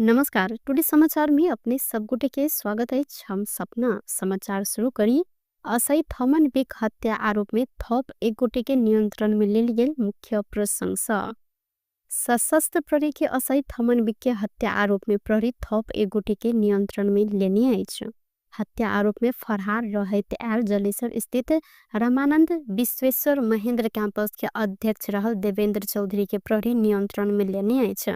नमस्कार, टुडे समाचार में अपने सब गोटे के स्वागत है। हम सपना समाचार शुरू करी। असई थमन बिक हत्या आरोप में थप एक गोटे के नियंत्रण में लेल गेल मुख्य प्रशंसा। सशस्त्र प्रहरी के असई थमन बिक के हत्या आरोप में प्रहरी थप एक गोटे के नियंत्रण में लेने आइछ। हत्या आरोप में फरहार रहैत आयल जलेसर स्थित रामानंद विश्वेश्वर महेंद्र कैंपस के अध्यक्ष रहल देवेंद्र चौधरी के प्रहरी नियंत्रण में लेने आइछ।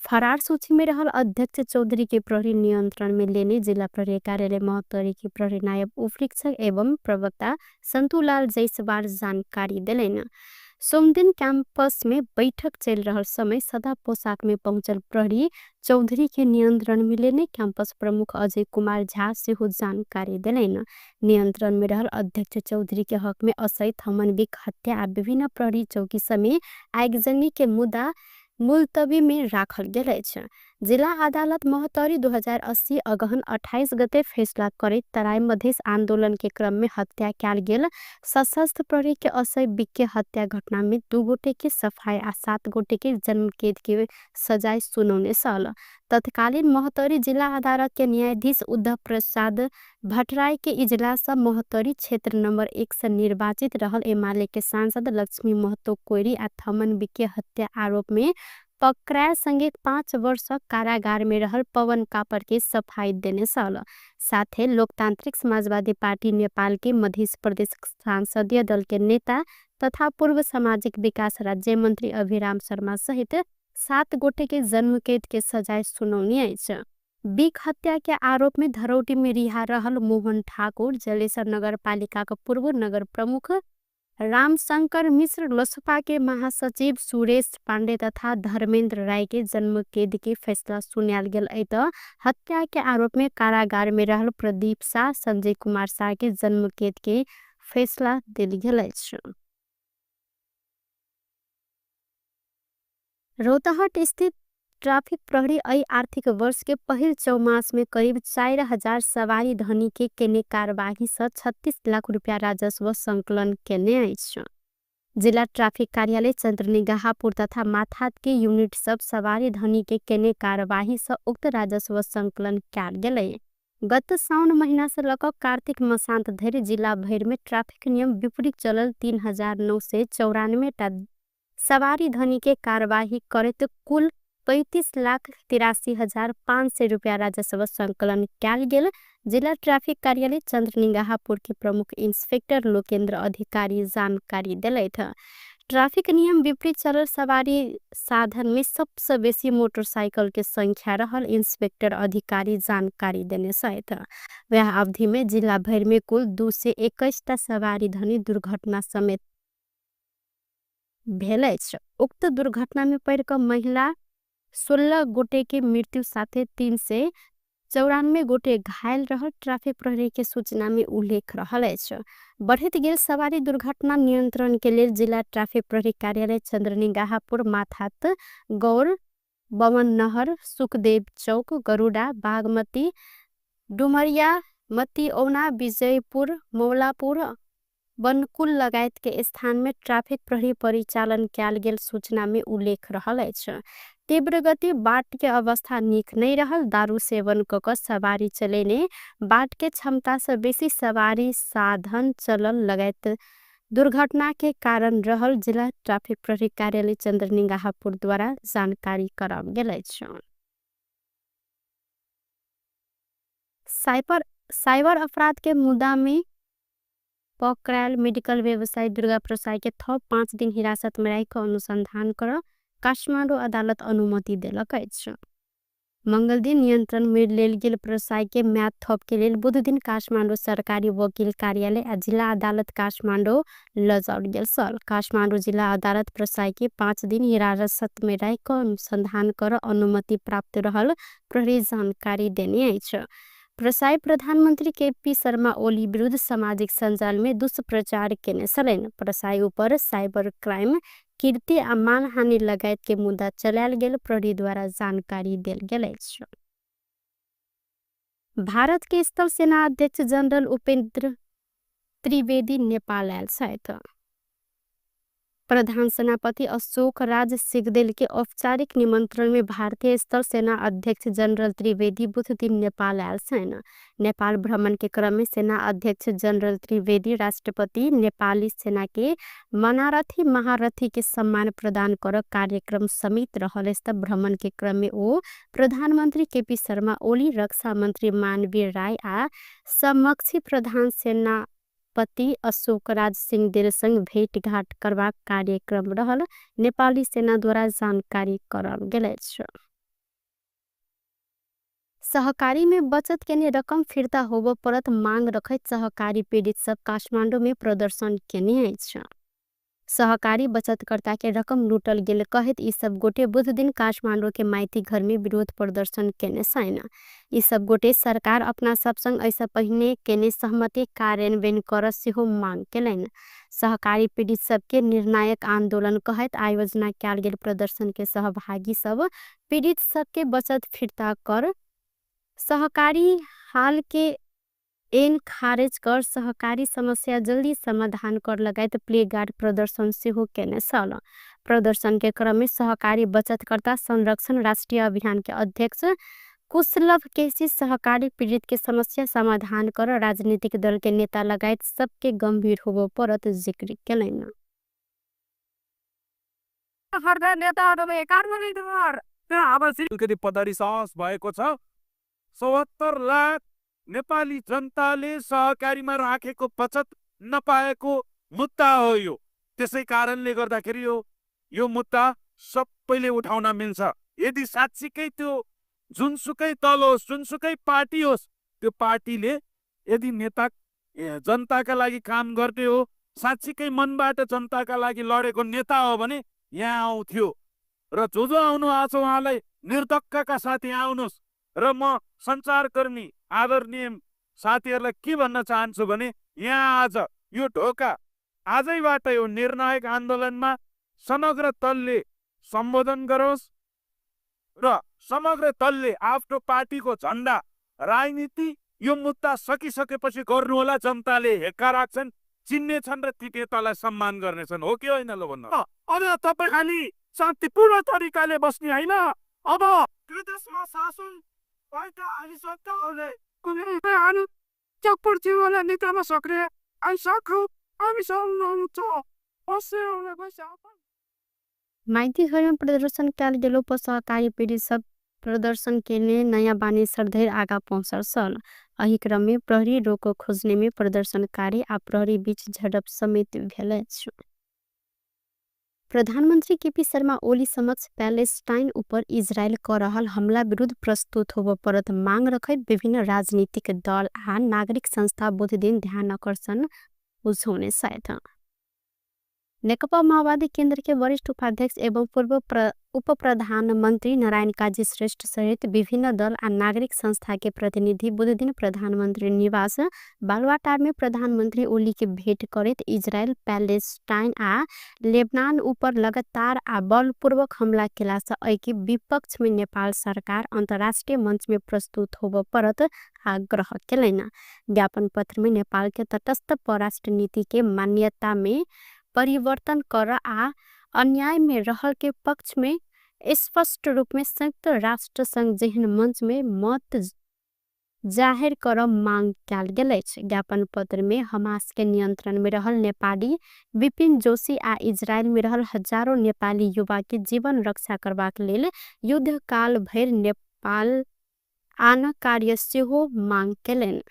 फरार सूची में रहल अध्यक्ष चौधरी के प्रहरी नियंत्रण में लेने जिला प्रहरी कार्यालय महोत्तरी के प्रहरी नायब उपरीक्षक एवं प्रवक्ता संतुलाल जैसवार जानकारी देलनि। सोमदिन कैंपस में बैठक चल रहल समय सदा पोशाक में पहुंचल प्रहरी चौधरी के नियंत्रण में लेने कैंपस प्रमुख अजय कुमार झा सेहो जानकारी देलनि। नियंत्रण में रहल अध्यक्ष चौधरी के हक में असई थमन बिक हत्या आ विभिन्न प्रहरी चौकी समेत आगजनी के मुद्दा मुलतवी में राखल गेल अछि। जिला अदालत महोत्तरी 2080 अगहन 28 गते फैसला करैत तराई मधेश आंदोलन के क्रम में हत्या कयल गेल सशस्त्र प्रहरी के असई बिक के हत्या घटना में 2 गोटे के सफाई आ 7 गोटे के जन्मकेद के सजाय सुनौने छल। तत्कालीन महोत्तरी जिला अदालत के न्यायाधीश उद्धव प्रसाद भट्टराई के इजलास महोत्तरी क्षेत्र नंबर 1 से निर्वाचित रहल एमाले के सांसद लक्ष्मी महतो कोइरी आ थमन बिक के हत्या आरोप में पकड़ायल संगे 5 वर्ष कारागार में रहल पवन कापर के सफाई देने छल। साथे लोकतांत्रिक समाजवादी पार्टी नेपाल के मध्य प्रदेश संसदीय दल के नेता तथा पूर्व सामाजिक विकास राज्य मंत्री अभिराम शर्मा सहित 7 गोटे के जन्मकेद के सजाय सुनौनी अछि। बिक हत्या के आरोप में धरौटी में रिहा रहल मोहन ठाकुर, जलेसर नगरपालिका के पूर्व नगर प्रमुख रामशंकर मिश्र, लोसपा के महासचिव सुरेश पांडे तथा धर्मेंद्र राय के जन्मकेद के फैसला सुनायल गेल अछि। त हत्या के आरोप में कारागार में रहल प्रदीप शाह, संजय कुमार शाह के जन्मकेद के फैसला देल गेल अछि। रौतहट स्थित ट्राफिक प्रहरी अई आर्थिक वर्ष के पहिल चौमास में करीब 4000 सवारी धनी के केने कारबाही से 36 लाख रुपया राजस्व संकलन केने अछि। जिला ट्राफिक कार्यालय चंद्रनिगाहपुर तथा माथात के यूनिट सब सवारी धनी के केने कारबाही से उक्त राजस्व संकलन कयल गेलै। गत साउन महीना से लक कार्तिक मसांत धरि जिला भरि में ट्राफिक नियम विपरीत चलल 3994 टा सवारी धनी के कारबाही करैत कुल 35,83,500 रुपया राजस्व संकलन कयल गेल। जिला ट्राफिक कार्यालय चंद्रनिगाहपुर के प्रमुख इंस्पेक्टर लोकेन्द्र अधिकारी जानकारी देलथि। ट्राफिक नियम विपरीत चलल सवारी साधन में सबसे बेसी मोटरसाइकिल के संख्या रहल इंस्पेक्टर अधिकारी जानकारी देने छथि। वह अवधि में जिला भरि में कुल 221 टा सवारी धनी दुर्घटना समेत भेल अछि। उक्त दुर्घटना में पड़ि क महिला 16 गोटे के मृत्यु साथे 394 गोटे घायल रहल ट्राफिक प्रहरी के सूचना में उल्लेख रहल अछि। बढ़ैत गेल सवारी दुर्घटना नियंत्रण के लेल जिला ट्राफिक प्रहरी कार्यालय चंद्रनिगाहपुर, माथात, गौर, बमन नहर, सुखदेव चौक, गरुडा, बागमती, डुमरिया, मतिऔना, विजयपुर, मौलापुर, बनकुल लगायत के स्थान में ट्राफिक प्रहरी परिचालन कयल गेल सूचना में उल्लेख रहल अछि। तीव्र गति बाट के अवस्था नीक नहीं रहल, दारू सेवन क क सवारी चलेने, बाट के क्षमता से बेसी सवारी साधन चलल लगायत दुर्घटना के कारण रहल जिला ट्राफिक प्रहरी कार्यालय चंद्रनिगाहपुर द्वारा जानकारी कराओल गेल अछि। साइबर अपराध के मुद्दा में पकड़ायल मेडिकल व्यवसायी दुर्गा प्रसाई के थप 5 दिन हिरासत में राखि अनुसंधान कर काठमांडू अदालत अनुमति देलक अछि। मंगल दिन नियंत्रण में लेल गेल प्रसाई के म्याद थप के लेल बुध दिन काठमांडू सरकारी वकील कार्यालय आ जिला अदालत काठमांडू लजाओल गेल छल। काठमांडू जिला अदालत प्रसाई के 5 दिन हिरासत में राखि अनुसंधान कर अनुमति प्राप्त रहल प्रहरी जानकारी देने अछि। प्रसाई प्रधानमंत्री के पी शर्मा ओली विरुद्ध सामाजिक सञ्जाल में दुष्प्रचार केने छलनि। प्रसाई ऊपर साइबर क्राइम कीर्ति आ मानहानि लगायत के मुद्दा चलायल गेल प्रहरी द्वारा जानकारी देल गेल अछि। भारत के स्थल सेना अध्यक्ष जनरल उपेंद्र त्रिवेदी नेपाल आयल छथि। प्रधान सेनापति अशोक राज सिगदेल के औपचारिक निमंत्रण में भारतीय स्थल सेना अध्यक्ष जनरल त्रिवेदी बुध दिन नेपाल आयल छन्। नेपाल भ्रमण के क्रम में सेना अध्यक्ष जनरल त्रिवेदी राष्ट्रपति नेपाली सेना के मनारथी महारथी के सम्मान प्रदान कर कार्यक्रम समेत रहल। भ्रमण के क्रम में ओ प्रधानमंत्री केपी शर्मा ओली, रक्षा मंत्री मानवीर राय आ समक्षी प्रधान सेना पति अशोक राज सिंहदेल संग भेटघाट करबाक कार्यक्रम रहल नेपाली सेना द्वारा जानकारी करल गेल अछि। सहकारी में बचत केने रकम फिर्ता होबो परत मांग रखैत सहकारी पीड़ित सब काठमांडू में प्रदर्शन केने अछि। सहकारी बचतकर्ता के रकम लूटल गेल कहैत ई सब गोटे बुध दिन काठमांडू के माइती घर में विरोध प्रदर्शन केने छन्। ई सब गोटे सरकार अपना सब संग ऐसा पहिने केने सहमति कार्यान्वयन कर सेहो मांग केलनि। सहकारी पीड़ित सबके निर्णायक आंदोलन कहैत आयोजना कयल गेल प्रदर्शन के सहभागी सब पीड़ित सबके बचत फिर्ता कर, सहकारी हाल के एन खारिज कर, सहकारी समस्या जल्दी समाधान कर लगायत प्लेगार्ड प्रदर्शन सेहो केने छल। प्रदर्शन के क्रम में सहकारी बचतकर्ता संरक्षण राष्ट्रीय अभियान के अध्यक्ष कुशलभ केसी सहकारी पीड़ित के समस्या समाधान कर राजनीतिक दल के नेता लगायत सबके गंभीर होबो परत जिक्र केलनि। अलिकति पदरी सहज भएको छ। 74 लाख नेपाली जनताले सहकारीमा राखेको बचत नपाएको मुद्दा हो यो। त्यसै कारणले गर्दाखेरि यो मुद्दा सबैले उठाउन मिल्छ। यदि साँच्चीकै त्यो जुनसुकै दल होस्, जुनसुकै पार्टी होस्, त्यो पार्टीले यदि नेता जनताका लागि काम गर्ने हो, साँच्चीकै मनबाट जनताका लागि लडेको नेता हो भने यहाँ आउँथ्यो। र जो जो आउनु भएको छ उहाँलाई निर्धक्कका साथ यहाँ आउनुहोस्। र म सञ्चारकर्मी आदरणीय साथीहरूलाई के भन्न चाहन्छु भने यहाँ आज यो ढोका आजैबाट यो निर्णायक आन्दोलनमा समग्र दलले सम्बोधन गरोस् र समग्र दलले आफ्नो पार्टीको झन्डा राजनीति यो मुद्दा सकिसकेपछि गर्नुहोला। जनताले हेक्का राख्छन्, चिन्नेछन् र ती नेतालाई सम्मान गर्नेछन्। हो कि होइन ल भन्नु? अब तपाईँ खालि शान्तिपूर्ण तरिकाले बस्ने होइन, अब देशमा शासन माइती घरमा प्रदर्शन कयल गेलो पर सहकारी पीड़ित सब प्रदर्शन केने नयाँ बानेसर धरि आगा पहुँचल छल। एहि क्रम में प्रहरी रोक खोजने में प्रदर्शनकारी आ प्रहरी बीच झड़प समेत भेल अछि। प्रधानमंत्री केपी शर्मा ओली समक्ष पैलेस्टाइन ऊपर इजरायल क रहल हमला विरुद्ध प्रस्तुत होबय परत मांग रखैत विभिन्न राजनीतिक दल आ नागरिक संस्था बुध दिन ध्यान आकर्षण बुझौने छथि। नेकपा माओवादी केंद्र के वरिष्ठ उपाध्यक्ष एवं पूर्व उप प्रधानमंत्री नारायण काजी श्रेष्ठ सहित विभिन्न दल आ नागरिक संस्था के प्रतिनिधि बुध दिन प्रधानमंत्री निवास बालुवाटार में प्रधानमंत्री ओली के भेंट करैत इजरायल, पैलेस्टाइन आ लेबनान ऊपर लगातार आ बलपूर्वक हमला केला सँ एहि विपक्ष में नेपाल सरकार अंतर्राष्ट्रीय मंच में प्रस्तुत होबय परत आग्रह केलनि। ज्ञापन पत्र में नेपाल के तटस्थ परराष्ट्र नीति के मान्यता में परिवर्तन कर आ अन्याय में रहल के पक्ष में स्पष्ट रूप में संयुक्त राष्ट्र संघ जेहन मंच में मत जाहिर कर मांग कयल गेल अछि। ज्ञापन पत्र में हमास के नियंत्रण में रहल नेपाली विपिन जोशी आ इजरायल में रहल हजारों नेपाली युवा के जीवन रक्षा करबाक लेल युद्धकाल भरि नेपाल आन कार्य सेहो मांग केलनि।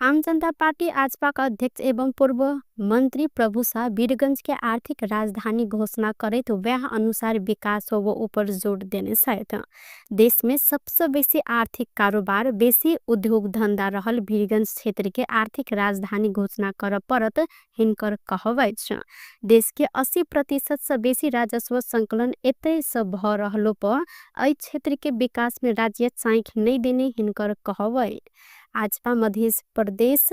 आम जनता पार्टी आजपा का अध्यक्ष एवं पूर्व मंत्री प्रभु शाह वीरगंज के आर्थिक राजधानी घोषणा करैत वह अनुसार विकास होबो ऊपर जोर देने छथि। देश में सबसे बेसी आर्थिक कारोबार, बेसी उद्योग धंधा रहल वीरगंज क्षेत्र के आर्थिक राजधानी घोषणा कर परत हिनकर कहब अछि। देश के 80% से बेसी राजस्व संकलन एतय से भ रहलो पर एहि क्षेत्र के विकास में राज्य चाँखि नहीं देने हिनकर कहब अछि। आजपा मध्य प्रदेश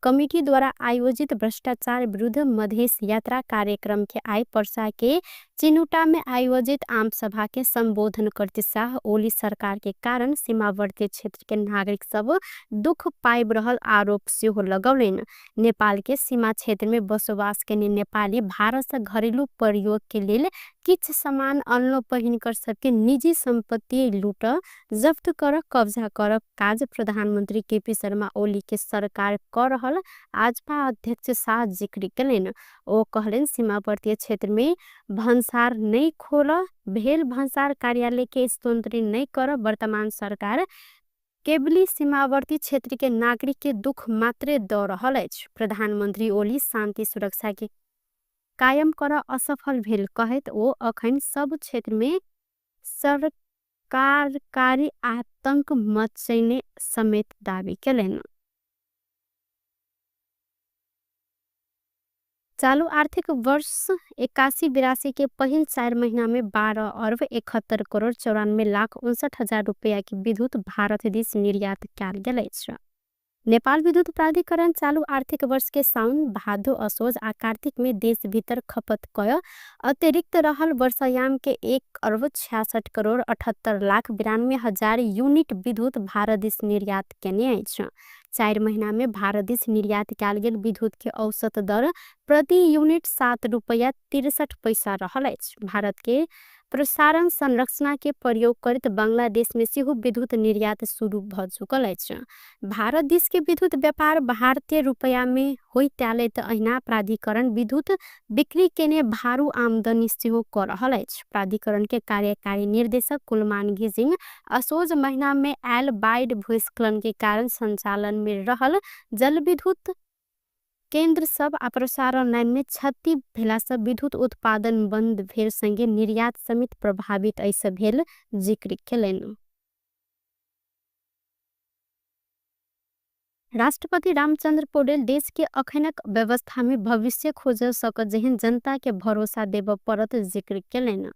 कमिटी द्वारा आयोजित भ्रष्टाचार विरुद्ध मधेश यात्रा कार्यक्रम के आइ पर्सा के चिनुटा में आयोजित आम सभा के संबोधन करते शाह ओली सरकार के कारण सीमावर्ती क्षेत्र के नागरिक सब दुख पाइब रहल आरोप सेहो लगौलनि। नेपाल के सीमा क्षेत्र में बसोबास केने नेपाली भारत से घरेलू प्रयोग के लेल किछ सामान अनलो पहिनकर सबके निजी संपत्ति लूट जफ्त कर कब्जा कर काज प्रधानमंत्री केपी शर्मा ओली के सरकार कर रहल आजपा अध्यक्ष शाह जिक्र केलनि। ओ कहलनि सीमावर्ती क्षेत्र में भन्सार नहीं खोल भेल भन्सार कार्यालय के स्तोत्री नहीं कर वर्तमान सरकार केवली सीमावर्ती क्षेत्र के नागरिक के दुख मात्रे द रहल अछि। प्रधानमंत्री ओली शांति सुरक्षा के कायम कर असफल भेल कहैत ओ अखन सब क्षेत्र में सरकारकारी आतंक मचैने समेत दावी केलनि। चालू आर्थिक वर्ष 81-82 के पहिल 4 महीना में 12 अरब 71 करोड़ 94 लाख 59 हजार रुपया की विद्युत भारत दिस निर्यात कयल गेल अछि। नेपाल विद्युत प्राधिकरण चालू आर्थिक वर्ष के साउन भादो असोज आ कार्तिक में देश भीतर खपत कय अतिरिक्त रहल वर्षायाम के 1 अरब 66 करोड़ 78 लाख 92 हजार यूनिट विद्युत भारत दिस निर्यात केने अछि। 4 महीना में भारत दिस निर्यात कयल गेल विद्युत के औसत दर प्रति यूनिट 7 रुपया 63 पैसा रहल अछि। भारत के प्रसारण संरचना के प्रयोग करैत बांग्लादेश में सेहो विद्युत निर्यात शुरू भ चुकल अछि। भारत देश के विद्युत व्यापार भारतीय रुपया में होइत आयल त अहिना प्राधिकरण विद्युत बिक्री केने भारू आमदनी सेहो क रहल अछि। प्राधिकरण के कार्यकारी निर्देशक कुलमान घिसिङ असोज महीना में आयल बाढ़ भूस्खलन के कारण संचालन में रहल जलविद्युत केंद्र सब आ प्रसारण लाइन में क्षति भेला से विद्युत उत्पादन बंद भेल संगे निर्यात समेत प्रभावित ऐसे भेल जिक्र केलनि। राष्ट्रपति रामचंद्र पौडेल देश के अखनक व्यवस्था में भविष्य खोज सकत जेहन जनता के भरोसा देब परत जिक्र केलनि।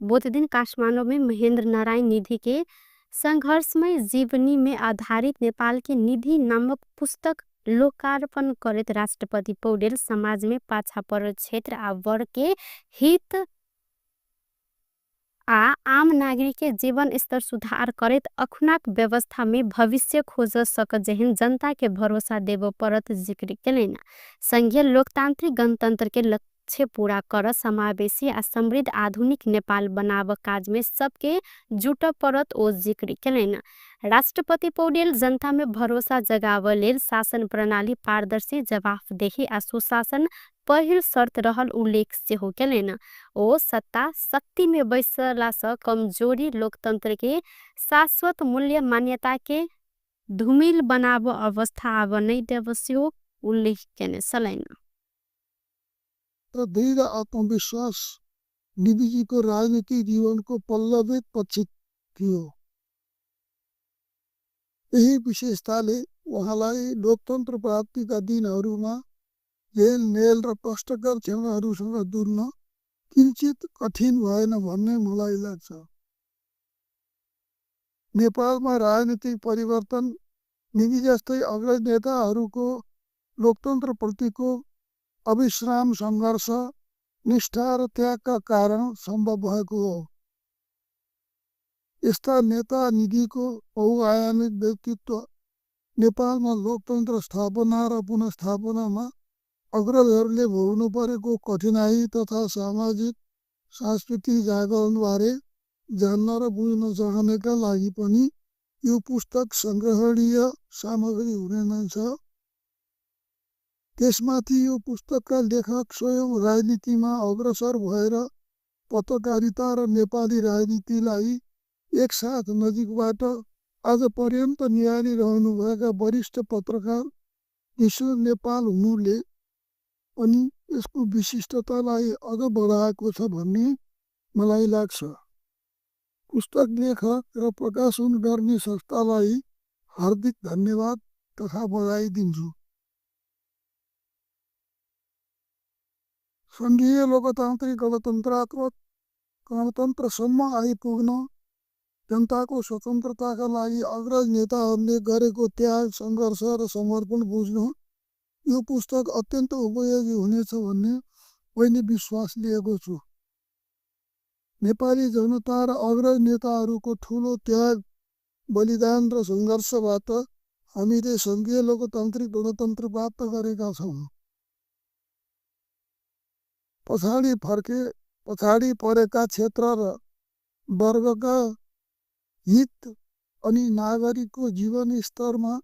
बुध दिन काठमाडौँ में महेंद्र नारायण निधि के संघर्षमय जीवनी में आधारित नेपाल के निधि नामक पुस्तक लोकार्पण करैत राष्ट्रपति पौडेल समाज में पाछा परल क्षेत्र आ वर्ग के हित आ आम नागरिक के जीवन स्तर सुधार करैत अखुनाक व्यवस्था में भविष्य खोज सकत जेहन जनता के भरोसा देब परत जिक्र केलनि। संघीय लोकतांत्रिक गणतंत्र के लक्ष्य पूरा कर समावेशी आ समृद्ध आधुनिक नेपाल बनाव काज में सबके जुट परत ओ जिक्र केलनि। राष्ट्रपति पौडेल जनता में भरोसा जगाव लेल शासन प्रणाली पारदर्शी जवाफदेही आ सुशासन पहिल शर्त रहल उल्लेख सेहो केलनि। ओ सत्ता शक्ति में बैसला से कमजोरी लोकतंत्र के शाश्वत मूल्य मान्यता के धूमिल बनाव अवस्था आब नहीं देव सेहो उल्लेख केने छलनि। र दृढ आत्मविश्वास निधिजीको राजनीतिक जीवनको पल्लवित पक्ष थियो। यही विशेषताले उहाँलाई लोकतन्त्र प्राप्तिका दिनहरूमा जेल मेल र कष्टकर क्षणहरूसँग जुझ्न किञ्चित कठिन भएन भन्ने मलाई लाग्छ। नेपालमा राजनीतिक परिवर्तन निधि जस्तै अग्रज नेताहरूको लोकतन्त्रप्रतिको अविश्राम सङ्घर्ष, निष्ठा र त्यागका कारण सम्भव भएको हो। यस्ता नेता निधिको बहुआयामिक व्यक्तित्व नेपालमा लोकतन्त्र स्थापना र पुनर्स्थापनामा अग्रजहरूले भोग्नु परेको कठिनाई तथा सामाजिक सांस्कृतिक जागरणबारे जान्न र बुझ्न चाहनेका लागि पनि यो पुस्तक सङ्ग्रहणीय सामग्री हुने नै छ। त्यसमाथि यो पुस्तकका लेखक स्वयं राजनीतिमा अग्रसर भएर पत्रकारिता र नेपाली राजनीतिलाई एकसाथ नजिकबाट आजपर्यन्त निहालिरहनुभएका वरिष्ठ पत्रकार ईश्वर नेपाल हुनुले पनि यसको विशिष्टतालाई अझ बढाएको छ भन्ने मलाई लाग्छ। पुस्तक लेखक र प्रकाशन गर्ने संस्थालाई हार्दिक धन्यवाद तथा बधाई दिन्छु। सङ्घीय लोकतान्त्रिक गणतन्त्रात्मक गणतन्त्रसम्म आइपुग्न जनताको स्वतन्त्रताका लागि अग्रज नेताहरूले गरेको त्याग, सङ्घर्ष र समर्पण बुझ्न यो पुस्तक अत्यन्त उपयोगी हुनेछ भन्ने मैले विश्वास लिएको छु। नेपाली जनता र अग्रज नेताहरूको ठूलो त्याग, बलिदान र संघर्षबाट हामीले संघीय लोकतान्त्रिक गणतन्त्र प्राप्त गरेका छौं। पछाडि फर्के पछाडि परेका क्षेत्र र वर्गका हित अनि नागरिकको जीवनस्तरमा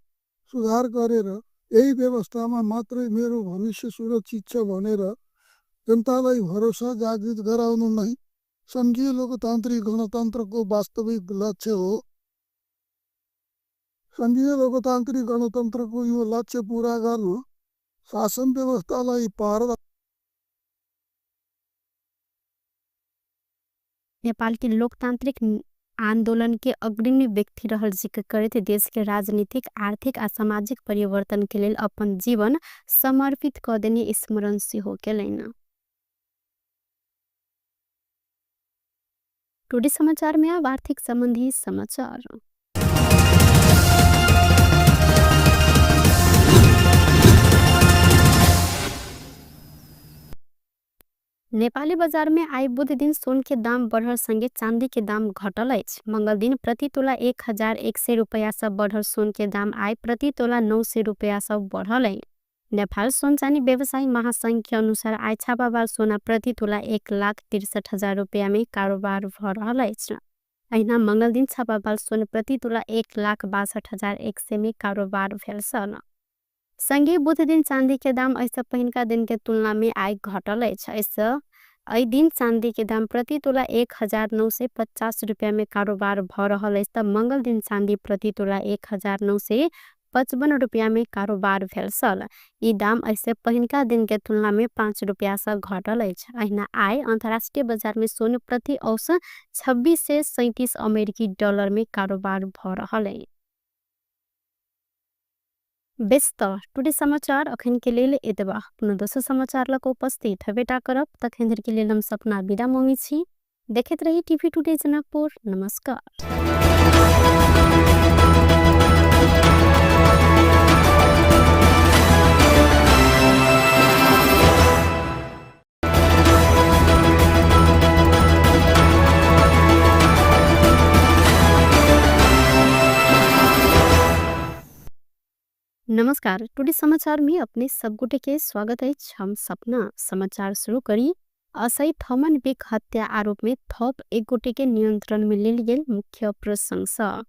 सुधार गरेर यही व्यवस्थामा मात्रै मेरो भविष्य सुरक्षित छ भनेर जनतालाई भरोसा जागृत गराउनु नै संघीय लोकतान्त्रिक गणतन्त्रको वास्तविक लक्ष्य हो। संघीय लोकतान्त्रिक गणतन्त्रको यो लक्ष्य पूरा गर्नु शासन व्यवस्थालाई पार नेपाल के लोकतांत्रिक आंदोलन के अग्रणी व्यक्ति रहल जिक्र करैत देश के राजनीतिक, आर्थिक आ सामाजिक परिवर्तन के लेल अपन जीवन समर्पित क देने स्मरण सेहो केलनि। टुडे समाचार में अब आर्थिक संबंधी समाचार। नेपाली बाजार में आइ बुध दिन सोन के दाम बढ़ल संगे चांदी के दाम घटल अछि। मंगल दिन प्रति तोला 1100 रुपया से बढ़ल सोन के दाम आइ प्रति तोला 900 रुपया से बढ़ल अछि। नेपाल सोन चानी व्यवसायी महासंघ के अनुसार आइ छापावाल सोना प्रति तोला 1,63,000 रुपया में कारोबार भ रहल अछि। अहिना मंगल दिन छापावाल सोन प्रति तोला 1,62,100 में कारोबार भेल छल। संगे बुध दिन चांदी के दाम एहिसँ पहिनका दिन के तुलना में आइ घटल अछि। एहिसँ एहि दिन चांदी के दाम प्रति तोला 1950 रुपया में कारोबार भ रहल अछि त मंगल दिन चांदी प्रति तोला 1955 रुपया में कारोबार भेल छल। ई दाम एहिसँ पहिनका दिन के तुलना में 5 रुपया सँ घटल अछि। अहिना आइ अंतर्राष्ट्रीय बाजार में सोन प्रति औसत 2637 अमेरिकी डॉलर में कारोबार भ रहल अछि। बेस त टुडे समाचार अखन के लेल एतबा। पुनः दोसर समाचार लग उपस्थित हेबेटा करब। तखन धरि के लेल हम सपना विदा मांगै छी। देखैत रही टीवी टुडे जनकपुर। नमस्कार। नमस्कार, टुडे समाचार में अपने सब गोटे के स्वागत अछि। हम सपना समाचार शुरू करी। असई थमन बिक हत्या आरोप में थप एक गोटे के नियंत्रण में लेल गेल मुख्य प्रशंसा।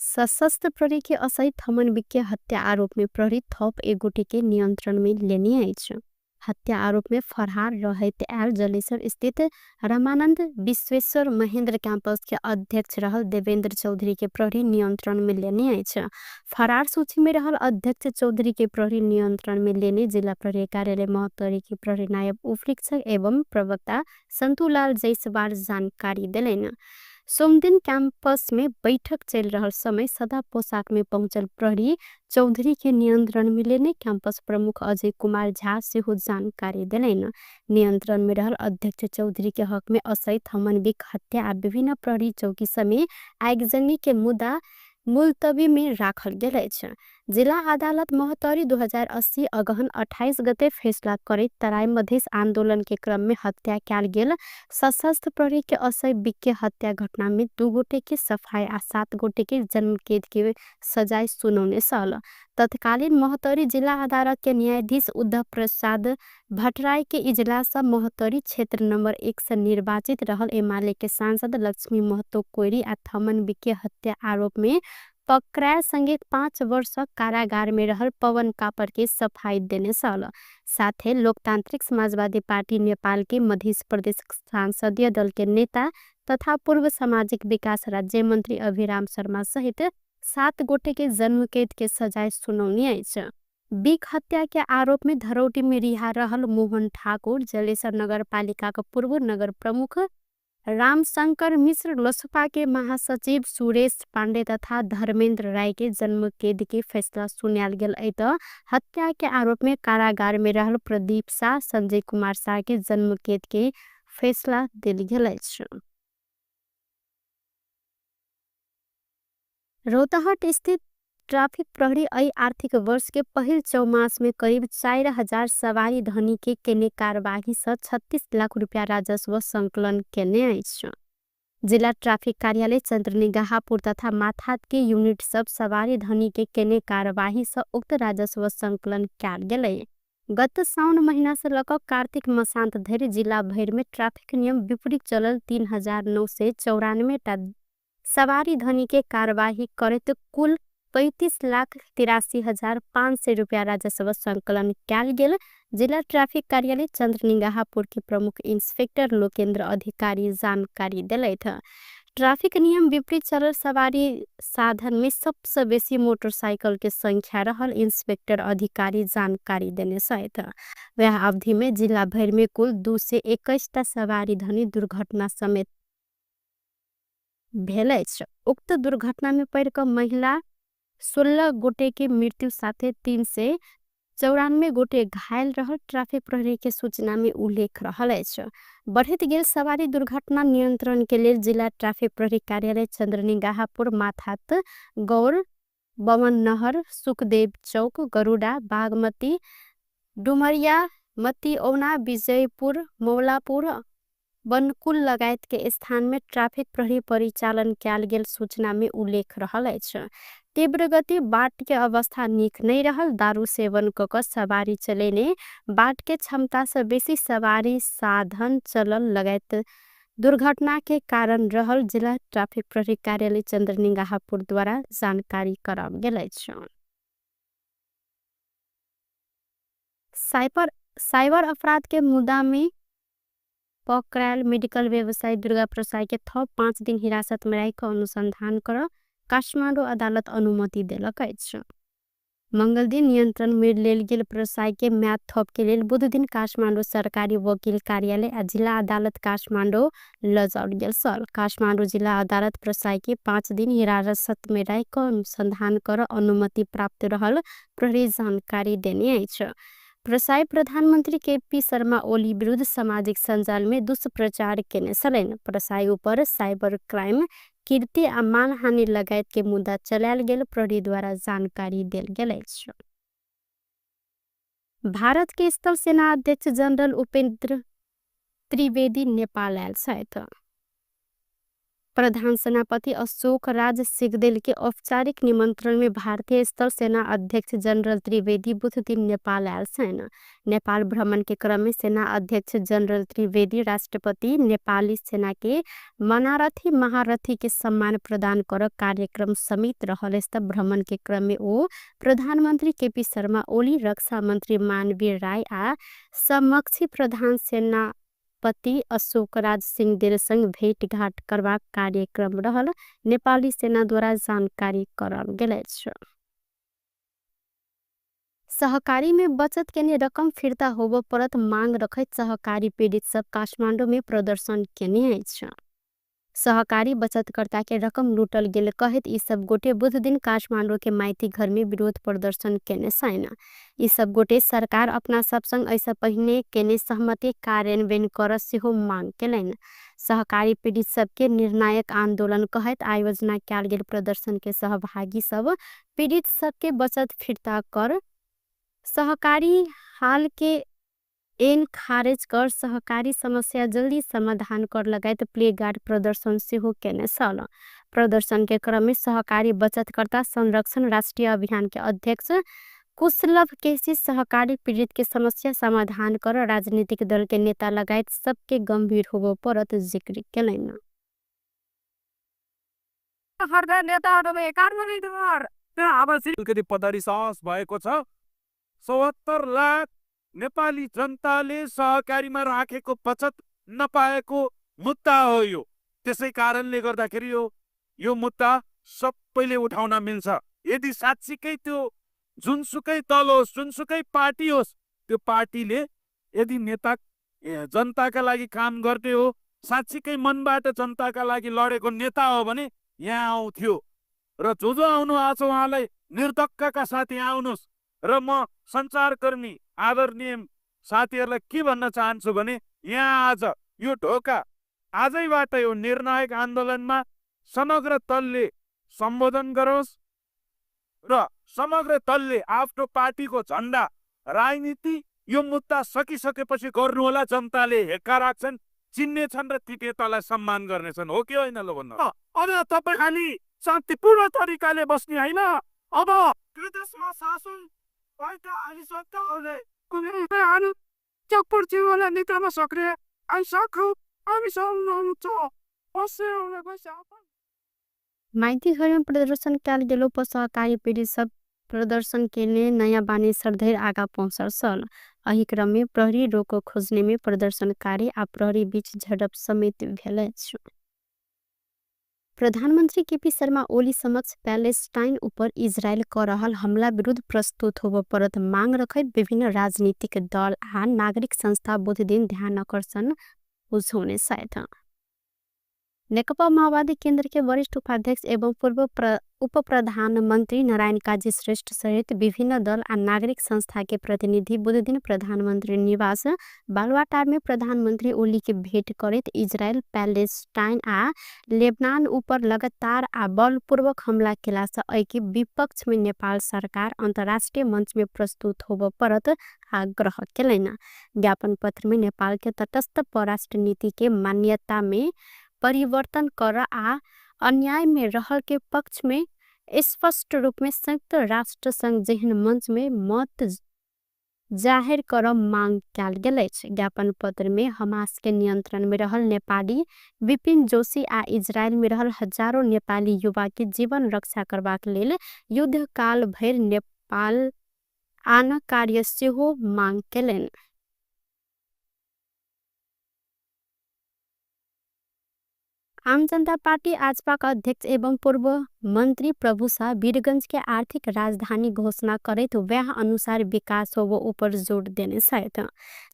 सशस्त्र प्रहरी के असई थमन बिक के हत्या आरोप में प्रहरी थप एक गोटे के नियंत्रण में लेने अछि। हत्या आरोप में फरार रहैत आयल जलेसर स्थित रामानंद विश्वेश्वर महेंद्र कैंपस के अध्यक्ष रहल देवेंद्र चौधरी के प्रहरी नियंत्रण में लेने अछि। फरार सूची में रहल अध्यक्ष चौधरी के प्रहरी नियंत्रण में लेने जिला प्रहरी कार्यालय महोत्तरी के प्रहरी नायब उपरीक्षक एवं प्रवक्ता संतुलाल जायसवाल जानकारी देलनि। सोमदिन कैंपस में बैठक चल रहल समय सदा पोशाक में पहुंचल प्रहरी चौधरी के नियंत्रण में लेने कैंपस प्रमुख अजय कुमार झा सेहो जानकारी देलनि। नियंत्रण में रहल अध्यक्ष चौधरी के हक में असई थमन बिक हत्या आ विभिन्न प्रहरी चौकी समेत आगजनी के मुद्दा मुलतवी में राखल गेल अछि। जिला अदालत महोत्तरी 2080 अगहन 28 गते फैसला करैत तराई मधेश आंदोलन के क्रम में हत्या कयल गेल सशस्त्र प्रहरी के असई बिक के हत्या घटना में 2 गोटे के सफाई आ 7 गोटे के जन्मकेद के सजाय सुनौने छल। तत्कालीन महोत्तरी जिला अदालत के न्यायाधीश उद्धव प्रसाद भट्टराई के इजलास महोत्तरी क्षेत्र नंबर 1 से निर्वाचित रहल एमाले के सांसद लक्ष्मी महतो कोइरी आ थमन बिक के हत्या आरोप में पकड़ायल संगे 5 वर्ष कारागार में रहल पवन कापर के सफाई देने छल। साथे लोकतांत्रिक समाजवादी पार्टी नेपाल के मध्य प्रदेश संसदीय दल के नेता तथा पूर्व सामाजिक विकास राज्य मंत्री अभिराम शर्मा सहित 7 गोटे के जन्मकैद के सजाय सुनौने अछि। बिक हत्या के आरोप में धरौटी में रिहा रहल मोहन ठाकुर, जलेसर नगरपालिका के पूर्व नगर प्रमुख रामशंकर मिश्र, लोसपा के महासचिव सुरेश पांडे तथा धर्मेंद्र राय के जन्मकैद के फैसला सुनायल गेल अछि। त हत्या के आरोप में कारागार में रहल प्रदीप शाह, संजय कुमार शाह के जन्मकैद के फैसला देल गेल अछि। रौतहट स्थित ट्राफिक प्रहरी अई आर्थिक वर्ष के पहिल चौमास में करीब 4000 सवारी धनी के केने कारबाही से 36 लाख रुपया राजस्व संकलन केने अछि। जिला ट्राफिक कार्यालय चन्द्रनिगाहपुर तथा माथात के यूनिट सब सवारी धनी के केने कारबाही से उक्त राजस्व संकलन कयल गेलै। गत साउन महीना से लक कार्तिक मसान्त धरि जिला भरि में ट्राफिक नियम विपरीत चलल 3994 टा सवारी धनी के कारबाही करैत कुल 35,83,500 रुपया राजस्व संकलन कयल गेल जिला ट्राफिक कार्यालय चन्द्रनिगाहपुर के प्रमुख इंस्पेक्टर लोकेन्द्र अधिकारी जानकारी देलथि। ट्राफिक नियम विपरीत चलल सवारी साधन में सबसे बेसी मोटरसाइकिल के संख्या रहल इंस्पेक्टर अधिकारी जानकारी देने छथि। वह अवधि में जिला भरि में कुल 221 टा सवारी धनी दुर्घटना समेत भेल अछि। उक्त दुर्घटना में पड़ि क महिला 16 गोटे के मृत्यु साथे 394 गोटे घायल रहल ट्राफिक प्रहरी के सूचना में उल्लेख रहल अछि। बढ़ैत गेल सवारी दुर्घटना नियंत्रण के लेल जिला ट्राफिक प्रहरी कार्यालय चन्द्रनिगाहपुर माथात गौर बमन नहर सुखदेव चौक गरुडा बागमती डुमरिया मतिऔना विजयपुर मौलापुर बनकुल लगायत के स्थान में ट्राफिक प्रहरी परिचालन कयल गेल सूचना में उल्लेख रहल अछि। तीव्र गति बाट के अवस्था नीक नहीं रहल दारू सेवन क क सवारी चलेने बाट के क्षमता से बेसी सवारी साधन चलल लगायत दुर्घटना के कारण रहल जिला ट्राफिक प्रहरी कार्यालय चन्द्रनिगाहपुर द्वारा जानकारी कराओल गेल अछि। साइबर अपराध के मुद्दा में पकड़ायल मेडिकल व्यवसायी दुर्गा प्रसाई के थप 5 दिन हिरासत में राखि अनुसंधान कर काठमाडौँ अदालत अनुमति देलक अछि। मंगल दिन नियंत्रण में लेल गेल प्रसाई के म्याद थप के लेल बुध दिन काठमाडौँ सरकारी वकील कार्यालय आ जिला अदालत काठमाडौँ लजाओल गेल छल। काठमाडौँ जिला अदालत प्रसाई के 5 दिन हिरासत में राखि अनुसंधान कर अनुमति प्राप्त रहल प्रहरी जानकारी देने अछि। प्रसाई प्रधानमंत्री केपी शर्मा ओली विरुद्ध सामाजिक सञ्जाल में दुष्प्रचार केने छलनि। प्रसाई ऊपर साइबर क्राइम कीर्ति आ मानहानि लगायत के मुद्दा चलायल गेल प्रहरी द्वारा जानकारी देल गेल अछि। भारत के स्थल सेना अध्यक्ष जनरल उपेन्द्र त्रिवेदी नेपाल आयल छथि। प्रधान सेनापति अशोक राज सिगदेल के औपचारिक निमंत्रण में भारतीय स्थल सेना अध्यक्ष जनरल त्रिवेदी बुध दिन नेपाल आयल छनि। नेपाल भ्रमण के क्रम में सेना अध्यक्ष जनरल त्रिवेदी राष्ट्रपति नेपाली सेना के मनारथी महारथी के सम्मान प्रदान कर कार्यक्रम समेत रहल अछि। भ्रमण के क्रम में ओ प्रधानमंत्री केपी शर्मा ओली, रक्षा मंत्री मानवीर राय आ समक्षी प्रधान सेनापति अशोक राज सिंहदेल संग भेटघाट करबाक कार्यक्रम रहल नेपाली सेना द्वारा जानकारी कराओल गेल अछि। सहकारी में बचत केने रकम फिर्ता होबो परत मांग रखैत सहकारी पीड़ित सब काठमाडौँ में प्रदर्शन केने अछि। सहकारी बचतकर्ता के रकम लूटल गेल कहैत ई सब गोटे बुध दिन काठमाडौँ के माइती घर में विरोध प्रदर्शन केने छनि। ई सब गोटे सरकार अपना सब संग ऐसा पहिने केने सहमति कार्यान्वयन कर सेहो मांग केलनि। सहकारी पीड़ित सबके निर्णायक आंदोलन कहैत आयोजना कयल गेल प्रदर्शन के सहभागी सब पीड़ित सबके बचत फिर्ता कर सहकारी हाल के एन खारेज कर सहकारी समस्या जल्दी समाधान कर लगायत प्लेगार्ड प्रदर्शन सेहो केने छल। प्रदर्शन के क्रम में सहकारी बचतकर्ता संरक्षण राष्ट्रीय अभियान के अध्यक्ष कुशलभ केसी सहकारी पीड़ित के समस्या समाधान कर राजनीतिक दल के नेता लगायत सबके गंभीर होबो परत जिक्र केलनि। अलिकति पदरी सहज भएको छ। 74 लाख नेपाली जनताले सहकारीमा राखेको बचत नपाएको मुद्दा हो यो। त्यसै कारणले गर्दाखेरि यो मुद्दा सबैले उठाउन मिल्छ। यदि साँच्चीकै त्यो जुनसुकै दल होस्, जुनसुकै पार्टी होस्, त्यो पार्टीले यदि नेता जनताका लागि काम गर्ने हो, साँच्चीकै मनबाट जनताका लागि लडेको नेता हो भने यहाँ आउँथ्यो। र जो जो आउनु भएको छ उहाँलाई निर्धक्कका साथ यहाँ आउनुहोस्। र म सञ्चारकर्मी आदरणीय साथीहरूलाई के भन्न चाहन्छु भने यहाँ आज यो ढोका आजैबाट यो निर्णायक आन्दोलनमा समग्र दलले सम्बोधन गरोस् र समग्र दलले आफ्नो पार्टीको झन्डा राजनीति यो मुद्दा सकिसकेपछि गर्नुहोला। जनताले हेक्का राख्छन्, चिन्ने छन् र ती नेतालाई सम्मान गर्नेछन्। हो कि होइन ल भन्नु? अब तपाईँ खालि शान्तिपूर्ण तरिकाले बस्ने होइन। अब यो देशमा शासन भएका अनि सत्ताहरूले कुनै चप्पल निकाल्न सक्ने अनि सक्नु हामी। माइतीघरमे प्रदर्शन कयल गेलो पर सहकारी पीड़ित सब प्रदर्शन केने नयाँ बानेश्वर धरि आगा पहुँचल छल। एहि क्रम में प्रहरी रोक खोजने में प्रदर्शनकारी आ प्रहरी बीच झड़प समेत भेल अछि। प्रधानमन्त्री केपी शर्मा ओली समक्ष प्यालेस्टाइन उपर इजरायल क रहल हमला विरुद्ध प्रस्तुत होबय परत मांग रखैत विभिन्न राजनीतिक दल आ नागरिक संस्था बुधदिन ध्यानाकर्षण बुझौने छथि। नेकपा माओवादी केन्द्र के वरिष्ठ उपाध्यक्ष एवं पूर्व उपप्रधानमन्त्री नारायण काजी श्रेष्ठ सहित विभिन्न दल आ नागरिक संस्था के प्रतिनिधि बुधदिन प्रधानमन्त्री निवास बालुवाटार में प्रधानमन्त्री ओली के भेट करैत इजरायल, प्यालेस्टाइन आ लेबनान उपर लगातार आ बलपूर्वक हमला केलासँ एहिके विपक्ष में नेपाल सरकार अन्तर्राष्ट्रिय मंच में प्रस्तुत होबय परत आग्रह केलनि। ज्ञापन पत्र में नेपाल के तटस्थ परराष्ट्र नीति के मान्यता में परिवर्तन कर आ अन्याय में रहल के पक्ष में स्पष्ट रूप में संयुक्त राष्ट्र संघ जेहन मंच में मत जाहेर कर मांग कयल गेल अछि। ज्ञापन पत्र में हमास के नियंत्रण में रहल नेपाली विपिन जोशी आ इजरायल में रहल हजारों नेपाली युवा के जीवन रक्षा करबाक लेल युद्धकाल भरि नेपाल आन कार्य सेहो मांग केलनि। आम जनता पार्टी आजपा का अध्यक्ष एवं पूर्व मंत्री प्रभु शाह वीरगंज के आर्थिक राजधानी घोषणा करैत वएह अनुसार विकास होबो ऊपर जोड़ देने छथि।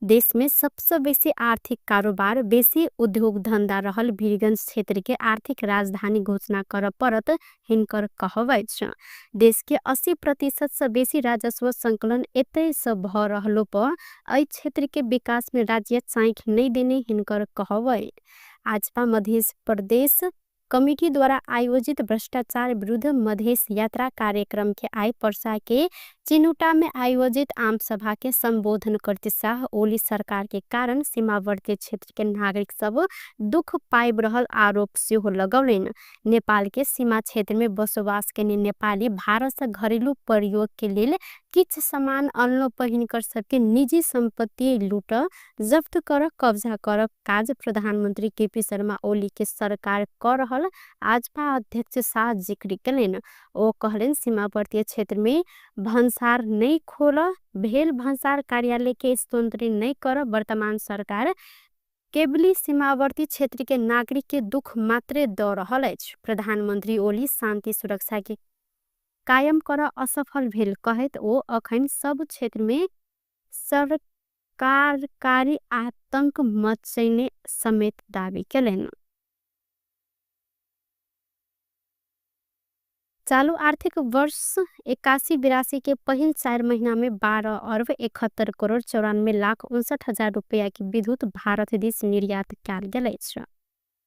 देश में सबसे बेसी आर्थिक कारोबार, बेसी उद्योग धंधा रहल वीरगंज क्षेत्र के आर्थिक राजधानी घोषणा कर परत हिनकर कहब अछि। देश के 80% से बेसी राजस्व संकलन एतय से भ रहलो पर एहि क्षेत्र के विकास में राज्य चाँखि नहि देने हिनकर कहब अछि। आजपा मध्य प्रदेश कमिटी द्वारा आयोजित भ्रष्टाचार विरुद्ध मधेश यात्रा कार्यक्रम के आइ पर्सा के चिनुटा में आयोजित आम सभा के संबोधन करते शाह ओली सरकार के कारण सीमावर्ती क्षेत्र के नागरिक सब दुख पाबि रहल आरोप सेहो लगौलनि। नेपाल के सीमा क्षेत्र में बसोबास केने नेपाली भारत से घरेलू प्रयोग के लेल किछु सामान अनलो पर हिनकर सबके निजी संपत्ति लूट, जब्त कर, कब्जा कर काज प्रधानमंत्री केपी शर्मा ओली के सरकार क रहल आजपा अध्यक्ष शाह जिक्र केलनि। ओ कहलनि, सीमावर्ती क्षेत्र में भन्सार नहि खोल, भेल भन्सार कार्यालय के स्थानांतरित नहि कर वर्तमान सरकार केवली सीमावर्ती क्षेत्र के नागरिक के दुख मात्रे द रहल अछि। प्रधानमंत्री ओली शांति सुरक्षा के कायम कर असफल भेल कहैत ओ अखन सब क्षेत्र में सरकारी आतंक मचैने समेत दावी केलनि। चालू आर्थिक वर्ष 81-82 के पहिल 4 महीना में 12 अरब 71 करोड़ 94 लाख 59 हजार रुपया के विद्युत भारत दिस निर्यात कयल गेल अछि।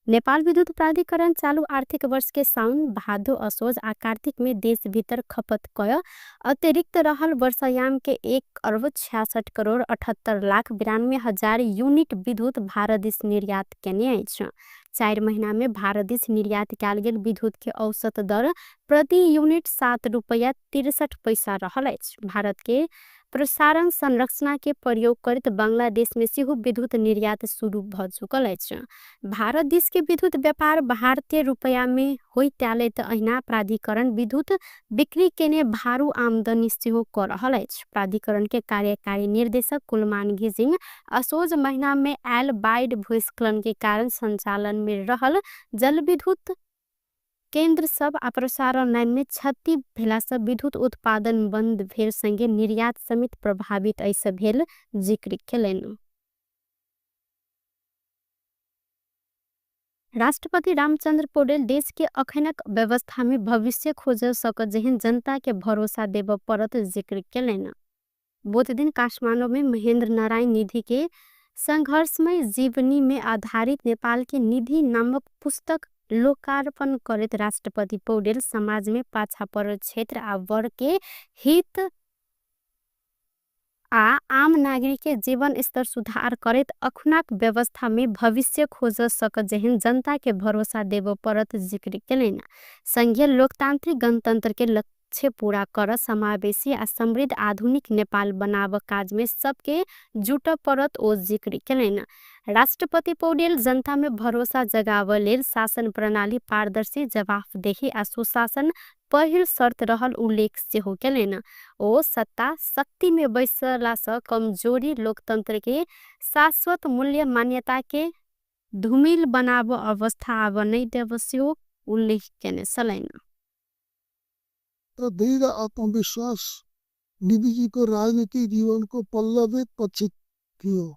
नेपाल विद्युत प्राधिकरण चालू आर्थिक वर्ष के साउन, भादो, असोज आ कार्तिक में देश भीतर खपत कय अतिरिक्त रहल वर्षायाम के 1 अरब 66 करोड़ 78 लाख 92 हजार यूनिट विद्युत भारत दिस निर्यात केने अछि। 4 महीना में भारत दिस निर्यात कयल गेल विद्युत के औसत दर प्रति यूनिट 7 रुपया 63 पैसा रहल अछि। भारत के प्रसारण संरचना के प्रयोग करैत बांग्लादेश में सेहो विद्युत निर्यात शुरू भ चुकल अछि। भारत दिस के विद्युत व्यापार भारतीय रुपया में होइत आयल त अहिना प्राधिकरण विद्युत बिक्री केने भारू आमदनी सेहो क रहल अछि। प्राधिकरण के कार्यकारी निर्देशक कुलमान घिसिङ असोज महीना में आयल बाढ़ि भूस्खलन के कारण संचालन में रहल जलविद्युत केंद्र सब आ प्रसारण लाइन में क्षति भेला से विद्युत उत्पादन बंद भेल संगे निर्यात समेत प्रभावित ऐसे भेल जिक्र केलनि। राष्ट्रपति रामचंद्र पौडेल देश के अखनक व्यवस्था में भविष्य खोज सकत जेहन जनता के भरोसा देबय पड़त जिक्र केलनि। बुधदिन काठमाडौँ में महेंद्र नारायण निधि के संघर्षमय जीवनी में आधारित नेपाल के निधि नामक पुस्तक लोकार्पण करैत राष्ट्रपति पौडेल समाजमे पाछा परल क्षेत्र आ वर्गके हित आ आम नागरिक के जीवन स्तर सुधार करैत अखुनाक व्यवस्था में भविष्य खोज सक जेहन जनता के भरोसा देबो परत जिक्र केलनि। संघीय लोकतांत्रिक गणतंत्र के लक्ष्य पूरा कर समावेशी आ समृद्ध आधुनिक नेपाल बनाव काज में सबके जुट परत ओ जिक्र केलनि। राष्ट्रपति पौडेल जनता में भरोसा जगाव लेल शासन प्रणाली पारदर्शी, जवाफदेही आ सुशासन पहिल शर्त रहल उल्लेख सेहो केलनि। ओ सत्ता शक्ति में बैसला से कमजोरी लोकतंत्र के शाश्वत मूल्य मान्यता के धूमिल बनाव अवस्था आब नै देब सेहो उल्लेख केने छलनि। र दृढ आत्मविश्वास निधिजीको राजनीतिक जीवनको पल्लवित पक्ष थियो।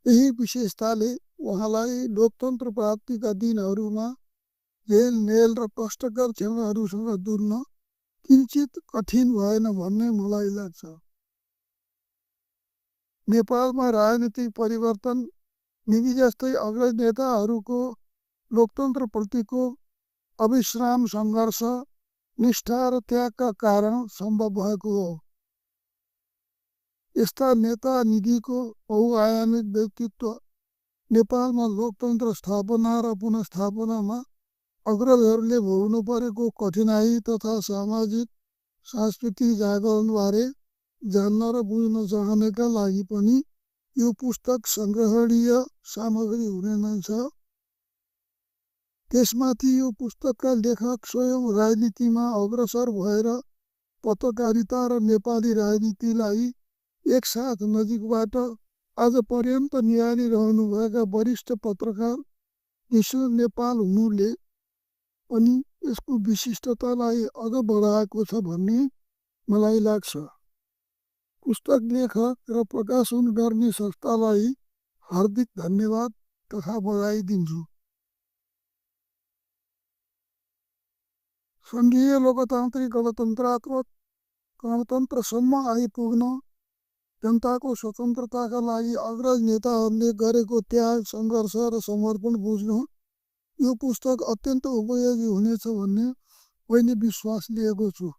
यही विशेषताले उहाँलाई लोकतन्त्र प्राप्तिका दिनहरूमा जेल मेल र कष्टकर क्षणहरूसँग जुझ्न किञ्चित कठिन भएन भन्ने मलाई लाग्छ। नेपालमा राजनीतिक परिवर्तन निधि जस्तै अग्रज नेताहरूको लोकतन्त्रप्रतिको अविश्राम सङ्घर्ष, निष्ठा र त्यागका कारण सम्भव भएको हो। यस्ता नेता निधिको बहुआयामिक व्यक्तित्व नेपालमा लोकतन्त्र स्थापना र पुनर्स्थापनामा अग्रजहरूले भोग्नु परेको कठिनाई तथा सामाजिक सांस्कृतिक जागरणबारे जान्न र बुझ्न चाहनेका लागि पनि यो पुस्तक सङ्ग्रहणीय सामग्री हुने नै छ। त्यसमाथि यो पुस्तकका लेखक स्वयं राजनीतिमा अग्रसर भएर पत्रकारिता र नेपाली राजनीतिलाई एकसाथ नजिकबाट आज पर्यन्त निहालिरहनुभएका वरिष्ठ पत्रकार विष्णु नेपाल हुनुले पनि यसको विशिष्टतालाई अझ बढाएको छ भन्ने मलाई लाग्छ। पुस्तक लेखक र प्रकाशन गर्ने संस्थालाई हार्दिक धन्यवाद तथा बधाई दिन्छु। सङ्घीय लोकतान्त्रिक गणतन्त्रात्मक गणतन्त्रसम्म आइपुग्न जनताको स्वतन्त्रताका लागि अग्रज नेताहरूले गरेको त्याग, सङ्घर्ष र समर्पण बुझ्न यो पुस्तक अत्यन्त उपयोगी हुनेछ भन्ने मैले विश्वास लिएको छु।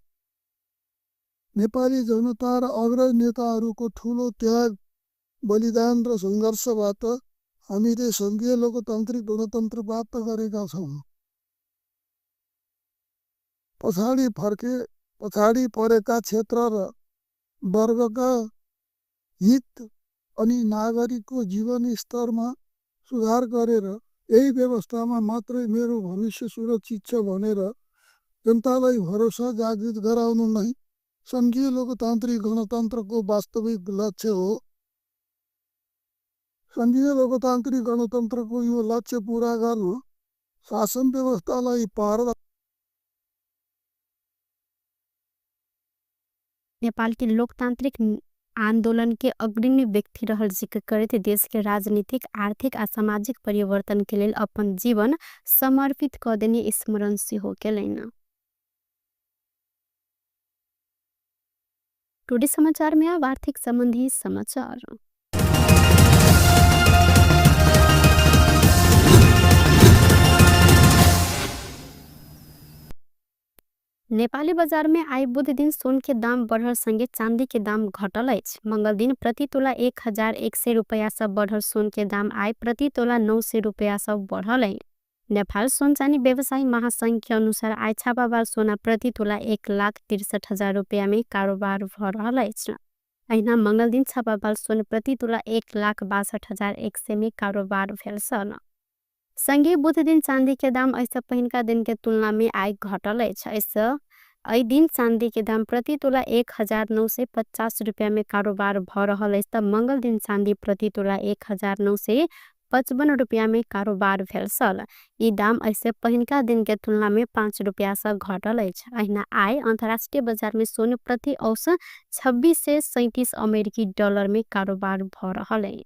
नेपाली जनता र अग्रज नेताहरूको ठुलो त्याग, बलिदान र सङ्घर्षबाट हामीले सङ्घीय लोकतान्त्रिक गणतन्त्र प्राप्त गरेका छौँ। पछाडि परेका क्षेत्र र वर्गका हित अनि नागरिकको जीवनस्तरमा सुधार गरेर यही व्यवस्थामा मात्रै मेरो भविष्य सुरक्षित छ भनेर जनतालाई भरोसा जागृत गराउनु नै सङ्घीय लोकतान्त्रिक गणतन्त्रको वास्तविक लक्ष्य हो। सङ्घीय लोकतान्त्रिक गणतन्त्रको यो लक्ष्य पुरा गर्न शासन व्यवस्थालाई पार नेपाल के लोकतांत्रिक आंदोलन के अग्रणी व्यक्ति रहल जिक्र करैत देश के राजनीतिक, आर्थिक आ सामाजिक परिवर्तन के लेल अपन जीवन समर्पित क देने स्मरण सेहो केलनि। टुडे समाचार में अब आर्थिक संबंधी समाचार। नेपाली बाजार में आइ बुध दिन सोन के दाम बढ़ल संगे चांदी के दाम घटल अछि। मंगल दिन प्रति तोला 1100 रुपया से बढ़ल सोन के दाम आइ प्रति तोला 900 रुपया से बढ़ल अछि। नेपाल सोन चानी व्यवसायी महासंघ के अनुसार आइ छापावाल सोना प्रति तोला 1,63,000 रुपया में कारोबार भ रहल अछि। अहिना मंगल दिन छापावाल सोन प्रति तोला 1,62,100 में कारोबार भेल छल। संगे बुध दिन चांदी के दाम ऐसा पहिनका दिन के तुलना में आइ घटल अछि। ऐसा एहि दिन चांदी के दाम प्रति तोला 1950 रुपया में कारोबार भ रहल अछि त मंगल दिन चांदी प्रति तोला 1955 रुपया में कारोबार भेल छल। ई दाम ऐसे पहिनका दिन के तुलना में 5 रुपया से घटल अछि। अहिना आइ अंतर्राष्ट्रीय बाजार में सोन प्रति औसत 2637 अमेरिकी डॉलर में कारोबार भ रहल अछि।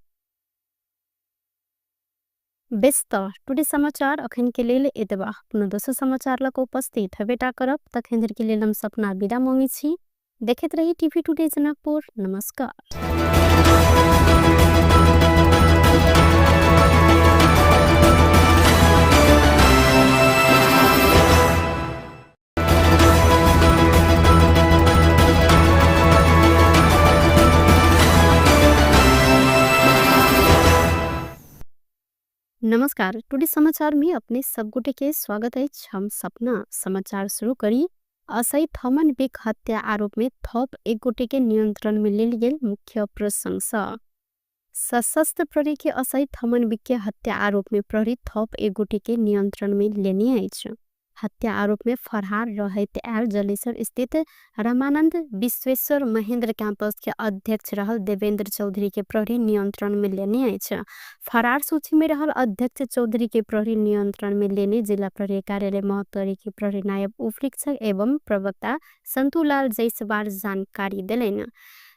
बेस त टुडे समाचार अखन के लेल एतबा। पुनः दोसर समाचार लग उपस्थित हेबेटा करब। तखन धरि के लेल हम सपना विदा मांगै छी। देखैत रही टीवी टुडे जनकपुर। नमस्कार। नमस्कार, टुडे समाचार में अपने सब गोटे के स्वागत अछि। हम सपना समाचार शुरू करी। असई थमन बिक हत्या आरोप में थप एक गोटे के नियंत्रण में लेल गेल मुख्य प्रशंसा। सशस्त्र प्रहरी के असई थमन बिक के हत्या आरोप में प्रहरी थप एक गोटे के नियंत्रण में लेने अछि। हत्या आरोप में फरहार रहैत आयल जलेसर स्थित रमानंद विश्वेश्वर महेंद्र कैंपस के अध्यक्ष रहल देवेंद्र चौधरी के प्रहरी नियंत्रण में लेने अछि। फरार सूची में रहल अध्यक्ष चौधरी के प्रहरी नियंत्रण में लेने जिला प्रहरी कार्यालय महोत्तरी के प्रहरी नायब उपरीक्षक एवं प्रवक्ता संतुलाल जयसवार जानकारी देलनि।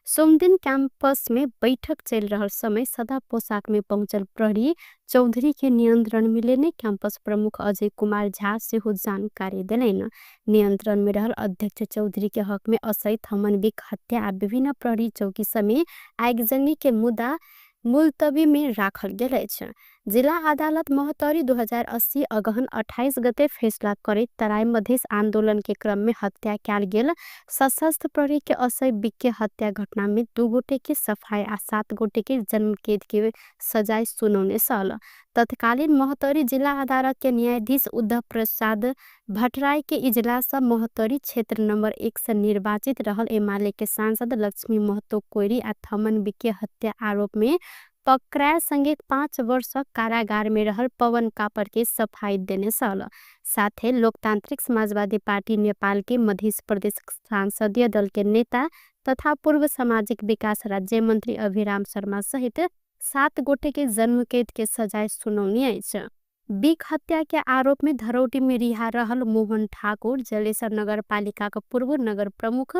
सोमदिन कैंपस में बैठक चल रहल समय सदा पोशाक में पहुंचल प्रहरी चौधरी के नियंत्रण में लेने कैंपस प्रमुख अजय कुमार झा सेहो जानकारी देलनि। नियंत्रण में रहल अध्यक्ष चौधरी के हक में असई थमन बिक हत्या आ विभिन्न प्रहरी चौकी समेत आगजनी के मुद्दा मुलतवी में राखल गेल अछि। जिला अदालत महोत्तरी 2080 अगहन 28 गते फैसला करैत तराई मधेश आंदोलन के क्रम में हत्या कयल गेल सशस्त्र प्रहरी के असई बिक के हत्या घटना में 2 गोटे के सफाई आ 7 गोटे के जन्मकैद के सजाय सुनौने छल। तत्कालीन महोत्तरी जिला अदालत के न्यायाधीश उद्धव प्रसाद भट्टराई के इजलास महोत्तरी क्षेत्र नंबर 1 से निर्वाचित रहल एमाले के सांसद लक्ष्मी महतो कोइरी आ थमन बिक के हत्या आरोप में पकड़ायल संगे 5 वर्ष कारागार में रहल पवन कापर के सफाई देने छल। साथे लोकतांत्रिक समाजवादी पार्टी नेपाल के मध्य प्रदेश संसदीय दल के नेता तथा पूर्व सामाजिक विकास राज्य मंत्री अभिराम शर्मा सहित 7 गोटे के जन्मकैद के सजाय सुनौनी अछि। बिक हत्या के आरोप में धरौटी में रिहा रहल मोहन ठाकुर, जलेसर नगरपालिका के पूर्व नगर प्रमुख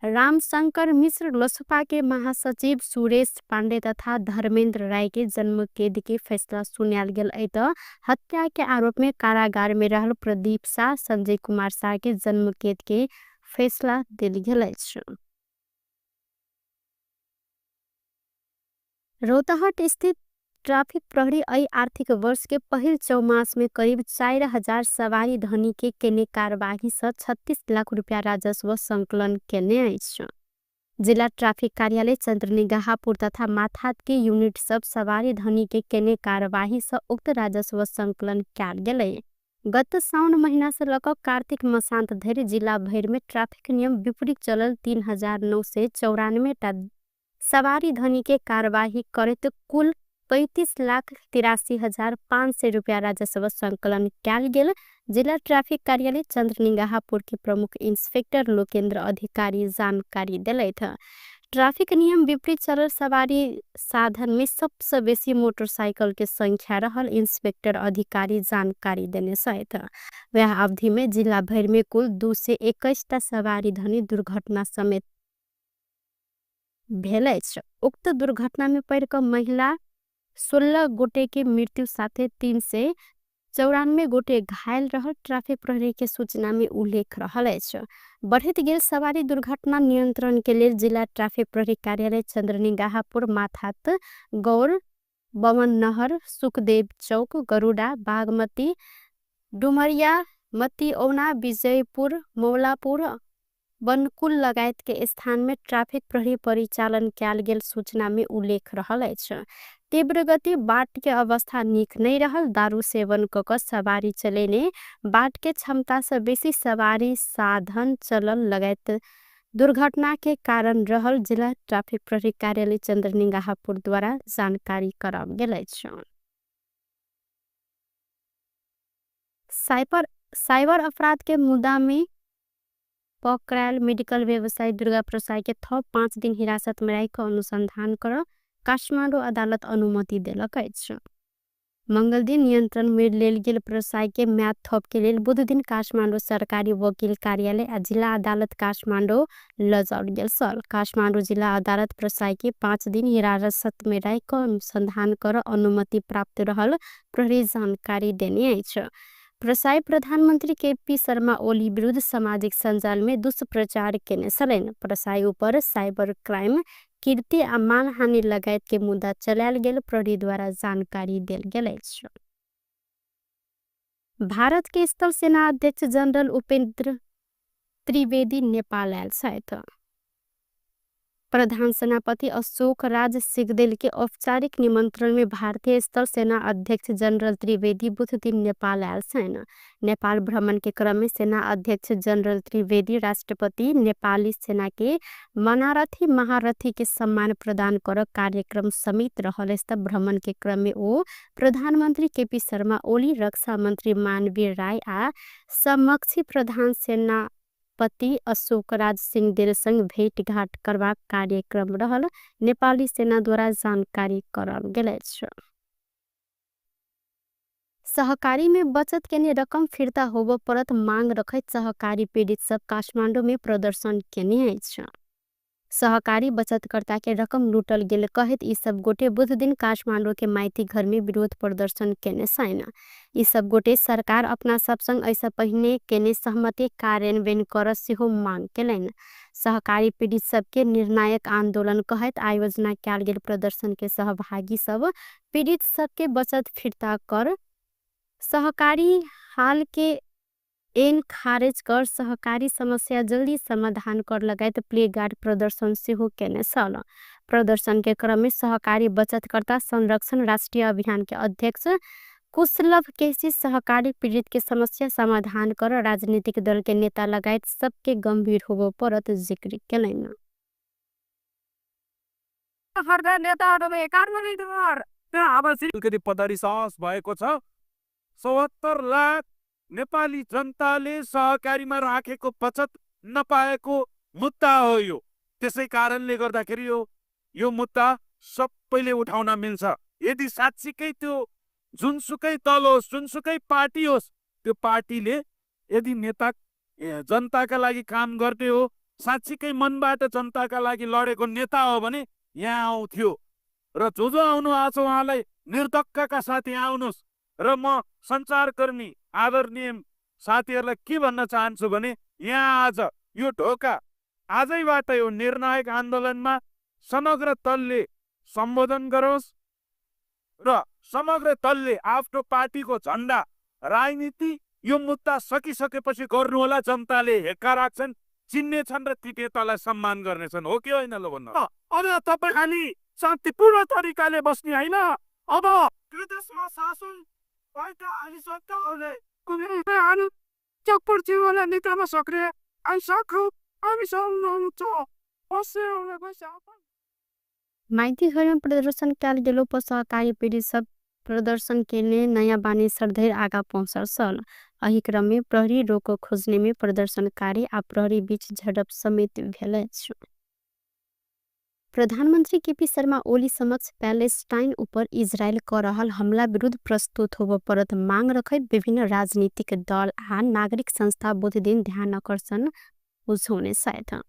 रामशंकर मिश्र, लोसपा के महासचिव सुरेश पांडे तथा धर्मेंद्र राय के जन्मकैद के फैसला सुनायल गेल अछि। त हत्या के आरोप में कारागार में रहल प्रदीप शाह, संजय कुमार शाह के जन्मकैद के फैसला देल गेल अछि। रौतहट स्थित ट्राफिक प्रहरी एहि आर्थिक वर्ष के पहिल चौमास में करीब 4000 सवारी धनी के केने कारबाही से 36 लाख रुपया राजस्व संकलन केने अछि। जिला ट्राफिक कार्यालय चंद्रनिगाहपुर तथा माथात के यूनिट सब सवारी धनी के केने कारबाही से उक्त राजस्व संकलन कयल गेलै। गत साउन महीना से लक कार्तिक मसांत धरि जिला भरि में ट्राफिक नियम विपरीत चलल 3994 टा सवारी धनी के कारबाही करैत कुल 35,83,500 रुपया राजस्व संकलन कयल गेल। जिला ट्राफिक कार्यालय चंद्रनिगाहपुर के प्रमुख इंस्पेक्टर लोकेन्द्र अधिकारी जानकारी देलथि। ट्राफिक नियम विपरीत चलल सवारी साधन में सबसे बेसी मोटरसाइकिल के संख्या रहल इंस्पेक्टर अधिकारी जानकारी देने छथि। वह अवधि में जिला भरि में कुल 221 टा सवारी धनी दुर्घटना समेत भेल अछि। उक्त दुर्घटना में पड़ि क महिला 16 गोटे के मृत्यु साथे 394 गोटे घायल रहल ट्राफिक प्रहरी के सूचना में उल्लेख रहल अछि। बढ़ैत गेल सवारी दुर्घटना नियंत्रण के लेल जिला ट्राफिक प्रहरी कार्यालय चंद्रनिगाहपुर, माथात, गौर, बमन नहर, सुखदेव चौक, गरुडा, बागमती, डुमरिया, मतिऔना, विजयपुर, मौलापुर, बनकुल लगायत के स्थान में ट्राफिक प्रहरी परिचालन कयल गेल सूचना में उल्लेख रहल अछि। तीव्र गति, बाट के अवस्था नीक नहीं रहल, दारू सेवन क क सवारी चलेने, बाट के क्षमता से बेसी सवारी साधन चलल लगायत दुर्घटना के कारण रहल जिला ट्राफिक प्रहरी कार्यालय चंद्रनिगाहपुर द्वारा जानकारी कराओल गेल अछि। साइबर अपराध के मुद्दा में पकड़ायल मेडिकल व्यवसायी दुर्गा प्रसाई के थप 5 दिन हिरासत में राखि अनुसंधान कर काठमाडौँ अदालत अनुमति देलक अछि। मंगल दिन नियंत्रण में लेल गेल प्रसाई के म्याद थप के लेल बुध दिन काठमाडौँ सरकारी वकील कार्यालय आ जिला अदालत काठमाडौँ लजाओल गेल छल। काठमाडौँ जिला अदालत प्रसाई के 5 दिन हिरासत में राखि अनुसंधान कर अनुमति प्राप्त रहल प्रहरी जानकारी देने अछि। प्रसाई प्रधानमंत्री के.पी. शर्मा ओली विरुद्ध सामाजिक सञ्जाल में दुष्प्रचार केने छलनि। प्रसाई ऊपर साइबर क्राइम, कीर्ति आ मानहानि लगायत के मुद्दा चलायल गेल प्रहरी द्वारा जानकारी देल गेल अछि। भारत के स्थल सेना अध्यक्ष जनरल उपेंद्र त्रिवेदी नेपाल आयल छथि। प्रधान सेनापति अशोक राज सिगदेल के औपचारिक निमंत्रण में भारतीय स्थल सेना अध्यक्ष जनरल त्रिवेदी बुध दिन नेपाल आयल छन्। नेपाल भ्रमण के क्रम में सेना अध्यक्ष जनरल त्रिवेदी राष्ट्रपति नेपाली सेना के मनारथी महारथी के सम्मान प्रदान कर कार्यक्रम समेत रहल। भ्रमण के क्रम में ओ प्रधानमन्त्री केपी शर्मा ओली, रक्षा मन्त्री मानवीर राय आ समक्षी प्रधान सेना पति अशोक राज सिंहदेल संग भेटघाट करबाक कार्यक्रम रहल नेपाली सेना द्वारा जानकारी कराओल गेल अछि। सहकारी में बचत केने रकम फिर्ता होबो परत मांग रखैत सहकारी पीड़ित सब काठमाडौँ में प्रदर्शन केने अछि। सहकारी बचतकर्ता के रकम लूटल गेल कहैत ई सब गोटे बुध दिन काठमाडौँ के माइती घर में विरोध प्रदर्शन केने छैन। ई सब गोटे सरकार अपना सब संग ऐसा पहिने केने सहमति कार्यान्वयन कर सेहो मांग केलनि। सहकारी पीड़ित सबके निर्णायक आंदोलन कहैत आयोजना कयल गेल प्रदर्शन के सहभागी सब पीड़ित सबके बचत फिर्ता कर, सहकारी हाल के एन खारेज कर, सहकारी समस्या जल्दी समाधान कर लगायत प्लेगार्ड प्रदर्शन सेहो केने छल। प्रदर्शन के क्रम में सहकारी बचतकर्ता संरक्षण राष्ट्रीय अभियान के अध्यक्ष कुशलभ केसी सहकारी पीड़ित के समस्या समाधान कर राजनीतिक दल के नेता लगायत सबके गंभीर होबो परत जिक्र केलनि। अलिकति पदरी सहज भएको छ। 74 लाख नेपाली जनताले सहकारीमा राखेको बचत नपाएको मुद्दा हो यो। त्यसै कारणले गर्दाखेरि यो मुद्दा सबैले उठाउन मिल्छ। यदि साँच्चीकै त्यो जुनसुकै दल होस्, जुनसुकै पार्टी होस्, त्यो पार्टीले यदि नेता जनताका लागि काम गर्ने हो, साँच्चीकै मनबाट जनताका लागि लडेको नेता हो भने यहाँ आउँथ्यो। र जो जो आउनु भएको छ उहाँलाई निर्धक्कका साथ यहाँ आउनुहोस्। र म सञ्चारकर्मी आदरणीय साथीहरूलाई के भन्न चाहन्छु भने यहाँ आज यो ढोका आजैबाट यो निर्णायक आन्दोलनमा समग्र दलले सम्बोधन गरोस् र समग्र दलले आफ्नो पार्टीको झन्डा राजनीति यो मुद्दा सकिसकेपछि गर्नुहोला। जनताले हेक्का राख्छन्, चिन्ने छन् र ती नेतालाई सम्मान गर्नेछन्। हो कि होइन ल भन्नु? अब तपाईँ खालि शान्तिपूर्ण तरिकाले बस्ने होइन, अब देशमा शासन माइती घरमा प्रदर्शन कयल गेलो पर सहकारी पीड़ित सब प्रदर्शन केने नयाँ बानेश्वर धरि आगा पहुँचल छल। एहि क्रम में प्रहरी रोक खोजने में प्रदर्शनकारी आ प्रहरी बीच झड़प समेत भेल अछि। प्रधानमन्त्री केपी शर्मा ओली समक्ष प्यालेस्टाइन उपर इजरायल क रहल हमला विरुद्ध प्रस्तुत होबय परत मांग रखैत विभिन्न राजनीतिक दल आ नागरिक संस्था बुध दिन ध्यान आकर्षण बुझौने छथि।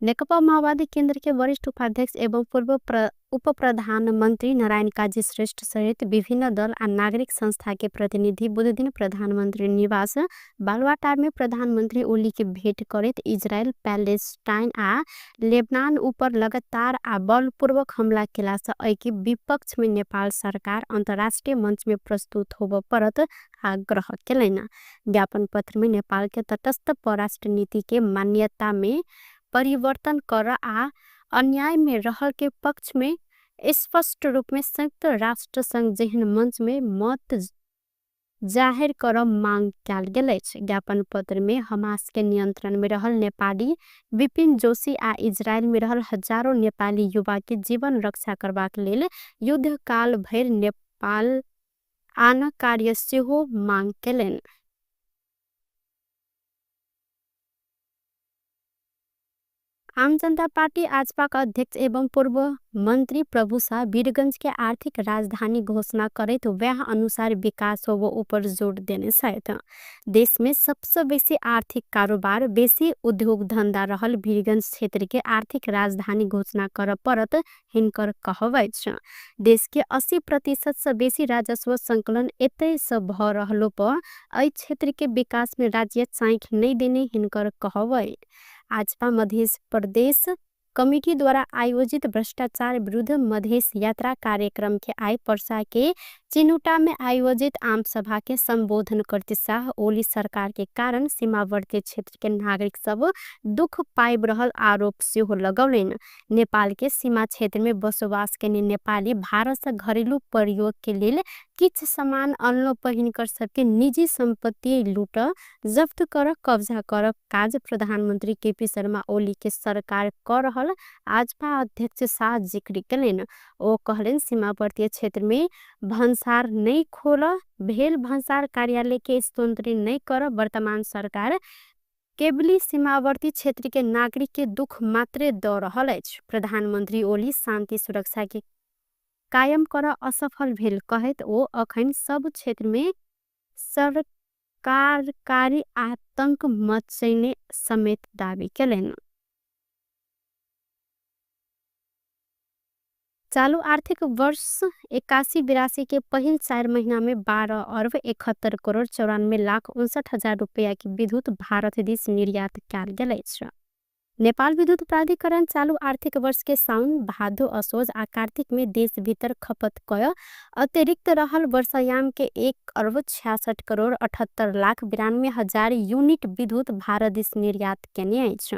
नेकपा माओवादी केन्द्र के वरिष्ठ उपाध्यक्ष एवं पूर्व उप प्रधानमन्त्री नारायण काजी श्रेष्ठ सहित विभिन्न दल आ नागरिक संस्था के प्रतिनिधि बुधदिन प्रधानमन्त्री निवास बालुवाटार में प्रधानमन्त्री ओली के भेट करैत इजरायल, प्यालेस्टाइन आ लेबनान ऊपर लगातार आ बलपूर्वक हमला केला से एहि विपक्ष में नेपाल सरकार अंतर्राष्ट्रीय मंच में प्रस्तुत होबय परत आग्रह केलनि। ज्ञापन पत्र में नेपाल के तटस्थ परराष्ट्र नीति के मान्यता में परिवर्तन कर आ अन्याय में रहल के पक्ष में स्पष्ट रूप में संयुक्त राष्ट्र संघ जेहन मंच में मत जाहिर कर मांग कयल गेल अछि। ज्ञापन पत्र में हमास के नियंत्रण में रहल नेपाली विपिन जोशी आ इजरायल में रहल हजारों नेपाली युवा के जीवन रक्षा करबाक लेल युद्धकाल भरि नेपाल आन कार्य सेहो मांग केलनि। आम जनता पार्टी आजपा का अध्यक्ष एवं पूर्व मंत्री प्रभु शाह वीरगंज के आर्थिक राजधानी घोषणा करैत वह अनुसार विकास होबो ऊपर जोड़ देने छथि। देश में सबसे बेसी आर्थिक कारोबार, बेसी उद्योग धंधा रहल वीरगंज क्षेत्र के आर्थिक राजधानी घोषणा कर परत हिनकर कहब अछि। देश के 80% से बेसी राजस्व संकलन एतय से भ रहलो पर एहि क्षेत्र के विकास में राज्य चाँखि नहि देने हिनकर कहब अछि। आजपा मध्य प्रदेश कमिटीद्वारा आयोजित भ्रष्टाचार विरुद्ध मधेश यात्रा कार्यक्रम के आइ पर्सा के चिनुटा में आयोजित आम सभा के संबोधन करते शाह ओली सरकार के कारण सीमावर्ती क्षेत्र के नागरिक सब दुख पाइब रहल आरोप सेहो लगौलनि। नेपाल के सीमा क्षेत्र में बसोबास केने नेपाली भारत से घरेलू प्रयोग के लेल किछ सामान अनलो पहिनकर सबके निजी सम्पत्ति लूट जफ्त कर कब्जा कर काज प्रधानमंत्री केपी शर्मा ओली के सरकार कर रहल आजपा अध्यक्ष शाह जिक्र केलनि। ओ कहलनि सीमावर्ती क्षेत्र में भन्सार नहीं खोल भेल भन्सार कार्यालय के स्तोत्री नहीं कर वर्तमान सरकार केवली सीमावर्ती क्षेत्र के नागरिक के दुख मात्रे द रहल अछि। प्रधानमंत्री ओली शांति सुरक्षा के कायम कर असफल भेल कहैत ओ अखन सब क्षेत्र में सरकारकारी आतंक मचैने समेत दावी केलनि। चालू आर्थिक वर्ष 81-82 के पहिल 4 महीना में 12 अरब 71 करोड़ 94 लाख 59 हजार रुपया की विद्युत भारत दिस निर्यात कयल गेल अछि। नेपाल विद्युत प्राधिकरण चालू आर्थिक वर्ष के साउन भादो असोज आ कार्तिक में देश भीतर खपत कय अतिरिक्त रहल वर्षायाम के 1 अरब 66 करोड़ 78 लाख 92 हजार यूनिट विद्युत भारत दिस निर्यात केने अछि।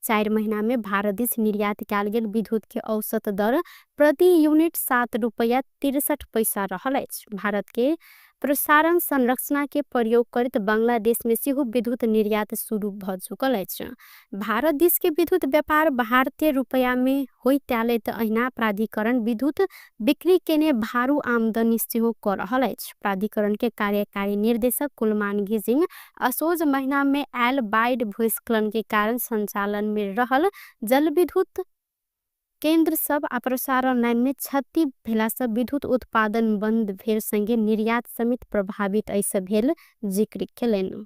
4 महीना में भारत दिस निर्यात कयल गेल विद्युत के औसत दर प्रति यूनिट 7 रुपया 63 पैसा रहल अछि। भारत के प्रसारण संरचना के प्रयोग करैत बांग्लादेश में सेहो विद्युत निर्यात शुरू भ चुकल अछि। भारत दिस के विद्युत व्यापार भारतीय रुपया में होइत आयल त अहिना प्राधिकरण विद्युत बिक्री केने भारू आमदनी सेहो क रहल अछि। प्राधिकरण के कार्यकारी निर्देशक कुलमान घिसिङ असोज महीना में आयल बाढ़ भूस्खलन के कारण संचालन में रहल जलविद्युत केंद्र सब आ प्रसारण लाइन में क्षति भेला से विद्युत उत्पादन बंद भेल संगे निर्यात समेत प्रभावित ऐसे भेल जिक्र केलनि।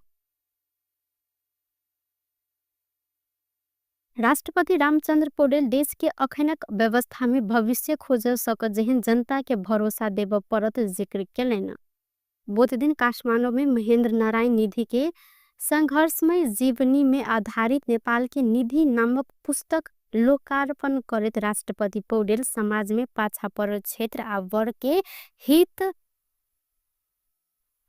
राष्ट्रपति रामचंद्र पौडेल देश के अखनक व्यवस्था में भविष्य खोज सकत जेहन जनता के भरोसा देव परत जिक्र केलनि। बुध दिन काठमाडौँ में महेंद्र नारायण निधि के संघर्षमय जीवनी में आधारित नेपाल के निधि नामक पुस्तक लोकार्पण करैत राष्ट्रपति पौडेल समाज में पाछा परल क्षेत्र आ वर्ग के हित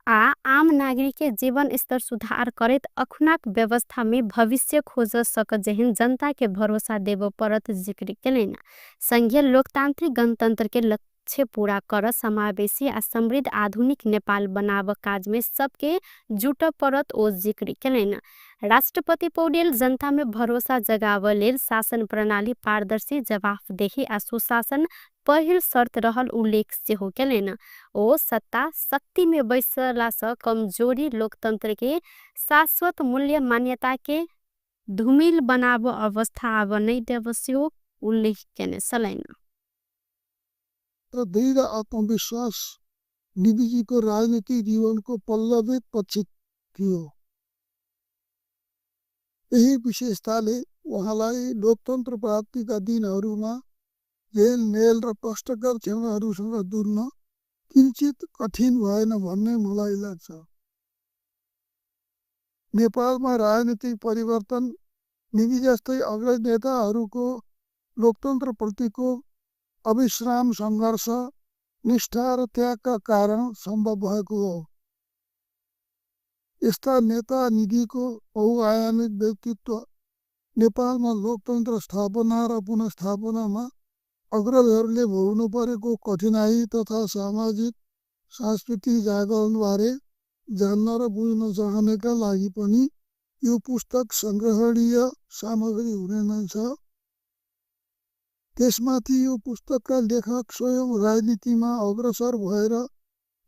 आ आम नागरिक के जीवन स्तर सुधार करैत अखुनाक व्यवस्था में भविष्य खोज सकत जेहन जनता के भरोसा देव परत जिक्र केलनि। संघीय लोकतांत्रिक गणतंत्र के लक्ष्य पूरा कर समावेशी आ समृद्ध आधुनिक नेपाल बनाव काज में सबके जुट परत ओ जिक्र केलनि। राष्ट्रपति पौडेल जनता में भरोसा जगाव लेल शासन प्रणाली पारदर्शी जवाफदेही आ सुशासन पहिल शर्त रहल उल्लेख सेहो केलनि। ओ सत्ता शक्ति में बैसला से कमजोरी लोकतंत्र के शाश्वत मूल्य मान्यता के धूमिल बनाव अवस्था आब नहीं देव सेहो उल्लेख केने छलनि। र दृढ आत्मविश्वास निधिजीको राजनीतिक जीवनको पल्लवित पक्ष थियो। यही विशेषताले उहाँलाई लोकतन्त्र प्राप्तिका दिनहरूमा जेल मेल र कष्टकर क्षणहरूसँग जुझ्न किञ्चित कठिन भएन भन्ने मलाई लाग्छ। नेपालमा राजनीतिक परिवर्तन निधि जस्तै अग्रज नेताहरूको लोकतन्त्रप्रतिको अविश्राम सङ्घर्ष, निष्ठा र त्यागका कारण सम्भव भएको हो। यस्ता नेता निधिको बहुआयामिक व्यक्तित्व नेपालमा लोकतन्त्र स्थापना र पुनर्स्थापनामा अग्रजहरूले भोग्नु परेको कठिनाई तथा सामाजिक सांस्कृतिक जागरणबारे जान्न र बुझ्न चाहनेका लागि पनि यो पुस्तक सङ्ग्रहणीय सामग्री हुने नै छ। त्यसमाथि यो पुस्तकका लेखक स्वयं राजनीतिमा अग्रसर भएर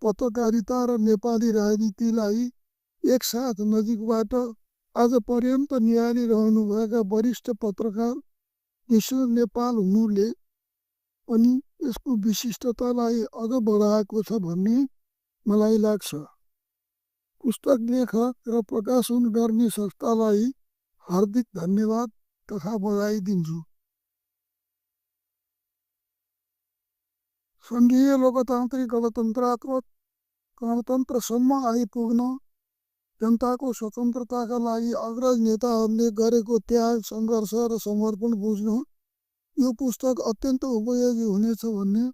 पत्रकारिता र नेपाली राजनीतिलाई एकसाथ नजिकबाट आजपर्यन्त निहालिरहनुभएका वरिष्ठ पत्रकार विष्णु नेपाल हुनुले पनि यसको विशिष्टतालाई अझ बढाएको छ भन्ने मलाई लाग्छ। पुस्तक लेखक र प्रकाशन गर्ने संस्थालाई हार्दिक धन्यवाद तथा बधाई दिन्छु। सङ्घीय लोकतान्त्रिक गणतन्त्रात्मक गणतन्त्रसम्म आइपुग्न जनताको स्वतन्त्रताका लागि अग्रज नेताहरूले गरेको त्याग, सङ्घर्ष र समर्पण बुझ्न यो पुस्तक अत्यन्त उपयोगी हुनेछ भन्ने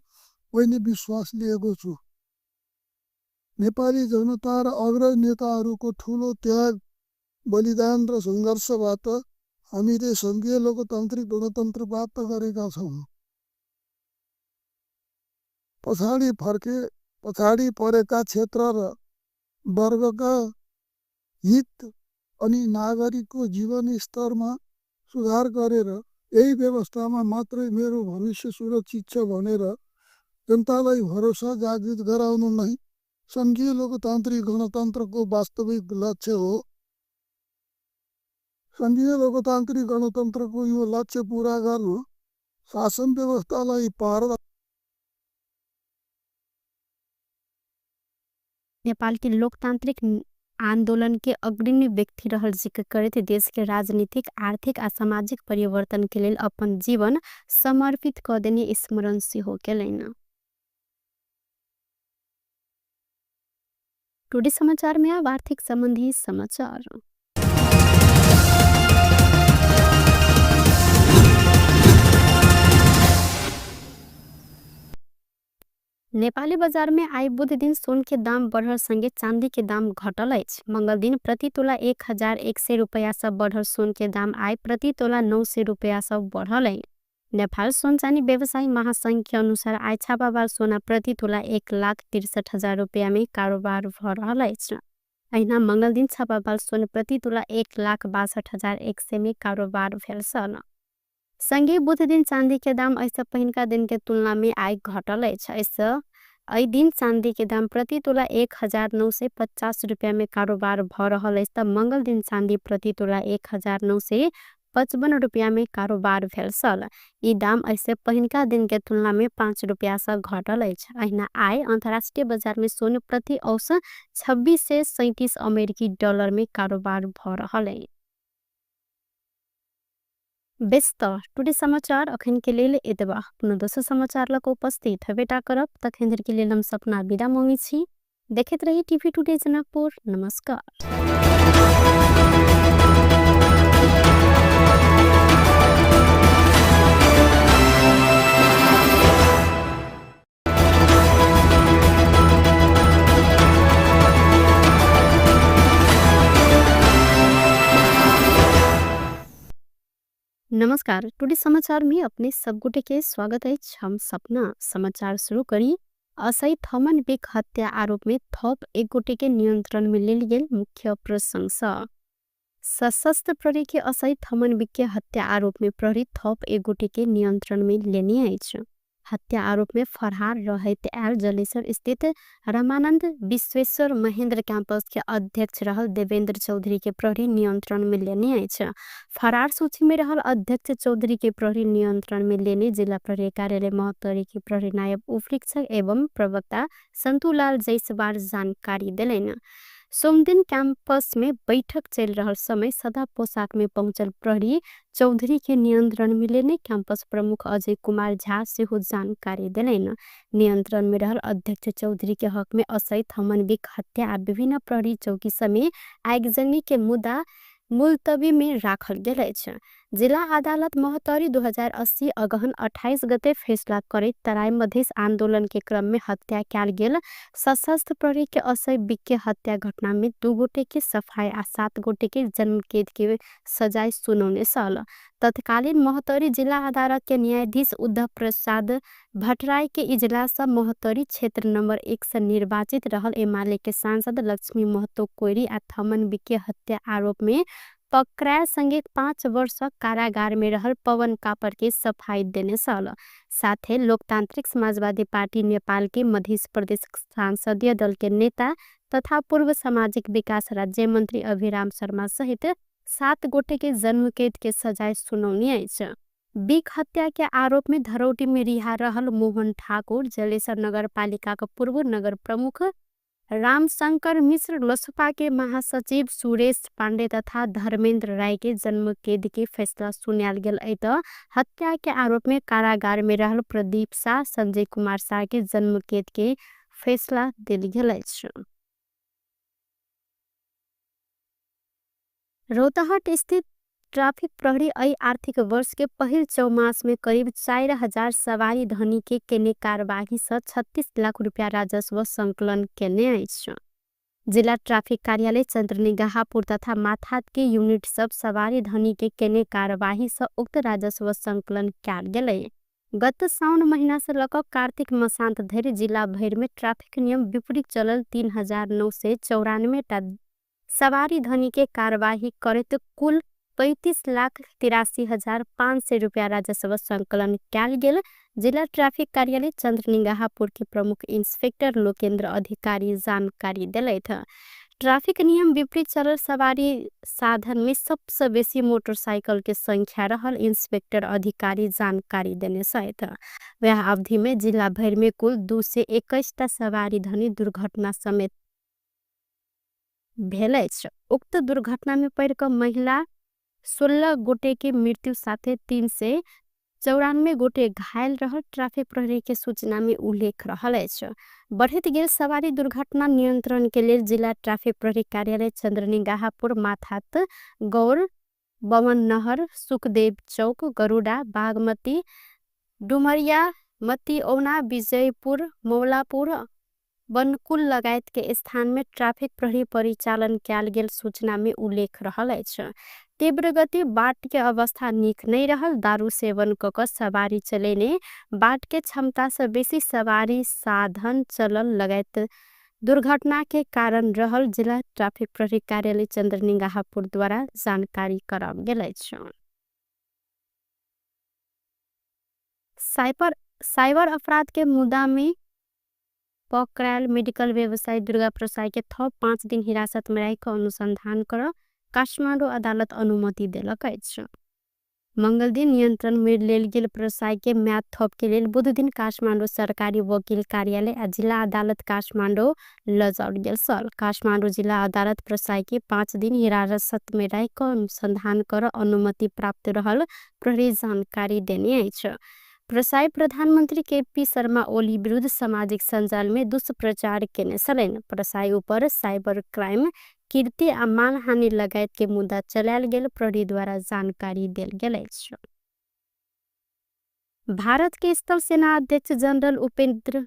मैले विश्वास लिएको छु। नेपाली जनता र अग्रज नेताहरूको ठूलो त्याग, बलिदान र सङ्घर्षबाट हामीले सङ्घीय लोकतान्त्रिक गणतन्त्र प्राप्त गरेका छौँ। पछाडि फर्के पछाडि परेका क्षेत्र र वर्गका हित अनि नागरिकको जीवनस्तरमा सुधार गरेर यही व्यवस्थामा मात्रै मेरो भविष्य सुरक्षित छ भनेर जनतालाई भरोसा जागृत गराउनु नै सङ्घीय लोकतान्त्रिक गणतन्त्रको वास्तविक लक्ष्य हो। सङ्घीय लोकतान्त्रिक गणतन्त्रको यो लक्ष्य पुरा गर्नु शासन व्यवस्थालाई पार नेपाल के लोकतांत्रिक आंदोलन के अग्रणी व्यक्ति रहल जिक्र करैत देश के राजनीतिक, आर्थिक आ सामाजिक परिवर्तन के लेल अपन जीवन समर्पित क देने स्मरण सेहो केलनि। टुडे समाचार में अब आर्थिक संबंधी समाचार। नेपाली बाजार में आइ बुध दिन सोन के दाम बढ़ल संगे चांदी के दाम घटल अछि। मंगल दिन प्रति तोला 1100 रुपया से बढ़ल सोन के दाम आइ प्रति तोला 900 रुपया से बढ़ल अछि। नेपाल सोन चानी व्यवसायी महासंघ के अनुसार आइ छापावाल सोना प्रति तोला 1,63,000 रुपया में कारोबार भ रहल अछि। अहिना मंगल दिन छापावाल सोन प्रति तोला 1,62,100 में कारोबार भेल छल। संगे बुध दिन चांदी के दाम एहिसँ पहिनका दिन के तुलना में आइ घटल अछि। एहिसँ एहि दिन चांदी के दाम प्रति तोला 1950 रुपया में कारोबार भ रहल अछि त मंगल दिन चांदी प्रति तोला 1955 रुपया में कारोबार भेल छल। ई दाम एहिसँ पहिनका दिन के तुलना में 5 रुपया सँ घटल अछि। अहिना आइ अंतर्राष्ट्रीय बाजार में सोन प्रति औसत 2637 अमेरिकी डॉलर में कारोबार भ रहल अछि। बेस त टुडे समाचार अखन के लेल एतबा। पुनः दोसर समाचार लग उपस्थित हेबेटा करब। तखन धरि के लेल हम सपना विदा मांगै छी। देखैत रही टीवी टुडे जनकपुर। नमस्कार। नमस्कार, टुडे समाचार में अपने सब गोटे के स्वागत अछि। हम सपना समाचार शुरू करी। असई थमन बिक हत्या आरोप में थप एक गोटे के नियंत्रण में लेल गेल मुख्य प्रशंसा। सशस्त्र प्रहरी के असई थमन बिक के हत्या आरोप में प्रहरी थप एक गोटे के नियंत्रण में लेने अछि। हत्या आरोप में फरार रहैत आयल जलेसर स्थित रामानंद विश्वेश्वर महेंद्र कैंपस के अध्यक्ष रहल देवेंद्र चौधरी के प्रहरी नियंत्रण में लेने अछि। फरार सूची में रहल अध्यक्ष चौधरी के प्रहरी नियंत्रण में लेने जिला प्रहरी कार्यालय महोत्तरी के प्रहरी नायब उपरीक्षक एवं प्रवक्ता संतुलाल जायसवाल जानकारी देलनि। सोमदिन कैंपस में बैठक चल रहल समय सदा पोशाक में पहुंचल प्रहरी चौधरी के नियंत्रण में लेने कैंपस प्रमुख अजय कुमार झा सेहो जानकारी देलनि। नियंत्रण में रहल अध्यक्ष चौधरी के हक में असई थमन बिक हत्या आ विभिन्न प्रहरी चौकी समेत आगजनी के मुद्दा मुलतवी में राखल गेल अछि। जिला अदालत महोत्तरी 2080 अगहन 28 गते फैसला करैत तराई मधेश आंदोलन के क्रम में हत्या कयल गेल सशस्त्र प्रहरी के असई बिक के हत्या घटना में 2 गोटे के सफाई आ 7 गोटे के जन्मकैद के सजाय सुनौने छल। तत्कालीन महोत्तरी जिला अदालत के न्यायाधीश उद्धव प्रसाद भट्टराई के इजलास महोत्तरी क्षेत्र नंबर 1 से निर्वाचित रहल एमाले के सांसद लक्ष्मी महतो कोइरी आ थमन बिक के हत्या आरोप में पकड़ायल संगे 5 वर्ष कारागार में रहल पवन कापर के सफाई देने छल। साथे लोकतांत्रिक समाजवादी पार्टी नेपाल के मध्य प्रदेश संसदीय दल के नेता तथा पूर्व सामाजिक विकास राज्य मंत्री अभिराम शर्मा सहित 7 गोटे के जन्मकैद के सजाय सुनौनी अछि। बिक हत्या के आरोप में धरौटी में रिहा रहल मोहन ठाकुर, जलेसर नगरपालिका के पूर्व नगर प्रमुख रामशंकर मिश्र, लोसपा के महासचिव सुरेश पांडे तथा धर्मेंद्र राय के जन्मकैद के फैसला सुनायल गेल अछि। त हत्या के आरोप में कारागार में रहल प्रदीप शाह, संजय कुमार शाह के जन्मकैद के फैसला देल गेल अछि। रौतहट स्थित ट्राफिक प्रहरी अई आर्थिक वर्ष के पहिल चौमास में करीब 4000 सवारी धनी के केने कारबाही से 36 लाख रुपया राजस्व संकलन केने अछि। जिला ट्राफिक कार्यालय चन्द्रनिगाहपुर तथा माथात के यूनिट सब सवारी धनी के केने कारबाही से उक्त राजस्व संकलन कयल गेलै। गत साउन महीना से लक कार्तिक मसान्त धरि जिला भरि में ट्राफिक नियम विपरीत चलल 3994 टा सवारी धनी के कारबाही करैत कुल 35,83,500 रुपया राजस्व संकलन कयल गेल जिला ट्राफिक कार्यालय चन्द्रनिगाहपुर के प्रमुख इंस्पेक्टर लोकेन्द्र अधिकारी जानकारी देलथि। ट्राफिक नियम विपरीत चलल सवारी साधन में सबसे बेसी मोटरसाइकिल के संख्या रहल इंस्पेक्टर अधिकारी जानकारी देने छथि। वह अवधि में जिला भरि में कुल 221 टा सवारी धनी दुर्घटना समेत भेल अछि। उक्त दुर्घटना में पड़ि क महिला 16 गोटे के मृत्यु साथे 394 गोटे घायल रहल ट्राफिक प्रहरी के सूचना में उल्लेख रहल अछि। बढ़ैत गेल सवारी दुर्घटना नियंत्रण के लेल जिला ट्राफिक प्रहरी कार्यालय चन्द्रनिगाहपुर माथात गौर बमन नहर सुखदेव चौक गरुडा बागमती डुमरिया मतिऔना विजयपुर मौलापुर बनकुल लगायत के स्थान में ट्राफिक प्रहरी परिचालन कयल गेल सूचना में उल्लेख रहल अछि। तीव्र गति बाट के अवस्था नीक नहीं रहल दारू सेवन क क सवारी चलेने बाट के क्षमता से बेसी सवारी साधन चलल लगायत दुर्घटना के कारण रहल जिला ट्राफिक प्रहरी कार्यालय चन्द्रनिगाहपुर द्वारा जानकारी कराओल गेल अछि। साइबर अपराध के मुद्दा में पकड़ायल मेडिकल व्यवसायी दुर्गा प्रसाई के थप 5 दिन हिरासत में राखि अनुसंधान कर काठमाडौँ अदालत अनुमति देलक अछि। मंगल दिन नियंत्रण में लेल गेल प्रसाई के म्याद थप के लेल बुध दिन काठमाडौँ सरकारी वकील कार्यालय आ जिला अदालत काठमाडौँ लजाओल गेल छल। काठमाडौँ जिला अदालत प्रसाई के 5 दिन हिरासत में राखि अनुसंधान कर अनुमति प्राप्त रहल प्रहरी जानकारी देने अछि। प्रसाई प्रधानमंत्री केपी शर्मा ओली विरुद्ध सामाजिक सञ्जाल में दुष्प्रचार केने छलनि। प्रसाई ऊपर साइबर क्राइम कीर्ति आ मानहानि लगायत के मुद्दा चलायल गेल प्रहरी द्वारा जानकारी देल गेल अछि। भारत के स्थल सेना अध्यक्ष जनरल उपेन्द्र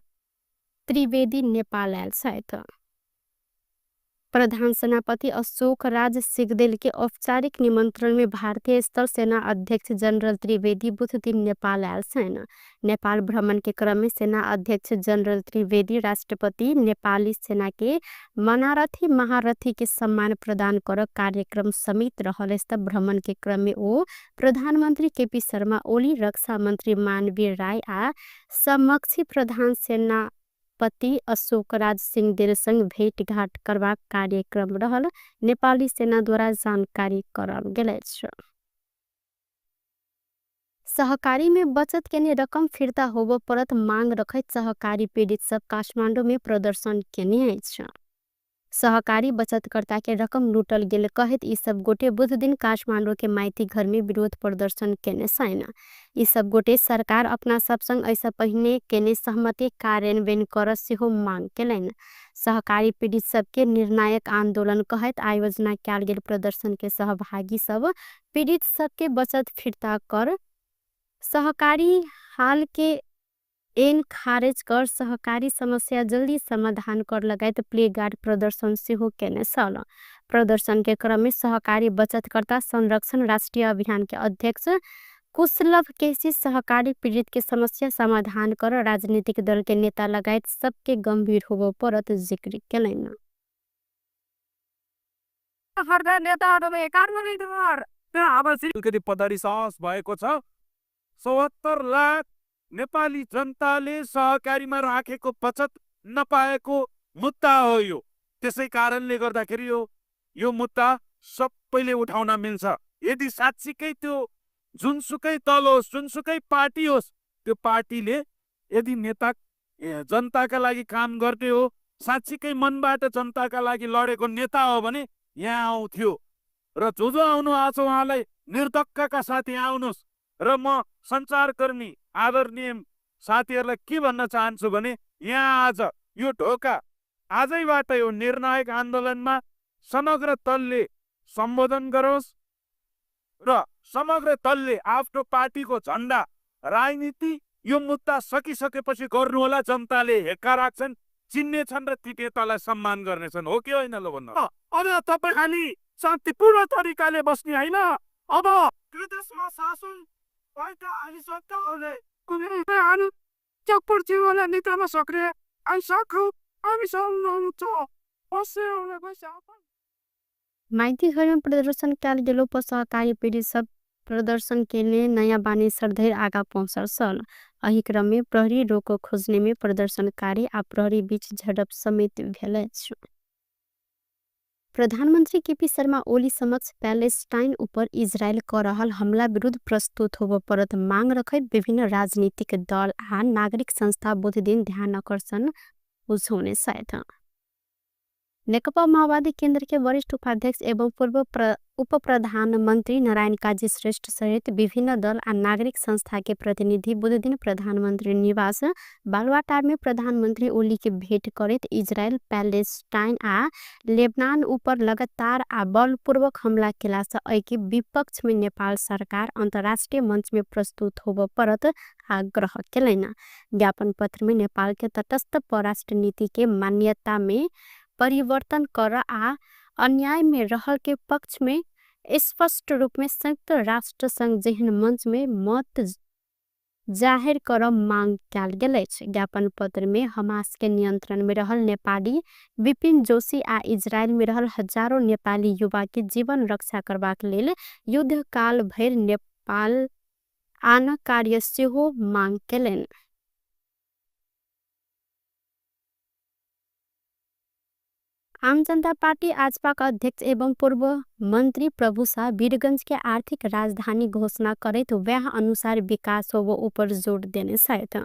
त्रिवेदी नेपाल आयल छथि। प्रधान सेनापति अशोक राज सिगदेल के औपचारिक निमंत्रण में भारतीय स्थल सेना अध्यक्ष जनरल त्रिवेदी बुध दिन नेपाल आयल छनि। नेपाल भ्रमण के क्रम में सेना अध्यक्ष जनरल त्रिवेदी राष्ट्रपति नेपाली सेना के मनारथी महारथी के सम्मान प्रदान कर कार्यक्रम समेत रहल अछि। भ्रमण के क्रम में ओ प्रधानमंत्री केपी शर्मा ओली, रक्षा मंत्री मानवीर राय आ समक्षी प्रधान सेनापति अशोक राज सिंहदेल संग भेटघाट करबाक कार्यक्रम रहल नेपाली सेना द्वारा जानकारी कराओल गेल अछि। सहकारी में बचत केने रकम फिर्ता होबो परत मांग रखैत सहकारी पीड़ित सब काठमाडौँ में प्रदर्शन केने अछि। सहकारी बचतकर्ता के रकम लूटल गेल कहैत ई सब गोटे बुध दिन काठमाडौँ के माइती घर में विरोध प्रदर्शन केने छनि। ई सब गोटे सरकार अपना सब संग ऐसा पहिने केने सहमति कार्यान्वयन कर सेहो मांग केलनि। सहकारी पीड़ित सबके निर्णायक आंदोलन कहैत आयोजना कयल गेल प्रदर्शन के सहभागी सब पीड़ित सबके बचत फिर्ता कर सहकारी हाल के एन खारेज कर सहकारी समस्या जल्दी समाधान कर लगायत प्लेगार्ड प्रदर्शन सेहो केने छल। प्रदर्शन के क्रम में सहकारी बचतकर्ता संरक्षण राष्ट्रीय अभियान के अध्यक्ष कुशलभ केसी सहकारी पीड़ित के समस्या समाधान कर राजनीतिक दल के नेता लगायत सबके गंभीर होबो परत जिक्र केलनि। अलिकति पदरी सहज भएको छ। 74 लाख नेपाली जनताले सहकारीमा राखेको बचत नपाएको मुद्दा हो यो। त्यसै कारणले गर्दाखेरि यो मुद्दा सबैले उठाउन मिल्छ। यदि साँच्चीकै त्यो जुनसुकै दल होस्, जुनसुकै पार्टी होस्, त्यो पार्टीले यदि नेता जनताका लागि काम गर्ने हो, साँच्चीकै मनबाट जनताका लागि लडेको नेता हो भने यहाँ आउँथ्यो। र जो जो आउनु भएको छ उहाँलाई निर्धक्कका साथ यहाँ आउनुहोस्। र म सञ्चारकर्मी आदरणीय साथीहरूलाई के भन्न चाहन्छु भने यहाँ आज यो ढोका आजैबाट यो निर्णायक आन्दोलनमा समग्र दलले सम्बोधन गरोस्, र समग्र दलले आफ्नो पार्टीको झन्डा राजनीति यो मुद्दा सकिसकेपछि गर्नुहोला। जनताले हेक्का राख्छन्, चिन्ने छन् र ती नेतालाई सम्मान गर्नेछन्। हो कि होइन ल भन्नु? अब तपाईँ खालि शान्तिपूर्ण तरिकाले बस्ने होइन। अब देशमा शासन भएका हामी सरकारहरूले कुनै निकाल्न सक्ने माइतीघरमे प्रदर्शन कयल गेलो पर सहकारी पीड़ित सब प्रदर्शन केने नयाँ बानेश्वर धरि आगा पहुँचल छल। एहि क्रम में प्रहरी रोक खोजने में प्रदर्शनकारी आ प्रहरी बीच झडप समेत भेल अछि। प्रधानमन्त्री केपी शर्मा ओली समक्ष प्यालेस्टाइन उपर इजरायल क रहल हमला विरुद्ध प्रस्तुत होबय परत मांग रखैत विभिन्न राजनीतिक दल आ नागरिक संस्था बुधदिन ध्यान आकर्षण बुझौने छथि। नेकपा माओवादी केन्द्र के वरिष्ठ उपाध्यक्ष एवं पूर्व उपप्रधानमन्त्री नारायण काजी श्रेष्ठ सहित विभिन्न दल आ नागरिक संस्था के प्रतिनिधि बुधदिन प्रधानमन्त्री निवास बालुवाटार में प्रधानमन्त्री ओली के भेट करैत इजरायल, प्यालेस्टाइन आ लेबनान उपर लगातार आ बलपूर्वक हमला केलासँ एहिके विपक्ष में नेपाल सरकार अन्तर्राष्ट्रिय मंच में प्रस्तुत होबय परत आग्रह केलनि। ज्ञापन पत्र में नेपाल के तटस्थ परराष्ट्र नीति के मान्यता में परिवर्तन कर आ अन्याय में रहल के पक्ष में स्पष्ट रूप में संयुक्त राष्ट्र संघ जेहन मंच में मत जाहेर कर मांग कयल गेल अछि। ज्ञापन पत्र में हमास के नियंत्रण में रहल नेपाली विपिन जोशी आ इजरायल में रहल हजारों नेपाली युवा के जीवन रक्षा करबाक लेल युद्धकाल भरि नेपाल आन कार्य सेहो मांग केलनि। आम जनता पार्टी आजपा के अध्यक्ष एवं पूर्व मंत्री प्रभु शाह वीरगंज के आर्थिक राजधानी घोषणा करैत वएह अनुसार विकास होबो ऊपर जोड़ देने छथि।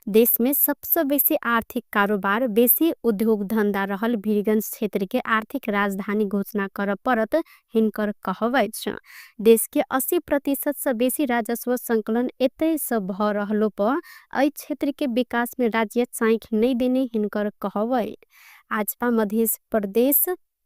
देश में सबसे बेसी आर्थिक कारोबार, बेसी उद्योग धंधा रहल वीरगंज क्षेत्र के आर्थिक राजधानी घोषणा कर परत हिनकर कहब अछि। देश के 80% से बेसी राजस्व संकलन एतय से भ रहलो पर एहि क्षेत्र के विकास में राज्य चाँखि नहि देने हिनकर कहब अछि। आजपा मध्य प्रदेश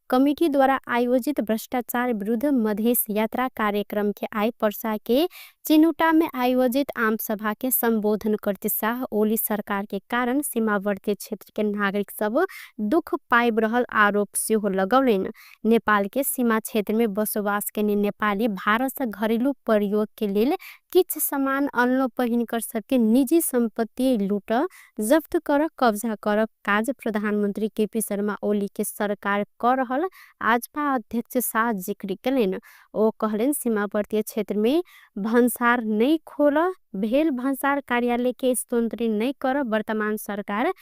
कमिटी द्वारा आयोजित भ्रष्टाचार विरुद्ध मधेश यात्रा कार्यक्रम के आइ पर्सा के चिनुटा में आयोजित आम सभा के संबोधन करते शाह ओली सरकार के कारण सीमावर्ती क्षेत्र के नागरिक सब दुख पाबि रहल आरोप सेहो लगौलनि। नेपाल के सीमा क्षेत्र में बसोबास केने नेपाली भारत से घरेलू प्रयोग के लेल किछु सामान अनलो पर हिनकर सबके निजी संपत्ति लूट जब्त कर कब्जा कर काज प्रधानमंत्री केपी शर्मा ओली के सरकार क रहल आजपा अध्यक्ष शाह जिक्र केलनि। ओ कहलनि सीमावर्ती क्षेत्र में भन्सार नहि खोल भेल भन्सार कार्यालय के स्तोत्री नहि कर वर्तमान सरकार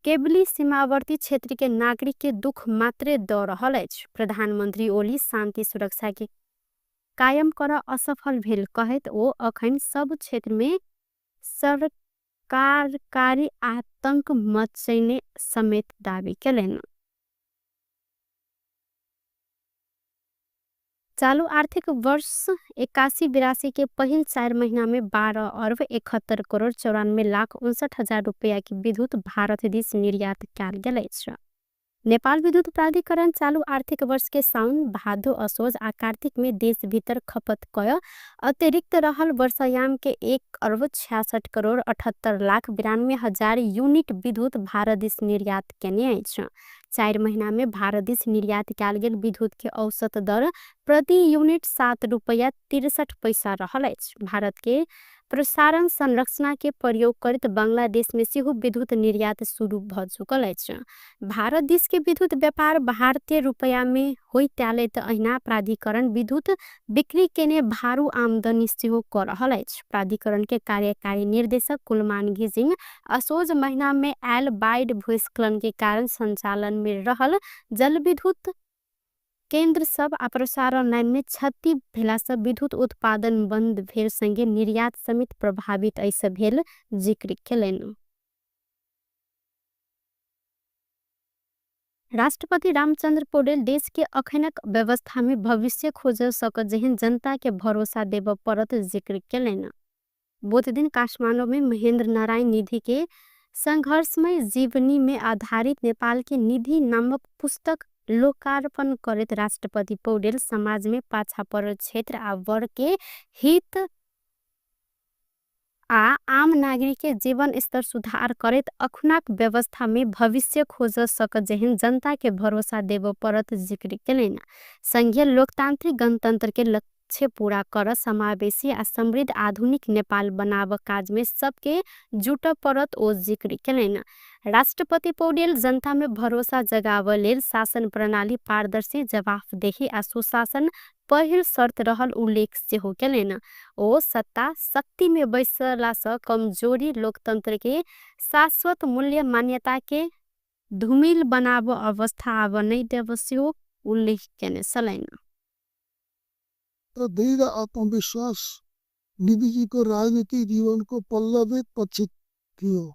केवली सीमावर्ती क्षेत्र के नागरिक के दुख मात्रे द रहल अछि। प्रधानमंत्री ओली शांति सुरक्षा के कायम कर असफल भेल कहैत ओ अखन सब क्षेत्र में सरकारकारी आतंक मचैने समेत दावी केलनि। चालू आर्थिक वर्ष 81-82 के पहिल 4 महीना में 12 अरब 71 करोड़ 94 लाख 59 हजार रुपया के विद्युत भारत दिस निर्यात कयल गेल अछि। नेपाल विद्युत प्राधिकरण चालू आर्थिक वर्ष के साउन, भादो, असोज आ कार्तिक में देश भीतर खपत कय अतिरिक्त रहल वर्षायाम के 1 अरब 66 करोड़ 78 लाख 92 हजार यूनिट विद्युत भारत दिस निर्यात केने अछि। 4 महीना में भारत दिस निर्यात कयल गेल विद्युत के औसत दर प्रति यूनिट 7 रुपया 63 पैसा रहल अछि। भारत के प्रसारण संरचना के प्रयोग करैत बांग्लादेश में सेहो विद्युत निर्यात शुरू भ चुकल अछि। भारत दिस के विद्युत व्यापार भारतीय रुपया में होइत आयल त अहिना प्राधिकरण विद्युत बिक्री केने भारू आमदनी सेहो क रहल अछि। प्राधिकरण के कार्यकारी निर्देशक कुलमान घिसिङ असोज महीना में आयल बाढ़ि भूस्खलन के कारण संचालन में रहल जलविद्युत केंद्र सब आ प्रसारण लाइन में क्षति भेला से विद्युत उत्पादन बंद भेल संगे निर्यात समेत प्रभावित ऐसे भेल जिक्र केलनि। राष्ट्रपति रामचंद्र पौडेल देश के अखनक व्यवस्था में भविष्य खोज सकत जेहन जनता के भरोसा देबय पड़त जिक्र केलनि। बुधदिन काठमाडौँ में महेंद्र नारायण निधि के संघर्षमय जीवनी में आधारित नेपाल के निधि नामक पुस्तक लोकार्पण करैत राष्ट्रपति पौडेल समाजमे पाछा परल क्षेत्र आ वर्गके हित आ आम नागरिकके जीवन स्तर सुधार करैत अखुनाक व्यवस्थामे भविष्य खोज सकत जेहन जनताके भरोसा देबो परत जिक्र केलैन। संघीय लोकतान्त्रिक गणतन्त्रके लक्ष्य पूरा कर समावेशी आ समृद्ध आधुनिक नेपाल बनाब काजमे सबके जुट परत ओ जिक्र केलैन। राष्ट्रपति पौडेल जनतामे भरोसा जगाब लेल शासन प्रणाली पारदर्शी, जवाफदेही आ सुशासन पहिल शर्त रहल उल्लेख सेहो केलैन। ओ सत्ता शक्तिमे बैसलासँ कमजोरी लोकतन्त्रके शाश्वत मूल्य मान्यताके धूमिल बनाब अवस्था आब नै देब सेहो उल्लेख केने छलैन। र दृढ आत्मविश्वास निधिजीको राजनीतिक जीवनको पल्लवित पक्ष थियो।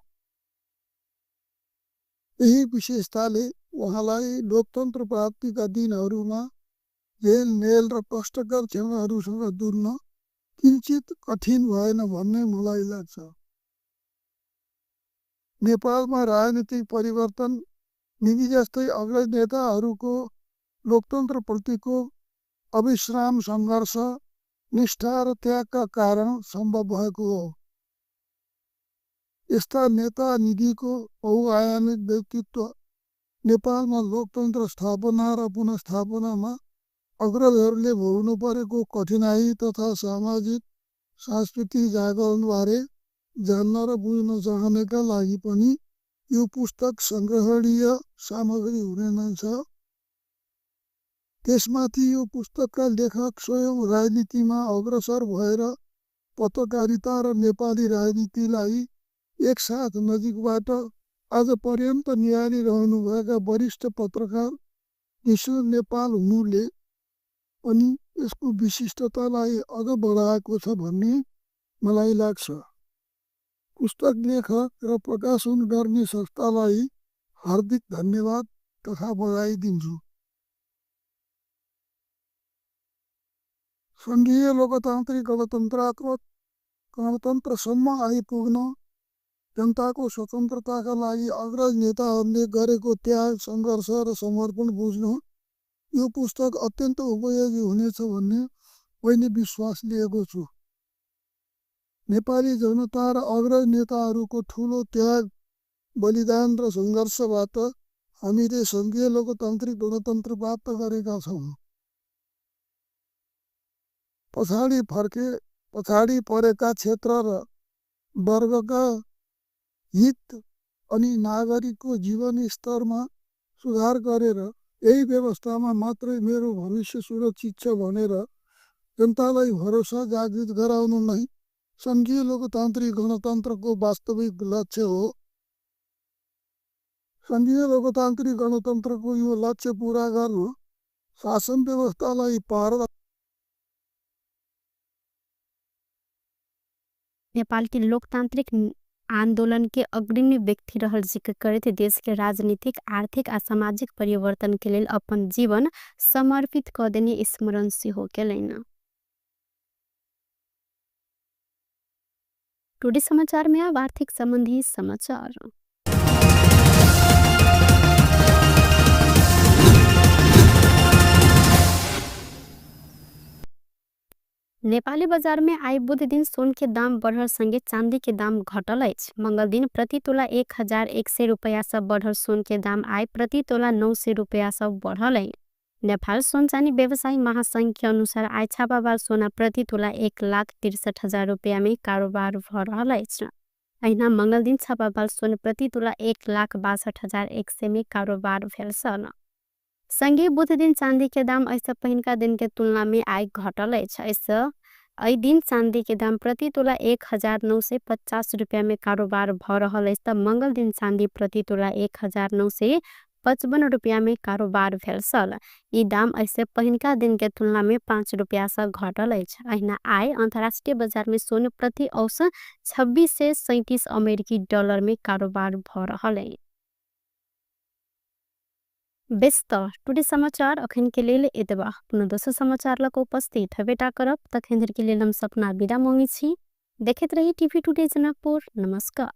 यही विशेषताले उहाँलाई लोकतन्त्र प्राप्तिका दिनहरूमा झेलमेल र कष्टकर क्षणहरूसँग जुझ्न किञ्चित कठिन भएन भन्ने मलाई लाग्छ। नेपालमा राजनीतिक परिवर्तन निधि जस्तै अग्रज नेताहरूको लोकतन्त्रप्रतिको अविश्राम सङ्घर्ष, निष्ठा र त्यागका कारण सम्भव भएको हो। यस्ता नेता निधिको बहुआयामिक व्यक्तित्व नेपालमा लोकतन्त्र स्थापना र पुनर्स्थापनामा अग्रजहरूले भोग्नु परेको कठिनाई तथा सामाजिक सांस्कृतिक जागरणबारे जान्न र बुझ्न चाहनेका लागि पनि यो पुस्तक सङ्ग्रहणीय सामग्री हुने नै छ। त्यसमाथि यो पुस्तकका लेखक स्वयं राजनीतिमा अग्रसर भएर पत्रकारिता र नेपाली राजनीतिलाई एकसाथ नजिकबाट आजपर्यन्त निहालिरहनुभएका वरिष्ठ पत्रकार विष्णु नेपाल हुनुले पनि यसको विशिष्टतालाई अझ बढाएको छ भन्ने मलाई लाग्छ। पुस्तक लेखक र प्रकाशन गर्ने संस्थालाई हार्दिक धन्यवाद तथा बधाई दिन्छु। सङ्घीय लोकतान्त्रिक गणतन्त्रात्मक गणतन्त्रसम्म आइपुग्न जनताको स्वतन्त्रताका लागि अग्रज नेताहरूले गरेको त्याग, सङ्घर्ष र समर्पण बुझ्न यो पुस्तक अत्यन्त उपयोगी हुनेछ भन्ने मैले विश्वास लिएको छु। नेपाली जनता र अग्रज नेताहरूको ठुलो त्याग, बलिदान र सङ्घर्षबाट हामीले सङ्घीय लोकतान्त्रिक गणतन्त्र प्राप्त गरेका छौँ। पछाडि फर्के पछाडि परेका क्षेत्र र वर्गका हित अनि नागरिकको जीवनस्तरमा सुधार गरेर यही व्यवस्थामा मात्रै मेरो भविष्य सुरक्षित छ भनेर जनतालाई भरोसा जागृत गराउनु नै सङ्घीय लोकतान्त्रिक गणतन्त्रको वास्तविक लक्ष्य हो। सङ्घीय लोकतान्त्रिक गणतन्त्रको यो लक्ष्य पुरा गर्न शासन व्यवस्थालाई पार नेपालके लोकतान्त्रिक आन्दोलनके अग्रणी व्यक्ति रहल जिक्र करैत देशके राजनीतिक, आर्थिक आ सामाजिक परिवर्तनके लेल अपन जीवन समर्पित क देने स्मरण सेहो केलैन। टुडे समाचार में अब आर्थिक संबंधी समाचार। नेपाली बजार में आइ बुध दिन सोन के दाम बढ़ल संगे चांदी के दाम घटल अछि। मंगल दिन प्रति तोला 1100 रुपया से बढ़ल सोन के दाम आइ प्रति तोला 900 रुपया से बढ़ल अछि। नेपाल सोन चानी व्यवसायी महासंघ के अनुसार आइ छापावाल सोना प्रति तोला 1,63,000 रुपया में कारोबार भ रहल अछि। अहिना मंगल दिन छापावाल सोन प्रति तोला 1,62,100 में कारोबार भेल छल। संगे बुध दिन चांदी के दाम एहिसँ पहिनका दिन के तुलना में आइ घटल अछि। एहिसँ एहि दिन चांदी के दाम प्रति तोला 1950 रुपया में कारोबार भ रहल अछि त मंगल दिन चांदी प्रति तोला 1955 रुपया में कारोबार भेल छल। ई दाम एहिसँ पहिनका दिन के तुलना में 5 रुपया सँ घटल अछि। अहिना आइ अंतर्राष्ट्रीय बाजार में सोन प्रति औसत 2637 अमेरिकी डॉलर में कारोबार भ रहल अछि। बेस त टुडे समाचार अखन के लेल एतबा। पुनः दोसर समाचार लग उपस्थित हेबेटा करब। तखन धरि के लेल हम सपना विदा मांगै छी। देखैत रही टीवी टुडे जनकपुर। नमस्कार।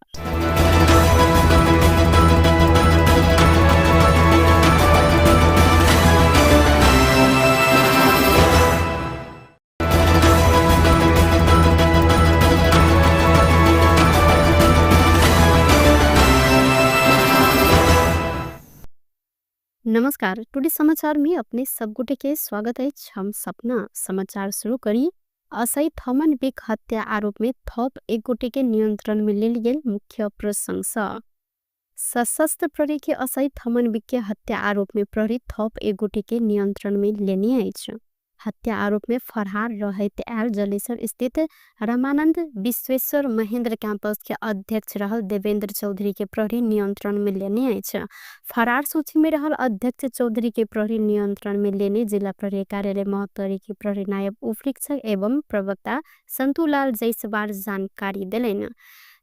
नमस्कार, टुडे समाचार में अपने सब गोटे के स्वागत अछि। हम सपना समाचार शुरू करी। असई थमन बिक हत्या आरोप में थप एक गोटे के नियंत्रण में लेल गेल मुख्य प्रशंसा। सशस्त्र प्रहरी के असई थमन बिक के हत्या आरोप में प्रहरी थप एक गोटे के नियंत्रण में लेने अछि। हत्या आरोप में फरहार रहैत आयल जलेसर स्थित रामानंद विश्वेश्वर महेंद्र कैंपस के अध्यक्ष रहल देवेंद्र चौधरी के प्रहरी नियंत्रण में लेने अछि। फरार सूची में रहल अध्यक्ष चौधरी के प्रहरी नियंत्रण में लेने जिला प्रहरी कार्यालय महोत्तरी के प्रहरी नायब उपरीक्षक एवं प्रवक्ता संतुलाल जैसवार जानकारी देलनि।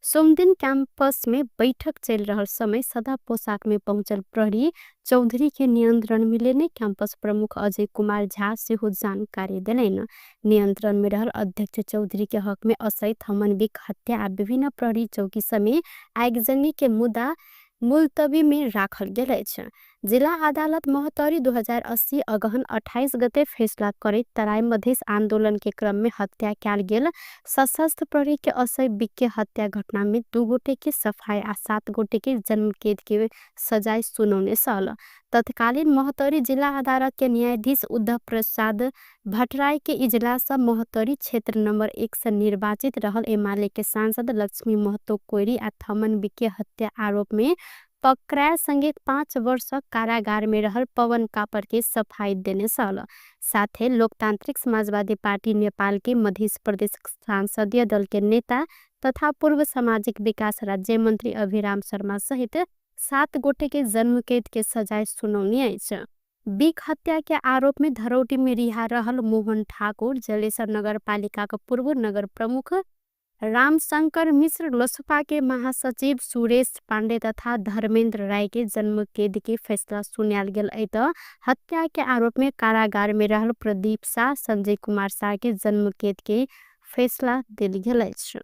सोमदिन कैंपस में बैठक चल रहल समय सदा पोशाक में पहुंचल प्रहरी चौधरी के नियंत्रण में लेने कैंपस प्रमुख अजय कुमार झा सेहो जानकारी देलनि। नियंत्रण में रहल अध्यक्ष चौधरी के हक में असई थमन बिक हत्या आ विभिन्न प्रहरी चौकी समेत आगजनी के मुद्दा मुलतवी में राखल गेल अछि। जिला अदालत महोत्तरी 2080 अगहन 28 गते फैसला करैत तराई मधेश आंदोलन के क्रम में हत्या कयल गेल सशस्त्र प्रहरी के असई बिक के हत्या घटना में 2 गोटे के सफाई आ 7 गोटे के जन्मकैद के सजाय सुनौने छल। तत्कालीन महोत्तरी जिला अदालत के न्यायाधीश उद्धव प्रसाद भट्टराई के इजलास महोत्तरी क्षेत्र नंबर 1 से निर्वाचित रहल एमाले के सांसद लक्ष्मी महतो कोइरी आ थमन बिक के हत्या आरोप में पकड़ायल संगे 5 वर्ष कारागार में रहल पवन कापर के सफाई देने छल। साथे लोकतांत्रिक समाजवादी पार्टी नेपाल के मध्य प्रदेश सांसदीय दल के नेता तथा पूर्व सामाजिक विकास राज्य मंत्री अभिराम शर्मा सहित 7 गोटे के जन्मकैद के सजाय सुनौनी अछि। बिक हत्या के आरोप में धरौटी में रिहा रहल मोहन ठाकुर, जलेसर नगरपालिका के पूर्व नगर प्रमुख रामशंकर मिश्र, लोसपा के महासचिव सुरेश पांडे तथा धर्मेंद्र राय के जन्मकैद के फैसला सुनायल गेल अछि। त हत्या के आरोप में कारागार में रहल प्रदीप शाह, संजय कुमार शाह के जन्मकैद के फैसला देल गेल अछि।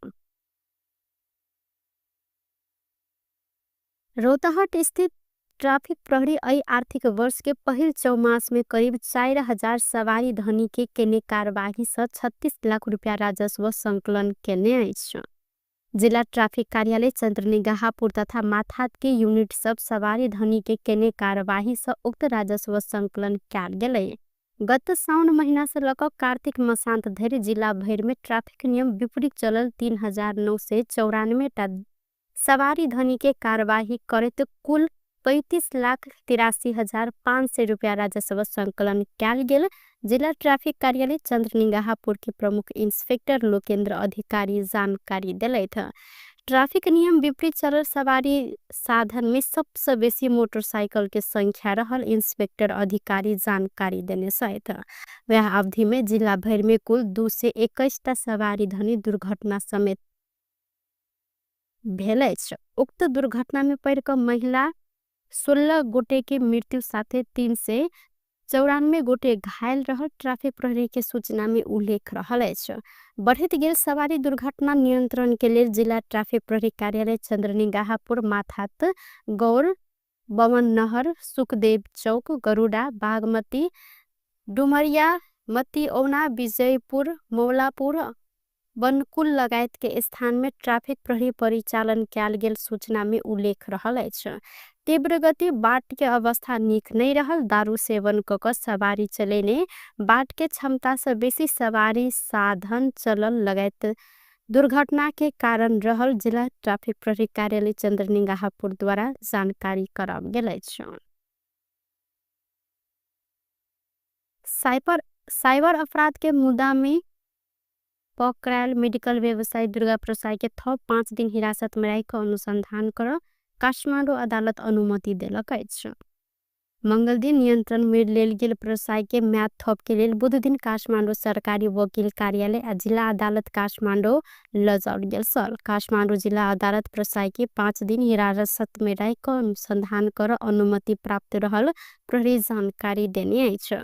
रौतहट स्थित ट्राफिक प्रहरी एहि आर्थिक वर्ष के पहिल चौमास में करीब 4000 सवारी धनी के केने कार्यवाही से 36 लाख रुपया राजस्व संकलन केने अछि। जिला ट्राफिक कार्यालय चंद्रनिगाहपुर तथा माथात के यूनिट सब सवारी धनी के केने कार्यवाही से उक्त राजस्व संकलन कयल गेलै। गत साउन महीना से लक कार्तिक मसांत धरि जिला भरि में ट्राफिक नियम विपरीत चलल 3994 टा सवारी धनी के कार्यवाही करैत कुल 35,83,500 रुपया राजस्व संकलन कयल गेल। जिला ट्राफिक कार्यालय चंद्रनिगाहपुर के प्रमुख इंस्पेक्टर लोकेन्द्र अधिकारी जानकारी देलथि। ट्राफिक नियम विपरीत चलल सवारी साधन में सबसे बेसी मोटरसाइकिल के संख्या रहल इंस्पेक्टर अधिकारी जानकारी देने छथि। वह अवधि में जिला भरि में कुल 221 टा सवारी धनी दुर्घटना समेत भेल अछि। उक्त दुर्घटना में पड़ि क महिला 16 गोटे के मृत्यु साथे 394 गोटे घायल रहल ट्राफिक प्रहरी के सूचना में उल्लेख रहल अछि। बढ़ैत गेल सवारी दुर्घटना नियंत्रण के लेल जिला ट्राफिक प्रहरी कार्यालय चंद्रनिगाहपुर, माथात, गौर, बमन नहर, सुखदेव चौक, गरुडा, बागमती, डुमरिया, मतिऔना, विजयपुर, मौलापुर, बनकुल लगायत के स्थान में ट्राफिक प्रहरी परिचालन कयल गेल सूचना में उल्लेख रहल अछि। तीव्र गति बाट के अवस्था नीक नहीं रहल, दारू सेवन क क सवारी चलेने, बाट के क्षमता से बेसी सवारी साधन चलल लगायत दुर्घटना के कारण रहल जिला ट्राफिक प्रहरी कार्यालय चंद्रनिगाहपुर द्वारा जानकारी कराओल गेल अछि। साइबर अपराध के मुद्दा में पकड़ायल मेडिकल व्यवसायी दुर्गा प्रसाई के थप 5 दिन हिरासत में राखि अनुसंधान कर काठमाडौँ अदालत अनुमति देलक अछि। मंगल दिन नियंत्रण में लेल गेल प्रसाई के म्याद थप के लेल बुध दिन काठमाडौँ सरकारी वकील कार्यालय आ जिला अदालत काठमाडौँ लजाओल गेल छल। काठमाडौँ जिला अदालत प्रसाई के 5 दिन हिरासत में राखि अनुसंधान कर अनुमति प्राप्त रहल प्रहरी जानकारी देने अछि।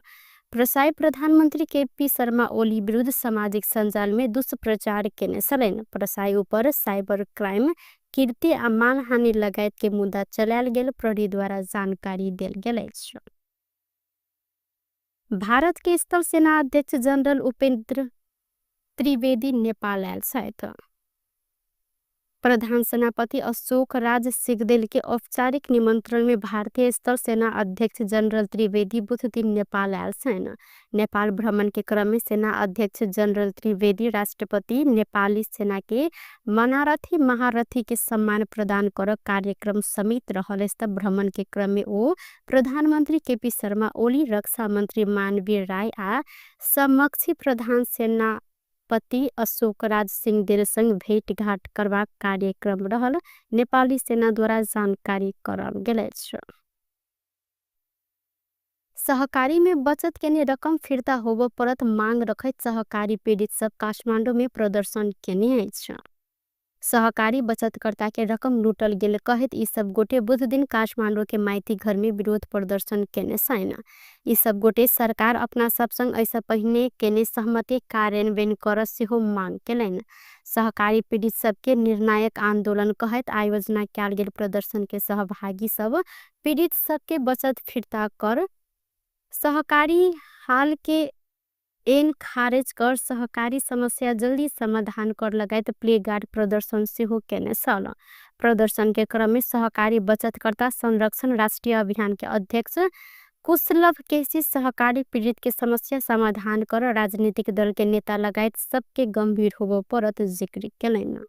प्रसाई प्रधानमंत्री के पी शर्मा ओली विरुद्ध सामाजिक सञ्जाल में दुष्प्रचार केने छलनि। प्रसाई ऊपर साइबर क्राइम, कीर्ति आ मानहानि लगायत के मुद्दा चलायल गेल प्रहरी द्वारा जानकारी देल गेल अछि। भारत के स्थल सेना अध्यक्ष जनरल उपेंद्र त्रिवेदी नेपाल आयल छथि। प्रधान सेनापति अशोक राज सिगदेल के औपचारिक निमंत्रण में भारतीय स्थल सेना अध्यक्ष जनरल त्रिवेदी बुध दिन नेपाल आयल छन्। नेपाल भ्रमण के क्रम में सेना अध्यक्ष जनरल त्रिवेदी राष्ट्रपति नेपाली सेना के मनारथी महारथी के सम्मान प्रदान कर कार्यक्रम समेत रहल। भ्रमण के क्रम में ओ प्रधानमंत्री केपी शर्मा ओली, रक्षा मंत्री मानवीर राय आ समक्षी प्रधान सेना पति अशोक राज सिंहदेल संग भेटघाट करबाक कार्यक्रम रहल नेपाली सेना द्वारा जानकारी कराओल गेल अछि। सहकारी में बचत केने रकम फिर्ता होबो परत मांग रखैत सहकारी पीड़ित सब काठमांडू में प्रदर्शन केने अछि। सहकारी बचतकर्ता के रकम लूटल गेल कहैत ई सब गोटे बुध दिन काठमांडू के माइती घर में विरोध प्रदर्शन केने छन्। ई सब गोटे सरकार अपना सब संग ऐसा पहिने केने सहमति कार्यान्वयन कर सेहो मांग केलनि। सहकारी पीड़ित सबके निर्णायक आंदोलन कहैत आयोजना कयल गेल प्रदर्शन के सहभागी सब पीड़ित सबके बचत फिर्ता कर, सहकारी हाल के एन खारेज कर, सहकारी समस्या जल्दी समाधान कर लगायत प्लेगार्ड प्रदर्शन सेहो केने छल। प्रदर्शन के क्रम में सहकारी बचतकर्ता संरक्षण राष्ट्रीय अभियान के अध्यक्ष कुशलभ केसी सहकारी पीड़ित के समस्या समाधान कर राजनीतिक दल के नेता लगायत सबके गंभीर होबो परत जिक्र केलनि।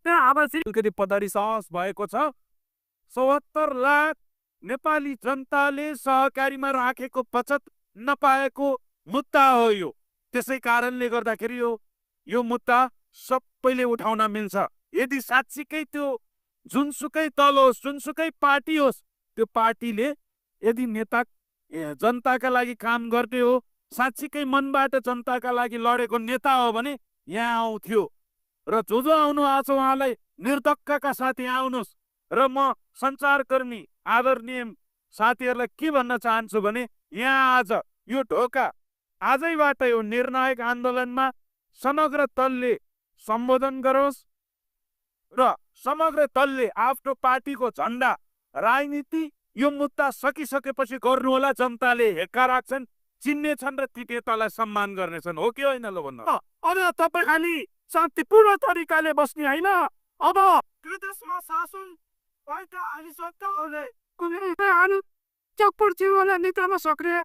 अलिकति पदरी सहज भएको छ। 74 लाख नेपाली जनताले सहकारीमा राखेको बचत नपाएको मुद्दा हो यो। त्यसै कारणले गर्दाखेरि यो मुद्दा सबैले उठाउन मिल्छ। यदि साँच्चीकै त्यो जुनसुकै दल होस्, जुनसुकै पार्टी होस्, त्यो पार्टीले यदि नेता जनताका लागि काम गर्ने हो, साँच्चीकै मनबाट जनताका लागि लडेको नेता हो भने यहाँ आउँथ्यो। र जो जो आउनु भएको छ उहाँलाई निर्धक्कका साथ यहाँ आउनुहोस्। र म सञ्चारकर्मी आदरणीय साथीहरूलाई के भन्न चाहन्छु भने यहाँ आज यो ढोका आजैबाट यो निर्णायक आन्दोलनमा समग्र दलले सम्बोधन गरोस् र समग्र दलले आफ्नो पार्टीको झन्डा राजनीति यो मुद्दा सकिसकेपछि गर्नुहोला। जनताले हेक्का राख्छन्, चिन्नेछन् र ती नेतालाई सम्मान गर्नेछन्। हो कि होइन ल भन्नु? अब तपाईँ खालि शान्तिपूर्ण तरिकाले बस्ने होइन, अब देशमा शासन भएका हामी सरकारहरूले कुनै निकाल्न सक्ने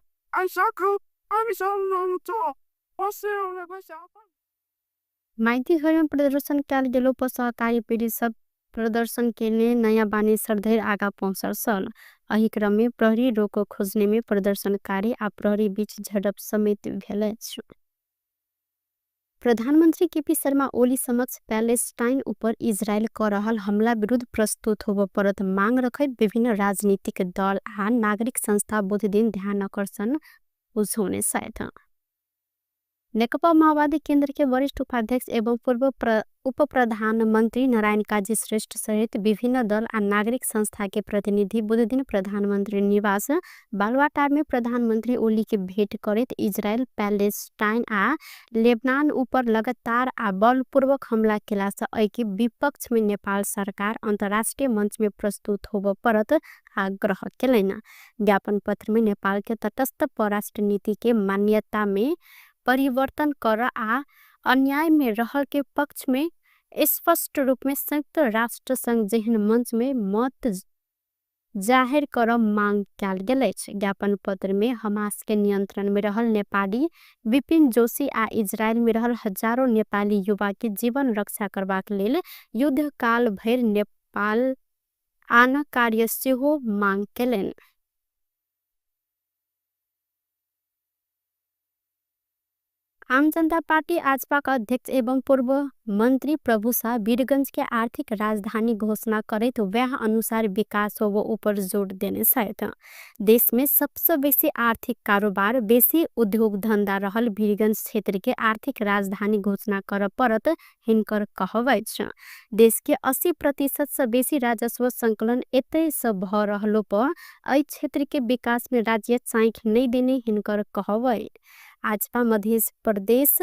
माइती घरमा प्रदर्शन कयल गेलो पर सहकारी पीड़ित सब प्रदर्शन केने नयाँ बानेश्वर धरि आगा पहुँचल छल। एहि क्रम में प्रहरी रोको खोजने में प्रदर्शनकारी आ प्रहरी बीच झड़प समेत भेल अछि। प्रधानमंत्री केपी शर्मा ओली समक्ष पैलेस्टाइन ऊपर इजरायल क रहल हमला विरुद्ध प्रस्तुत होबय परत मांग रखैत विभिन्न राजनीतिक दल आ नागरिक संस्था बुध दिन ध्यान आकर्षण बुझौने छथि। नेकपा माओवादी केंद्र के वरिष्ठ उपाध्यक्ष एवं पूर्व उप प्रधानमंत्री नारायण काजी श्रेष्ठ सहित विभिन्न दल आ नागरिक संस्था के प्रतिनिधि बुध दिन प्रधानमंत्री निवास बालुवाटार में प्रधानमंत्री ओली के भेंट करैत इजरायल, पैलेस्टाइन आ लेबनान ऊपर लगातार आ बलपूर्वक हमला केला सँ एहि विपक्ष में नेपाल सरकार अंतर्राष्ट्रीय मंच में प्रस्तुत होबय परत आग्रह केलनि। ज्ञापन पत्र में नेपाल के तटस्थ परराष्ट्र नीति के मान्यता में परिवर्तन कर आ अन्याय में रहल के पक्ष में स्पष्ट रूप में संयुक्त राष्ट्र संघ जेहन मंच में मत जाहिर कर मांग कयल गेल अछि। ज्ञापन पत्र में हमास के नियंत्रण में रहल नेपाली विपिन जोशी आ इजरायल में रहल हजारों नेपाली युवा के जीवन रक्षा करबाक लेल युद्धकाल भरि नेपाल आन कार्य सेहो मांग केलनि। आम जनता पार्टी आजपा का अध्यक्ष एवं पूर्व मंत्री प्रभु शाह वीरगंज के आर्थिक राजधानी घोषणा करैत वह अनुसार विकास होबो ऊपर जोर देने छथि। देश में सबसे बेसी आर्थिक कारोबार, बेसी उद्योग धंधा रहल वीरगंज क्षेत्र के आर्थिक राजधानी घोषणा कर परत हिनकर कहब अछि। देश के 80% से बेसी राजस्व संकलन एतय से भ रहलो पर एहि क्षेत्र के विकास में राज्य चाँखि नहीं देने हिनकर कहब अछि। आजपा मध्य प्रदेश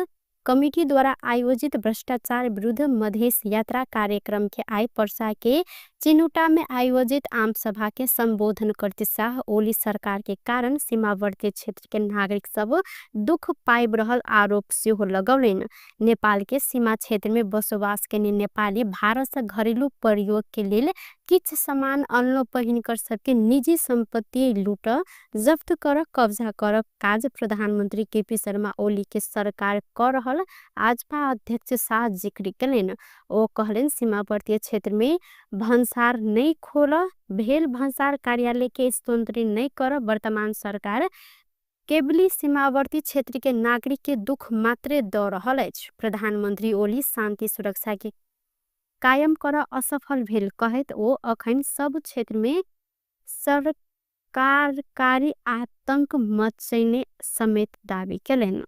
कमिटीद्वारा आयोजित भ्रष्टाचार विरुद्ध मधेश यात्रा कार्यक्रम के आइ पर्सा के चिनुटा में आयोजित आम सभा के संबोधन करते शाह ओली सरकार के कारण सीमावर्ती क्षेत्र के नागरिक सब दुख पाइब रहल आरोप सेहो लगौलनि। नेपाल के सीमा क्षेत्र में बसोबास केने नेपाली भारत से घरेलू प्रयोग के लेल किछ सामान अनलो पहिनकर सबके निजी संपत्ति लूट जफ्त कर कब्जा कर काज प्रधानमंत्री केपी शर्मा ओली के सरकार कर रहल आजपा अध्यक्ष शाह जिक्र केलनि। ओ कहलनि सीमावर्ती क्षेत्र में भन्सार नहीं खोल भेल भन्सार कार्यालय के स्तोत्री नहीं कर वर्तमान सरकार केवली सीमावर्ती क्षेत्र के नागरिक के दुख मात्रे द रहल अछि। प्रधानमंत्री ओली शांति सुरक्षा के कायम कर असफल भेल कहैत ओ अखन सब क्षेत्र में सरकारकारी आतंक मचैने समेत दावी केलनि।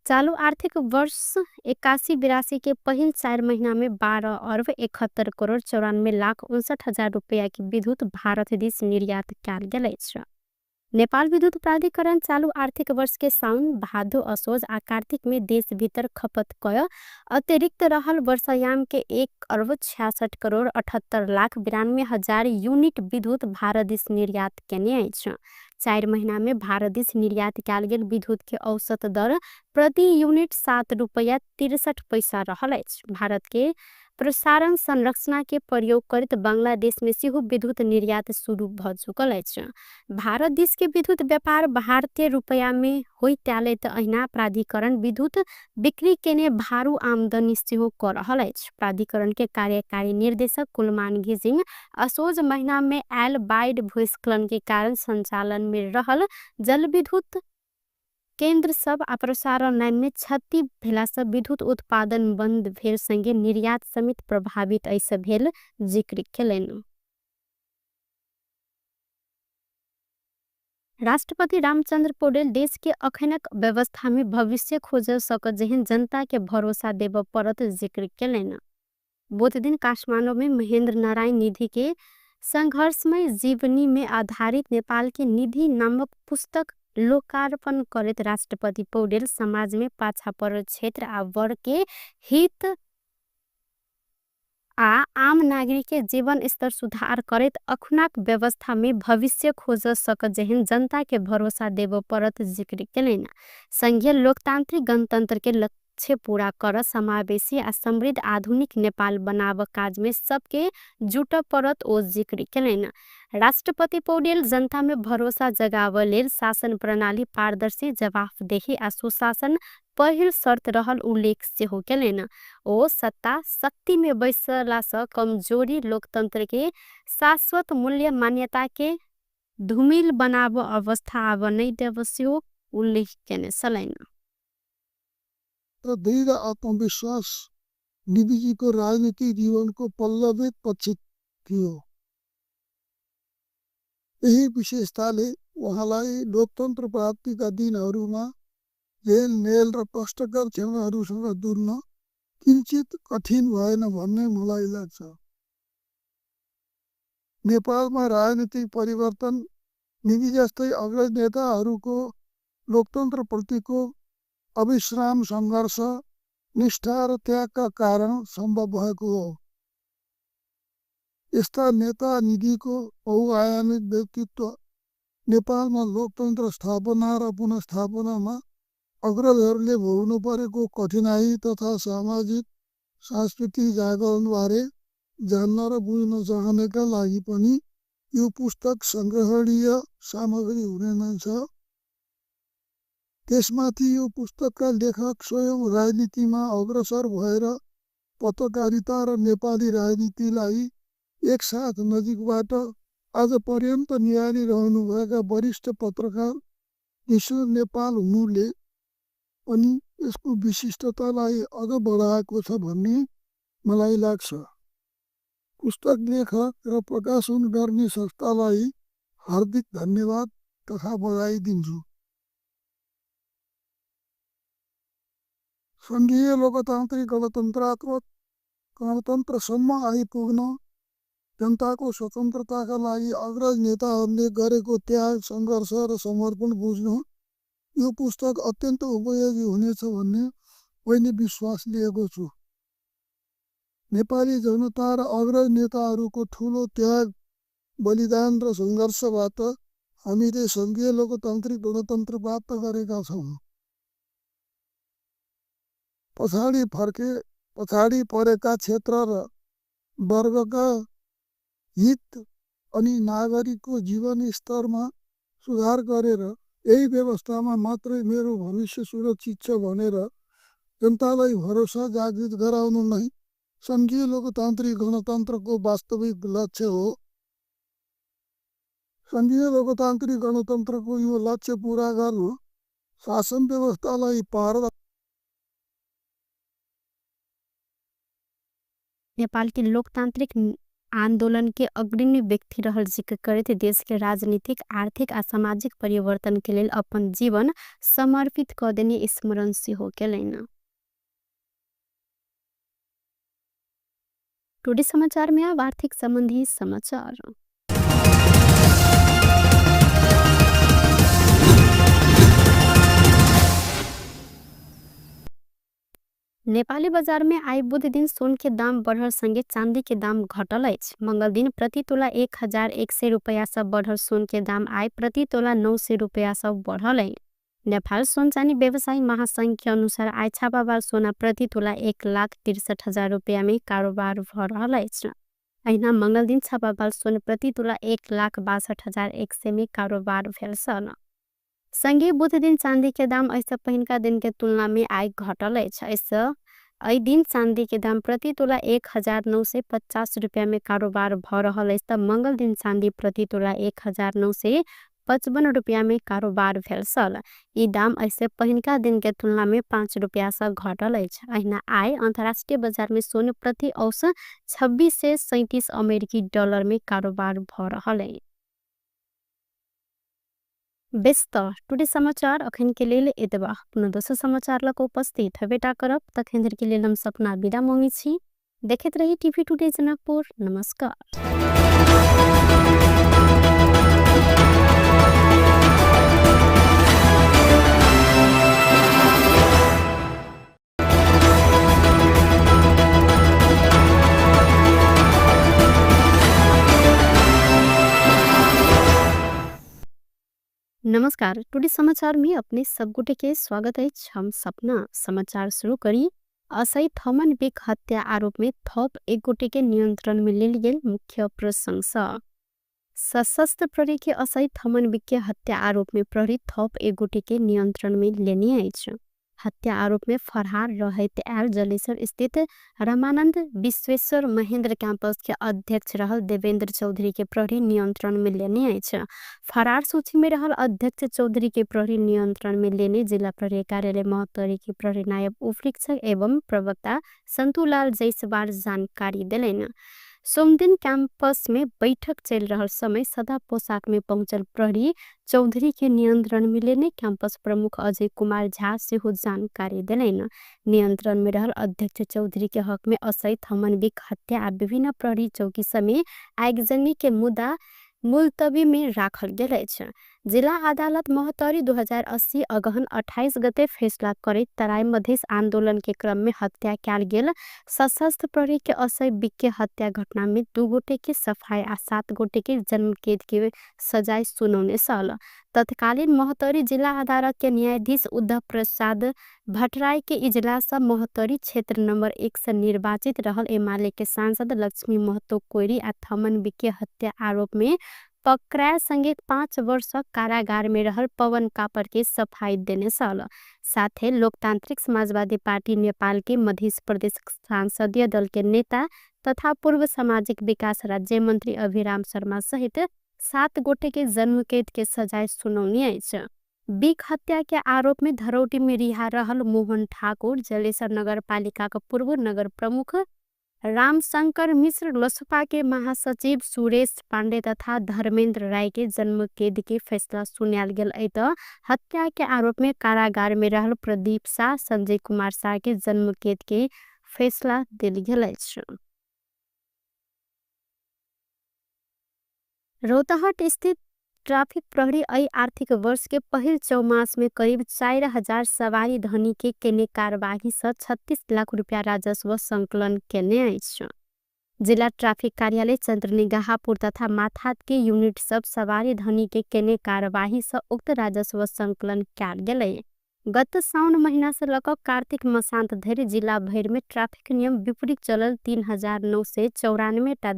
चालू आर्थिक वर्ष 81-82 के पहिल 4 महीना में 12 अरब 71 करोड़ 94 लाख 59 हजार रुपया की विद्युत भारत दिस निर्यात कयल गेल अछि। नेपाल विद्युत प्राधिकरण चालू आर्थिक वर्ष के साउन, भादो, असोज आ कार्तिक में देश भीतर खपत कय अतिरिक्त रहल वर्षायाम के 1 अरब 66 करोड़ 78 लाख 92 हजार यूनिट विद्युत भारत दिस निर्यात केने अछि। 4 महीना में भारत दिस निर्यात कयल गेल विद्युत के औसत दर प्रति यूनिट 7 रुपया 63 पैसा रहल अछि। भारत के प्रसारण संरचना के प्रयोग करैत बांग्लादेश में सेहो विद्युत निर्यात शुरू भ चुकल अछि। भारत दिस के विद्युत व्यापार भारतीय रुपया में होइत आयल त अहिना प्राधिकरण विद्युत बिक्री केने भारू आमदनी सेहो क रहल अछि। प्राधिकरण के कार्यकारी निर्देशक कुलमान घिसिङ असोज महीना में आयल बाढ़ भूस्खलन के कारण संचालन में रहल जलविद्युत केंद्र सब आ प्रसारण लाइन में क्षति भेला से विद्युत उत्पादन बंद भेल संगे निर्यात समेत प्रभावित ऐसे भेल जिक्र केलनि। राष्ट्रपति रामचंद्र पौडेल देश के अखनक व्यवस्था में भविष्य खोज सकत जेहन जनता के भरोसा देब परत जिक्र केलनि। बुध दिन काठमाडौँ में महेंद्र नारायण निधि के संघर्षमय जीवनी में आधारित नेपाल के निधि नामक पुस्तक लोकार्पण करैत राष्ट्रपति पौडेल समाज में पाछा परल क्षेत्र आ वर्ग के हित आ आम नागरिक के जीवन स्तर सुधार करैत अखुनाक व्यवस्था में भविष्य खोज सकत जेहन जनता के भरोसा देब परत जिक्र केलनि। संघीय लोकतांत्रिक गणतंत्र के लक्ष्य पूरा कर समावेशी आ समृद्ध आधुनिक नेपाल बनाव काज में सबके जुट परत ओ जिक्र केलनि। राष्ट्रपति पौडेल जनता में भरोसा जगाव लेल शासन प्रणाली पारदर्शी, जवाफदेही आ सुशासन पहिल शर्त रहल उल्लेख सेहो केलनि। ओ सत्ता शक्ति में बैसला से कमजोरी लोकतंत्र के शाश्वत मूल्य मान्यता के धूमिल बनाव अवस्था आब नै देब सेहो उल्लेख केने छलनि। र दृढ आत्मविश्वास निधिजीको राजनीतिक जीवनको पल्लवित पक्ष थियो। यही विशेषताले उहाँलाई लोकतन्त्र प्राप्तिका दिनहरूमा रेलमेल र कष्टकर क्षणहरूसँग जुझ्न किञ्चित कठिन भएन भन्ने मलाई लाग्छ। नेपालमा राजनीतिक परिवर्तन निधि जस्तै अग्रज नेताहरूको लोकतन्त्रप्रतिको अविश्राम सङ्घर्ष, निष्ठा र त्यागका कारण सम्भव भएको हो। यस्ता नेता निधिको बहुआयामिक व्यक्तित्व नेपालमा लोकतन्त्र स्थापना र पुनर्स्थापनामा अग्रजहरूले भोग्नु परेको कठिनाई तथा सामाजिक सांस्कृतिक जागरणबारे जान्न र बुझ्न चाहनेका लागि पनि यो पुस्तक सङ्ग्रहणीय सामग्री हुने नै छ। त्यसमाथि यो पुस्तकका लेखक स्वयं राजनीतिमा अग्रसर भएर पत्रकारिता र नेपाली राजनीतिलाई एकसाथ नजिकबाट आजपर्यन्त निहालिरहनुभएका वरिष्ठ पत्रकार विष्णु नेपाल हुनुले पनि यसको विशिष्टतालाई अझ बढाएको छ भन्ने मलाई लाग्छ। पुस्तक लेखक र प्रकाशन गर्ने संस्थालाई हार्दिक धन्यवाद तथा बधाई दिन्छु। सङ्घीय लोकतान्त्रिक गणतन्त्रात्मक गणतन्त्रसम्म आइपुग्न जनताको स्वतन्त्रताका लागि अग्रज नेताहरूले गरेको त्याग, सङ्घर्ष र समर्पण बुझ्नु यो पुस्तक अत्यन्त उपयोगी हुनेछ भन्ने मैले विश्वास लिएको छु। नेपाली जनता र अग्रज नेताहरूको ठूलो त्याग, बलिदान र सङ्घर्षबाट हामीले सङ्घीय लोकतान्त्रिक गणतन्त्र प्राप्त गरेका छौँ। पछाडि फर्के पछाडि परेका क्षेत्र र वर्गका हित अनि नागरिकको जीवन स्तरमा सुधार गरेर यही व्यवस्थामा मात्रै मेरो भविष्य सुरक्षित छ भनेर जनतालाई भरोसा जागृत गराउनु नै सङ्घीय लोकतान्त्रिक गणतन्त्रको वास्तविक लक्ष्य हो। सङ्घीय लोकतान्त्रिक गणतन्त्रको यो लक्ष्य पुरा गर्नु शासन व्यवस्थालाई पार नेपाल के लोकतांत्रिक आंदोलन के अग्रणी व्यक्ति रहल जिक्र करैत देश के राजनीतिक, आर्थिक आ सामाजिक परिवर्तन के लेल अपन जीवन समर्पित क देने स्मरण सेहो केलनि। टुडे समाचार में अब आर्थिक संबंधी समाचार। नेपाली बाजार में आइ बुध दिन सोन के दाम बढ़ल संगे चांदी के दाम घटल अछि। मंगल दिन प्रति तोला 1100 रुपया से बढ़ल सोन के दाम आइ प्रति तोला 900 रुपया से बढ़ल अछि। नेपाल सोन चानी व्यवसायी महासंघ के अनुसार आइ छापावाल सोना प्रति तोला 1,63,000 रुपया में कारोबार भ रहल अछि। अहिना मंगल दिन छापावाल सोन प्रति तोला 1,62,100 में कारोबार भेल छल। संगे बुध दिन चांदी के दाम एहिसँ पहिनका दिन के तुलना में आइ घटल अछि। एहि दिन चांदी के दाम प्रति तोला 1950 रुपया में कारोबार भ रहल अछि त मंगल दिन चांदी प्रति तोला 1955 रुपया में कारोबार भेल छल। ई दाम एहिसँ पहिनका दिन के तुलना में 5 रुपया से घटल अछि। अहिना आइ अंतर्राष्ट्रीय बाजार में सोन प्रति औसत 2637 अमेरिकी डॉलर में कारोबार भ रहल अछि। बेस त टुडे समाचार अखन के लेल एतबा। पुनः दोसर समाचार लग उपस्थित हेबेटा करब। तखन धरि के लेल हम सपना विदा मांगै छी। देखैत रही टीवी टुडे जनकपुर। नमस्कार। नमस्कार, टुडे समाचार में अपने सब गोटे के स्वागत अछि। हम सपना समाचार शुरू करी। असई थमन बिक हत्या आरोप में थप एक गोटे के नियंत्रण में लेल गेल मुख्य प्रशंसा। सशस्त्र प्रहरी के असई थमन बिक के हत्या आरोप में प्रहरी थप एक गोटे के नियंत्रण में लेने अछि। हत्या आरोप में फरार रहैत आयल जलेसर स्थित रामानंद विश्वेश्वर महेंद्र कैंपस के अध्यक्ष रहल देवेंद्र चौधरी के प्रहरी नियंत्रण में लेने अछि। फरार सूची में रहल अध्यक्ष चौधरी के प्रहरी नियंत्रण में लेने जिला प्रहरी कार्यालय महोत्तरी के प्रहरी नायब उपरीक्षक एवं प्रवक्ता संतुलाल जायसवाल जानकारी देलनि। सोमदिन कैंपस में बैठक चल रहल समय सदा पोशाक में पहुंचल प्रहरी चौधरी के नियंत्रण में लेने कैंपस प्रमुख अजय कुमार झा सेहो जानकारी देलनि। नियंत्रण में रहल अध्यक्ष चौधरी के हक में असई थमन बिक हत्या आ विभिन्न प्रहरी चौकी समेत आगजनी के मुद्दा मुलतवी में राखल गेल अछि। जिला अदालत महोत्तरी 2080 अगहन 28 गते फैसला करैत तराई मधेश आंदोलन के क्रम में हत्या कयल गेल सशस्त्र प्रहरी के असई बिक के हत्या घटना में 2 गोटे के सफाई आ 7 गोटे के जन्मकैद के सजाय सुनौने छल। तत्कालीन महोत्तरी जिला अदालत के न्यायाधीश उद्धव प्रसाद भट्टराई के इजलास महोत्तरी क्षेत्र नंबर 1 से निर्वाचित रहल एमाले के सांसद लक्ष्मी महतो कोइरी आ थमन बिक के हत्या आरोप में पकड़ायल संगे 5 वर्ष कारागार में रहल पवन कापर के सफाई देने छल। साथे लोकतांत्रिक समाजवादी पार्टी नेपाल के मध्य प्रदेश संसदीय दल के नेता तथा पूर्व सामाजिक विकास राज्य मंत्री अभिराम शर्मा सहित 7 गोटे के जन्मकैद के सजाय सुनौनी अछि। बिक हत्या के आरोप में धरौटी में रिहा रहल मोहन ठाकुर, जलेसर नगरपालिका के पूर्व नगर प्रमुख रामशंकर मिश्र, लोसपा के महासचिव सुरेश पांडे तथा धर्मेंद्र राय के जन्मकैद के फैसला सुनायल गेल अछि। त हत्या के आरोप में कारागार में रहल प्रदीप शाह, संजय कुमार शाह के जन्मकैद के फैसला देल गेल अछि। रौतहट स्थित ट्राफिक प्रहरी अई आर्थिक वर्ष के पहिल चौमास में करीब 4000 सवारी धनी के केने कारबाही से 36 लाख रुपया राजस्व संकलन केने अछि। जिला ट्राफिक कार्यालय चन्द्रनिगाहपुर तथा माथात के यूनिट सब सवारी धनी के केने कारबाही से उक्त राजस्व संकलन कयल गेलै। गत साउन महीना से लक कार्तिक मसांत धरि जिला भरि में ट्राफिक नियम विपरीत चलल 3994 टा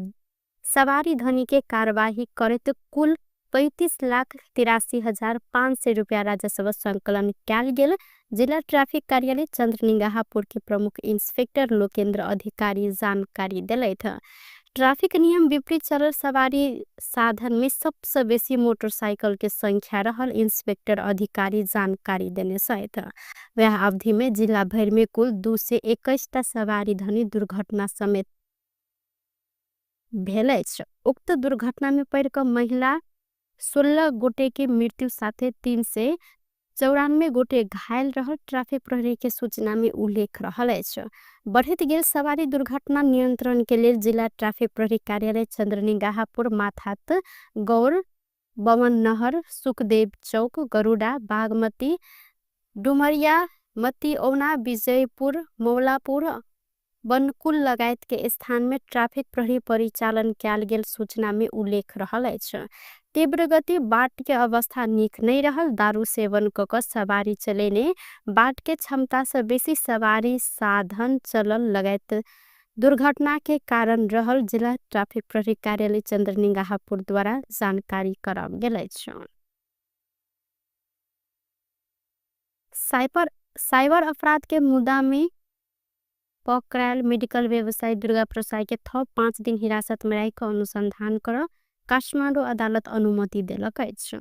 सवारी धनी के कारबाही करैत कुल 35,83,500 रुपया राजस्व संकलन कयल गेल जिला ट्राफिक कार्यालय चन्द्रनिगाहपुर के प्रमुख इंस्पेक्टर लोकेन्द्र अधिकारी जानकारी देलथि। ट्राफिक नियम विपरीत चलल सवारी साधन में सबसे बेसी मोटरसाइकिल के संख्या रहल इंस्पेक्टर अधिकारी जानकारी देने छथि। वह अवधि में जिला भरि में कुल 221 टा सवारी धनी दुर्घटना समेत भेल अछि। उक्त दुर्घटना में पड़ि क महिला 16 गोटे के मृत्यु साथे 394 गोटे घायल रहल ट्राफिक प्रहरी के सूचना में उल्लेख रहल अछि। बढ़ैत गेल सवारी दुर्घटना नियंत्रण के लेल जिला ट्राफिक प्रहरी कार्यालय चन्द्रनिगाहपुर माथात गौर बमन नहर सुखदेव चौक गरुडा बागमती डुमरिया मतिऔना विजयपुर मौलापुर बनकुल लगायत के स्थान में ट्राफिक प्रहरी परिचालन कयल गेल सूचना में उल्लेख रहल अछि। तीव्र गति बाट के अवस्था नीक नहीं रहल दारू सेवन क क सवारी चलेने बाट के क्षमता से बेसी सवारी साधन चलल लगायत दुर्घटना के कारण रहल जिला ट्राफिक प्रहरी कार्यालय चन्द्रनिगाहपुर द्वारा जानकारी कराओल गेल अछि। साइबर अपराध के मुद्दा में पकड़ायल मेडिकल व्यवसायी दुर्गा प्रसाई के थप 5 दिन हिरासत में राखि अनुसंधान कर काठमाडौँ अदालत अनुमति देलक अछि।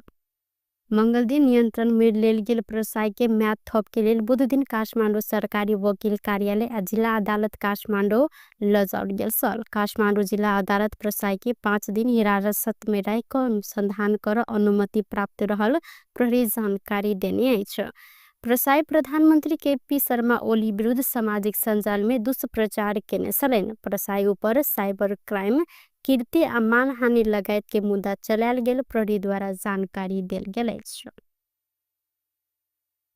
मंगल दिन नियंत्रण में लेल गेल प्रसाई के म्याद थप के लेल बुध दिन काठमाडौँ सरकारी वकील कार्यालय आ जिला अदालत काठमाडौँ लजाओल गेल छल। काठमाडौँ जिला अदालत प्रसाई के 5 दिन हिरासत में राखि अनुसंधान कर अनुमति प्राप्त रहल प्रहरी जानकारी देने अछि। प्रसाई प्रधानमंत्री केपी शर्मा ओली विरुद्ध सामाजिक सञ्जाल में दुष्प्रचार केने छलनि। प्रसाई ऊपर साइबर क्राइम कीर्ति आ मानहानि लगायत के मुद्दा चलायल गेल प्रहरी द्वारा जानकारी देल गेल अछि।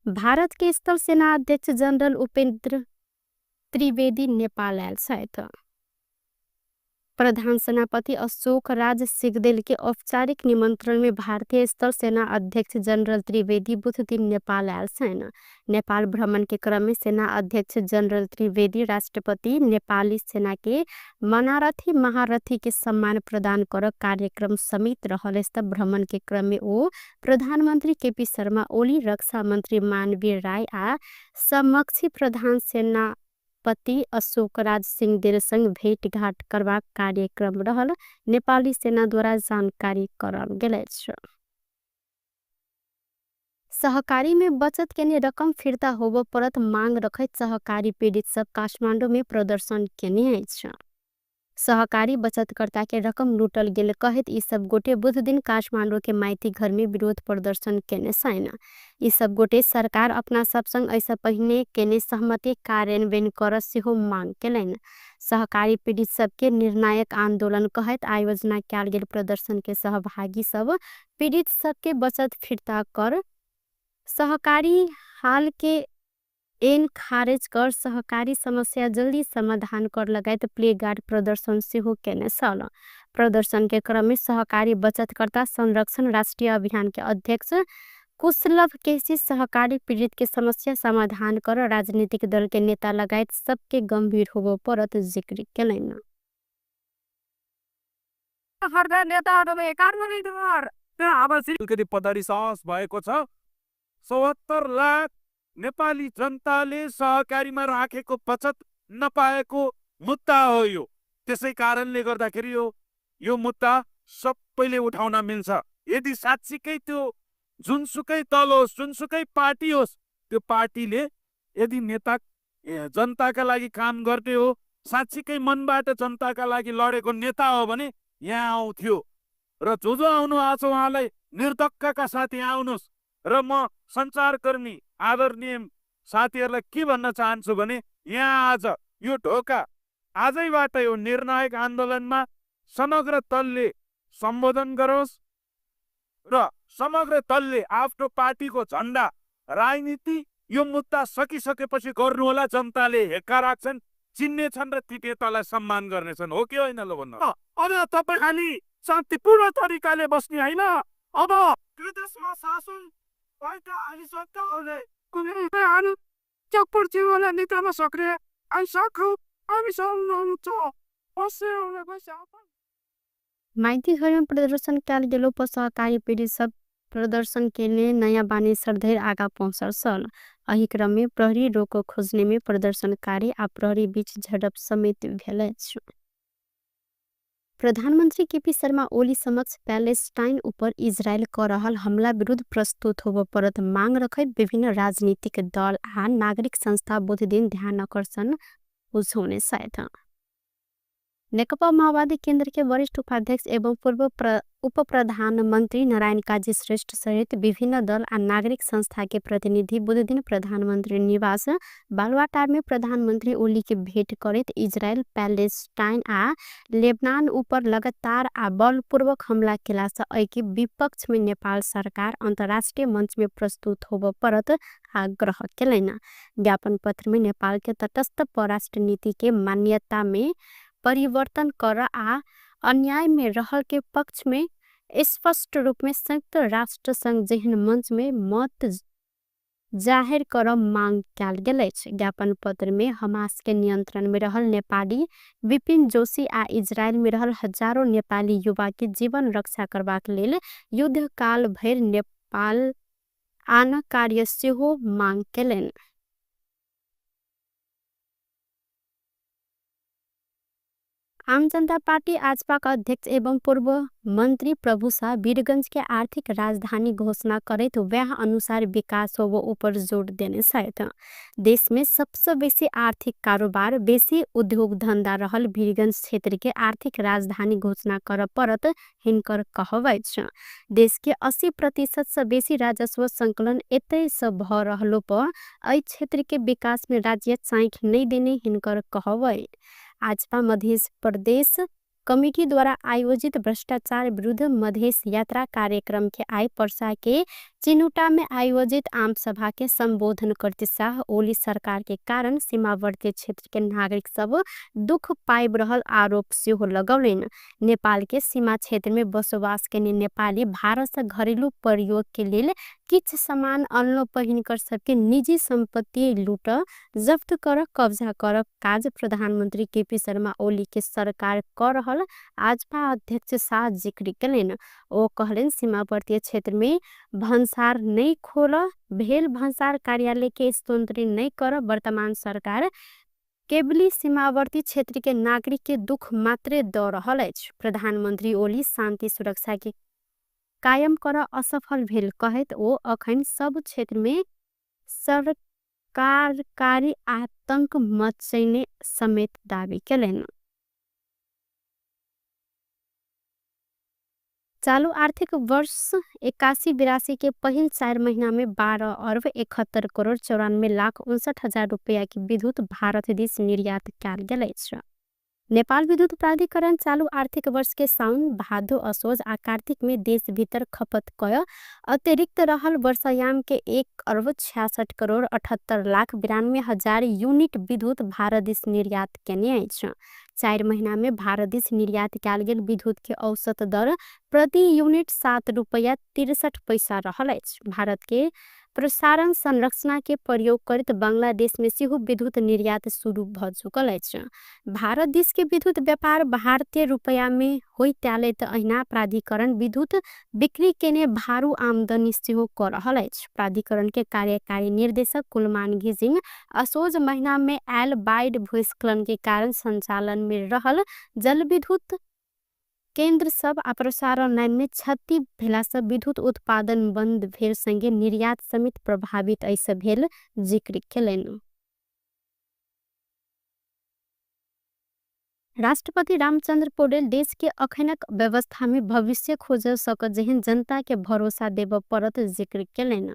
भारत के स्थल सेना अध्यक्ष जनरल उपेन्द्र त्रिवेदी नेपाल आयल छथि। प्रधान सेनापति अशोक राज सिगदेल के औपचारिक निमंत्रण में भारतीय स्थल सेना अध्यक्ष जनरल त्रिवेदी बुध दिन नेपाल आयल छनि। नेपाल भ्रमण के क्रम में सेना अध्यक्ष जनरल त्रिवेदी राष्ट्रपति नेपाली सेना के मनारथी महारथी के सम्मान प्रदान कर कार्यक्रम समेत रहल अछि। भ्रमण के क्रम में ओ प्रधानमंत्री केपी शर्मा ओली, रक्षा मंत्री मानवीर राय आ समक्षी प्रधान सेनापति अशोक राज सिंहदेल संग भेटघाट करबाक कार्यक्रम रहल नेपाली सेना द्वारा जानकारी कराओल गेल अछि। सहकारी में बचत केने रकम फिर्ता होबो परत मांग रखैत सहकारी पीड़ित सब काठमाडौँ में प्रदर्शन केने अछि। सहकारी बचतकर्ता के रकम लूटल गेल कहैत ई सब गोटे बुध दिन काठमाडौँ के माइती घर में विरोध प्रदर्शन केने छनि। ई सब गोटे सरकार अपना सब संग ऐसा पहिने केने सहमति कार्यान्वयन कर सेहो मांग केलनि। सहकारी पीड़ित सबके निर्णायक आंदोलन कहैत आयोजना कयल गेल प्रदर्शन के सहभागी सब पीड़ित सबके बचत फिर्ता कर सहकारी हाल के एन खारेज कर सहकारी समस्या जल्दी समाधान कर लगायत प्लेगार्ड प्रदर्शन सेहो केने छल। प्रदर्शन के क्रम में सहकारी बचतकर्ता संरक्षण राष्ट्रीय अभियान के अध्यक्ष कुशलभ केसी सहकारी पीड़ित के समस्या समाधान कर राजनीतिक दल के नेता लगायत सबके गंभीर होबो परत जिक्र केलनि। अलिकति पदरी सहज भएको छ। 74 लाख नेपाली जनताले सहकारीमा राखेको बचत नपाएको मुद्दा हो यो। त्यसै कारणले गर्दाखेरि यो मुद्दा सबैले उठाउन मिल्छ। यदि साँच्चीकै त्यो जुनसुकै दल होस्, जुनसुकै पार्टी होस्, त्यो पार्टीले यदि नेता जनताका लागि काम गर्ने हो, साँच्चीकै मनबाट जनताका लागि लडेको नेता हो भने यहाँ आउँथ्यो। र जो जो आउनु भएको छ उहाँलाई निर्धक्कका साथ यहाँ आउनुहोस्। र म सञ्चारकर्मी आदरणीय साथीहरूलाई के भन्न चाहन्छु भने यहाँ आज यो ढोका आजैबाट यो निर्णायक आन्दोलनमा समग्र दलले सम्बोधन गरोस्, र समग्र दलले आफ्नो पार्टीको झन्डा राजनीति यो मुद्दा सकिसकेपछि गर्नुहोला। जनताले हेक्का राख्छन्, चिन्नेछन् र ती नेतालाई सम्मान गर्नेछन्। हो कि होइन ल भन्नु? अब तपाईँ खालि शान्तिपूर्ण तरिकाले बस्ने होइन। अब यो देशमा शासन भएका अनि सरकारहरूले कुनै चप्पल निकाल्न सक्ने अनि सक्नु हामी। माइतीघरमे प्रदर्शन कयल गेलो पर सहकारी पीड़ित सब प्रदर्शन केने नयाँ बानेश्वर धरि आगा पहुँचल छल। एहि क्रम मे प्रहरी रोकऽ खोजने मे प्रदर्शनकारी आ प्रहरी बीच झडप समेत भेल अछि। प्रधानमन्त्री केपी शर्मा ओली समक्ष प्यालेस्टाइन उपर इजरायल क रहल हमला विरुद्ध प्रस्तुत होबय परत मांग रखैत विभिन्न राजनीतिक दल आ नागरिक संस्था बुधदिन ध्यानाकर्षण बुझौने छथि। नेकपा माओवादी केन्द्र के वरिष्ठ उपाध्यक्ष एवं पूर्व उपप्रधानमन्त्री नारायण काजी श्रेष्ठ सहित विभिन्न दल आ नागरिक संस्था के प्रतिनिधि बुधदिन प्रधानमन्त्री निवास बालुवाटार में प्रधानमन्त्री ओली के भेट करैत इजरायल, प्यालेस्टाइन आ लेबनान उपर लगातार आ बलपूर्वक हमला केलासँ एहिके विपक्ष में नेपाल सरकार अन्तर्राष्ट्रिय मंच में प्रस्तुत होबय परत आग्रह केलनि। ज्ञापन पत्र में नेपाल के तटस्थ परराष्ट्र नीति के मान्यता में परिवर्तन कर आ अन्याय में रहल के पक्ष में स्पष्ट रूप में संयुक्त राष्ट्र संघ जेहन मंच में मत जाहेर कर मांग कयल गेल अछि। ज्ञापन पत्र में हमास के नियंत्रण में रहल नेपाली विपिन जोशी आ इजरायल में रहल हजारों नेपाली युवा के जीवन रक्षा करबाक लेल युद्धकाल भरि नेपाल आन कार्य सेहो मांग केलनि। आम जनता पार्टी आजपा अध्यक्ष एवं पूर्व मंत्री प्रभु शाह वीरगंज के आर्थिक राजधानी घोषणा करैत वएह अनुसार विकास होबो ऊपर जोड़ देने छथि। देश में सबसे बेसी आर्थिक कारोबार, बेसी उद्योग धंधा रहल वीरगंज क्षेत्र के आर्थिक राजधानी घोषणा कर परत हिनकर कहब अछि। देश के 80% से बेसी राजस्व संकलन एतय से भ रहलो पर एहि क्षेत्र के विकास में राज्य चाँखि नहि देने हिनकर कहब अछि। आजपा मध्य प्रदेश कमिटी द्वारा आयोजित भ्रष्टाचार विरुद्ध मधेश यात्रा कार्यक्रम के आइ पर्सा के चिनुटा में आयोजित आम सभा के संबोधन करते शाह ओली सरकार के कारण सीमावर्ती क्षेत्र के नागरिक सब दुख पाबि रहल आरोप सेहो लगौलनि। नेपाल के सीमा क्षेत्र में बसोबास केने नेपाली भारत से घरेलू प्रयोग के लेल किछु सामान अनलो पर हिनकर सबके निजी संपत्ति लूट, जब्त कर, कब्जा कर काज प्रधानमंत्री केपी शर्मा ओली के सरकार क रहल आजपा अध्यक्ष शाह जिक्र केलनि। ओ कहलनि, सीमावर्ती क्षेत्र में भन्सार नहि खोल, भेल भन्सार कार्यालय के स्तोत्री नहि कर वर्तमान सरकार केवली सीमावर्ती क्षेत्र के नागरिक के दुख मात्रे द रहल अछि। प्रधानमंत्री ओली शांति सुरक्षा के कायम कर असफल भेल कहैत ओ अखन सब क्षेत्र में सरकारी आतंक मचैने समेत दावी केलनि। चालू आर्थिक वर्ष 81-82 के पहिल 4 महीना में 12 अर्ब 71 करोड़ 94 लाख 59 हजार रुपैया के विद्युत भारत दिस निर्यात कयल गेल अछि। नेपाल विद्युत प्राधिकरण चालू आर्थिक वर्ष के साउन, भादो, असोज आ कार्तिक में देश भीतर खपत कय अतिरिक्त रहल वर्षायाम के 1 अर्ब 66 करोड़ 78 लाख 92 हजार यूनिट विद्युत भारत दिस निर्यात केने अछि। 4 महीना में भारत दिस निर्यात कयल गेल विद्युत के औसत दर प्रति यूनिट 7 रुपैया 63 पैसा रहल अछि। भारत के प्रसारण संरचना के प्रयोग करैत बांग्लादेश में सेहो विद्युत निर्यात शुरू भ चुकल अछि। भारत दिस के विद्युत व्यापार भारतीय रुपैया में होइत आयल त अहिना प्राधिकरण विद्युत बिक्री केने भारू आमदनी सेहो क रहल अछि। प्राधिकरण के कार्यकारी निर्देशक कुलमान घिसिङ असोज महीना में आयल बाढ़ि भूस्खलन के कारण संचालन में रहल जलविद्युत केंद्र सब आ प्रसारण लाइन में क्षति भेला से विद्युत उत्पादन बंद भेल संगे निर्यात समेत प्रभावित ऐसे भेल जिक्र केलनि। राष्ट्रपति रामचंद्र पौडेल देश के अखनक व्यवस्था में भविष्य खोज सकत जेहन जनता के भरोसा देब परत जिक्र केलनि।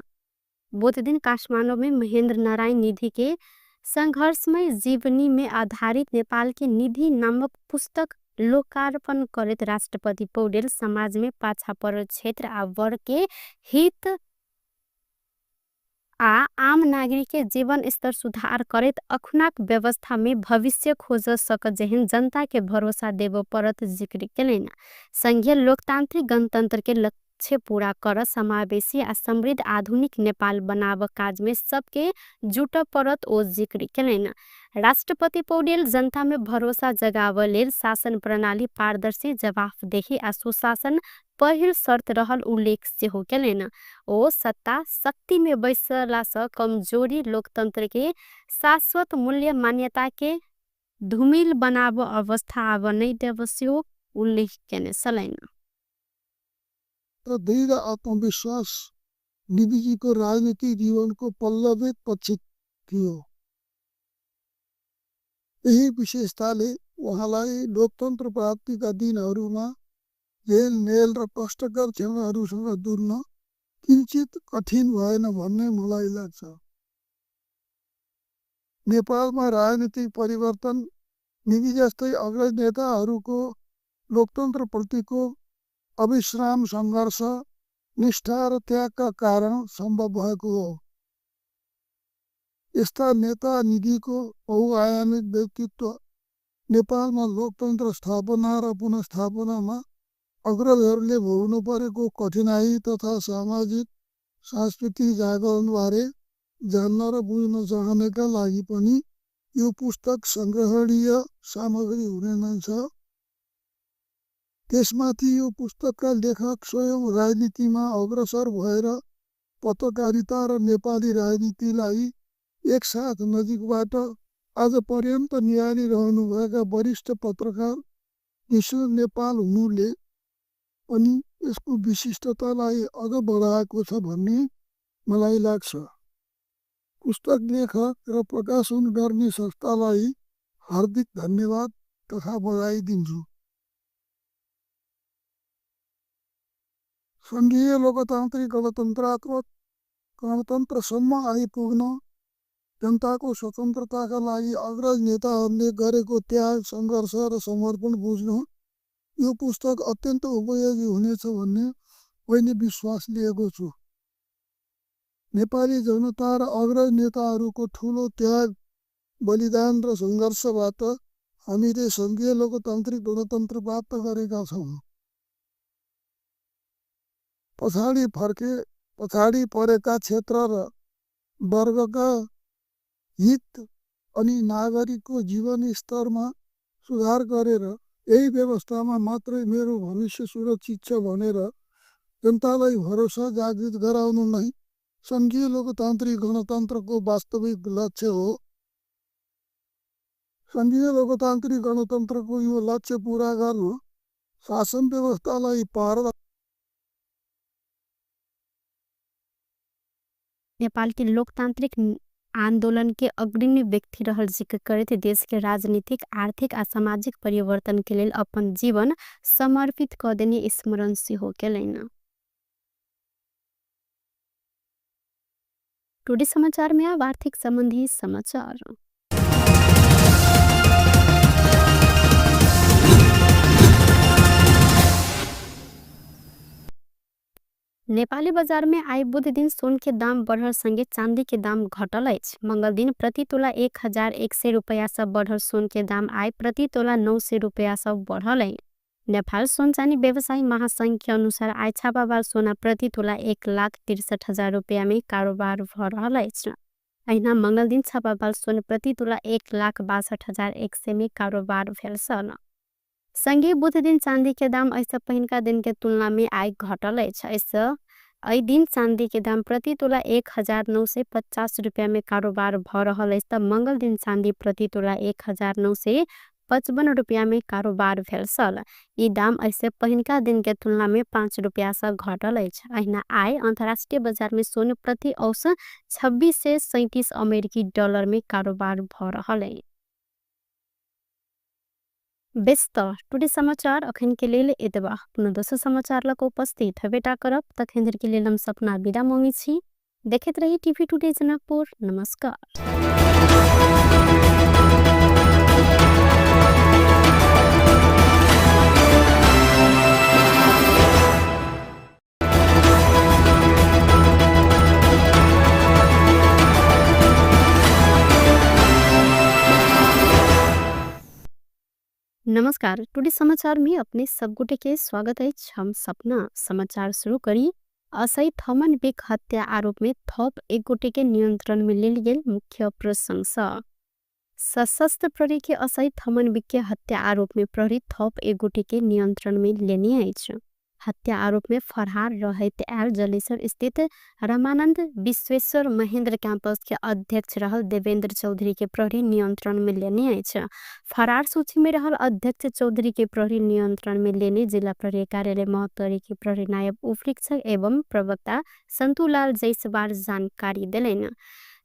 बुधदिन काठमाडौँ में महेंद्र नारायण निधि के संघर्षमय जीवनी में आधारित नेपाल के निधि नामक पुस्तक लोकार्पण करैत राष्ट्रपति पौडेल समाजमे पाछा परल क्षेत्र आ वर्गके हित आ आम नागरिक के जीवन स्तर सुधार करैत अखुनाक व्यवस्था में भविष्य खोज सक जेहन जनता के भरोसा देबो परत जिक्र केलैन। संघीय लोकतांत्रिक गणतंत्र के लक्ष्य पूरा कर समावेशी आ समृद्ध आधुनिक नेपाल बनाव काज में सबके जुट परत ओ जिक्र केलैन। राष्ट्रपति पौडेल जनता में भरोसा जगाव लेल शासन प्रणाली पारदर्शी, जवाफदेही आ सुशासन पहिल शर्त रहल उल्लेख सेहो केलैन। ओ सत्ता शक्ति में बैसला से कमजोरी लोकतंत्र के शाश्वत मूल्य मान्यता के धूमिल बनाव अवस्था आव नै देव सेहो उल्लेख केने छलैन। र दृढ आत्मविश्वास निधिजीको राजनीतिक जीवनको पल्लवित पक्ष थियो। यही विशेषताले उहाँलाई लोकतन्त्र प्राप्तिका दिनहरूमा जेल मेल र कष्टकर क्षणहरूसँग जुझ्न किञ्चित कठिन भएन भन्ने मलाई लाग्छ। नेपालमा राजनीतिक परिवर्तन निधि जस्तै अग्रज नेताहरूको लोकतन्त्रप्रतिको अविश्राम सङ्घर्ष, निष्ठा र त्यागका कारण सम्भव भएको हो। यस्ता नेता निधिको बहुआयामिक व्यक्तित्व नेपालमा लोकतन्त्र स्थापना र पुनर्स्थापनामा अग्रजहरूले भोग्नु परेको कठिनाई तथा सामाजिक सांस्कृतिक जागरणबारे जान्न र बुझ्न चाहनेका लागि पनि यो पुस्तक सङ्ग्रहणीय सामग्री हुने नै छ। त्यसमाथि यो पुस्तकका लेखक स्वयं राजनीतिमा अग्रसर भएर पत्रकारिता र नेपाली राजनीतिलाई एकसाथ नजिकबाट आजपर्यन्त निहालिरहनुभएका वरिष्ठ पत्रकार विष्णु नेपाल हुनुले पनि यसको विशिष्टतालाई अझ बढाएको छ भन्ने मलाई लाग्छ। पुस्तक लेखक र प्रकाशन गर्ने संस्थालाई हार्दिक धन्यवाद तथा बधाई दिन्छु। सङ्घीय लोकतान्त्रिक गणतन्त्रात्मक गणतन्त्रसम्म आइपुग्न जनताको स्वतन्त्रताका लागि अग्रज नेताहरूले गरेको त्याग, सङ्घर्ष र समर्पण बुझ्न यो पुस्तक अत्यन्त उपयोगी हुनेछ भन्ने मैले विश्वास लिएको छु। नेपाली जनता र अग्रज नेताहरूको ठुलो त्याग, बलिदान र सङ्घर्षबाट हामीले सङ्घीय लोकतान्त्रिक गणतन्त्र प्राप्त गरेका छौँ। पछाडि फर्के पछाडि परेका क्षेत्र र वर्गका हित अनि नागरिकको जीवनस्तरमा सुधार गरेर यही व्यवस्थामा मात्रै मेरो भविष्य सुरक्षित छ भनेर जनतालाई भरोसा जागृत गराउनु नै सङ्घीय लोकतान्त्रिक गणतन्त्रको वास्तविक लक्ष्य हो। सङ्घीय लोकतान्त्रिक गणतन्त्रको यो लक्ष्य पुरा गर्न शासन व्यवस्थालाई पार नेपाल के लोकतांत्रिक आंदोलन के अग्रणी व्यक्ति रहल जिक्र करैत देश के राजनीतिक, आर्थिक आ सामाजिक परिवर्तन के लेल अपन जीवन समर्पित क देने स्मरण सेहो केलैन। टुडे समाचार में अब आर्थिक संबंधी समाचार। नेपाली बाजार में आइ बुध दिन सोन के दाम बढ़ल संगे चांदी के दाम घटल अछि। मंगल दिन प्रति तोला 1100 रुपया से बढ़ल सोन के दाम आइ प्रति तोला 900 रुपया से बढ़ल अछि। नेपाल सोन चानी व्यवसायी महासंघ के अनुसार आइ छापावाल सोना प्रति तोला 1,63,000 रुपया में कारोबार भ रहल अछि। अहिना मंगल दिन छापावाल सोन प्रति तोला 1,62,100 में कारोबार भेल छल। संगे बुध दिन चांदी के दाम ऐसा पहिनका दिन के तुलना में आइ घटल अछि। ऐसा एहि दिन चांदी के दाम प्रति तोला 1950 रुपया में कारोबार भ रहल अछि त मंगल दिन चांदी प्रति तोला 1955 रुपया में कारोबार भेल छल। ई दाम ऐसे पहिनका दिन के तुलना में 5 रुपया से घटल अछि। अहिना आइ अंतर्राष्ट्रीय बाजार में सोन प्रति औसत 2637 अमेरिकी डॉलर में कारोबार भ रहल अछि। बेस त टुडे समाचार अखन के लेल एतबा। पुनः दोसर समाचार लक उपस्थित हेबेटा करब। तखन धरि के लेल हम सपना विदा मांगै छी। देखैत रही टीवी टुडे जनकपुर। नमस्कार। नमस्कार, टुडे समाचार में अपने सब गोटे के स्वागत अछि। हम सपना समाचार शुरू करी। असई थमन बिक हत्या आरोप में थप एक गोटे के नियंत्रण में लेल गेल मुख्य प्रशंसा। सशस्त्र प्रहरी के असई थमन बिक के हत्या आरोप में प्रहरी थप एक गोटे के नियंत्रण में लेने अछि। हत्या आरोप में फरहार रहैत आयल जलेसर स्थित रमानंद विश्वेश्वर महेंद्र कैंपस के अध्यक्ष रहल देवेंद्र चौधरी के प्रहरी नियंत्रण में लेने अछि। फरार सूची में रहल अध्यक्ष चौधरी के प्रहरी नियंत्रण में लेने जिला प्रहरी कार्यालय महोत्तरी के प्रहरी नायब उपरीक्षक एवं प्रवक्ता संतुलाल जैसवार जानकारी देलनि।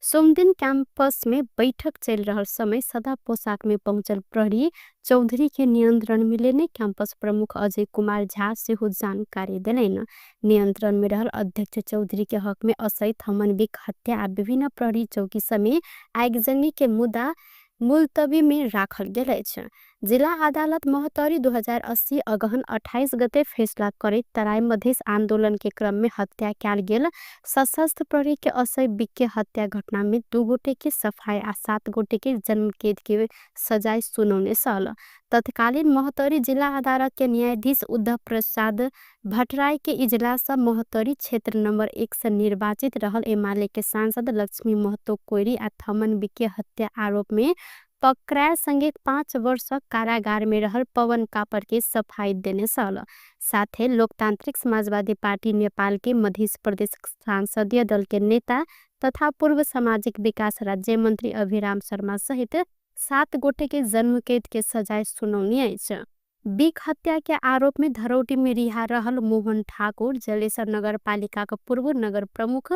सोमदिन कैंपस में बैठक चल रहल समय सदा पोशाक में पहुंचल प्रहरी चौधरी के नियंत्रण में लेने कैंपस प्रमुख अजय कुमार झा सेहो जानकारी देलनि। नियंत्रण में रहल अध्यक्ष चौधरी के हक में असई थमन बिक हत्या आ विभिन्न प्रहरी चौकी समेत आगजनी के मुद्दा मुलतवी में राखल गेल अछि। जिला अदालत महोत्तरी 2080 अगहन 28 गते फैसला करैत तराई मधेश आंदोलन के क्रम में हत्या कयल गेल सशस्त्र प्रहरी के असई बिक के हत्या घटना में 2 गोटे के सफाई आ 7 गोटे के जन्मकैद के सजाय सुनौने छल। तत्कालीन महोत्तरी जिला अदालत के न्यायाधीश उद्धव प्रसाद भट्टराई के इजलास महोत्तरी क्षेत्र नंबर 1 से निर्वाचित रहल एमाले के सांसद लक्ष्मी महतो कोइरी आ थमन बिक के हत्या आरोप में पकड़ायल संगे 5 वर्ष कारागार में रहल पवन कापर के सफाई देने छल। साथे लोकतांत्रिक समाजवादी पार्टी नेपाल के मध्य प्रदेश संसदीय दल के नेता तथा पूर्व सामाजिक विकास राज्य मंत्री अभिराम शर्मा सहित 7 गोटे के जन्मकैद के सजाय सुनौनी अछि। बिक हत्या के आरोप में धरौटी में रिहा रहल मोहन ठाकुर, जलेसर नगरपालिका के पूर्व नगर प्रमुख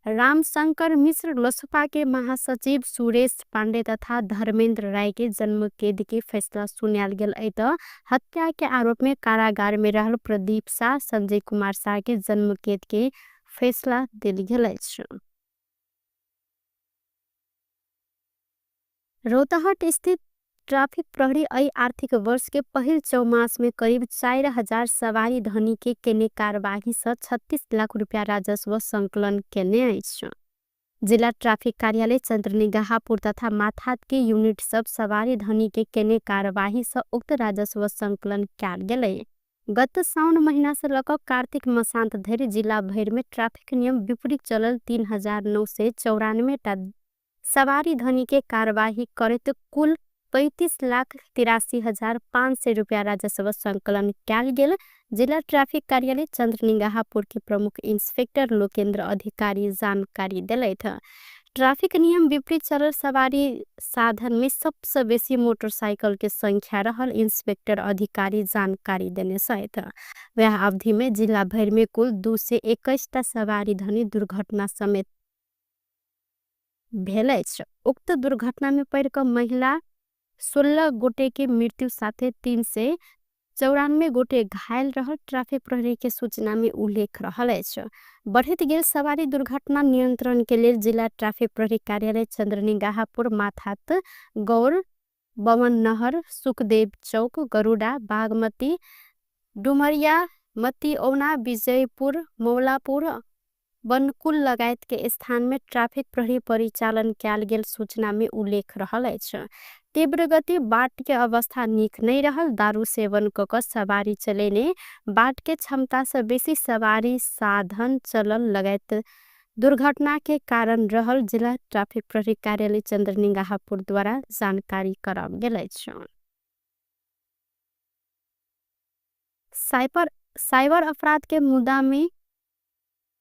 रामशंकर मिश्र, लोसपा के महासचिव सुरेश पांडे तथा धर्मेंद्र राय के जन्मकैद के फैसला सुनायल गेल अछि। त हत्या के आरोप में कारागार में रहल प्रदीप शाह, संजय कुमार शाह के जन्मकैद के फैसला देल गेल अछि। रौतहट स्थित ट्राफिक प्रहरी एहि आर्थिक वर्ष के पहिल चौमास में करीब 4000 सवारी धनी के केने कार्यवाही से 36 लाख रुपया राजस्व संकलन केने अछि। जिला ट्राफिक कार्यालय चंद्रनिगाहपुर तथा माथात के यूनिट सब सवारी धनी के केने कार्यवाही से उक्त राजस्व संकलन कयल गेलै। गत साउन महीना से लऽ कऽ कार्तिक मसांत धरि जिला भरि में ट्राफिक नियम विपरीत चलल 3994 टा सवारी धनी के कार्यवाही करैत कुल 35,83,500 रुपया राजस्व संकलन कयल गेल। जिला ट्राफिक कार्यालय चंद्रनिगाहपुर के प्रमुख इंस्पेक्टर लोकेन्द्र अधिकारी जानकारी देलथि। ट्राफिक नियम विपरीत चलल सवारी साधन में सबसे बेसी मोटरसाइकिल के संख्या रहल इंस्पेक्टर अधिकारी जानकारी देने छथि। वह अवधि में जिला भरि में कुल 221 टा सवारी धनी दुर्घटना समेत भेल अछि। उक्त दुर्घटना में पड़ि कऽ महिला 16 गोटे के मृत्यु साथे 394 गोटे घायल रहल ट्राफिक प्रहरी के सूचना में उल्लेख रहल अछि। बढ़ैत गेल सवारी दुर्घटना नियंत्रण के लेल जिला ट्राफिक प्रहरी कार्यालय चंद्रनिगाहपुर, माथात, गौर, बमन नहर, सुखदेव चौक, गरुडा, बागमती, डुमरिया, मतिऔना, विजयपुर, मौलापुर, बनकुल लगायत के स्थान में ट्राफिक प्रहरी परिचालन कयल गेल सूचना में उल्लेख रहल अछि। तीव्र गति, बाट के अवस्था नीक नहीं रहल, दारू सेवन क कऽ सवारी चलेने, बाट के क्षमता से बेसी सवारी साधन चलल लगायत दुर्घटना के कारण रहल जिला ट्राफिक प्रहरी कार्यालय चंद्रनिगाहपुर द्वारा जानकारी कराओल गेल अछि। साइबर अपराध के मुद्दा में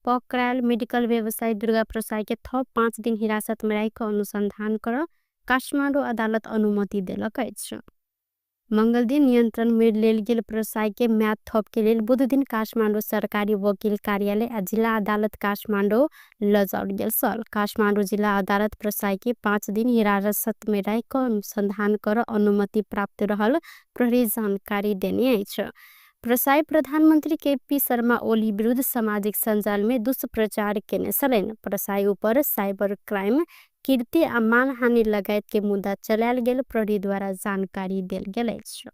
पकड़ायल मेडिकल व्यवसायी दुर्गा प्रसाई के थप 5 दिन हिरासत में राखि अनुसंधान कर काठमाडौँ अदालत अनुमति देलक अछि। मंगल दिन नियंत्रण में लेल गेल प्रसाई के म्याद थप के लेल बुध दिन काठमाडौँ सरकारी वकील कार्यालय आ जिला अदालत काठमाडौँ लजाओल गेल छल। काठमाडौँ जिला अदालत प्रसाई के 5 दिन हिरासत में राखि अनुसंधान कर अनुमति प्राप्त रहल प्रहरी जानकारी देने अछि। प्रसाई प्रधानमंत्री केपी शर्मा ओली विरुद्ध सामाजिक सञ्जाल में दुष्प्रचार केने छलनि। प्रसाई ऊपर साइबर क्राइम, कीर्ति आ मानहानि लगायत के मुद्दा चलायल गेल प्रहरी द्वारा जानकारी देल गेल अछि।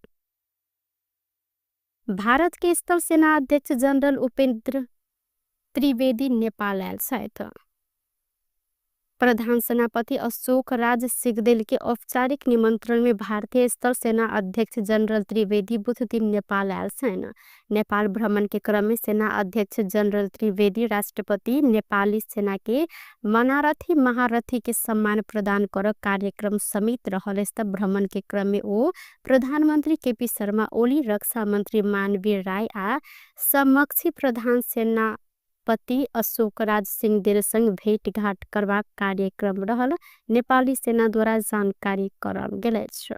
भारत के स्थल सेना अध्यक्ष जनरल उपेंद्र त्रिवेदी नेपाल आयल छथि। प्रधान सेनापति अशोक राज सिगदेल के औपचारिक निमंत्रण में भारतीय स्थल सेना अध्यक्ष जनरल त्रिवेदी बुध दिन नेपाल आयल छन्। नेपाल भ्रमण के क्रम में सेना अध्यक्ष जनरल त्रिवेदी राष्ट्रपति नेपाली सेना के मनारथी महारथी के सम्मान प्रदान कर कार्यक्रम समेत रहल। भ्रमण के क्रम में ओ प्रधानमंत्री केपी शर्मा ओली, रक्षा मंत्री मानवीर राय आ समक्षी प्रधान सेना पति अशोक राज सिंहदेल संग भेटघाट करबाक कार्यक्रम रहल नेपाली सेना द्वारा जानकारी कराओल गेल अछि।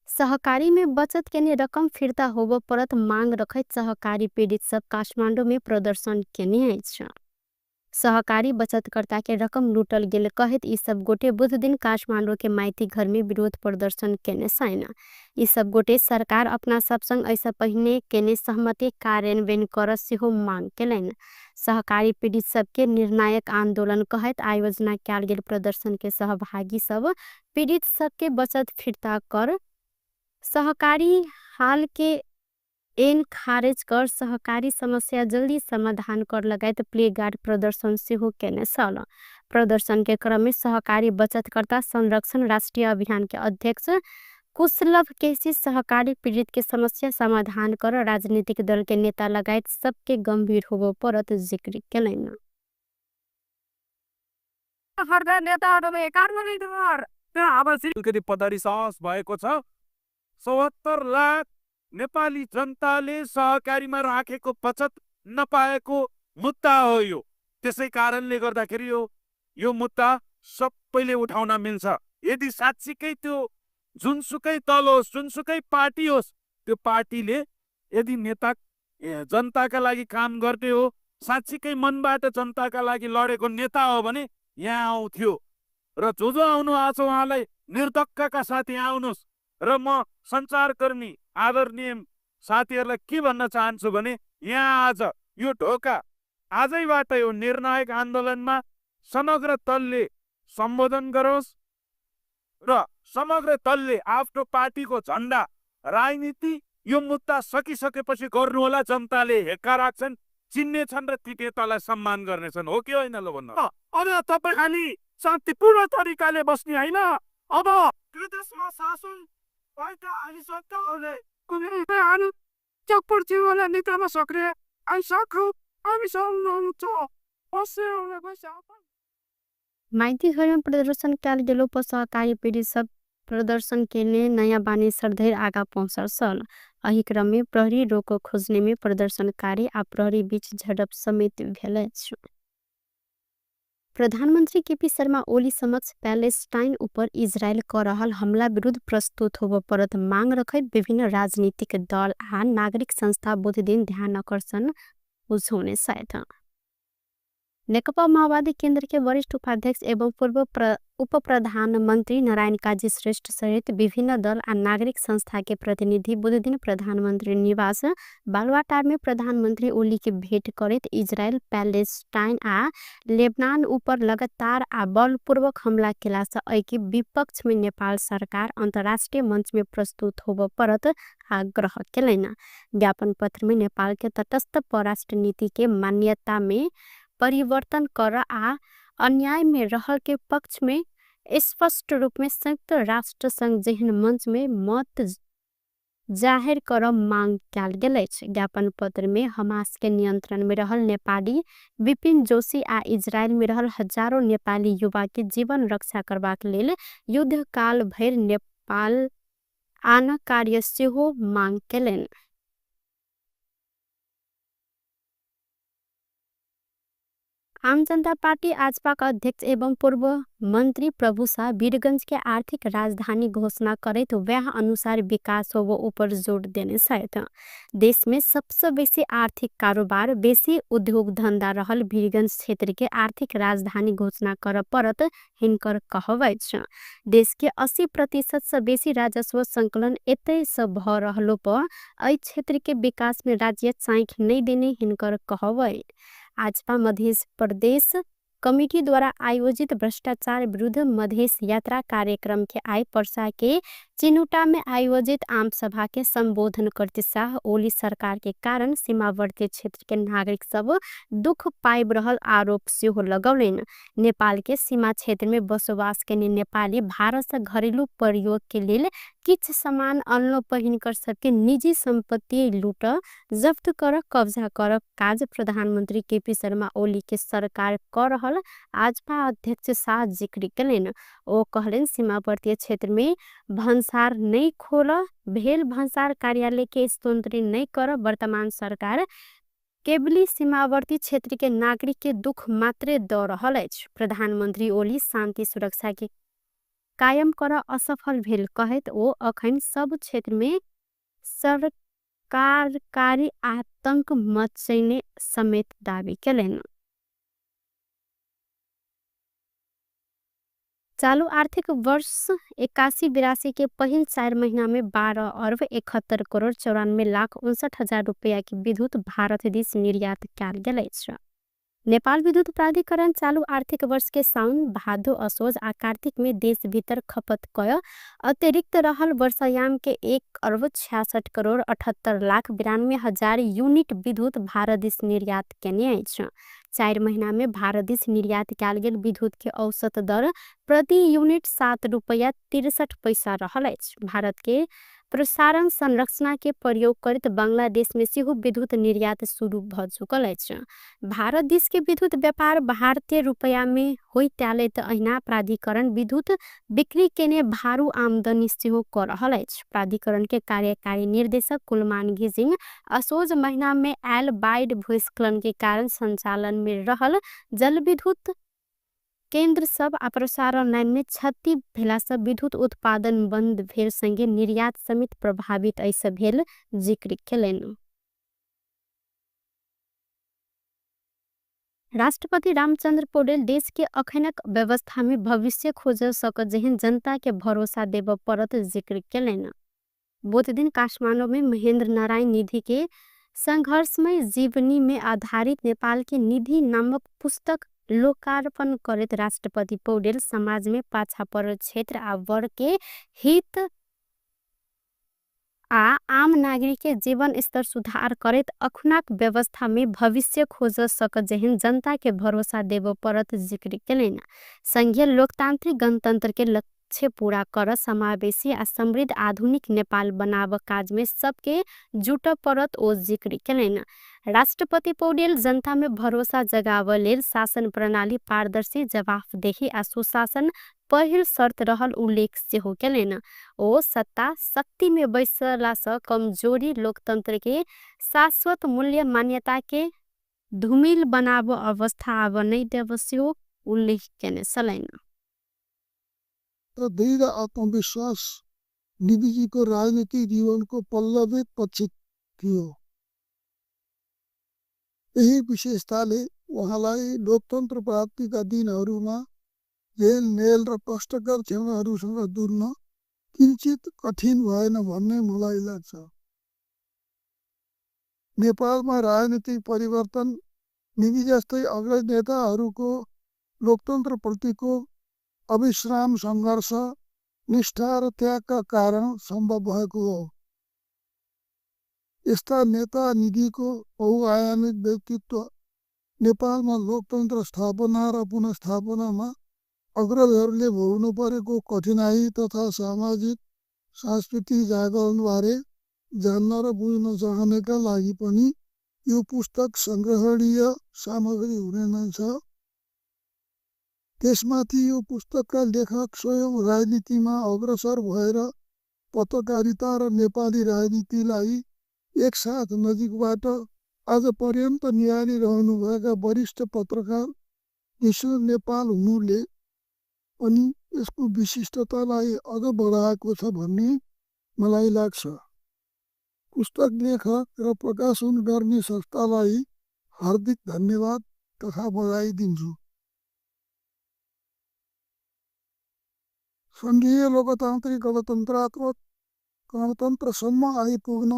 सहकारी में बचत केने रकम फिर्ता होबो परत मांग रखैत सहकारी पीड़ित सब काठमांडू में प्रदर्शन केने अछि। सहकारी बचतकर्ता के रकम लूटल गेल कहैत ई सब गोटे बुध दिन काठमांडू के माइती घर में विरोध प्रदर्शन केने छन्। ई सब गोटे सरकार अपना सब संग ऐसा पहिने केने सहमति कार्यान्वयन कर सेहो मांग केलनि। सहकारी पीड़ित सबके निर्णायक आंदोलन कहैत आयोजना कयल गेल प्रदर्शन के सहभागी सब पीड़ित सबके बचत फिर्ता कर, सहकारी हाल के एन खारिज कर, सहकारी समस्या जल्दी समाधान कर लगायत प्लेगार्ड प्रदर्शन सेहो केने छल। प्रदर्शन के क्रम में सहकारी बचतकर्ता संरक्षण राष्ट्रीय अभियान के अध्यक्ष कुशलभ केसी सहकारी पीड़ित के समस्या समाधान कर राजनीतिक दल के नेता लगायत सबके गंभीर होबो परत जिक्र केलनि। अलिकति पदरी साहस भएको छ। 74 लाख नेपाली जनताले सहकारीमा राखेको बचत नपाएको मुद्दा हो यो। त्यसै कारणले गर्दाखेरि यो मुद्दा सबैले उठाउन मिल्छ। यदि साँच्चीकै त्यो जुनसुकै दल होस्, जुनसुकै पार्टी होस्, त्यो पार्टीले यदि नेता जनताका लागि काम गर्ने हो, साँच्चीकै मनबाट जनताका लागि लडेको नेता हो भने यहाँ आउँथ्यो। र जो जो आउनु भएको छ उहाँलाई निर्धक्कका साथ यहाँ आउनुहोस्। र म सञ्चारकर्मी आदरणीय साथीहरूलाई के भन्न चाहन्छु भने यहाँ आज यो ढोका आजैबाट यो निर्णायक आन्दोलनमा समग्र दलले सम्बोधन गरोस् र समग्र दलले आफ्नो पार्टीको झन्डा राजनीति यो मुद्दा सकिसकेपछि गर्नुहोला। जनताले हेक्का राख्छन्, चिन्नेछन् र ती नेतालाई सम्मान गर्नेछन्। हो कि होइन ल भन्नु? अब तपाईँ खालि शान्तिपूर्ण तरिकाले बस्ने होइन, अब देशमा शासन माइती घरमा प्रदर्शन कयल गेलो पर सहकारी पीड़ित सब प्रदर्शन केने नयाँ बानेसर धरि आगा पहुँचल छल। एहि क्रम में प्रहरी रोक खोजने में प्रदर्शनकारी आ प्रहरी बीच झड़प समेत भेल अछि। प्रधानमंत्री केपी शर्मा ओली समक्ष पैलेस्टाइन ऊपर इजरायल क रहल हमला विरुद्ध प्रस्तुत होबय परत मांग रखैत विभिन्न राजनीतिक दल आ नागरिक संस्था बुध दिन ध्यान आकर्षण बुझौने छथि। नेकपा माओवादी केंद्र के वरिष्ठ उपाध्यक्ष एवं पूर्व उप प्रधानमंत्री नारायण काजी श्रेष्ठ सहित विभिन्न दल आ नागरिक संस्था के प्रतिनिधि बुध दिन प्रधानमंत्री निवास बालुवाटार में प्रधानमंत्री ओली के भेंट करैत इजरायल, पैलेस्टाइन आ लेबनान ऊपर लगातार आ बलपूर्वक हमला केला सँ एहि विपक्ष में नेपाल सरकार अंतर्राष्ट्रीय मंच में प्रस्तुत होबय परत आग्रह केलनि। ज्ञापन पत्र में नेपाल के तटस्थ परराष्ट्र नीति के मान्यता में परिवर्तन कर आ अन्याय में रहल के पक्ष में स्पष्ट रूप में संयुक्त राष्ट्र संघ जेहन मंच में मत जाहिर कर मांग कयल गेल अछि। ज्ञापन पत्र में हमास के नियंत्रण में रहल नेपाली विपिन जोशी आ इजरायल में रहल हजारों नेपाली युवा के जीवन रक्षा करबाक लेल युद्धकाल भरि नेपाल आन कार्य सेहो मांग केलनि। आम जनता पार्टी आजपा का अध्यक्ष एवं पूर्व मंत्री प्रभु शाह वीरगंज के आर्थिक राजधानी घोषणा करैत वह अनुसार विकास होबो ऊपर जोर देने छथि। देश में सबसे बेसी आर्थिक कारोबार, बेसी उद्योग धंधा रहल वीरगंज क्षेत्र के आर्थिक राजधानी घोषणा कर परत हिनकर कहब अछि। देश के 80% से बेसी राजस्व संकलन एतय से भ रहलो पर एहि क्षेत्र के विकास में राज्य चाँखि नहीं देने हिनकर कहब अछि। आजपा मध्य प्रदेश कमिटीद्वारा आयोजित भ्रष्टाचार विरुद्ध मधेश यात्रा कार्यक्रम के आइ पर्सा के चिनुटा में आयोजित आम सभा के संबोधन करते शाह ओली सरकार के कारण सीमावर्ती क्षेत्र के नागरिक सब दुख पाइब रहल आरोप सेहो लगौलनि। नेपाल के सीमा क्षेत्र में बसोबास केने नेपाली भारत से घरेलू प्रयोग के लेल किछ सामान अनलो पहिनकर सबके निजी संपत्ति लूट जफ्त कर कब्जा कर काज प्रधानमंत्री केपी शर्मा ओली के सरकार कर रहल आजपा अध्यक्ष शाह जिक्र केलनि। ओ कहलनि सीमावर्ती क्षेत्र में भन्सार नहीं खोल भेल भन्सार कार्यालय के स्तोत्री नहीं कर वर्तमान सरकार केवली सीमावर्ती क्षेत्र के नागरिक के दुख मात्रे द रहल अछि। प्रधानमंत्री ओली शांति सुरक्षा के कायम कर असफल भेल कहैत ओ अखन सब क्षेत्र में सरकारकारी आतंक मचैने समेत दावी केलनि। चालू आर्थिक वर्ष 81-82 के पहिल 4 महीना में 12 अरब 71 करोड़ 94 लाख 59 हजार रुपया के विद्युत भारत दिस निर्यात कयल गेल अछि। नेपाल विद्युत प्राधिकरण चालू आर्थिक वर्ष के साउन, भादो, असोज आ कार्तिक में देश भीतर खपत कय अतिरिक्त रहल वर्षायाम के 1 अरब 66 करोड़ 78 लाख 92 हजार यूनिट विद्युत भारत दिस निर्यात केने अछि। 4 महीना में भारत दिस निर्यात कयल गेल विद्युत के औसत दर प्रति यूनिट 7 रुपया 63 पैसा रहल अछि। भारत के प्रसारण संरचना के प्रयोग करैत बांग्लादेश में सेहो विद्युत निर्यात शुरू भ चुकल अछि। भारत दिस के विद्युत व्यापार भारतीय रुपया में होइत आयल त अहिना प्राधिकरण विद्युत बिक्री केने भारू आमदनी सेहो क रहल अछि। प्राधिकरण के कार्यकारी निर्देशक कुलमान घिसिङ असोज महीना में आयल बाढ़ भूस्खलन के कारण संचालन में रहल जलविद्युत केंद्र सब आ प्रसारण लाइन में क्षति भेला से विद्युत उत्पादन बंद भेल संगे निर्यात समेत प्रभावित ऐसे भेल जिक्र केलनि। राष्ट्रपति रामचंद्र पौडेल देश के अखनक व्यवस्था में भविष्य खोज सकत जेहन जनता के भरोसा देब परत जिक्र केलनि। बुध दिन काठमाडौँ में महेंद्र नारायण निधि के संघर्षमय जीवनी में आधारित नेपाल के निधि नामक पुस्तक लोकार्पण करैत राष्ट्रपति पौडेल समाज में पाछा परल क्षेत्र आ वर्ग के हित आ आम नागरिक के जीवन स्तर सुधार करैत अखुनाक व्यवस्था में भविष्य खोज सकत जेहन जनता के भरोसा देब परत जिक्र केलनि। संघीय लोकतांत्रिक गणतंत्र के लक्ष्य पूरा कर समावेशी आ समृद्ध आधुनिक नेपाल बनाव काज में सबके जुट परत ओ जिक्र केलनि। राष्ट्रपति पौडेल जनता में भरोसा जगाव लेल शासन प्रणाली पारदर्शी, जवाफदेही आ सुशासन पहिल शर्त रहल उल्लेख सेहो केलनि। ओ सत्ता शक्ति में बैसला से कमजोरी लोकतंत्र के शाश्वत मूल्य मान्यता के धूमिल बनाव अवस्था आब नहीं देव सेहो उल्लेख केने छलनि। र दृढ आत्मविश्वास निधिजीको राजनीतिक जीवनको पल्लवित पक्ष थियो। यही विशेषताले उहाँलाई लोकतन्त्र प्राप्तिका दिनहरूमा जेल मेल र कष्टकर क्षणहरूसँग जुझ्न किञ्चित कठिन भएन भन्ने मलाई लाग्छ। नेपालमा राजनीतिक परिवर्तन निधि जस्तै अग्रज नेताहरूको लोकतन्त्रप्रतिको अविश्राम सङ्घर्ष, निष्ठा र त्यागका कारण सम्भव भएको हो। यस्ता नेता निधिको बहुआयामिक व्यक्तित्व नेपालमा लोकतन्त्र स्थापना र पुनर्स्थापनामा अग्रजहरूले भोग्नु परेको कठिनाई तथा सामाजिक सांस्कृतिक जागरणबारे जान्न र बुझ्न चाहनेका लागि पनि यो पुस्तक सङ्ग्रहणीय सामग्री हुने नै छ। त्यसमाथि यो पुस्तकका लेखक स्वयं राजनीतिमा अग्रसर भएर पत्रकारिता र नेपाली राजनीतिलाई एकसाथ नजिकबाट आजपर्यन्त निहालिरहनुभएका वरिष्ठ पत्रकार विष्णु नेपाल हुनुले पनि यसको विशिष्टतालाई अझ बढाएको छ भन्ने मलाई लाग्छ। पुस्तक लेखक र प्रकाशन गर्ने संस्थालाई हार्दिक धन्यवाद तथा बधाई दिन्छु। सङ्घीय लोकतान्त्रिक गणतन्त्रात्मक गणतन्त्रसम्म आइपुग्न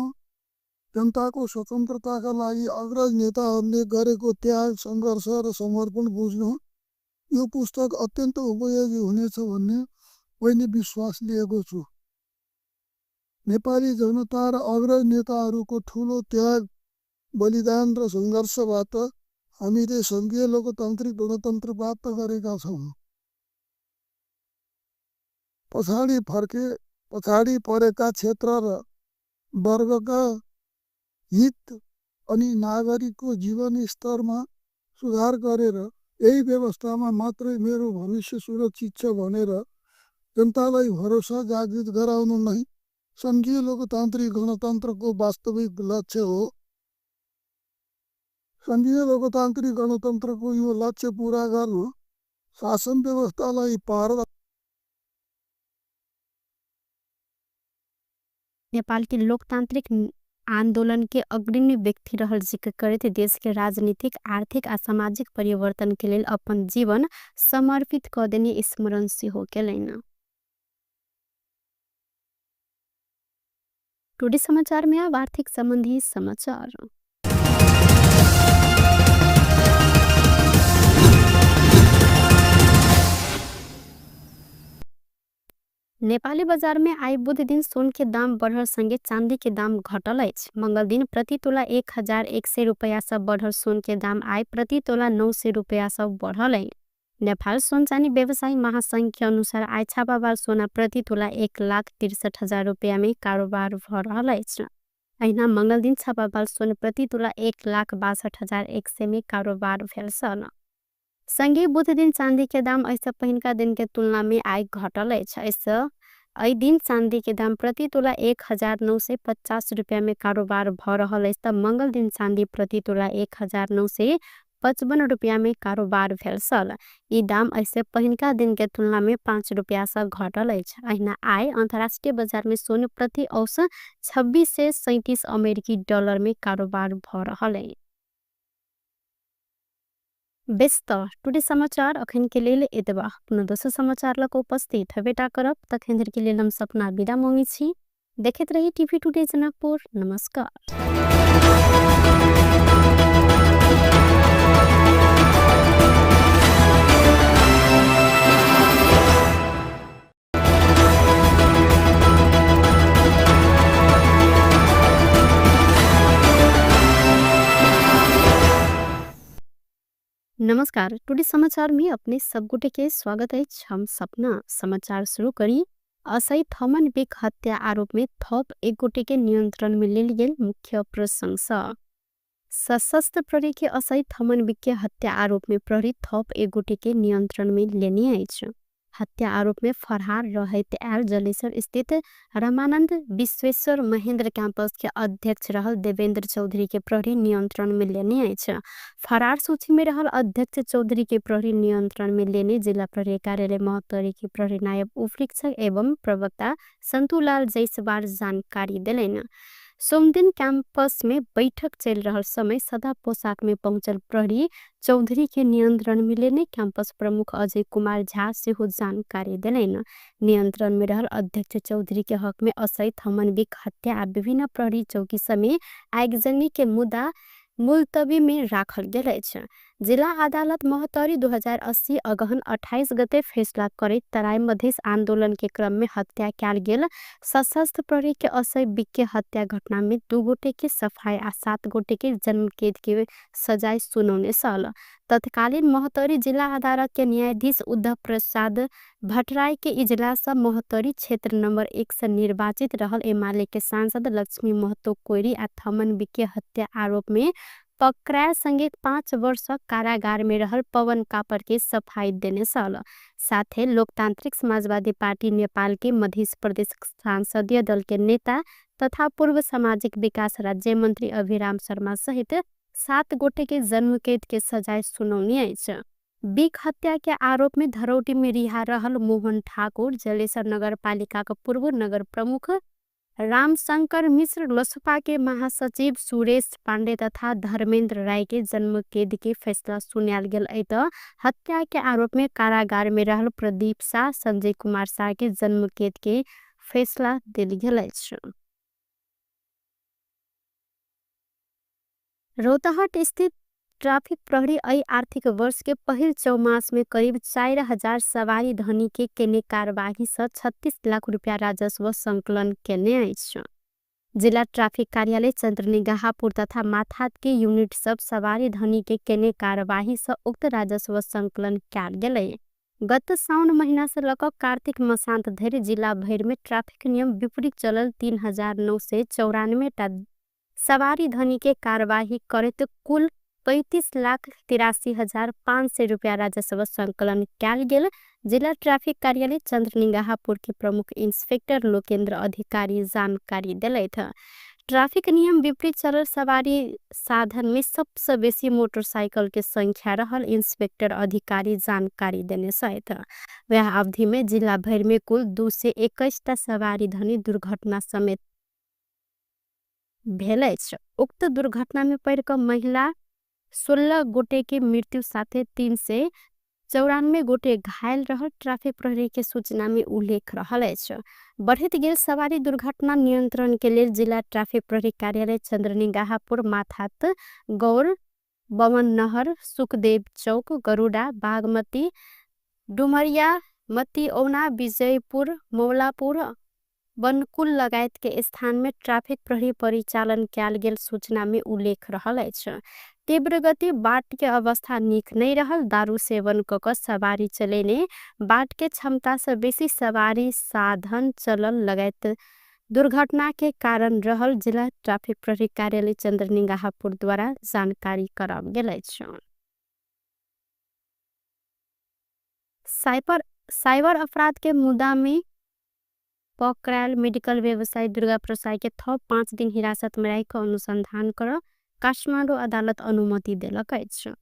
जनताको स्वतन्त्रताका लागि अग्रज नेताहरूले गरेको त्याग, सङ्घर्ष र समर्पण बुझ्न यो पुस्तक अत्यन्त उपयोगी हुनेछ भन्ने मैले विश्वास लिएको छु। नेपाली जनता र अग्रज नेताहरूको ठूलो त्याग, बलिदान र सङ्घर्षबाट हामीले सङ्घीय लोकतान्त्रिक गणतन्त्र प्राप्त गरेका छौँ। पछाडि फर्के पछाडि परेका क्षेत्र र वर्गका हित अनि नागरिकको जीवनस्तरमा सुधार गरेर यही व्यवस्थामा मात्रै मेरो भविष्य सुरक्षित छ भनेर जनतालाई भरोसा जागृत गराउनु नै सङ्घीय लोकतान्त्रिक गणतन्त्रको वास्तविक लक्ष्य हो। सङ्घीय लोकतान्त्रिक गणतन्त्रको यो लक्ष्य पुरा गर्नु शासन व्यवस्थालाई पार नेपाल के लोकतांत्रिक आंदोलन के अग्रणी व्यक्ति रहल जिक्र करैत देश के राजनीतिक, आर्थिक आ सामाजिक परिवर्तन के लेल अपन जीवन समर्पित क देने स्मरण सेहो केलनि। टुडे समाचार में अब आर्थिक संबंधी समाचार। नेपाली बाजार में आइ बुध दिन सोन के दाम बढ़ल संगे चांदी के दाम घटल अछि। मंगल दिन प्रति तोला 1100 रुपया से बढ़ल सोन के दाम आइ प्रति तोला 900 रुपया से बढ़ल अछि। नेपाल सोन चानी व्यवसायी महासंघ के अनुसार आइ छापावाल सोना प्रति तोला 1,63,000 रुपया में कारोबार भ रहल अछि। अहिना मंगल दिन छापावाल सोन प्रति तोला 1,62,100 में कारोबार भेल छल। संगे बुध दिन चांदी के दाम एहिसँ पहिनका दिन के तुलना में आइ घटल अछि। एहिसँ एहि दिन चांदी के दाम प्रति तोला 1950 रुपया में कारोबार भ रहल अछि त मंगल दिन चांदी प्रति तोला 1955 रुपया में कारोबार भेल छल। ई दाम एहिसँ पहिनका दिन के तुलना में 5 रुपया सँ घटल अछि। अहिना आइ अंतर्राष्ट्रीय बाजार में सोन प्रति औसत 2637 अमेरिकी डॉलर में कारोबार भ रहल अछि। बेस त टुडे समाचार अखन के लेल एतबा। पुनः दोसर समाचार लग उपस्थित हेबेटा करब। तखन धरि के लेल हम सपना विदा मांगै छी। देखैत रही टीवी टुडे जनकपुर। नमस्कार। नमस्कार, टुडे समाचार में अपने सब गोटे के स्वागत अछि। हम सपना समाचार शुरू करी। असई थमन बिक हत्या आरोप में थप एक गोटे के नियंत्रण में लेल गेल मुख्य प्रशंसा। सशस्त्र प्रहरी के असई थमन बिक के हत्या आरोप में प्रहरी थप एक गोटे के नियंत्रण में लेने अछि। हत्या आरोप में फरार रहैत आयल जलेसर स्थित रामानंद विश्वेश्वर महेंद्र कैंपस के अध्यक्ष रहल देवेंद्र चौधरी के प्रहरी नियंत्रण में लेने अछि। फरार सूची में रहल अध्यक्ष चौधरी के प्रहरी नियंत्रण में लेने जिला प्रहरी कार्यालय महोत्तरी के प्रहरी नायब उपरीक्षक एवं प्रवक्ता संतुलाल जायसवाल जानकारी देलनि। सोमदिन कैंपस में बैठक चल रहल समय सदा पोशाक में पहुंचल प्रहरी चौधरी के नियंत्रण में लेने कैंपस प्रमुख अजय कुमार झा सेहो जानकारी देलनि। नियंत्रण में रहल अध्यक्ष चौधरी के हक में असई थमन बिक हत्या आ विभिन्न प्रहरी चौकी समेत आगजनी के मुद्दा मुलतवी में राखल गेल अछि। जिला अदालत महोत्तरी 2080 अगहन 28 गते फैसला करैत तराई मधेश आंदोलन के क्रम में हत्या कयल गेल सशस्त्र प्रहरी के असई बिक के हत्या घटना में 2 गोटे के सफाई आ 7 गोटे के जन्मकैद के सजाय सुनौने छल। तत्कालीन महोत्तरी जिला अदालत के न्यायाधीश उद्धव प्रसाद भट्टराई के इजलास महोत्तरी क्षेत्र नंबर 1 से निर्वाचित रहल एमाले के सांसद लक्ष्मी महतो कोइरी आ थमन बिक के हत्या आरोप में पकड़ायल संगे 5 वर्ष कारागार में रहल पवन कापर के सफाई देने छल। साथे लोकतांत्रिक समाजवादी पार्टी नेपाल के मध्य प्रदेश संसदीय दल के नेता तथा पूर्व सामाजिक विकास राज्य मंत्री अभिराम शर्मा सहित 7 गोटे के जन्मकैद के सजाय सुनौनी अछि। बिक हत्या के आरोप में धरौटी में रिहा रहल मोहन ठाकुर, जलेसर नगरपालिका के पूर्व नगर प्रमुख रामशंकर मिश्र, लोसपा के महासचिव सुरेश पांडे तथा धर्मेंद्र राय के जन्मकैद के फैसला सुनायल गेल अछि त हत्या के आरोप में कारागार में रहल प्रदीप शाह, संजय कुमार शाह के जन्मकैद के फैसला देल गेल अछि। रौतहट स्थित ट्राफिक प्रहरी अई आर्थिक वर्ष के पहिल चौमास में करीब 4000 सवारी धनी के केने कारबाही से 36 लाख रुपया राजस्व संकलन केने अछि। जिला ट्राफिक कार्यालय चन्द्रनिगाहपुर तथा माथात के यूनिट सब सवारी धनी के केने कारबाही से उक्त राजस्व संकलन कयल गेलै। गत साउन महीना से लक कार्तिक मसान्त धरि जिला भरि में ट्राफिक नियम विपरीत चलल 3994 टा सवारी धनी के कारबाही करैत कुल 35,83,500 रुपया राजस्व संकलन कयल गेल जिला ट्राफिक कार्यालय चन्द्रनिगाहपुर के प्रमुख इंस्पेक्टर लोकेन्द्र अधिकारी जानकारी देलथि। ट्राफिक नियम विपरीत चलल सवारी साधन में सबसे बेसी मोटरसाइकिल के संख्या रहल इंस्पेक्टर अधिकारी जानकारी देने छथि। वह अवधि में जिला भरि में कुल 221 टा सवारी धनी दुर्घटना समेत भेल अछि। उक्त दुर्घटना में पड़ि क महिला 16 गोटे के मृत्यु साथे 394 गोटे घायल रहल ट्राफिक प्रहरी के सूचना में उल्लेख रहल अछि। बढ़ैत गेल सवारी दुर्घटना नियंत्रण के लेल जिला ट्राफिक प्रहरी कार्यालय चन्द्रनिगाहपुर माथात गौर बमन नहर सुखदेव चौक गरुडा बागमती डुमरिया मतिऔना विजयपुर मौलापुर बनकुल लगायत के स्थान में ट्राफिक प्रहरी परिचालन कयल गेल सूचना में उल्लेख रहल अछि। तीव्र गति बाट के अवस्था नीक नहीं रहल दारू सेवन क क सवारी चलेने बाट के क्षमता से बेसी सवारी साधन चलल लगायत दुर्घटना के कारण रहल जिला ट्राफिक प्रहरी कार्यालय चन्द्रनिगाहपुर द्वारा जानकारी कराओल गेल अछि। साइबर अपराध के मुद्दा में पकड़ायल मेडिकल व्यवसायी दुर्गा प्रसाई के थप 5 दिन हिरासत में राखि अनुसंधान कर काठमाडौँ अदालत अनुमति देलक अछि।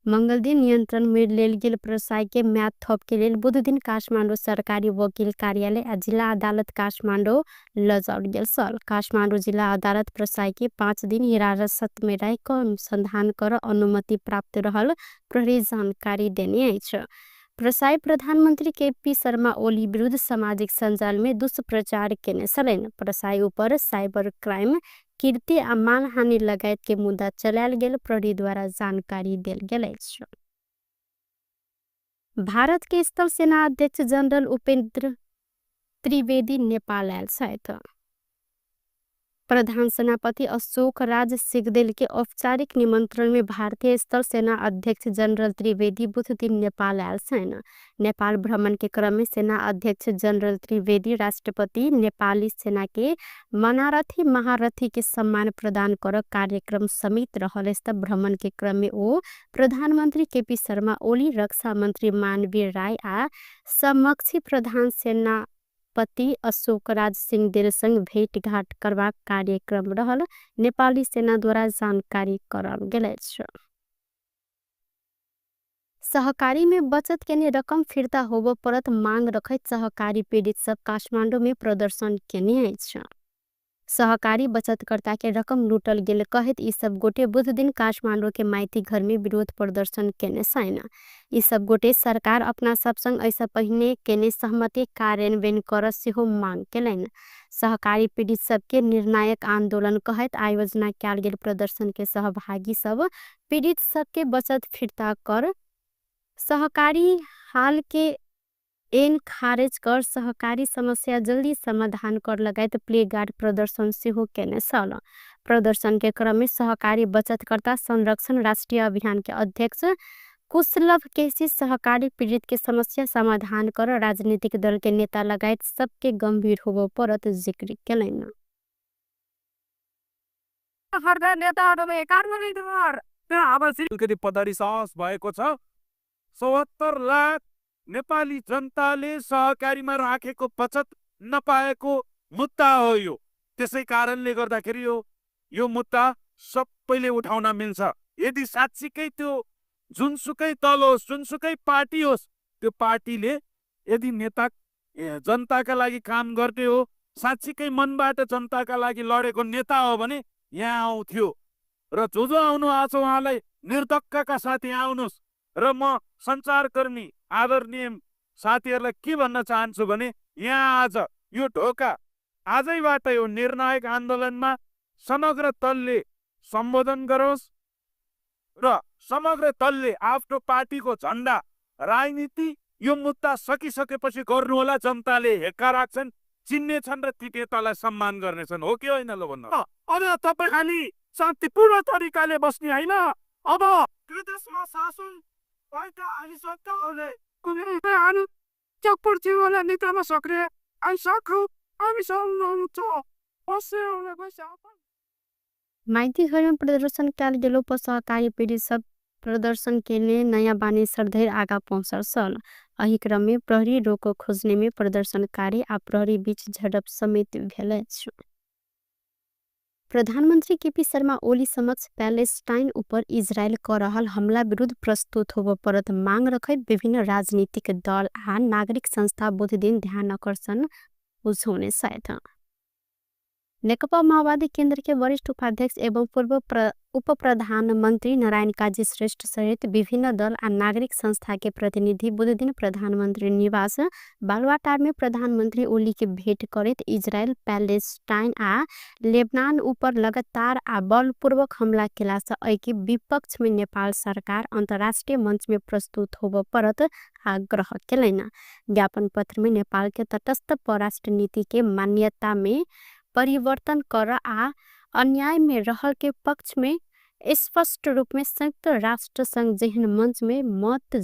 मंगल दिन नियंत्रण में लेल गेल प्रसाई के म्याद थप के लेल बुध दिन काठमाडौँ सरकारी वकील कार्यालय आ जिला अदालत काठमाडौँ लजाओल गेल छल। काठमाडौँ जिला अदालत प्रसाई के 5 दिन हिरासत में राखि अनुसंधान कर अनुमति प्राप्त रहल प्रहरी जानकारी देने अछि। प्रसाई प्रधानमंत्री केपी शर्मा ओली विरुद्ध सामाजिक सञ्जाल में दुष्प्रचार केने छलनि। प्रसाई ऊपर साइबर क्राइम कीर्ति आ मानहानि लगायत के मुद्दा चलायल गेल प्रहरी द्वारा जानकारी देल गेल अछि। भारत के स्थल सेना अध्यक्ष जनरल उपेन्द्र त्रिवेदी नेपाल आयल छथि। प्रधान सेनापति अशोक राज सिगदेल के औपचारिक निमंत्रण में भारतीय स्थल सेना अध्यक्ष जनरल त्रिवेदी बुध दिन नेपाल आयल छनि। नेपाल भ्रमण के क्रम में सेना अध्यक्ष जनरल त्रिवेदी राष्ट्रपति नेपाली सेना के मनारथी महारथी के सम्मान प्रदान कर कार्यक्रम समेत रहल अछि। भ्रमण के क्रम में ओ प्रधानमंत्री केपी शर्मा ओली, रक्षा मंत्री मानवीर राय आ समक्षी प्रधान सेना पति अशोक राज सिंहदेल संग भेटघाट करबाक कार्यक्रम रहल नेपाली सेना द्वारा जानकारी कराओल गेल अछि। सहकारी में बचत केने रकम फिर्ता होबो परत मांग रखैत सहकारी पीड़ित सब काठमाडौँ में प्रदर्शन केने अछि। सहकारी बचतकर्ता के रकम लूटल गेल कहैत ई सब गोटे बुध दिन काठमाडौँ के माइती घर में विरोध प्रदर्शन केने छनि। ई सब गोटे सरकार अपना सब संग ऐसा पहिने केने सहमति कार्यान्वयन कर सेहो मांग केलनि। सहकारी पीड़ित सबके निर्णायक आंदोलन कहैत आयोजना कयल गेल प्रदर्शन के सहभागी सब पीड़ित सबके बचत फिर्ता कर सहकारी हाल के एन खारेज कर सहकारी समस्या जल्दी समाधान कर लगायत प्लेगार्ड प्रदर्शन सेहो केने छल। प्रदर्शन के क्रम में सहकारी बचतकर्ता संरक्षण राष्ट्रीय अभियान के अध्यक्ष कुशलभ केसी सहकारी पीड़ित के समस्या समाधान कर राजनीतिक दल के नेता लगायत सबके गंभीर होबो परत जिक्र केलनि। अलिकति पदरी सहज भएको छ। 74 लाख नेपाली जनताले सहकारीमा राखेको बचत नपाएको मुद्दा हो यो। त्यसै कारणले गर्दाखेरि यो मुद्दा सबैले उठाउन मिल्छ। यदि साँच्चीकै त्यो जुनसुकै दल होस्, जुनसुकै पार्टी होस्, त्यो पार्टीले यदि नेता जनताका लागि काम गर्ने हो, साँच्चीकै मनबाट जनताका लागि लडेको नेता हो भने यहाँ आउँथ्यो। र जो जो आउनु आएको छ उहाँलाई निर्धक्कका साथ यहाँ आउनुहोस्। र म सञ्चारकर्मी आदरणीय साथीहरूलाई के भन्न चाहन्छु भने यहाँ आज यो ढोका आजैबाट यो निर्णायक आन्दोलनमा समग्र दलले सम्बोधन गरोस् र समग्र दलले आफ्नो पार्टीको झन्डा राजनीति यो मुद्दा सकिसकेपछि गर्नुहोला। जनताले हेक्का राख्छन्, चिन्नेछन् र ती नेतालाई सम्मान गर्नेछन्। हो कि होइन ल भन्नु? अरे तपाईँ खालि शान्तिपूर्ण तरिकाले बस्ने होइन, अब देशमा शासन भएका अनि सरकारहरूले कुनै चक्कर निकाल्न सक्ने अनि सक्नु माइतीघरमे प्रदर्शन कयल गेलो पर सहकारी पीड़ित सब प्रदर्शन केने नयाँ बानेश्वर धरि आगा पहुँचल छल। एहि क्रम में प्रहरी रोक खोजने में प्रदर्शनकारी आ प्रहरी बीच झड़प समेत भेल अछि। प्रधानमंत्री केपी शर्मा ओली समक्ष पैलेस्टाइन ऊपर इजरायल क रहल हमला विरुद्ध प्रस्तुत होबय पड़त मांग रखैत विभिन्न राजनीतिक दल आ नागरिक संस्था बुधदिन ध्यान आकर्षण बुझौने छथि। नेकपा माओवादी केंद्र के वरिष्ठ उपाध्यक्ष एवं पूर्व उप प्रधानमंत्री नारायण काजी श्रेष्ठ सहित विभिन्न दल आ नागरिक संस्था के प्रतिनिधि बुधदिन प्रधानमंत्री निवास बालुवाटार में प्रधानमंत्री ओली के भेंट करैत इजरायल, पैलेस्टाइन आ लेबनान ऊपर लगातार आ बलपूर्वक हमला केला सँ एहि विपक्ष में नेपाल सरकार अंतर्राष्ट्रीय मंच में प्रस्तुत होबय पड़त आग्रह केलनि। ज्ञापन पत्र में नेपाल के तटस्थ परराष्ट्र नीति के मान्यता में परिवर्तन कर आ अन्याय में रहल के पक्ष में स्पष्ट रूप में संयुक्त राष्ट्र संघ जेहन मंच में मत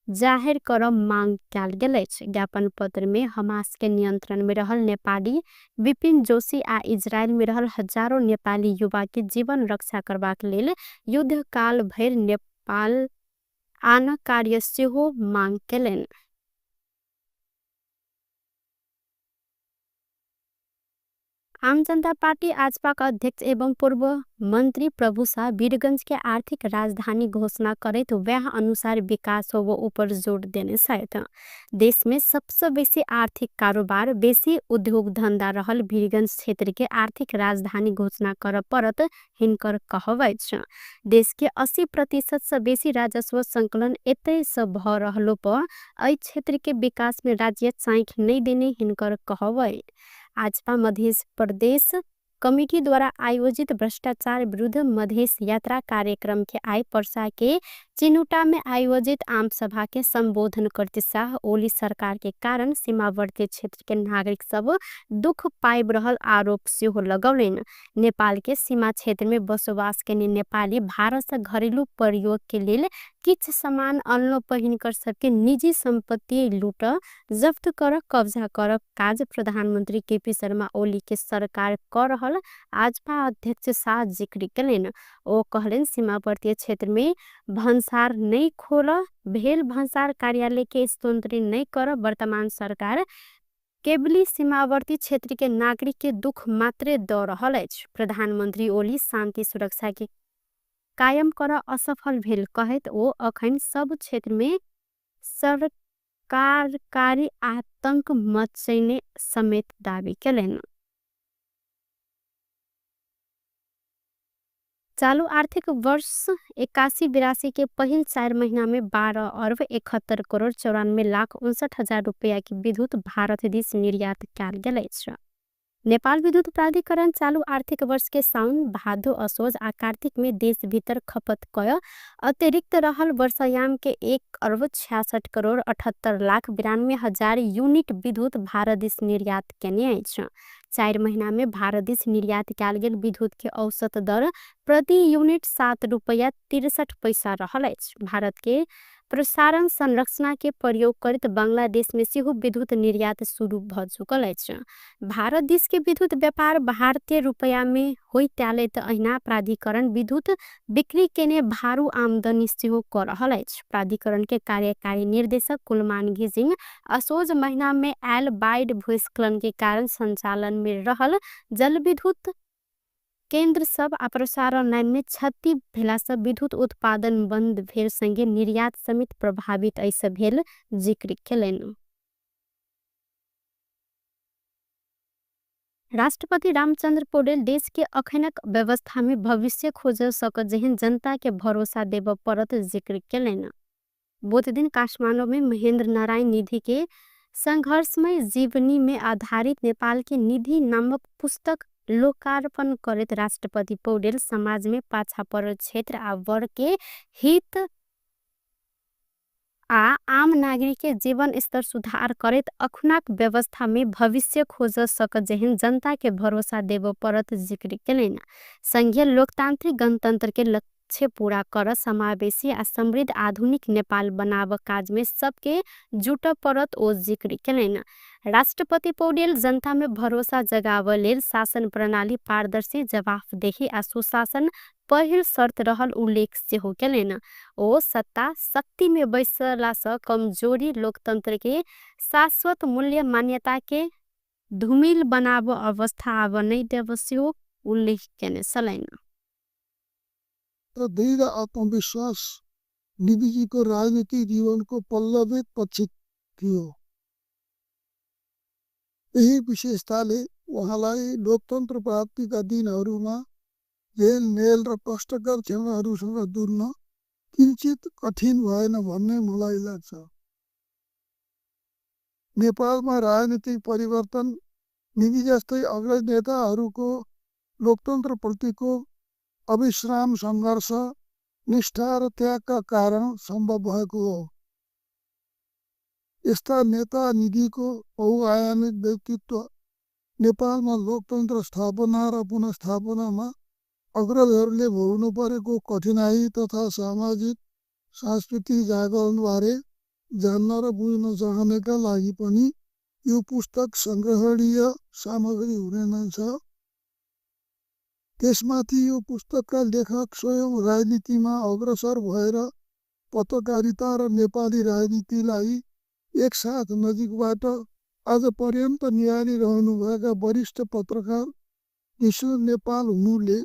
जाहिर कर मांग कयल गेल अछि। ज्ञापन पत्र में हमास के नियंत्रण में रहल नेपाली विपिन जोशी आ इजरायल में रहल हजारों नेपाली युवा के जीवन रक्षा करबाक लेल युद्धकाल भरि नेपाल आन कार्य सेहो मांग केलनि। आम जनता पार्टी आजपा का अध्यक्ष एवं पूर्व मंत्री प्रभु शाह वीरगंज के आर्थिक राजधानी घोषणा करैत वह अनुसार विकास हो ऊपर जोर देने छथि। देश में सबसे बेसी आर्थिक कारोबार, बेसी उद्योग धंधा रहल वीरगंज क्षेत्र के आर्थिक राजधानी घोषणा कर पड़त हिनकर कहब अछि। देश के 80% से बेसी राजस्व संकलन एतय से भ रहलो पर एहि क्षेत्र के विकास में राज्य चाँखि नहीं देने हिनकर कहब अछि। आजपा मध्य प्रदेश कमेटी द्वारा आयोजित भ्रष्टाचार विरुद्ध मधेश यात्रा कार्यक्रम के आइ पर्सा के चिनुटा में आयोजित आम सभा के संबोधन करते शाह ओली सरकार के कारण सीमावर्ती क्षेत्र के नागरिक सब दुख पाबि रहल आरोप सेहो लगौलनि। नेपाल के सीमा क्षेत्र में बसोबास केने नेपाली भारत से घरेलू प्रयोग के लेल किछु सामान अनलो पर हिनकर सबके निजी संपत्ति लूट जब्त कर कब्जा कर काज प्रधानमंत्री केपी शर्मा ओली के सरकार कर रहल आजपा अध्यक्ष शाह जिक्र केलनि। ओ कहलनि सीमावर्ती क्षेत्र में भन्सार नहीं खोल भेल भन्सार कार्यालय के स्तोत्री नहीं कर वर्तमान सरकार केवली सीमावर्ती क्षेत्र के नागरिक के दुख मात्रे द रहल अछि। प्रधानमंत्री ओली शांति सुरक्षा के कायम कर असफल भेल कहैत ओ अखन सब क्षेत्र में सरकारकारी आतंक मचैने समेत दावी केलनि। चालू आर्थिक वर्ष 81-82 के पहिल 4 महीना में 12 अरब 71 करोड़ 94 लाख 59 हजार रुपया के विद्युत भारत दिस निर्यात कयल गेल अछि। नेपाल विद्युत प्राधिकरण चालू आर्थिक वर्ष के साउन, भादो, असोज आ कार्तिक में देश भीतर खपत कय अतिरिक्त रहल वर्षायाम के 1 अरब 66 करोड़ 78 लाख 92 हजार यूनिट विद्युत भारत दिस निर्यात केने अछि। 4 महीना में भारत दिस निर्यात कयल गेल विद्युत के औसत दर प्रति यूनिट 7 रुपया 63 पैसा रहल अछि। भारत के प्रसारण संरचना के प्रयोग करैत बांग्लादेश में सेहो विद्युत निर्यात शुरू भ चुकल अछि। भारत दिस के विद्युत व्यापार भारतीय रुपया में होइत आयल त अहिना प्राधिकरण विद्युत बिक्री केने भारू आमदनी सेहो क रहल अछि। प्राधिकरण के कार्यकारी निर्देशक कुलमान घिसिङ असोज महीना में आयल बाढ़ भूस्खलन के कारण संचालन में रहल जलविद्युत केंद्र सब आ प्रसारण लाइन में क्षति भेला से विद्युत उत्पादन बंद भेल संगे निर्यात समेत प्रभावित ऐसे भेल जिक्र केलनि। राष्ट्रपति रामचंद्र पौडेल देश के अखनक व्यवस्था में भविष्य खोज सकत जेहन जनता के भरोसा देब पड़त जिक्र केलनि। बुधदिन काठमाडौँ में महेंद्र नारायण निधि के संघर्षमय जीवनी में आधारित नेपाल के निधि नामक पुस्तक लोकार्पण करैत राष्ट्रपति पौडेल समाजमे पाछा परल क्षेत्र आ वर्गके हित आ आम नागरिकके जीवन स्तर सुधार करैत अखुनाक व्यवस्थामे भविष्य खोज सकत जेहन जनताके भरोसा देबऽ परत जिक्र केलनि। संघीय लोकतान्त्रिक गणतन्त्रके लक्ष्य पूरा कर समावेशी आ समृद्ध आधुनिक नेपाल बनाब काजमे सबके जुटऽ परत ओ जिक्र केलनि। राष्ट्रपति पौडेल जनतामे भरोसा जगाबऽ लेल शासन प्रणाली पारदर्शी, जवाफदेही आ सुशासन पहिल शर्त रहल उल्लेख सेहो केलनि। ओ सत्ता शक्तिमे बैसलासँ कमजोरी लोकतन्त्रके शाश्वत मूल्य मान्यताके धूमिल बनाब अवस्था आब नै देब सेहो उल्लेख केने छलनि। र दृढ आत्मविश्वास निधिजीको राजनीतिक जीवनको पल्लवित पक्ष थियो। यही विशेषताले उहाँलाई लोकतन्त्र प्राप्तिका दिनहरूमा जेल मेल र कष्टकर क्षणहरूसँग जुझ्न किञ्चित कठिन भएन भन्ने मलाई लाग्छ। नेपालमा राजनीतिक परिवर्तन निधि जस्तै अग्रज नेताहरूको लोकतन्त्रप्रतिको अविश्राम सङ्घर्ष, निष्ठा र त्यागका कारण सम्भव भएको हो। यस्ता नेता निधिको बहुआयामिक व्यक्तित्व नेपालमा लोकतन्त्र स्थापना र पुनर्स्थापनामा अग्रजहरूले भोग्नु परेको कठिनाई तथा सामाजिक सांस्कृतिक जागरणबारे जान्न र बुझ्न चाहनेका लागि पनि यो पुस्तक सङ्ग्रहणीय सामग्री हुने नै छ। त्यसमाथि यो पुस्तकका लेखक स्वयं राजनीतिमा अग्रसर भएर पत्रकारिता र नेपाली राजनीतिलाई एकसाथ नजिकबाट आजपर्यन्त निहालिरहनुभएका वरिष्ठ पत्रकार विष्णु नेपाल हुनुले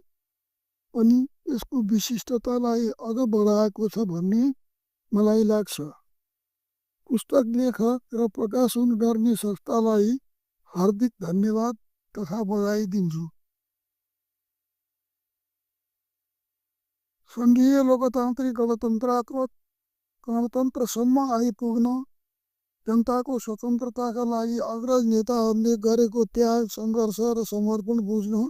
पनि यसको विशिष्टतालाई अझ बढाएको छ भन्ने मलाई लाग्छ। पुस्तक लेखक र प्रकाशन गर्ने संस्थालाई हार्दिक धन्यवाद तथा बधाई दिन्छु। सङ्घीय लोकतान्त्रिक गणतन्त्रात्मक गणतन्त्रसम्म आइपुग्न जनताको स्वतन्त्रताका लागि अग्रज नेताहरूले गरेको त्याग, सङ्घर्ष र समर्पण बुझ्न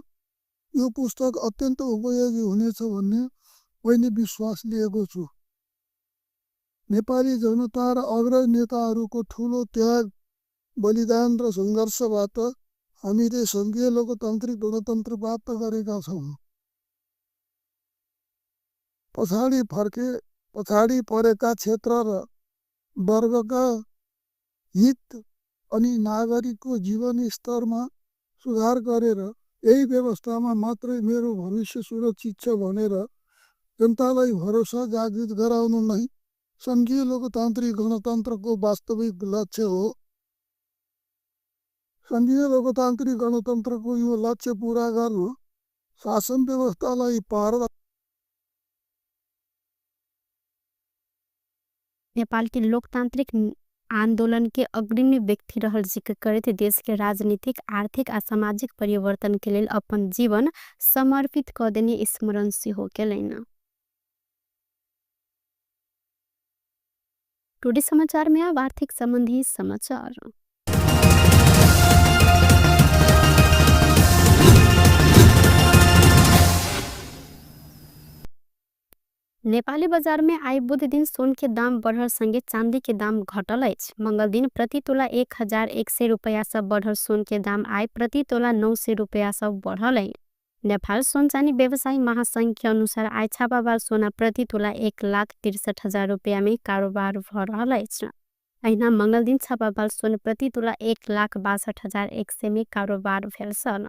यो पुस्तक अत्यन्त उपयोगी हुनेछ भन्ने मैले विश्वास लिएको छु। नेपाली जनता र अग्रज नेताहरूको ठुलो त्याग, बलिदान र सङ्घर्षबाट हामीले सङ्घीय लोकतान्त्रिक गणतन्त्र प्राप्त गरेका छौँ। पछाडि फर्के पछाडि परेका क्षेत्र र वर्गका हित अनि नागरिकको जीवनस्तरमा सुधार गरेर यही व्यवस्थामा मात्रै मेरो भविष्य सुरक्षित छ भनेर जनतालाई भरोसा जागृत गराउनु नै सङ्घीय लोकतान्त्रिक गणतन्त्रको वास्तविक लक्ष्य हो। सङ्घीय लोकतान्त्रिक गणतन्त्रको यो लक्ष्य पुरा गर्न शासन व्यवस्थालाई पार नेपालके लोकतान्त्रिक आन्दोलनके अग्रणी व्यक्ति रहल जिक्र करैत देशके राजनीतिक, आर्थिक आ सामाजिक परिवर्तनके लेल अपन जीवन समर्पित क देने स्मरण सेहो केलनि। टुडे समाचार में अब आर्थिक संबंधी समाचार। नेपाली बजार में आइ बुध दिन सोन के दाम बढ़ल संगे चांदी के दाम घटल अछि। मंगल दिन प्रति तोला 1100 रुपैया से बढ़ल सोन के दाम आइ प्रति तोला 900 रुपैया से बढ़ल अछि। नेपाल सोन चानी व्यवसायी महासंघ के अनुसार आइ छापावाल सोना प्रति तोला 1,63,000 रुपैया में कारोबार भ रहल अछि। अहिना मंगल दिन छापावाल सोन प्रति तोला 1,62,100 में कारोबार भेल छल।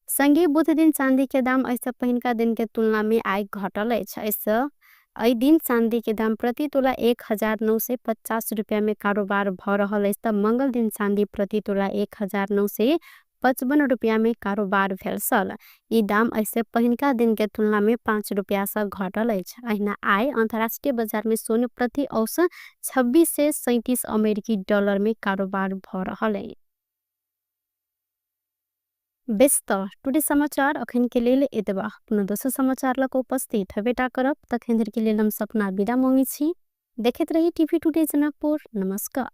संगे बुध दिन चांदी के दाम एहिसँ पहिनका दिन के तुलना में आइ घटल अछि। एहिसँ एहि दिन चांदी के दाम प्रति तोला 1950 रुपैया में कारोबार भ रहल अछि त मंगल दिन चांदी प्रति तोला 1955 रुपैया में कारोबार भेल छल। ई दाम एहिसँ पहिनका दिन के तुलना में 5 रुपैया सँ घटल अछि। अहिना आइ अंतर्राष्ट्रीय बाजार में सोन प्रति औसत 2637 अमेरिकी डॉलर में कारोबार भ रहल अछि। बेस त टुडे समाचार अखन के लेल एतबा। पुनः दोसर समाचार लग उपस्थित हेबेटा करब। तखन धरि के लेल हम सपना विदा मांगै छी। देखैत रही टीवी टुडे जनकपुर। नमस्कार।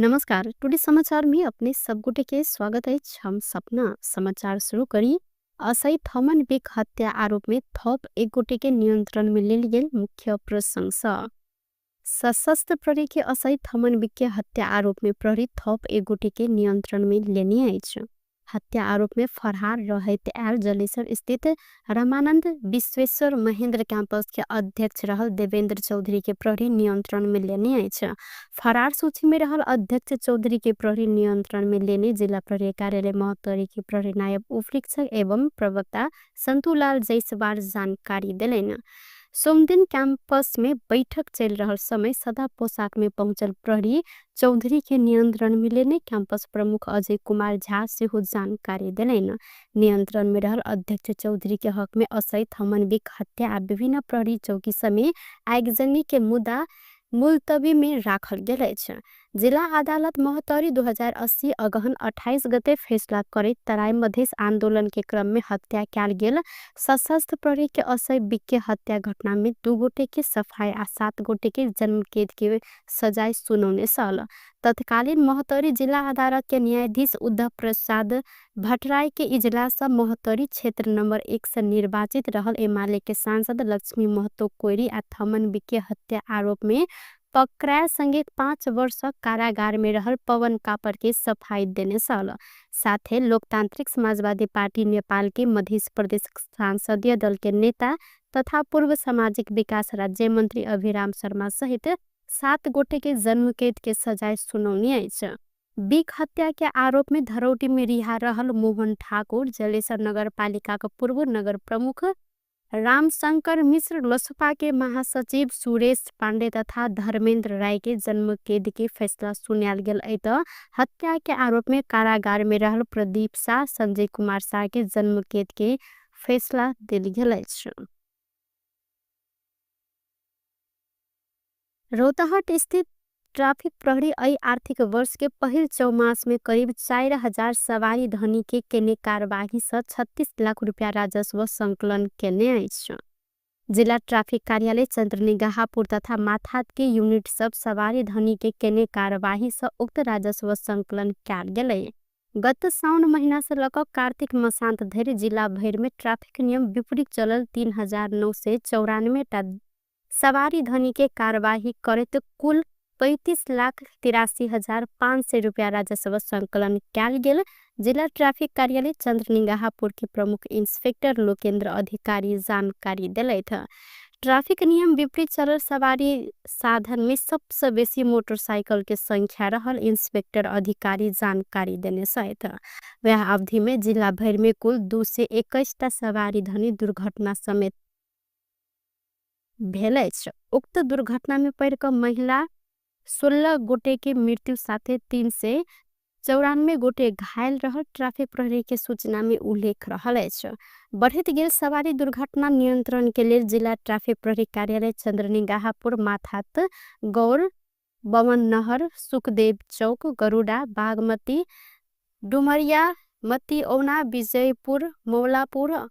नमस्कार, टुडे समाचार में अपने सब गोटे के स्वागत अछि। हम सपना समाचार शुरू करी। असई थमन बिक हत्या आरोप में थप एक गोटे के नियंत्रण में लेल गेल मुख्य प्रशंसा। सशस्त्र प्रहरी के असई थमन बिक के हत्या आरोप में प्रहरी थप एक गोटे के नियंत्रण में लेने अछि। हत्या आरोप में फरहार रहैत आयल जलेसर स्थित रामानंद विश्वेश्वर महेंद्र कैंपस के अध्यक्ष रहल देवेंद्र चौधरी के प्रहरी नियंत्रण में लेने अछि। फरार सूची में रहल अध्यक्ष चौधरी के प्रहरी नियंत्रण में लेने जिला प्रहरी कार्यालय महोत्तरी के प्रहरी नायब उपरीक्षक एवं प्रवक्ता संतुलाल जैसवार जानकारी देलनि। सोमदिन कैंपस में बैठक चल रहल समय सदा पोशाक में पहुंचल प्रहरी चौधरी के नियंत्रण में लेने कैंपस प्रमुख अजय कुमार झा सेहो जानकारी देलनि। नियंत्रण में रहल अध्यक्ष चौधरी के हक में असई थमन बिक हत्या आ विभिन्न प्रहरी चौकी समेत आगजनी के मुद्दा मुलतवी में राखल गेल अछि। जिला अदालत महोत्तरी 2080 अगहन 28 गते फैसला करैत तराई मधेश आंदोलन के क्रम में हत्या कयल गेल सशस्त्र प्रहरी के असई बिक के हत्या घटना में 2 गोटे के सफाई आ 7 गोटे के जन्मकैद के सजाय सुनौने छल। तत्कालीन महोत्तरी जिला अदालत के न्यायाधीश उद्धव प्रसाद भट्टराई के इजलास महोत्तरी क्षेत्र नंबर 1 से निर्वाचित रहल एमाले के सांसद लक्ष्मी महतो कोइरी आ थमन बिक के हत्या आरोप में पकड़ायल संगे 5 वर्ष कारागार में रहल पवन कापर के सफाई देने छल। साथे लोकतांत्रिक समाजवादी पार्टी नेपाल के मध्य प्रदेश सांसदीय दल के नेता तथा पूर्व सामाजिक विकास राज्य मंत्री अभिराम शर्मा सहित 7 गोटे के जन्मकैद के सजाय सुनौनी अछि। बिक हत्या के आरोप में धरौटी में रिहा रहल मोहन ठाकुर, जलेसर नगर पालिका के पूर्व नगर प्रमुख रामशंकर मिश्र, लोसपा के महासचिव सुरेश पांडे तथा धर्मेंद्र राय के जन्मकैद के फैसला सुनायल गेल अछि। त हत्या के आरोप में कारागार में रहल प्रदीप शाह, संजय कुमार शाह के जन्मकैद के फैसला देल गेल अछि। रौतहट स्थित ट्राफिक प्रहरी अई आर्थिक वर्ष के पहिल चौमास में करीब 4000 सवारी धनी के केने कारबाही से 36 लाख रुपया राजस्व संकलन केने अछि। जिला ट्राफिक कार्यालय चंद्रनिगाहापुर तथा माथात के यूनिट सब सवारी धनी के केने कारबाही से उक्त राजस्व संकलन कयल गेलै। गत साउन महीना से लक कार्तिक मसांत धरि जिला भरि में ट्राफिक नियम विपरीत चलल 3994 टा सवारी धनी के कारबाही करैत कुल 35,83,500 रुपया राजस्व संकलन कयल गेल। जिला ट्राफिक कार्यालय चंद्रनिगाहापुर के प्रमुख इंस्पेक्टर लोकेन्द्र अधिकारी जानकारी देलथि। ट्राफिक नियम विपरीत चलल सवारी साधन में सबसे बेसी मोटरसाइकिल के संख्या रहल इंस्पेक्टर अधिकारी जानकारी देने छथि। वह अवधि में जिला भरि में कुल 221 टा सवारी धनी दुर्घटना समेत भेल अछि। उक्त दुर्घटना में पड़ि क महिला 16 गोटे के मृत्यु साथे 394 गोटे घायल रहल ट्राफिक प्रहरी के सूचना में उल्लेख रहल अछि। बढ़ैत गेल सवारी दुर्घटना नियंत्रण के लेल जिला ट्राफिक प्रहरी कार्यालय चंद्रनिगाहापुर, माथात, गौर, बमन नहर, सुखदेव चौक, गरुडा, बागमती, डुमरिया, मतिऔना, विजयपुर, मौलापुर,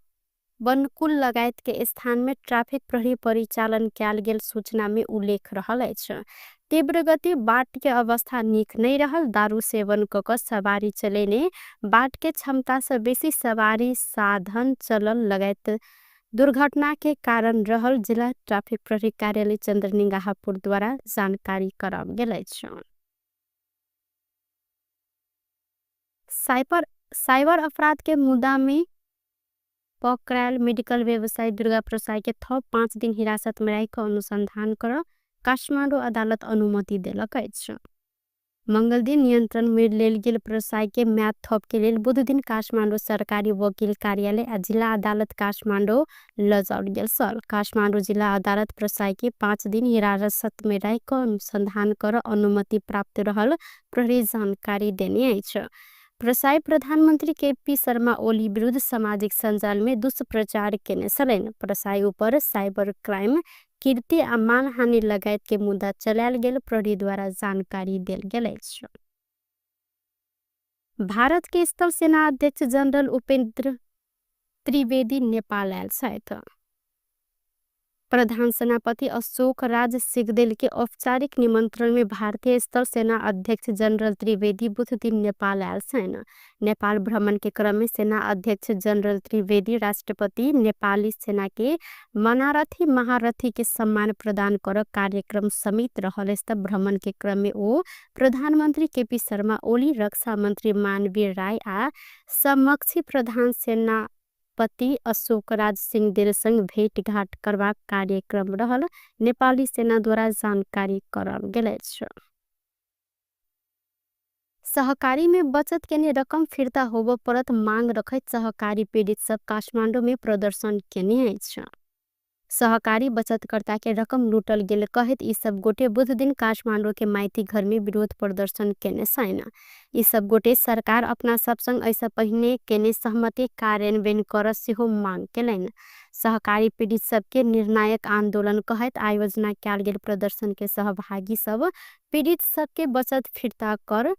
बनकुल लगायत के स्थान में ट्राफिक प्रहरी परिचालन कयल गेल सूचना में उल्लेख रहल अछि। तीव्र गति बाट के अवस्था नीक नहीं रहल, दारू सेवन क क सवारी चलेने, बाट के क्षमता से बेसी सवारी साधन चलल लगायत दुर्घटना के कारण रहल जिला ट्राफिक प्रहरी कार्यालय चंद्रनिगाहापुर द्वारा जानकारी कराओल गेल अछि। साइबर अपराध के मुद्दा में पकड़ायल मेडिकल व्यवसायी दुर्गा प्रसाई के थप 5 दिन हिरासत में राखि अनुसंधान कर काठमाडौँ अदालत अनुमति देलक अछि। मंगल दिन नियंत्रण में लेल गेल प्रसाई के म्याद थप के लेल बुध दिन काठमाडौँ सरकारी वकील कार्यालय आ जिला अदालत काठमाडौँ लजाओल गेल छल। काठमाडौँ जिला अदालत प्रसाई के 5 दिन हिरासत में राखि अनुसंधान कर अनुमति प्राप्त रहल प्रहरी जानकारी देने अछि। प्रसाई प्रधानमंत्री के पी शर्मा ओली विरुद्ध सामाजिक सञ्जाल में दुष्प्रचार केने छलनि। प्रसाई ऊपर साइबर क्राइम, कीर्ति आ मानहानि लगायत के मुद्दा चलायल गेल प्रहरी द्वारा जानकारी देल गेल अछि। भारत के स्थल सेना अध्यक्ष जनरल उपेंद्र त्रिवेदी नेपाल आयल छथि। प्रधान सेनापति अशोक राज सिगदेल के औपचारिक निमंत्रण में भारतीय स्थल सेना अध्यक्ष जनरल त्रिवेदी बुध दिन नेपाल आयल छन्। नेपाल भ्रमण के क्रम में सेना अध्यक्ष जनरल त्रिवेदी राष्ट्रपति नेपाली सेना के मनारथी महारथी के सम्मान प्रदान कर कार्यक्रम समेत रहल। भ्रमण के क्रम में ओ प्रधानमंत्री केपी शर्मा ओली, रक्षा मंत्री मानवीर राय आ समक्षी प्रधान सेना पति अशोक राज सिंहदेल संग भेटघाट करबाक कार्यक्रम रहल नेपाली सेना द्वारा जानकारी करल गेल अछि। सहकारी में बचत केने रकम फिर्ता होबो परत मांग रखैत सहकारी पीड़ित सब काठमांडू में प्रदर्शन केने अछि। सहकारी बचतकर्ता के रकम लूटल गेल कहैत ई सब गोटे बुध दिन काठमांडू के माइती घर में विरोध प्रदर्शन केने छन्। ई सब गोटे सरकार अपना सब संग ऐसा पहिने केने सहमति कार्यान्वयन कर सेहो मांग केलनि। सहकारी पीड़ित सबके निर्णायक आंदोलन कहैत आयोजना कयल गेल प्रदर्शन के सहभागी सब पीड़ित सबके बचत फिर्ता कर,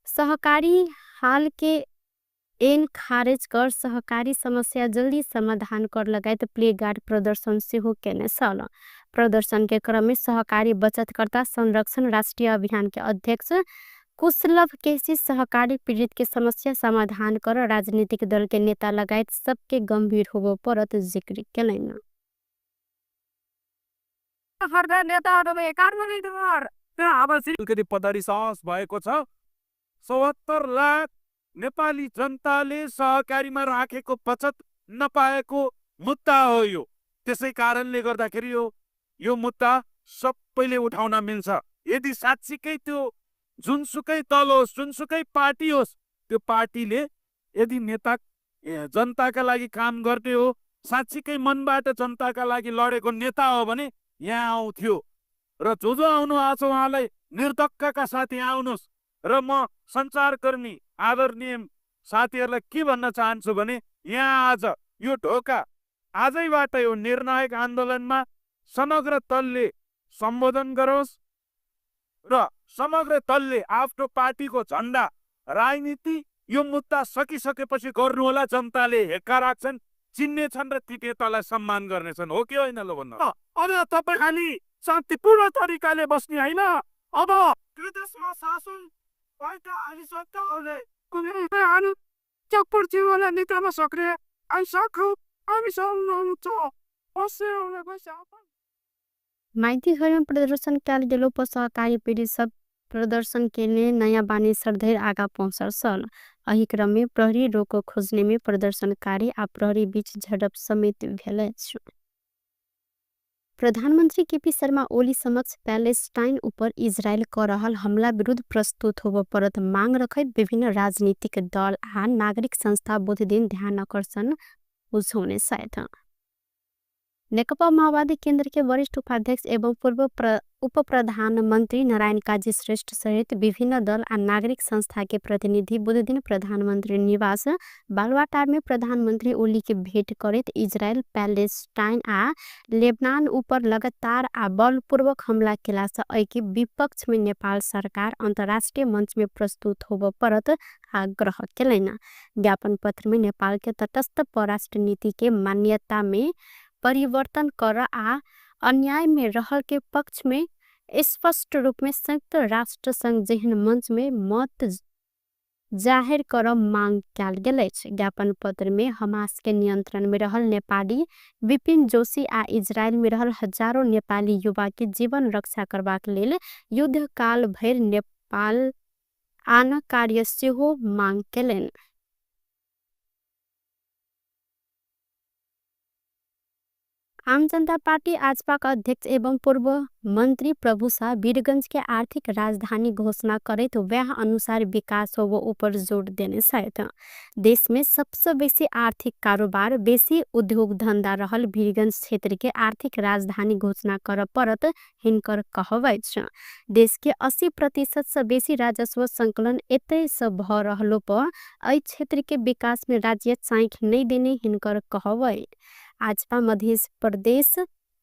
सहकारी हाल के एन खारिज कर, सहकारी समस्या जल्दी समाधान कर लगायत प्लेगार्ड प्रदर्शन सेहो केने छल। प्रदर्शन के क्रम में सहकारी बचतकर्ता संरक्षण राष्ट्रीय अभियान के अध्यक्ष कुशलभ केसी सहकारी पीड़ित के समस्या समाधान कर राजनीतिक दल के नेता लगायत सबके गंभीर होबो परत जिक्र केलनि। अलिकति पदारी साहस भएको छ। 74 लाख नेपाली जनताले सहकारीमा राखेको बचत नपाएको मुद्दा हो यो। त्यसै कारणले गर्दाखेरि यो मुद्दा सबैले उठाउन मिल्छ। यदि साँच्चीकै त्यो जुनसुकै दल होस्, जुनसुकै पार्टी होस्, त्यो पार्टीले यदि नेता जनताका लागि काम गर्ने हो, साँच्चीकै मनबाट जनताका लागि लडेको नेता हो भने यहाँ आउँथ्यो। र जो जो आउनु भएको छ उहाँलाई निर्धक्कका साथ यहाँ आउनुहोस्। र म सञ्चारकर्मी आदरणीय साथीहरूलाई के भन्न चाहन्छु भने यहाँ आज यो ढोका आजैबाट यो निर्णायक आन्दोलनमा समग्र दलले सम्बोधन गरोस् र समग्र दलले आफ्नो पार्टीको झन्डा राजनीति यो मुद्दा सकिसकेपछि गर्नुहोला। जनताले हेक्का राख्छन्, चिन्नेछन् र ती नेतालाई सम्मान गर्नेछन्। हो कि होइन ल भन्नु? अब तपाईँ खालि शान्तिपूर्ण तरिकाले बस्ने होइन, अब देशमा शासन माइती घरमा प्रदर्शन कयल गेलो पर सहकारी पीड़ित सब प्रदर्शन केने नयाँ बानेश्वर धरि आगा पहुँचल छल। एहि क्रम में प्रहरी रोको खोजने में प्रदर्शनकारी आ प्रहरी बीच झड़प समेत भेल अछि। प्रधानमंत्री केपी शर्मा ओली समक्ष पैलेस्टाइन ऊपर इजरायल क रहल हमला विरुद्ध प्रस्तुत होबय परत मांग रखैत विभिन्न राजनीतिक दल आ नागरिक संस्था बुध दिन ध्यान आकर्षण बुझौने छथि। नेकपा माओवादी केंद्र के वरिष्ठ उपाध्यक्ष एवं पूर्व उप प्रधानमंत्री नारायण काजी श्रेष्ठ सहित विभिन्न दल आ नागरिक संस्था के प्रतिनिधि बुध दिन प्रधानमंत्री निवास बालुवाटार में प्रधानमंत्री ओली के भेंट करैत इजरायल, पैलेस्टाइन आ लेबनान ऊपर लगातार आ बलपूर्वक हमला केला सँ एहि विपक्ष में नेपाल सरकार अंतर्राष्ट्रीय मंच में प्रस्तुत होबय परत आग्रह केलनि। ज्ञापन पत्र में नेपाल के तटस्थ परराष्ट्र नीति के मान्यता में परिवर्तन कर आ अन्याय में रहल के पक्ष में स्पष्ट रूप में संयुक्त राष्ट्र संघ जेहन मंच में मत जाहिर कर मांग कयल गेल अछि। ज्ञापन पत्र में हमास के नियंत्रण में रहल नेपाली विपिन जोशी आ इजरायल में रहल हजारों नेपाली युवा के जीवन रक्षा करबाक लेल युद्धकाल भरि नेपाल आन कार्य सेहो मांग केलनि। आम जनता पार्टी आजपा का अध्यक्ष एवं पूर्व मंत्री प्रभु शाह वीरगंज के आर्थिक राजधानी घोषणा करैत वह अनुसार विकास हो ऊपर जोर देने छथि। देश में सबसे बेसी आर्थिक कारोबार, बेसी उद्योग धंधा रहल वीरगंज क्षेत्र के आर्थिक राजधानी घोषणा कर परत हिनकर कहब अछि। देश के 80% से बेसी राजस्व संकलन एतय से भ रहलो पर एहि क्षेत्र के विकास में राज्य चाँखि नहीं देने हिनकर कहब अछि। आजपा मध्य प्रदेश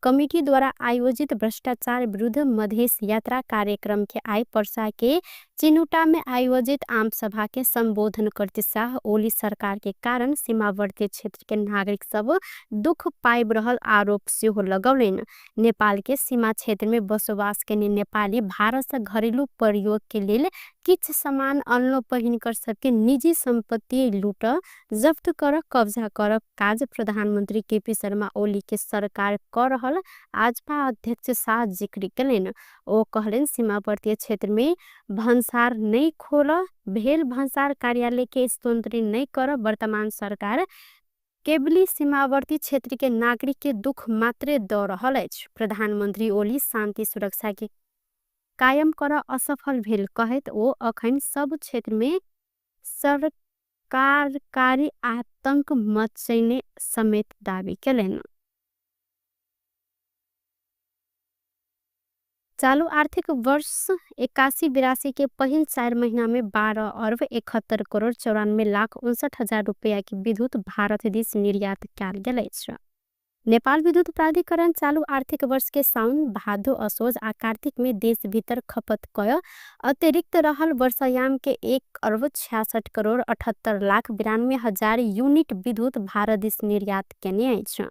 कमेटी द्वारा आयोजित भ्रष्टाचार विरुद्ध मधेश यात्रा कार्यक्रम के आइ पर्सा के चिनुटा में आयोजित आम सभा के संबोधन करते शाह ओली सरकार के कारण सीमावर्ती क्षेत्र के नागरिक सब दुख पाइब रहल आरोप सेहो लगौलनि। नेपाल के सीमा क्षेत्र में बसोबास केने नेपाली भारत से घरेलू प्रयोग के लेल किछ सामान अनलो पहिनकर सबके निजी संपत्ति लूट जब्त कर कब्जा कर काज प्रधानमंत्री केपी शर्मा ओली के सरकार कर रहल आजपा अध्यक्ष शाह जिक्र केलनि। ओ कहलनि सीमावर्ती क्षेत्र में भन्सार नहीं खोल भेल भन्सार कार्यालय के स्तोत्री नहीं कर वर्तमान सरकार केवली सीमावर्ती क्षेत्र के नागरिक के दुख मात्रे द रहल अछि। प्रधानमंत्री ओली शांति सुरक्षा के कायम कर असफल भेल कहैत ओ अखन सब क्षेत्र में सरकारकारी आतंक मचैने समेत दावी केलनि। चालू आर्थिक वर्ष 81-82 के पहिल 4 महीना में 12 अरब 71 करोड़ 94 लाख 59 हजार रुपया के विद्युत भारत दिस निर्यात कयल गेल अछि। नेपाल विद्युत प्राधिकरण चालू आर्थिक वर्ष के साउन, भादो, असोज आ कार्तिक में देश भीतर खपत कय अतिरिक्त रहल वर्षायाम के 1 अरब 66 करोड़ 78 लाख 92 हजार यूनिट विद्युत भारत दिस निर्यात केने अछि।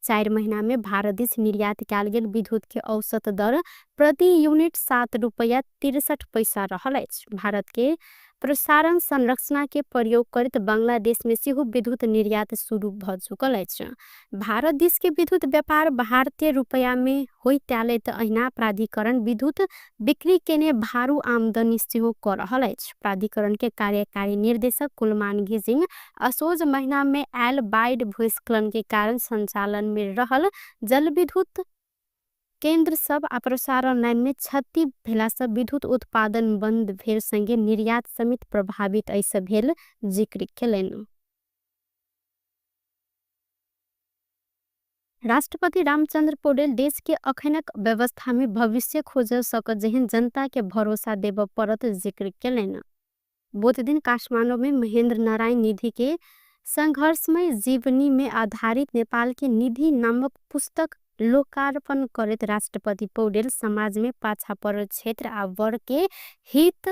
4 महीना में भारत दिस निर्यात कयल गेल विद्युत के औसत दर प्रति यूनिट 7 रुपया 63 पैसा रहल अछि। भारत के प्रसारण संरचना के प्रयोग करैत बांग्लादेश में सेहो विद्युत निर्यात शुरू भ चुकल अछि। भारत दिस के विद्युत व्यापार भारतीय रुपया में होइत आयल त अहिना प्राधिकरण विद्युत बिक्री केने भारू आमदनी सेहो क रहल अछि। प्राधिकरण के कार्यकारी निर्देशक कुलमान घिसिङ असोज महीना में आयल बाढ़ भूस्खलन के कारण संचालन में रहल जलविद्युत केंद्र सब आ प्रसारण लाइन में क्षति भेला से विद्युत उत्पादन बंद भेल संगे निर्यात समेत प्रभावित ऐसे भेल जिक्र केलनि। राष्ट्रपति रामचंद्र पौडेल देश के अखनक व्यवस्था में भविष्य खोज सकत जेहन जनता के भरोसा देब परत जिक्र केलनि। बुध दिन काठमाडौँ में महेंद्र नारायण निधि के संघर्षमय जीवनी में आधारित नेपाल के निधि नामक पुस्तक लोकार्पण करैत राष्ट्रपति पौडेल समाज में पाछा परल क्षेत्र आ वर्ग के हित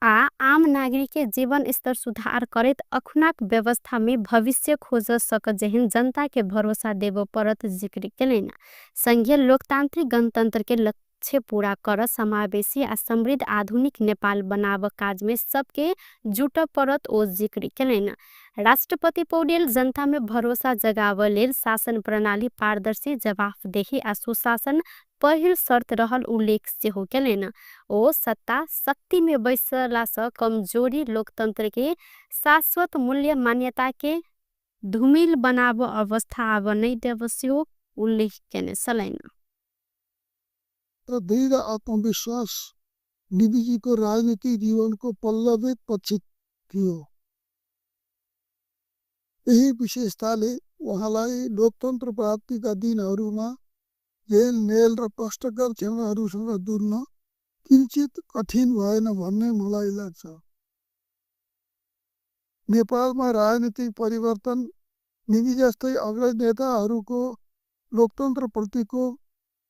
आ आम नागरिक के जीवन स्तर सुधार करैत अखुनाक व्यवस्था में भविष्य खोज सकत जेहन जनता के भरोसा देब परत जिक्र केलनि। संघीय लोकतांत्रिक गणतंत्र के लक्ष्य पूरा कर समावेशी आ समृद्ध आधुनिक नेपाल बनाब काज में सबके जुट परत ओ जिक्र केलनि। राष्ट्रपति पौडेल जनता में भरोसा जगाव लेल शासन प्रणाली पारदर्शी, जवाफदेही आ सुशासन पहिल शर्त रहल उल्लेख सेहो केलनि। ओ सत्ता शक्ति में बैसला से कमजोरी लोकतंत्र के शाश्वत मूल्य मान्यता के धूमिल बनाब अवस्था आब नहीं देब सेहो उल्लेख केने छलनि। र दृढ आत्मविश्वास निधिजीको राजनीतिक जीवनको पल्लवित पक्ष थियो। यही विशेषताले उहाँलाई लोकतन्त्र प्राप्तिका दिनहरूमा जेल मेल र कष्टकर क्षणहरूसँग जुझ्न किञ्चित कठिन भएन भन्ने मलाई लाग्छ। नेपालमा राजनीतिक परिवर्तन निधि जस्तै अग्रज नेताहरूको लोकतन्त्रप्रतिको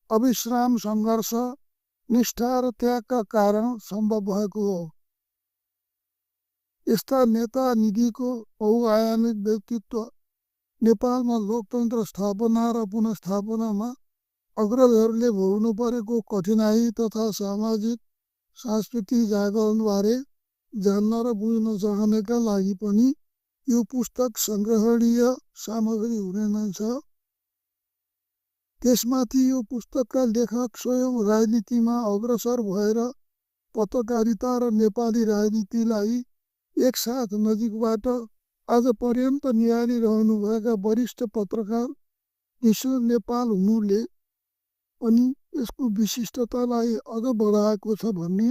अविश्राम सङ्घर्ष, निष्ठा र त्यागका कारण सम्भव भएको हो। यस्ता नेता निधिको बहुआयामिक व्यक्तित्व नेपालमा लोकतन्त्र स्थापना र पुनर्स्थापनामा अग्रजहरूले भोग्नु परेको कठिनाई तथा सामाजिक सांस्कृतिक जागरणबारे जान्न र बुझ्न चाहनेका लागि पनि यो पुस्तक सङ्ग्रहणीय सामग्री हुने नै छ। त्यसमाथि यो पुस्तकका लेखक स्वयं राजनीतिमा अग्रसर भएर पत्रकारिता र नेपाली राजनीतिलाई एकसाथ नजिकबाट आजपर्यन्त निहालिरहनुभएका वरिष्ठ पत्रकार विष्णु नेपाल हुनुले पनि यसको विशिष्टतालाई अझ बढाएको छ भन्ने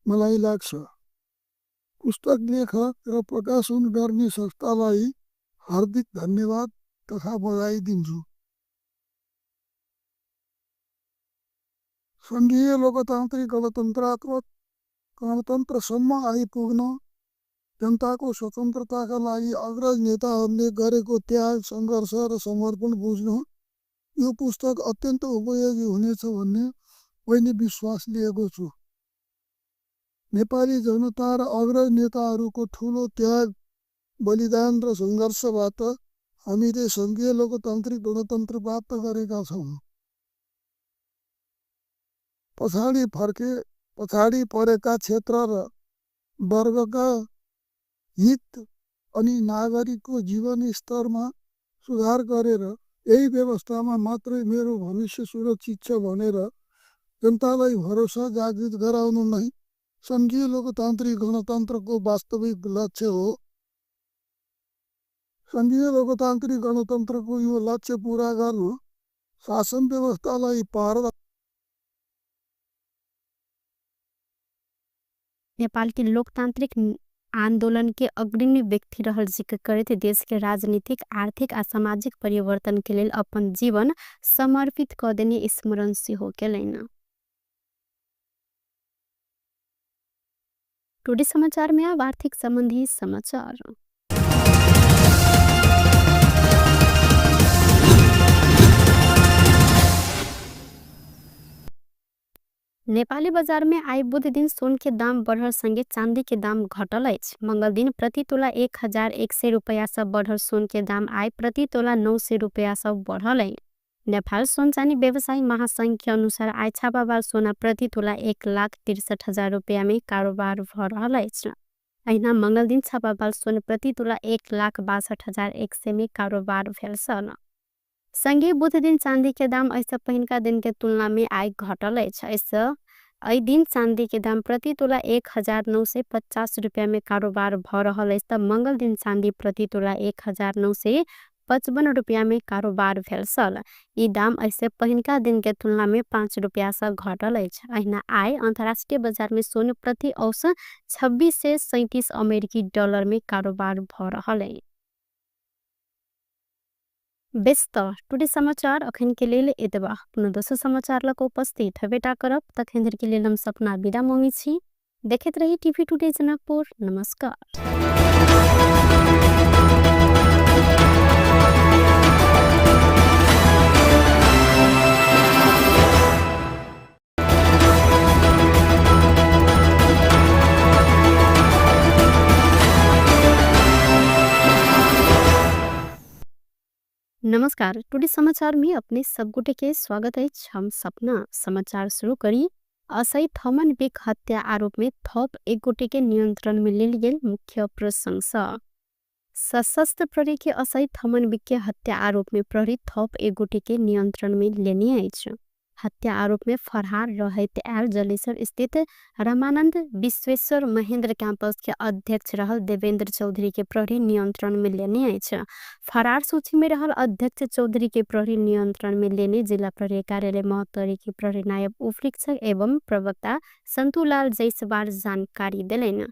मलाई लाग्छ। पुस्तक लेखक र प्रकाशन गर्ने संस्थालाई हार्दिक धन्यवाद तथा बधाई दिन्छु। सङ्घीय लोकतान्त्रिक गणतन्त्रात्मक गणतन्त्रसम्म आइपुग्न जनताको स्वतन्त्रताका लागि अग्रज नेताहरूले गरेको त्याग, सङ्घर्ष र समर्पण बुझ्न यो पुस्तक अत्यन्त उपयोगी हुनेछ भन्ने मैले विश्वास लिएको छु। नेपाली जनता र अग्रज नेताहरूको ठूलो त्याग, बलिदान र संघर्षबाट हामीले संघीय लोकतान्त्रिक गणतन्त्र प्राप्त गरेका छौं। पछाडि फर्के पछाडि परेका क्षेत्र र वर्गका हित अनि नागरिकको जीवनस्तरमा सुधार गरेर यही व्यवस्थामा मात्रै मेरो भविष्य सुरक्षित छ भनेर जनतालाई भरोसा जागृत गराउनु नै संघीय लोकतान्त्रिक गणतन्त्रको वास्तविक लक्ष्य हो। संघीय लोकतान्त्रिक गणतन्त्रको यो लक्ष्य पूरा गर्न शासन व्यवस्थालाई पार नेपाल के लोकतांत्रिक आंदोलन के अग्रणी व्यक्ति रहल जिक्र करैत देश के राजनीतिक, आर्थिक आ सामाजिक परिवर्तन के लेल अपन जीवन समर्पित क देने स्मरण सेहो केलनि। टुडे समाचार में अब आर्थिक संबंधी समाचार। नेपाली बजार में आइ बुध दिन सोन के दाम बढ़ल संगे चांदी के दाम घटल अछि। मंगल दिन प्रति तोला 1100 रुपया से बढ़ल सोन के दाम आइ प्रति तोला 900 रुपया से बढ़ल अछि। नेपाल सोन चानी व्यवसायी महासंघ के अनुसार आइ छापावाल सोना प्रति तोला 1,63,000 रुपया में कारोबार भ रहल अछि। अहिना मंगल दिन छापावाल सोन प्रति तोला 1,62,100 में कारोबार भेल छल। संगे बुध दिन चांदी के दाम एहिसँ पहिनका दिन के तुलना में आइ घटल अछि। एहिसँ एहि दिन चांदी के दाम प्रति तोला 1950 रुपया में कारोबार भ रहल अछि त मंगल दिन चांदी प्रति तोला 1955 रुपया में कारोबार भेल छल। ई दाम एहिसँ पहिनका दिन के तुलना में 5 रुपया से घटल अछि। अहिना आइ अंतर्राष्ट्रीय बाजार में सोन प्रति औसत 2637 अमेरिकी डॉलर में कारोबार भ रहल अछि। बेस त टुडे समाचार अखन के लेल एतबा। पुनः दोसर समाचार लग उपस्थित हेबेटा करब। तखन धरि के लेल हम सपना विदा मांगै छी। देखैत रही टीवी टुडे जनकपुर। नमस्कार। नमस्कार, टुडे समाचार में अपने सब गोटे के स्वागत अछि। हम सपना समाचार शुरू करी। असई थमन बिक हत्या आरोप में थप एक गोटे के नियंत्रण में लेल गेल मुख्य प्रशंसा। सशस्त्र प्रहरी के असई थमन बिक के हत्या आरोप में प्रहरी थप एक गोटे के नियंत्रण में लेने अछि। हत्या आरोप में फरार रहैत आयल जलेसर स्थित रामानंद विश्वेश्वर महेंद्र कैंपस के अध्यक्ष रहल देवेंद्र चौधरी के प्रहरी नियंत्रण में लेने अछि। फरार सूची में रहल अध्यक्ष चौधरी के प्रहरी नियंत्रण में लेने जिला प्रहरी कार्यालय महोत्तरी के प्रहरी नायब उपरीक्षक एवं प्रवक्ता संतुलाल जायसवाल जानकारी देलनि।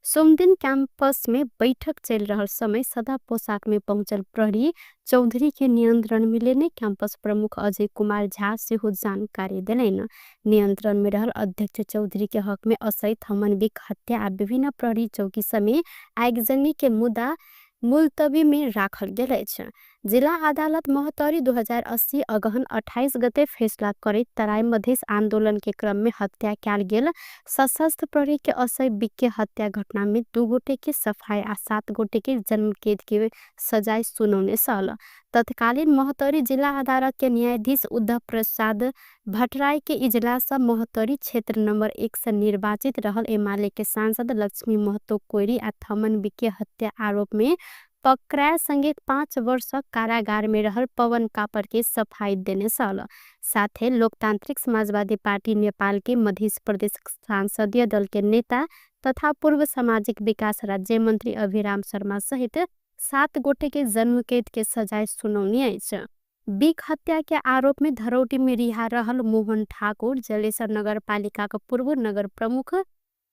सोमदिन कैंपस में बैठक चल रहल समय सदा पोशाक में पहुंचल प्रहरी चौधरी के नियंत्रण में लेने कैंपस प्रमुख अजय कुमार झा सेहो जानकारी देलनि। नियंत्रण में रहल अध्यक्ष चौधरी के हक में असई थमन बिक हत्या आ विभिन्न प्रहरी चौकी समेत आगजनी के मुद्दा मुलतवी में राखल गेल अछि। जिला अदालत महोत्तरी 2080 अगहन 28 गते फैसला करैत तराई मधेश आंदोलन के क्रम में हत्या कयल गेल सशस्त्र प्रहरी के असई बिक के हत्या घटना में 2 गोटे के सफाई आ 7 गोटे के जन्मकैद के सजाय सुनौने छल। तत्कालीन महोत्तरी जिला अदालत के न्यायाधीश उद्धव प्रसाद भट्टराई के इजलास महोत्तरी क्षेत्र नंबर 1 से निर्वाचित रहल एमाले के सांसद लक्ष्मी महतो कोइरी आ थमन बिक के हत्या आरोप में पकड़ायल संगे 5 वर्ष कारागार में रहल पवन कापर के सफाई देने छल। साथे लोकतांत्रिक समाजवादी पार्टी नेपाल के मध्य प्रदेश संसदीय दल के नेता तथा पूर्व सामाजिक विकास राज्य मंत्री अभिराम शर्मा सहित 7 गोटे के जन्मकैद के सजाय सुनौनी अछि। बिक हत्या के आरोप में धरौटी में रिहा रहल मोहन ठाकुर, जलेसर नगर पालिका के पूर्व नगर प्रमुख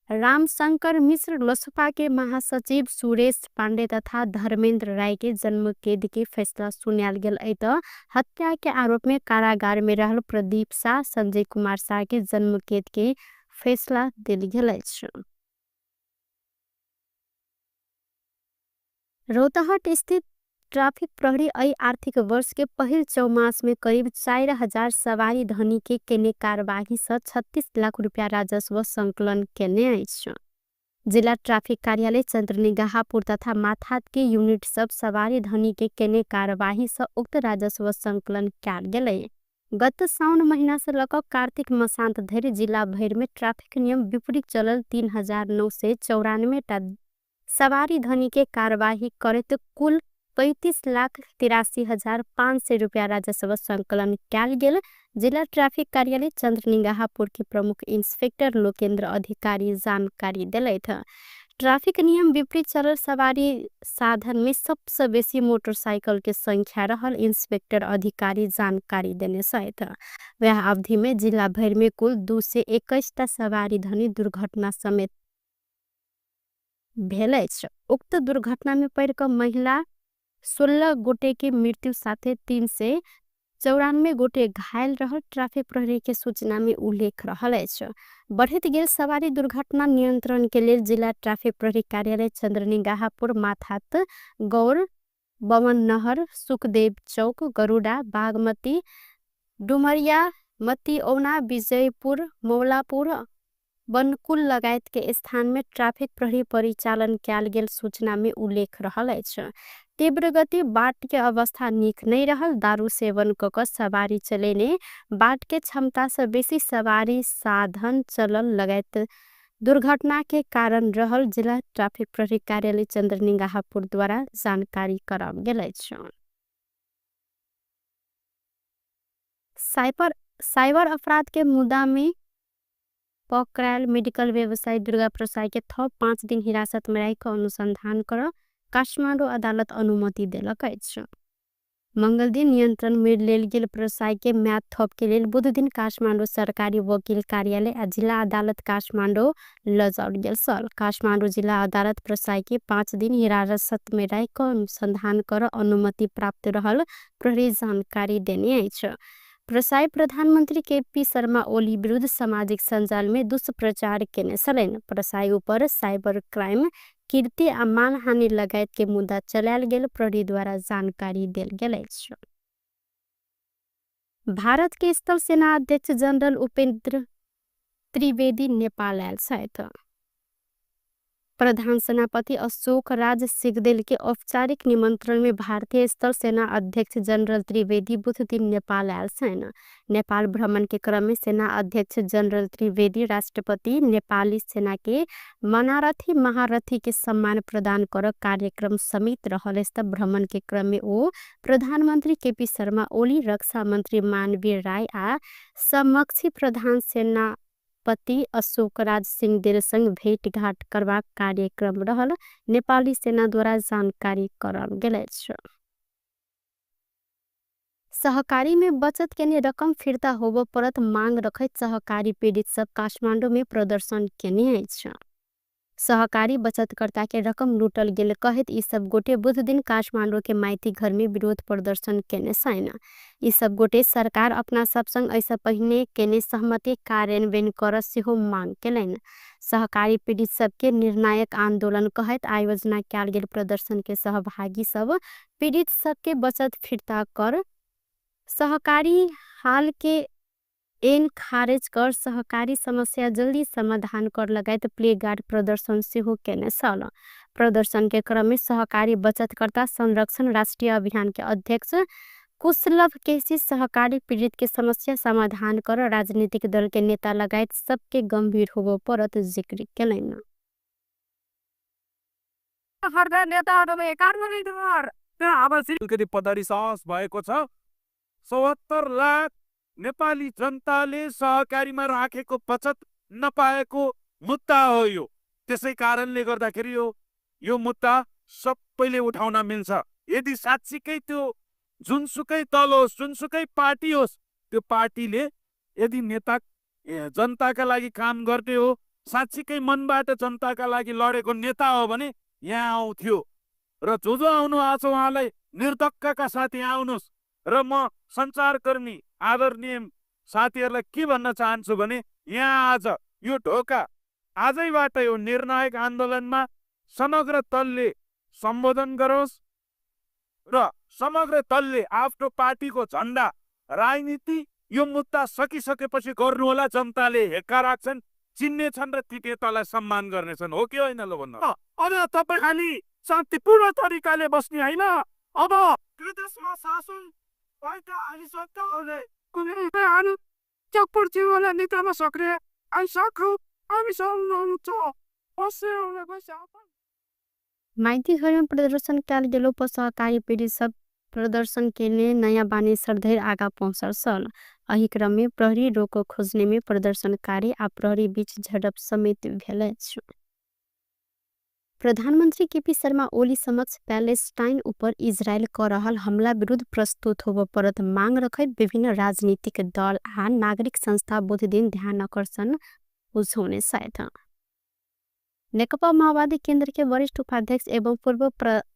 रामशंकर मिश्र, लोसपा के महासचिव सुरेश पांडे तथा धर्मेंद्र राय के जन्मकैद के फैसला सुनायल गेल अछि। त हत्या के आरोप में कारागार में रहल प्रदीप शाह, संजय कुमार शाह के जन्मकैद के फैसला देल गेल अछि। रौतहट स्थित ट्राफिक प्रहरी अई आर्थिक वर्ष के पहिल चौमास में करीब 4000 सवारी धनी के केने कारबाही से 36 लाख रुपया राजस्व संकलन केने अछि। जिला ट्राफिक कार्यालय चन्द्रनिगाहपुर तथा माथात के यूनिट सब सवारी धनी के केने कारबाही से उक्त राजस्व संकलन कयल गेलै। गत साउन महीना से लक कार्तिक मसांत धरि जिला भरि में ट्राफिक नियम विपरीत चलल 3994 टा सवारी धनी के कारबाही करैत कुल 35,83,500 रुपया राजस्व संकलन कयल गेल जिला ट्राफिक कार्यालय चन्द्रनिगाहपुर के प्रमुख इंस्पेक्टर लोकेन्द्र अधिकारी जानकारी देलथि। ट्राफिक नियम विपरीत चलल सवारी साधन में सबसे बेसी मोटरसाइकिल के संख्या रहल इंस्पेक्टर अधिकारी जानकारी देने छथि। वह अवधि में जिला भरि में कुल 221 टा सवारी धनी दुर्घटना समेत भेल अछि। उक्त दुर्घटना में पड़ि क महिला 16 गोटे के मृत्यु साथे 394 गोटे घायल रहल ट्राफिक प्रहरी के सूचना में उल्लेख रहल अछि। बढ़ैत गेल सवारी दुर्घटना नियंत्रण के लेल जिला ट्राफिक प्रहरी कार्यालय चन्द्रनिगाहपुर माथात गौर बमन नहर सुखदेव चौक गरुडा बागमती डुमरिया मतिऔना विजयपुर मौलापुर बनकुल लगायत के स्थान में ट्राफिक प्रहरी परिचालन कयल गेल सूचना में उल्लेख रहल अछि। तीव्र गति बाट के अवस्था नीक नहीं रहल दारू सेवन क क सवारी चलेने बाट के क्षमता से बेसी सवारी साधन चलल लगायत दुर्घटना के कारण रहल जिला ट्राफिक प्रहरी कार्यालय चन्द्रनिगाहपुर द्वारा जानकारी कराओल गेल अछि। साइबर अपराध के मुद्दा में पकड़ायल मेडिकल व्यवसायी दुर्गा प्रसाई के थप 5 दिन हिरासत में राखि अनुसंधान कर काठमाडौँ अदालत अनुमति देलक अछि। मंगल दिन नियंत्रण में लेल गेल प्रसाई के म्याद थप के लेल बुध दिन काठमाडौँ सरकारी वकील कार्यालय आ जिला अदालत काठमाडौँ लजाओल गेल छल। काठमाडौँ जिला अदालत प्रसाई के 5 दिन हिरासत में राखि अनुसंधान कर अनुमति प्राप्त रहल प्रहरी जानकारी देने अछि। प्रसाई प्रधानमंत्री केपी शर्मा ओली विरुद्ध सामाजिक सञ्जाल में दुष्प्रचार केने छलनि। प्रसाई ऊपर साइबर क्राइम कीर्ति आ मानहानि लगायत के मुद्दा चलायल गेल प्रहरी द्वारा जानकारी देल गेल अछि। भारत के स्थल सेना अध्यक्ष जनरल उपेन्द्र त्रिवेदी नेपाल आयल छथि। प्रधान सेनापति अशोक राज सिगदेल के औपचारिक निमंत्रण में भारतीय स्थल सेना अध्यक्ष जनरल त्रिवेदी बुध दिन नेपाल आयल छनि। नेपाल भ्रमण के क्रम में सेना अध्यक्ष जनरल त्रिवेदी राष्ट्रपति नेपाली सेना के मनारथी महारथी के सम्मान प्रदान कर कार्यक्रम समेत रहल अछि। भ्रमण के क्रम में ओ प्रधानमंत्री केपी शर्मा ओली, रक्षा मंत्री मानवीर राय आ समक्षी प्रधान सेनापति अशोक राज सिंहदेल संग भेटघाट करबाक कार्यक्रम रहल नेपाली सेना द्वारा जानकारी कराओल गेल अछि। सहकारी में बचत केने रकम फिर्ता होबो परत मांग रखैत सहकारी पीड़ित सब काठमाडौँ में प्रदर्शन केने अछि। सहकारी बचतकर्ता के रकम लूटल गेल कहैत ई सब गोटे बुध दिन काठमाडौँ के माइती घर में विरोध प्रदर्शन केने छनि। ई सब गोटे सरकार अपना सब संग ऐसा पहिने केने सहमति कार्यान्वयन कर सेहो मांग केलनि। सहकारी पीड़ित सबके निर्णायक आंदोलन कहैत आयोजना कयल गेल प्रदर्शन के सहभागी सब पीड़ित सबके बचत फिर्ता कर सहकारी हाल के एन खारेज कर सहकारी समस्या जल्दी समाधान कर लगायत प्लेगार्ड प्रदर्शन सेहो केने छल। प्रदर्शन के क्रम में सहकारी बचतकर्ता संरक्षण राष्ट्रीय अभियान के अध्यक्ष कुशलभ केसी सहकारी पीड़ित के समस्या समाधान कर राजनीतिक दल के नेता लगायत सबके गंभीर होबो परत जिक्र केलनि। अलिकति पदरी सहज भएको छ। 74 लाख नेपाली जनताले सहकारीमा राखेको बचत नपाएको मुद्दा हो यो। त्यसै कारणले गर्दाखेरि यो मुद्दा सबैले उठाउन मिल्छ। यदि साँच्चीकै त्यो जुनसुकै दल होस्, जुनसुकै पार्टी होस्, त्यो पार्टीले यदि नेता जनताका लागि काम गर्ने हो, साँच्चीकै मनबाट जनताका लागि लडेको नेता हो भने यहाँ आउँथ्यो। र जो जो आउनु भएको छ उहाँलाई निर्धक्कका साथ यहाँ आउनुहोस्। र म सञ्चारकर्मी आदरणीय साथीहरूलाई के भन्न चाहन्छु भने यहाँ आज यो ढोका आजैबाट यो निर्णायक आन्दोलनमा समग्र दलले सम्बोधन गरोस्, र समग्र दलले आफ्नो पार्टीको झन्डा राजनीति यो मुद्दा सकिसकेपछि गर्नुहोला। जनताले हेक्का राख्छन्, चिन्ने छन् र ती नेतालाई सम्मान गर्नेछन्। हो कि होइन ल भन्नु? अब तपाईँ खालि शान्तिपूर्ण तरिकाले बस्ने होइन। अब देशमा शासन भएका हामी सरकारहरूले कुनै निकाल्न सक्ने माइतीघरमे प्रदर्शन कयल गेलो पर सहकारी पीड़ित सब प्रदर्शन केने नयाँ बानेश्वर धरि आगा पहुँचल छल। एहि क्रम में प्रहरी रोक खोजने में प्रदर्शनकारी आ प्रहरी बीच झड़प समेत भेल अछि। प्रधानमन्त्री केपी शर्मा ओली समक्ष प्यालेस्टाइन उपर इजरायल क रहल हमला विरुद्ध प्रस्तुत होबय परत मांग रखैत विभिन्न राजनीतिक दल आ नागरिक संस्था बुधदिन ध्यानाकर्षण बुझौने छथि। नेकपा माओवादी केन्द्र के वरिष्ठ उपाध्यक्ष एवं पूर्व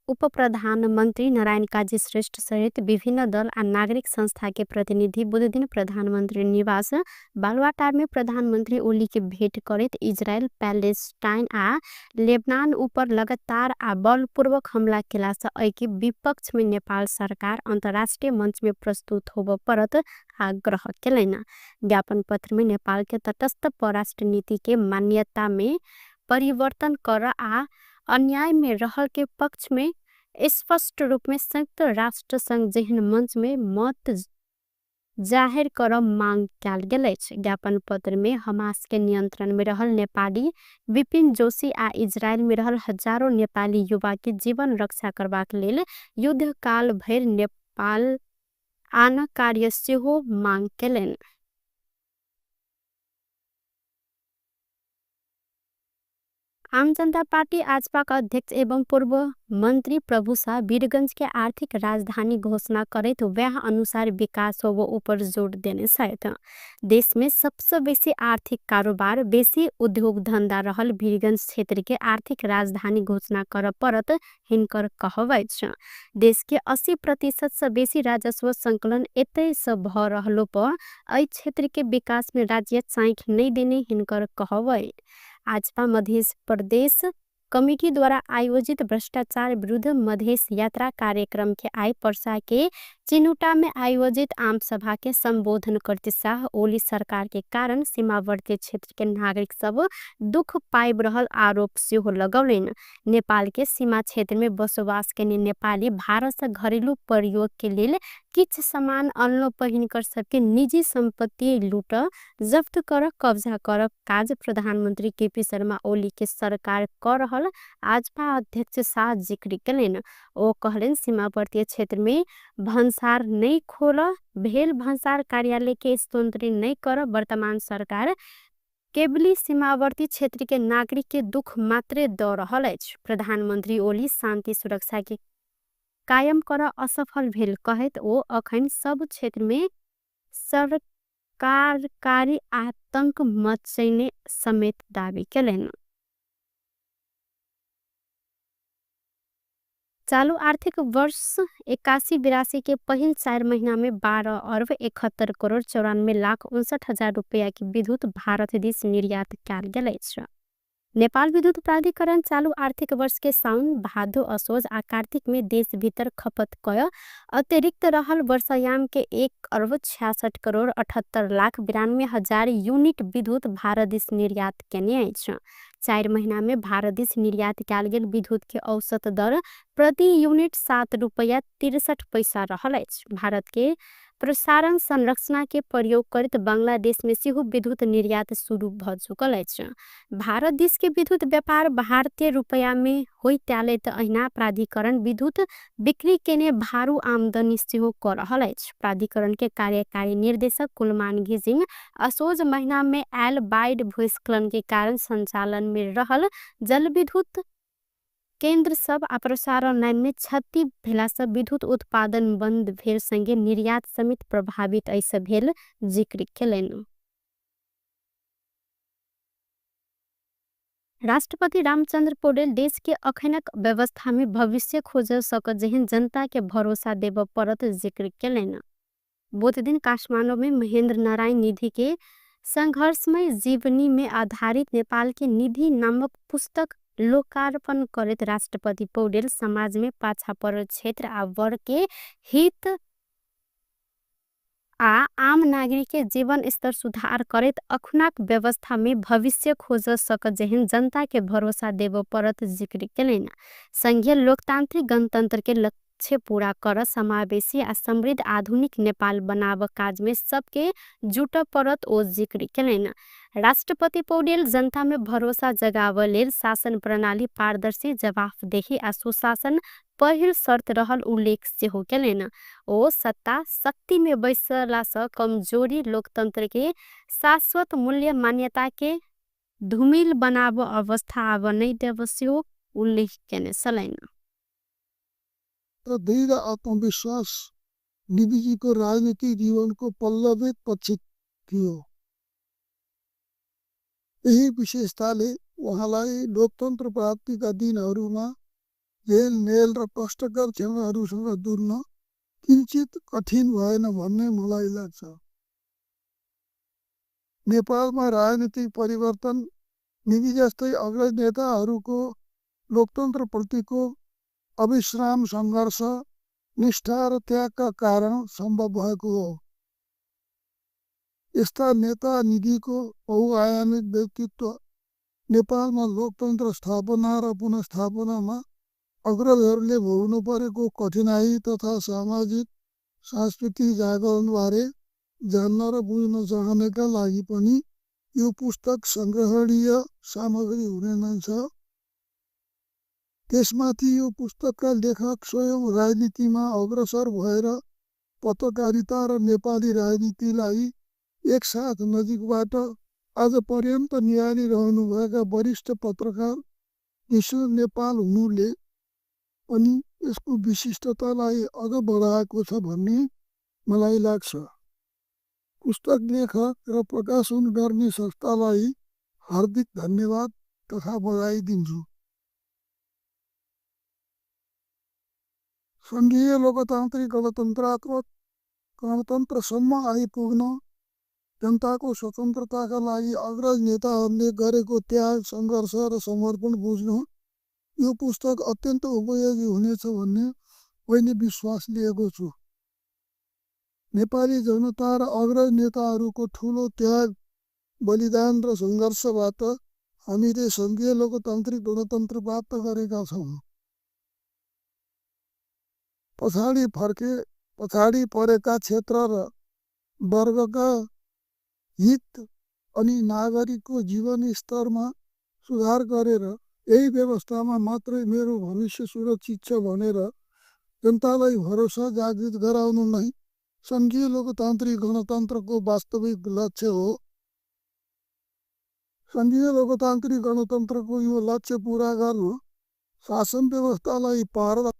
उपप्रधानमन्त्री नारायण काजी श्रेष्ठ सहित विभिन्न दल आ नागरिक संस्था के प्रतिनिधि बुधदिन प्रधानमन्त्री निवास बालुवाटार में प्रधानमन्त्री ओली के भेट करैत इजरायल, प्यालेस्टाइन आ लेबनान उपर लगातार आ बलपूर्वक हमला केलासँ एहिके विपक्ष में नेपाल सरकार अन्तर्राष्ट्रिय मंच में प्रस्तुत होबय परत आग्रह केलनि। ज्ञापन पत्र में नेपाल के तटस्थ परराष्ट्र नीति के मान्यता में परिवर्तन कर आ अन्याय में रहल के पक्ष में स्पष्ट रूप में संयुक्त राष्ट्र संघ जेहन मंच में मत जाहेर कर मांग कयल गेल अछि। ज्ञापन पत्र में हमास के नियंत्रण में रहल नेपाली विपिन जोशी आ इजरायल में रहल हजारों नेपाली युवा के जीवन रक्षा करबाक लेल युद्धकाल भरि नेपाल आन कार्य सेहो मांग केलनि। आम जनता पार्टी आजपा अध्यक्ष एवं पूर्व मंत्री प्रभु शाह वीरगंज के आर्थिक राजधानी घोषणा करैत वएह अनुसार विकास होबो ऊपर जोड़ देने छथि। देश में सबसे बेसी आर्थिक कारोबार, बेसी उद्योग धंधा रहल वीरगंज क्षेत्र के आर्थिक राजधानी घोषणा कर परत हिनकर कहब अछि। देश के 80% से बेसी राजस्व संकलन एतय से भ रहलो पर एहि क्षेत्र के विकास में राज्य चाँखि नहि देने हिनकर कहब अछि। आजपा मध्य प्रदेश कमिटी द्वारा आयोजित भ्रष्टाचार विरुद्ध मधेश यात्रा कार्यक्रम के आइ पर्सा के चिनुटा में आयोजित आम सभा के संबोधन करते शाह ओली सरकार के कारण सीमावर्ती क्षेत्र के नागरिक सब दुख पाबि रहल आरोप सेहो लगौलनि। नेपाल के सीमा क्षेत्र में बसोबास केने नेपाली भारत से घरेलू प्रयोग के लेल किछ सामान अनलो पर हिनकर सबके निजी संपत्ति लूट जब्त कर कब्जा कर काज प्रधानमंत्री केपी शर्मा ओली के सरकार क रहल आजपा अध्यक्ष शाह जिक्र केलनि। ओ कहलनि सीमावर्ती क्षेत्र में भन्सार नहि खोल भेल भन्सार कार्यालय के स्तोत्री नहि कर वर्तमान सरकार केवली सीमावर्ती क्षेत्र के नागरिक के दुख मात्रे द रहल अछि। प्रधानमंत्री ओली शांति सुरक्षा के कायम कर असफल भेल कहैत ओ अखन सब क्षेत्र में सरकारकारी आतंक मचैने समेत दावी केलनि। चालू आर्थिक वर्ष 81-82 के पहिल 4 महीना में 12 अरब 71 करोड़ 94 लाख 59 हजार रुपया के विद्युत भारत दिस निर्यात कयल गेल अछि। नेपाल विद्युत प्राधिकरण चालू आर्थिक वर्ष के साउन, भादो, असोज आ कार्तिक में देश भीतर खपत कय अतिरिक्त रहल वर्षायाम के 1 अरब 66 करोड़ 78 लाख 92 हजार यूनिट विद्युत भारत दिस निर्यात केने अछि। 4 महीना में भारत दिस निर्यात कयल गेल विद्युत के औसत दर प्रति यूनिट 7 रुपया 63 पैसा रहल अछि। भारत के प्रसारण संरचना के प्रयोग करैत बांग्लादेश में सेहो विद्युत निर्यात शुरू भ चुकल अछि। भारत दिस के विद्युत व्यापार भारतीय रुपया में होइत आयल त अहिना प्राधिकरण विद्युत बिक्री केने भारू आमदनी सेहो क रहल अछि। प्राधिकरण के कार्यकारी निर्देशक कुलमान घिसिङ असोज महीना में आयल बाढ़ि भूस्खलन के कारण संचालन में रहल जलविद्युत केंद्र सब आ प्रसारण लाइन में क्षति भेला से विद्युत उत्पादन बंद भेल संगे निर्यात समेत प्रभावित ऐसे भेल जिक्र केलनि। राष्ट्रपति रामचंद्र पौडेल देश के अखनक व्यवस्था में भविष्य खोज सकत जेहन जनता के भरोसा देबय पड़त जिक्र केलनि। बुधदिन काठमाडौँ में महेंद्र नारायण निधि के संघर्षमय जीवनी में आधारित नेपाल के निधि नामक पुस्तक लोकार्पण करैत राष्ट्रपति पौडेल समाजमे पाछा परल क्षेत्र आ वर्गके हित आ आम नागरिकके जीवन स्तर सुधार करैत अखुनाक व्यवस्थामे भविष्य खोज सकत जेहन जनताके भरोसा देबऽ परत जिक्र केलनि। संघीय लोकतान्त्रिक गणतन्त्रके लक्ष्य पूरा कर समावेशी आ समृद्ध आधुनिक नेपाल बनाब काजमे सबके जुटऽ परत ओ जिक्र केलनि। राष्ट्रपति पौडेल जनतामे भरोसा जगाबऽ लेल शासन प्रणाली पारदर्शी, जवाफदेही आ सुशासन पहिल शर्त रहल उल्लेख सेहो केलनि। ओ सत्ता शक्तिमे बैसलासँ कमजोरी लोकतन्त्रके शाश्वत मूल्य मान्यताके धूमिल बनाब अवस्था आब नै देब सेहो उल्लेख केने छलनि। र दृढ आत्मविश्वास निधिजीको राजनीतिक जीवनको पल्लवित पक्ष थियो। यही विशेषताले उहाँलाई लोकतन्त्र प्राप्तिका दिनहरूमा झेलमेल र कष्टकर क्षणहरूसँग जुझ्न किञ्चित कठिन भएन भन्ने मलाई लाग्छ। नेपालमा राजनीतिक परिवर्तन निधि जस्तै अग्रज नेताहरूको लोकतन्त्रप्रतिको अविश्राम सङ्घर्ष, निष्ठा र त्यागका कारण सम्भव भएको हो। यस्ता नेता निधिको बहुआयामिक व्यक्तित्व नेपालमा लोकतन्त्र स्थापना र पुनर्स्थापनामा अग्रजहरूले भोग्नु परेको कठिनाई तथा सामाजिक सांस्कृतिक जागरणबारे जान्न र बुझ्न चाहनेका लागि पनि यो पुस्तक सङ्ग्रहणीय सामग्री हुने नै छ। त्यसमाथि यो पुस्तकका लेखक स्वयं राजनीतिमा अग्रसर भएर पत्रकारिता र नेपाली राजनीतिलाई एकसाथ नजिकबाट आजपर्यन्त निहालिरहनुभएका वरिष्ठ पत्रकार विष्णु नेपाल हुनुले पनि यसको विशिष्टतालाई अझ बढाएको छ भन्ने मलाई लाग्छ। पुस्तक लेखक र प्रकाशन गर्ने संस्थालाई हार्दिक धन्यवाद तथा बधाई दिन्छु। सङ्घीय लोकतान्त्रिक गणतन्त्रात्मक गणतन्त्रसम्म आइपुग्न जनताको स्वतन्त्रताका लागि अग्रज नेताहरूले गरेको त्याग, सङ्घर्ष र समर्पण बुझ्न यो पुस्तक अत्यन्त उपयोगी हुनेछ भन्ने मैले विश्वास लिएको छु। नेपाली जनता र अग्रज नेताहरूको ठुलो त्याग, बलिदान र सङ्घर्षबाट हामीले सङ्घीय लोकतान्त्रिक गणतन्त्र प्राप्त गरेका छौँ। पछाडि फर्के पछाडि परेका क्षेत्र र वर्गका हित अनि नागरिकको जीवनस्तरमा सुधार गरेर यही व्यवस्थामा मात्रै मेरो भविष्य सुरक्षित छ भनेर जनतालाई भरोसा जागृत गराउनु नै सङ्घीय लोकतान्त्रिक गणतन्त्रको वास्तविक लक्ष्य हो। सङ्घीय लोकतान्त्रिक गणतन्त्रको यो लक्ष्य पुरा गर्नु शासन व्यवस्थालाई पार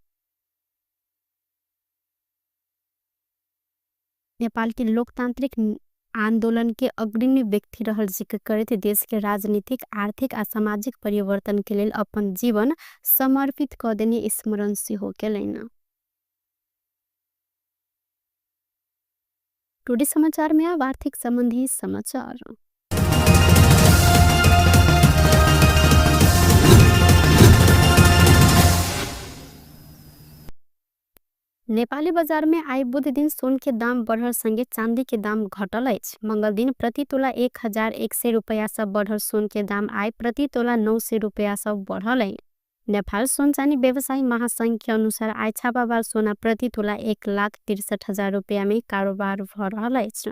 नेपालके लोकतान्त्रिक आन्दोलनके अग्रणी व्यक्ति रहल जिक्र करैत देशके राजनीतिक, आर्थिक आ सामाजिक परिवर्तनके लेल अपन जीवन समर्पित क देने स्मरण सेहो केलनि। टुडे समाचार में अब आर्थिक संबंधी समाचार। नेपाली बजार में आइ बुध दिन सोन के दाम बढ़ल संगे चांदी के दाम घटल अछि। मंगल दिन प्रति तोला 1100 रुपैया से बढ़ल सोन के दाम आइ प्रति तोला 900 रुपैया से बढ़ल अछि। नेपाल सोन चानी व्यवसायी महासंघ के अनुसार आइ छापावाल सोना प्रति तोला 1,63,000 रुपैया में कारोबार भ रहल अछि।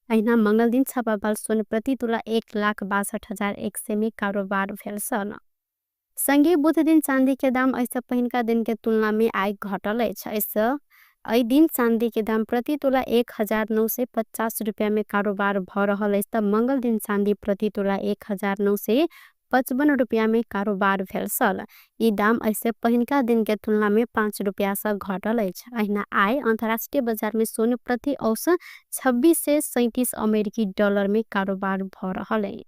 अहिना मंगल दिन छापावाल सोन प्रति तोला 1,62,100 में कारोबार भेल छल। संगे बुध दिन चांदी के दाम एहिसँ पहिनका दिन के तुलना में आइ घटल अछि। एहिसँ एहि दिन चांदी के दाम प्रति तोला 1950 रुपैया में कारोबार भ रहल अछि त मंगल दिन चांदी प्रति तोला 1955 रुपैया में कारोबार भेल छल। ई दाम एहिसँ पहिनका दिन के तुलना में 5 रुपैया सँ घटल अछि। अहिना आइ अंतर्राष्ट्रीय बाजार में सोन प्रति औसत 2637 अमेरिकी डॉलर में कारोबार भ रहल अछि।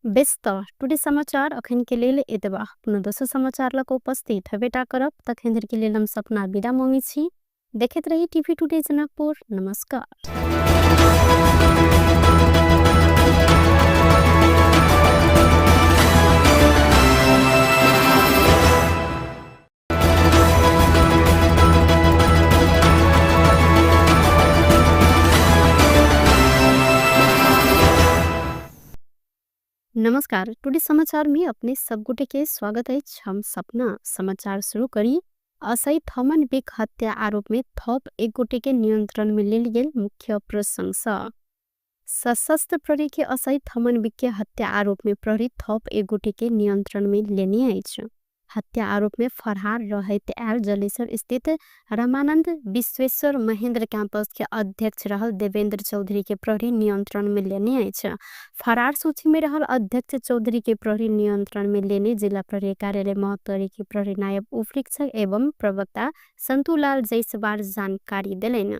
बेस त टुडे समाचार अखन के लेल एतबा। पुनः दोसर समाचार लग उपस्थित हेबेटा करब। तखन धरि के लेल हम सपना विदा मांगै छी। देखैत रही टीवी टुडे जनकपुर। नमस्कार। नमस्कार, टुडे समाचार में अपने सब गोटे के स्वागत अछि। हम सपना समाचार शुरू करी। असई थमन बिक हत्या आरोप में थप एक गोटे के नियंत्रण में लेल गेल मुख्य प्रशंसा। सशस्त्र प्रहरी के असई थमन बिक के हत्या आरोप में प्रहरी थप एक गोटे के नियंत्रण में लेने अछि। हत्या आरोप में फरहार रहैत आयल जलेसर स्थित रामानंद विश्वेश्वर महेंद्र कैंपस के अध्यक्ष रहल देवेंद्र चौधरी के प्रहरी नियंत्रण में लेने अछि। फरार सूची में रहल अध्यक्ष चौधरी के प्रहरी नियंत्रण में लेने जिला प्रहरी कार्यालय महोत्तरी के प्रहरी नायब उपरीक्षक एवं प्रवक्ता संतुलाल जैसवार जानकारी देलनि।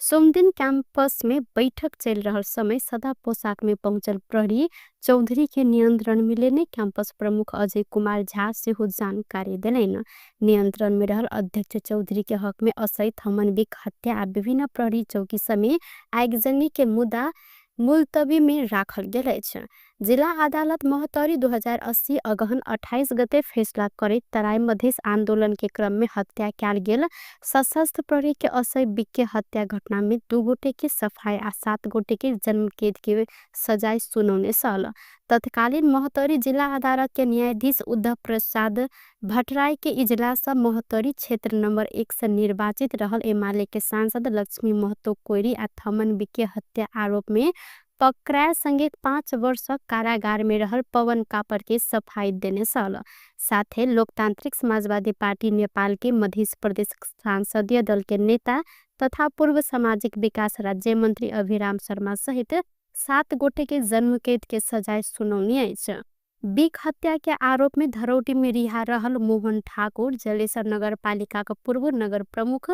सोमदिन कैंपस में बैठक चल रहल समय सदा पोशाक में पहुंचल प्रहरी चौधरी के नियंत्रण में लेने कैंपस प्रमुख अजय कुमार झा सेहो जानकारी देलनि। नियंत्रण में रहल अध्यक्ष चौधरी के हक में असई थमन बिक हत्या आ विभिन्न प्रहरी चौकी समेत आगजनी के मुद्दा मुलतवी में राखल गेल अछि। जिला अदालत महोत्तरी 2080 अगहन 28 गते फैसला करैत तराई मधेश आंदोलन के क्रम में हत्या कयल गेल सशस्त्र प्रहरी के असई बिक के हत्या घटना में 2 गोटे के सफाई आ 7 गोटे के जन्मकैद के सजाय सुनौने छल। तत्कालीन महोत्तरी जिला अदालत के न्यायाधीश उद्धव प्रसाद भट्टराई के इजलास महोत्तरी क्षेत्र नंबर 1 से निर्वाचित रहल एमाले के सांसद लक्ष्मी महतो कोइरी आ थमन बिक के हत्या आरोप में पकड़ायल संगे 5 वर्ष कारागार में रहल पवन कापर के सफाई देने छल। साथे लोकतांत्रिक समाजवादी पार्टी नेपाल के मध्य प्रदेश सांसदीय दल के नेता तथा पूर्व सामाजिक विकास राज्य मंत्री अभिराम शर्मा सहित 7 गोटे के जन्मकैद के सजाय सुनौनी अछि। बिक हत्या के आरोप में धरौटी में रिहा रहल मोहन ठाकुर, जलेसर नगरपालिका के पूर्व नगर प्रमुख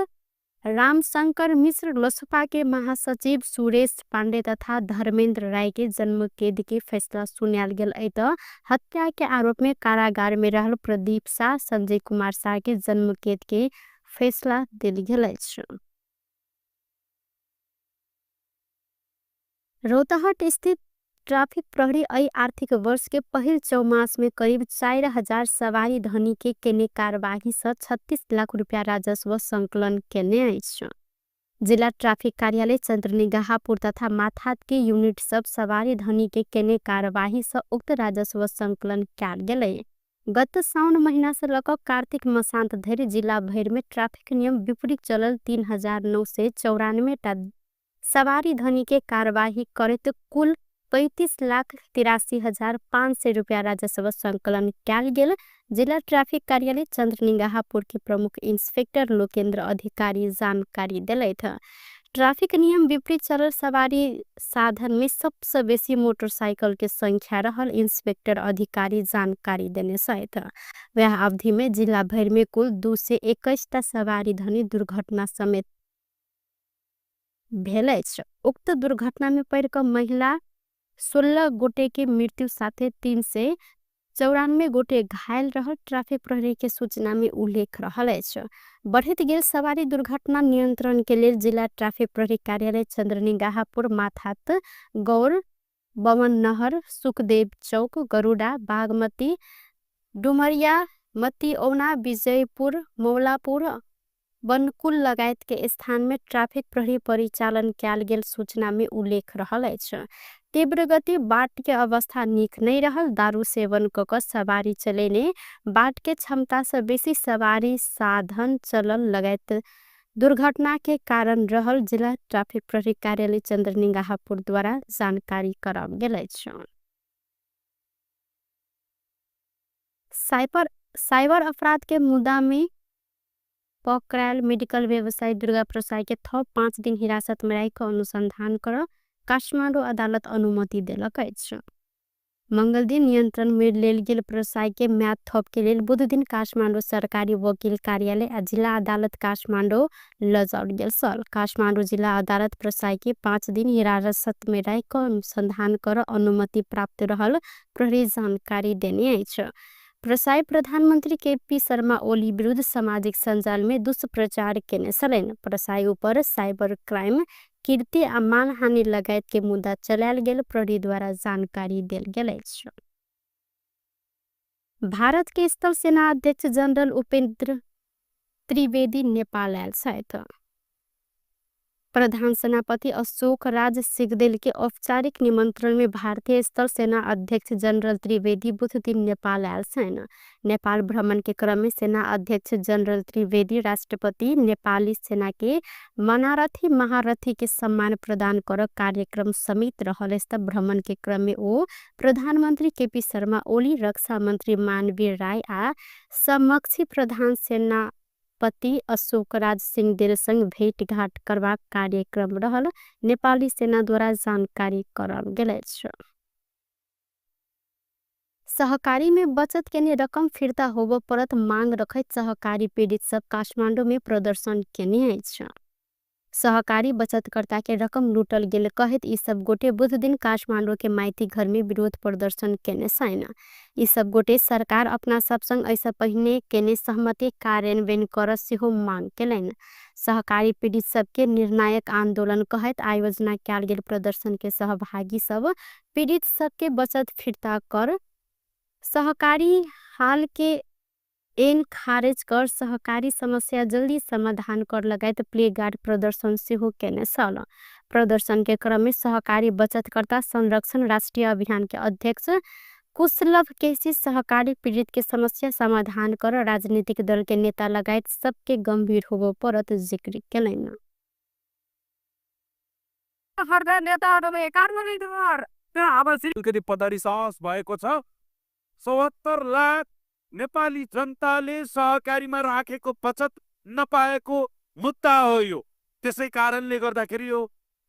रामशंकर मिश्र, लोसपा के महासचिव सुरेश पांडे तथा धर्मेंद्र राय के जन्मकैद के फैसला सुनायल गेल अछि। त हत्या के आरोप में कारागार में रहल प्रदीप शाह, संजय कुमार शाह के जन्मकैद के फैसला देल गेल अछि। रौतहट स्थित ट्राफिक प्रहरी अई आर्थिक वर्ष के पहिल चौमास में करीब 4000 सवारी धनी के केने कारबाही से 36 लाख रुपया राजस्व संकलन केने अछि। जिला ट्राफिक कार्यालय चंद्रनिगाहपुर तथा माथात के यूनिट सब सवारी धनी के केने कारबाही से उक्त राजस्व संकलन कयल गेलै। गत साउन महीना से लक कार्तिक मसांत धरि जिला भरि में ट्राफिक नियम विपरीत चलल 3994 टा सवारी धनी के कारबाही करैत कुल 35,83,500 रुपया राजस्व संकलन कयल गेल। जिला ट्राफिक कार्यालय चंद्रनिगाहपुर के प्रमुख इंस्पेक्टर लोकेन्द्र अधिकारी जानकारी देलथि। ट्राफिक नियम विपरीत चलल सवारी साधन में सबसे बेसी मोटरसाइकिल के संख्या रहल इंस्पेक्टर अधिकारी जानकारी देने छथि। वह अवधि में जिला भरि में कुल 221 टा सवारी धनी दुर्घटना समेत भेल अछि। उक्त दुर्घटना में पड़ि क महिला 16 गोटे के मृत्यु साथे 394 गोटे घायल रहल ट्राफिक प्रहरी के सूचना में उल्लेख रहल अछि। बढ़ैत गेल सवारी दुर्घटना नियंत्रण के लेल जिला ट्राफिक प्रहरी कार्यालय चंद्रनिगाहपुर, माथात, गौर, बमन नहर, सुखदेव चौक, गरुडा, बागमती, डुमरिया, मतिऔना, विजयपुर, मौलापुर, बनकुल लगायत के स्थान में ट्राफिक प्रहरी परिचालन कयल गेल सूचना में उल्लेख रहल अछि। तीव्र गति बाट के अवस्था नीक नहीं रहल, दारू सेवन क क सवारी चलेने, बाट के क्षमता से बेसी सवारी साधन चलल लगायत दुर्घटना के कारण रहल जिला ट्राफिक प्रहरी कार्यालय चंद्रनिगाहपुर द्वारा जानकारी कराओल गेल अछि। साइबर अपराध के मुद्दा में पकड़ायल मेडिकल व्यवसायी दुर्गा प्रसाई के थप 5 दिन हिरासत में राखि अनुसंधान कर काठमाडौँ अदालत अनुमति देलक अछि। मंगल दिन नियंत्रण में लेल गेल प्रसाई के म्याद थप के लेल बुध दिन काठमाडौँ सरकारी वकील कार्यालय आ जिला अदालत काठमाडौँ लजाओल गेल छल। काठमाडौँ जिला अदालत प्रसाई के 5 दिन हिरासत में राखि अनुसंधान कर अनुमति प्राप्त रहल प्रहरी जानकारी देने अछि। प्रसाई प्रधानमंत्री के पी शर्मा ओली विरुद्ध सामाजिक सञ्जाल में दुष्प्रचार केने छलनि। प्रसाई ऊपर साइबर क्राइम कीर्ति आ मानहानि लगायत के मुद्दा चलायल गेल प्रहरी द्वारा जानकारी देल गेल अछि। भारत के स्थल सेना अध्यक्ष जनरल उपेंद्र त्रिवेदी नेपाल आयल छथि। प्रधान सेनापति अशोक राज सिगदेल के औपचारिक निमंत्रण में भारतीय स्थल सेना अध्यक्ष जनरल त्रिवेदी बुध दिन नेपाल आयल छन्। नेपाल भ्रमण के क्रम में सेना अध्यक्ष जनरल त्रिवेदी राष्ट्रपति नेपाली सेना के मनारथी महारथी के सम्मान प्रदान कर कार्यक्रम समेत रहल। भ्रमण के क्रम में ओ प्रधानमंत्री केपी शर्मा ओली, रक्षा मंत्री मानवीर राय आ समक्षी प्रधान सेना पति अशोक राज सिंहदेल संग भेटघाट करबाक कार्यक्रम रहल नेपाली सेना द्वारा जानकारी करल गेल अछि। सहकारी में बचत केने रकम फिर्ता होब परत मांग रखैत सहकारी पीड़ित सब काठमांडू में प्रदर्शन केने अछि। सहकारी बचतकर्ता के रकम लूटल गेल कहैत ई सब गोटे बुध दिन काठमांडू के माइती घर में विरोध प्रदर्शन केने छन्। ई सब गोटे सरकार अपना सब संग ऐसा पहिने केने सहमति कार्यान्वयन कर सेहो मांग केलनि। सहकारी पीड़ित सबके निर्णायक आंदोलन कहैत आयोजना कयल गेल प्रदर्शन के सहभागी सब पीड़ित सबके बचत फिर्ता कर, सहकारी हाल के एन खारिज कर, सहकारी समस्या जल्दी समाधान कर लगायत प्लेगार्ड प्रदर्शन सेहो केने छल। प्रदर्शन के क्रम में सहकारी बचतकर्ता संरक्षण राष्ट्रीय अभियान के अध्यक्ष कुशलभ केसी सहकारी पीड़ित के समस्या समाधान कर राजनीतिक दल के नेता लगायत सबके गंभीर होबो परत जिक्र केलनि। अलिकति पदरी साहस भएको छ। 74 लाख नेपाली जनताले सहकारीमा राखेको बचत नपाएको मुद्दा हो यो। त्यसै कारणले गर्दाखेरि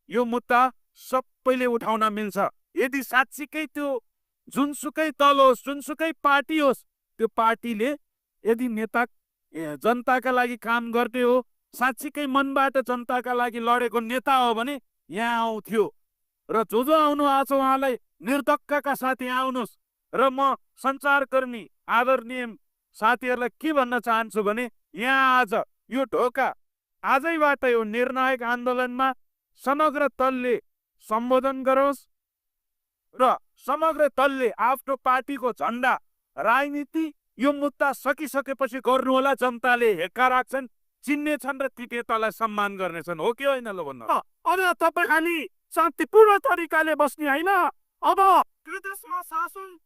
यो मुद्दा सबैले उठाउन मिल्छ। यदि साँच्चीकै त्यो जुनसुकै दल होस्, जुनसुकै पार्टी होस्, त्यो पार्टीले यदि नेता जनताका लागि काम गर्ने हो, साँच्चीकै मनबाट जनताका लागि लडेको नेता हो भने यहाँ आउँथ्यो। र जो जो आउनु भएको छ उहाँलाई निर्धक्कका साथ यहाँ आउनुहोस्। र म सञ्चारकर्मी आदरणीय साथीहरूलाई के भन्न चाहन्छु भने यहाँ आज यो ढोका आजैबाट यो निर्णायक आन्दोलनमा समग्र दलले सम्बोधन गरोस् र समग्र दलले आफ्नो पार्टीको झन्डा राजनीति यो मुद्दा सकिसकेपछि गर्नुहोला। जनताले हेक्का राख्छन्, चिन्नेछन् र ती नेतालाई सम्मान गर्नेछन्। हो कि होइन ल भन्नु? अब तपाईँ खालि शान्तिपूर्ण तरिकाले बस्ने होइन, अब देशमा शासन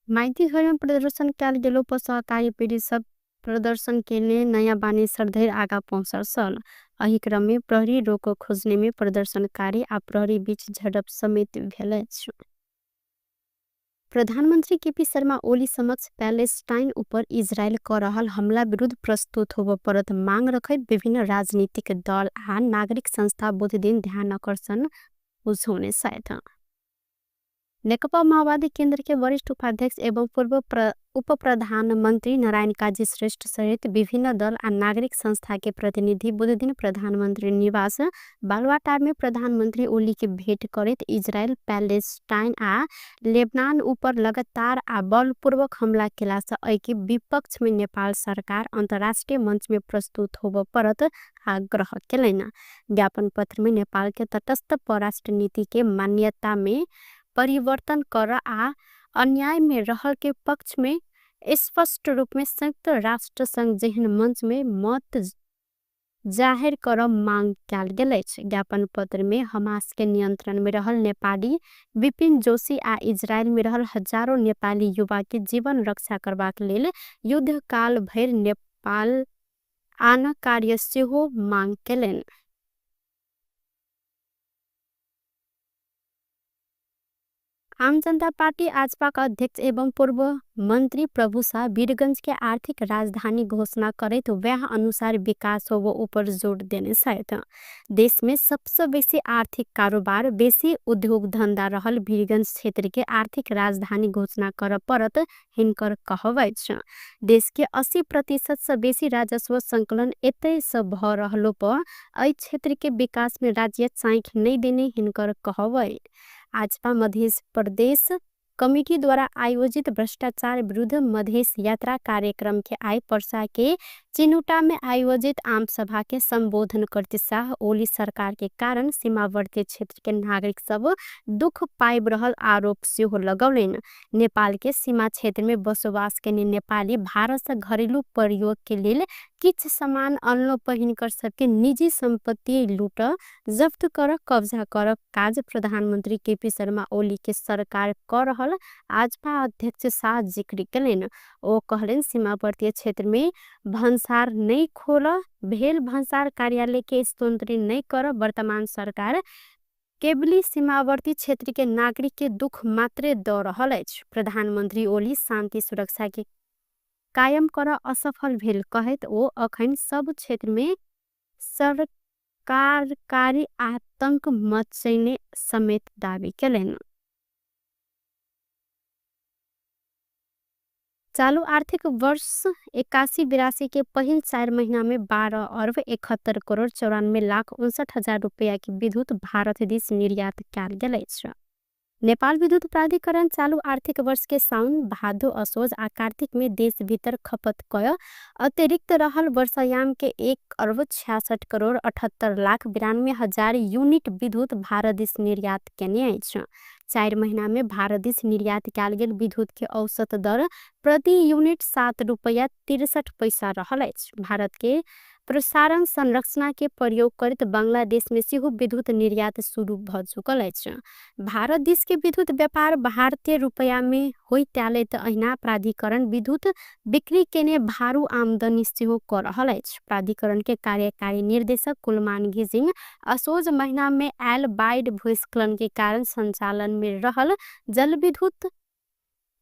माइती घरमा प्रदर्शन कयल गेलो पर सहकारी पीड़ित सब प्रदर्शन केने नयाँ बानेश्वर धरि आगा पहुँचल छल। एहि क्रम में प्रहरी रोक खोजने में प्रदर्शनकारी आ प्रहरी बीच झड़प समेत भेल अछि। प्रधानमंत्री केपी शर्मा ओली समक्ष पैलेस्टाइन ऊपर इजरायल क रहल हमला विरुद्ध प्रस्तुत होब परत मांग रखैत विभिन्न राजनीतिक दल आ नागरिक संस्था बुध दिन ध्यान आकर्षण बुझौने छथि। नेकपा माओवादी केंद्र के वरिष्ठ उपाध्यक्ष एवं पूर्व उप प्रधानमंत्री नारायण काजी श्रेष्ठ सहित विभिन्न दल आ नागरिक संस्था के प्रतिनिधि बुध दिन प्रधानमंत्री निवास बालुवाटार में प्रधानमंत्री ओली के भेंट करैत इजरायल, पैलेस्टाइन आ लेबनान ऊपर लगातार आ बलपूर्वक हमला केला से एहि के विपक्ष में नेपाल सरकार अंतर्राष्ट्रीय मंच में प्रस्तुत होब परत आग्रह केलनि। ज्ञापन पत्र में नेपाल के तटस्थ परराष्ट्र नीति के मान्यता में परिवर्तन कर आ अन्याय में रहल के पक्ष में स्पष्ट रूप में संयुक्त राष्ट्र संघ जेहन मंच में मत जाहिर कर मांग कयल गेल अछि। ज्ञापन पत्र में हमास के नियंत्रण में रहल नेपाली विपिन जोशी आ इजरायल में रहल हजारों नेपाली युवा के जीवन रक्षा करबाक लेल युद्धकाल भरि नेपाल आन कार्य सेहो मांग केलनि। आम जनता पार्टी आजपा का अध्यक्ष एवं पूर्व मंत्री प्रभु शाह वीरगंज के आर्थिक राजधानी घोषणा करैत वह अनुसार विकास हो वो ऊपर जोर देने छथि। देश में सबसे बेसी आर्थिक कारोबार, बेसी उद्योग धंधा रहल वीरगंज क्षेत्र के आर्थिक राजधानी घोषणा कर परत हिनकर कहब अछि। देश के 80% से बेसी राजस्व संकलन एतय से भ रहलो पर एहि क्षेत्र के विकास में राज्य चाँखि नहीं देने हिनकर कहब अछि। आजपा मध्य प्रदेश कमिटीद्वारा आयोजित भ्रष्टाचार विरुद्ध मधेस यात्रा कार्यक्रम के आइ पर्सा के चिनुटा में आयोजित आम सभा के संबोधन करते शाह ओली सरकार के कारण सीमावर्ती क्षेत्र के नागरिक सब दुख पाइब रहल आरोप सेहो लगौलनि। नेपाल के सीमा क्षेत्र में बसोबास केने नेपाली भारत से घरेलू प्रयोग के लेल किछ सामान अनलो पहिनकर सबके निजी संपत्ति लूट जफ्त कर कब्जा कर काज प्रधानमंत्री केपी शर्मा ओली के सरकार कर रहल आजपा अध्यक्ष शाह जिक्र केलनि। ओ कहलनि सीमावर्ती क्षेत्र में भन्सार नहीं खोल भेल भन्सार कार्यालय के स्तोत्री नहीं कर वर्तमान सरकार केवली सीमावर्ती क्षेत्र के नागरिक के दुख मात्रे द रहल अछि। प्रधानमंत्री ओली शांति सुरक्षा के कायम कर असफल भेल कहैत ओ अखन सब क्षेत्र में सरकारकारी आतंक मचैने समेत दावी केलनि। चालू आर्थिक वर्ष 81-82 के पहिल 4 महीना में 12 अरब 71 करोड़ 94 लाख 59 हजार रुपया के विद्युत भारत दिस निर्यात कयल गेल अछि। नेपाल विद्युत प्राधिकरण चालू आर्थिक वर्ष के साउन, भादो, असोज आ कार्तिक में देश भीतर खपत कय अतिरिक्त रहल वर्षायाम के 1 अरब 66 करोड़ 78 लाख 92 हजार यूनिट विद्युत भारत दिस निर्यात केने अछि। 4 महीना में भारत दिस निर्यात कयल गेल विद्युत के औसत दर प्रति यूनिट 7 रुपया 63 पैसा रहल अछि। भारत के प्रसारण संरचना के प्रयोग करैत बांग्लादेश में सेहो विद्युत निर्यात शुरू भ चुकल अछि। भारत दिस के विद्युत व्यापार भारतीय रुपया में होइत आयल त अहिना प्राधिकरण विद्युत बिक्री केने भारू आमदनी सेहो क रहल अछि। प्राधिकरण के कार्यकारी निर्देशक कुलमान घिसिङ असोज महीना में आयल बाढ़ भूस्खलन के कारण संचालन में रहल जलविद्युत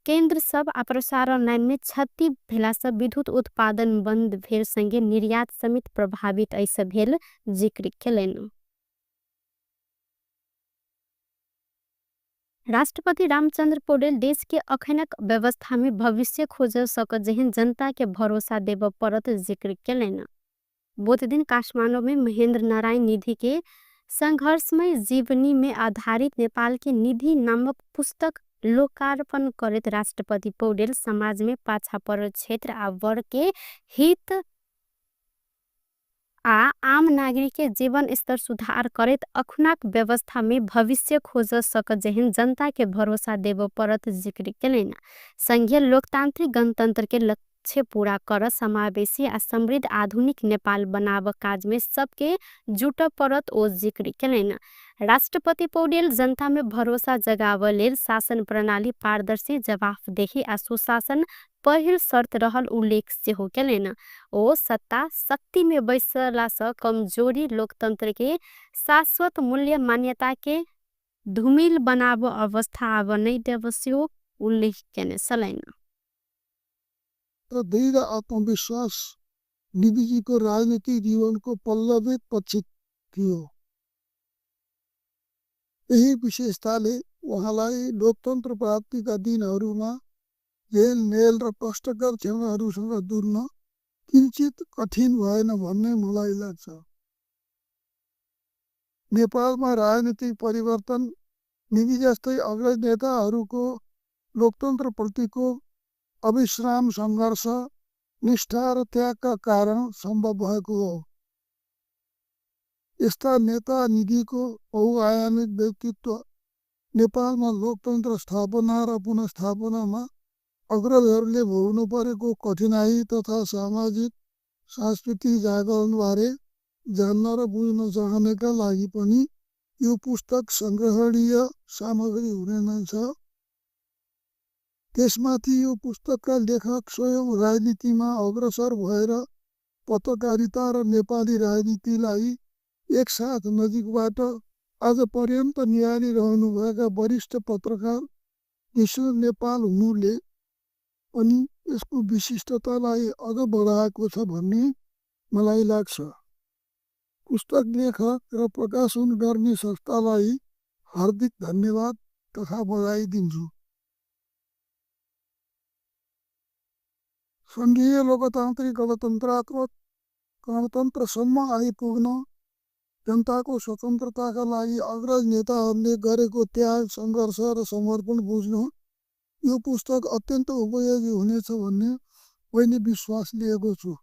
केंद्र सब आ प्रसारण लाइन में क्षति भेला से विद्युत उत्पादन बंद भेल संगे निर्यात समेत प्रभावित ऐसे भेल जिक्र केलनि। राष्ट्रपति रामचंद्र पौडेल देश के अखनक व्यवस्था में भविष्य खोज सकत जेहन जनता के भरोसा देब परत जिक्र केलनि। बुध दिन काठमाडौँ में महेंद्र नारायण निधि के संघर्षमय जीवनी में आधारित नेपाल के निधि नामक पुस्तक लोकार्पण करैत राष्ट्रपति पौडेल समाज में पाछा परल क्षेत्र आ वर्ग के हित आ आम नागरिक के जीवन स्तर सुधार करैत अखुनाक व्यवस्था में भविष्य खोज सकत जेहन जनता के भरोसा देब परत जिक्र केलनि। संघीय लोकतांत्रिक गणतंत्र के लक्ष्य पूरा कर समावेशी आ समृद्ध आधुनिक नेपाल बनाव काज में सबके जुट परत ओ जिक्र केलनि। राष्ट्रपति पौडेल जनता में भरोसा जगाव लेल शासन प्रणाली पारदर्शी, जवाफदेही आ सुशासन पहिल शर्त रहल उल्लेख सेहो केलनि। ओ सत्ता शक्ति में बैसला से कमजोरी लोकतंत्र के शाश्वत मूल्य मान्यता के धूमिल बनाव अवस्था आब नै देब सेहो उल्लेख केने छलनि। र दृढ आत्मविश्वास निधिजीको राजनीतिक जीवनको पल्लवित पक्ष थियो। यही विशेषताले उहाँलाई लोकतन्त्र प्राप्तिका दिनहरूमा झेलमेल र कष्टकर क्षणहरूसँग जुझ्न किञ्चित कठिन भएन भन्ने मलाई लाग्छ। नेपालमा राजनीतिक परिवर्तन निधि जस्तै अग्रज नेताहरूको लोकतन्त्रप्रतिको अविश्राम सङ्घर्ष, निष्ठा र त्यागका कारण सम्भव भएको हो। यस्ता नेता निधिको बहुआयामिक व्यक्तित्व नेपालमा लोकतन्त्र स्थापना र पुनर्स्थापनामा अग्रजहरूले भोग्नु परेको कठिनाई तथा सामाजिक सांस्कृतिक जागरणबारे जान्न र बुझ्न चाहनेका लागि पनि यो पुस्तक सङ्ग्रहणीय सामग्री हुने नै छ। त्यसमाथि यो पुस्तकका लेखक स्वयं राजनीतिमा अग्रसर भएर पत्रकारिता र नेपाली राजनीतिलाई एकसाथ नजिकबाट आजपर्यन्त निहालिरहनुभएका वरिष्ठ पत्रकार विष्णु नेपाल हुनुले पनि यसको विशिष्टतालाई अझ बढाएको छ भन्ने मलाई लाग्छ। पुस्तक लेखक र प्रकाशन गर्ने संस्थालाई हार्दिक धन्यवाद तथा बधाई दिन्छु। सङ्घीय लोकतान्त्रिक गणतन्त्रात्मक गणतन्त्रसम्म आइपुग्न जनताको स्वतन्त्रताका लागि अग्रज नेताहरूले गरेको त्याग, सङ्घर्ष र समर्पण बुझ्न यो पुस्तक अत्यन्त उपयोगी हुनेछ भन्ने मैले विश्वास लिएको छु।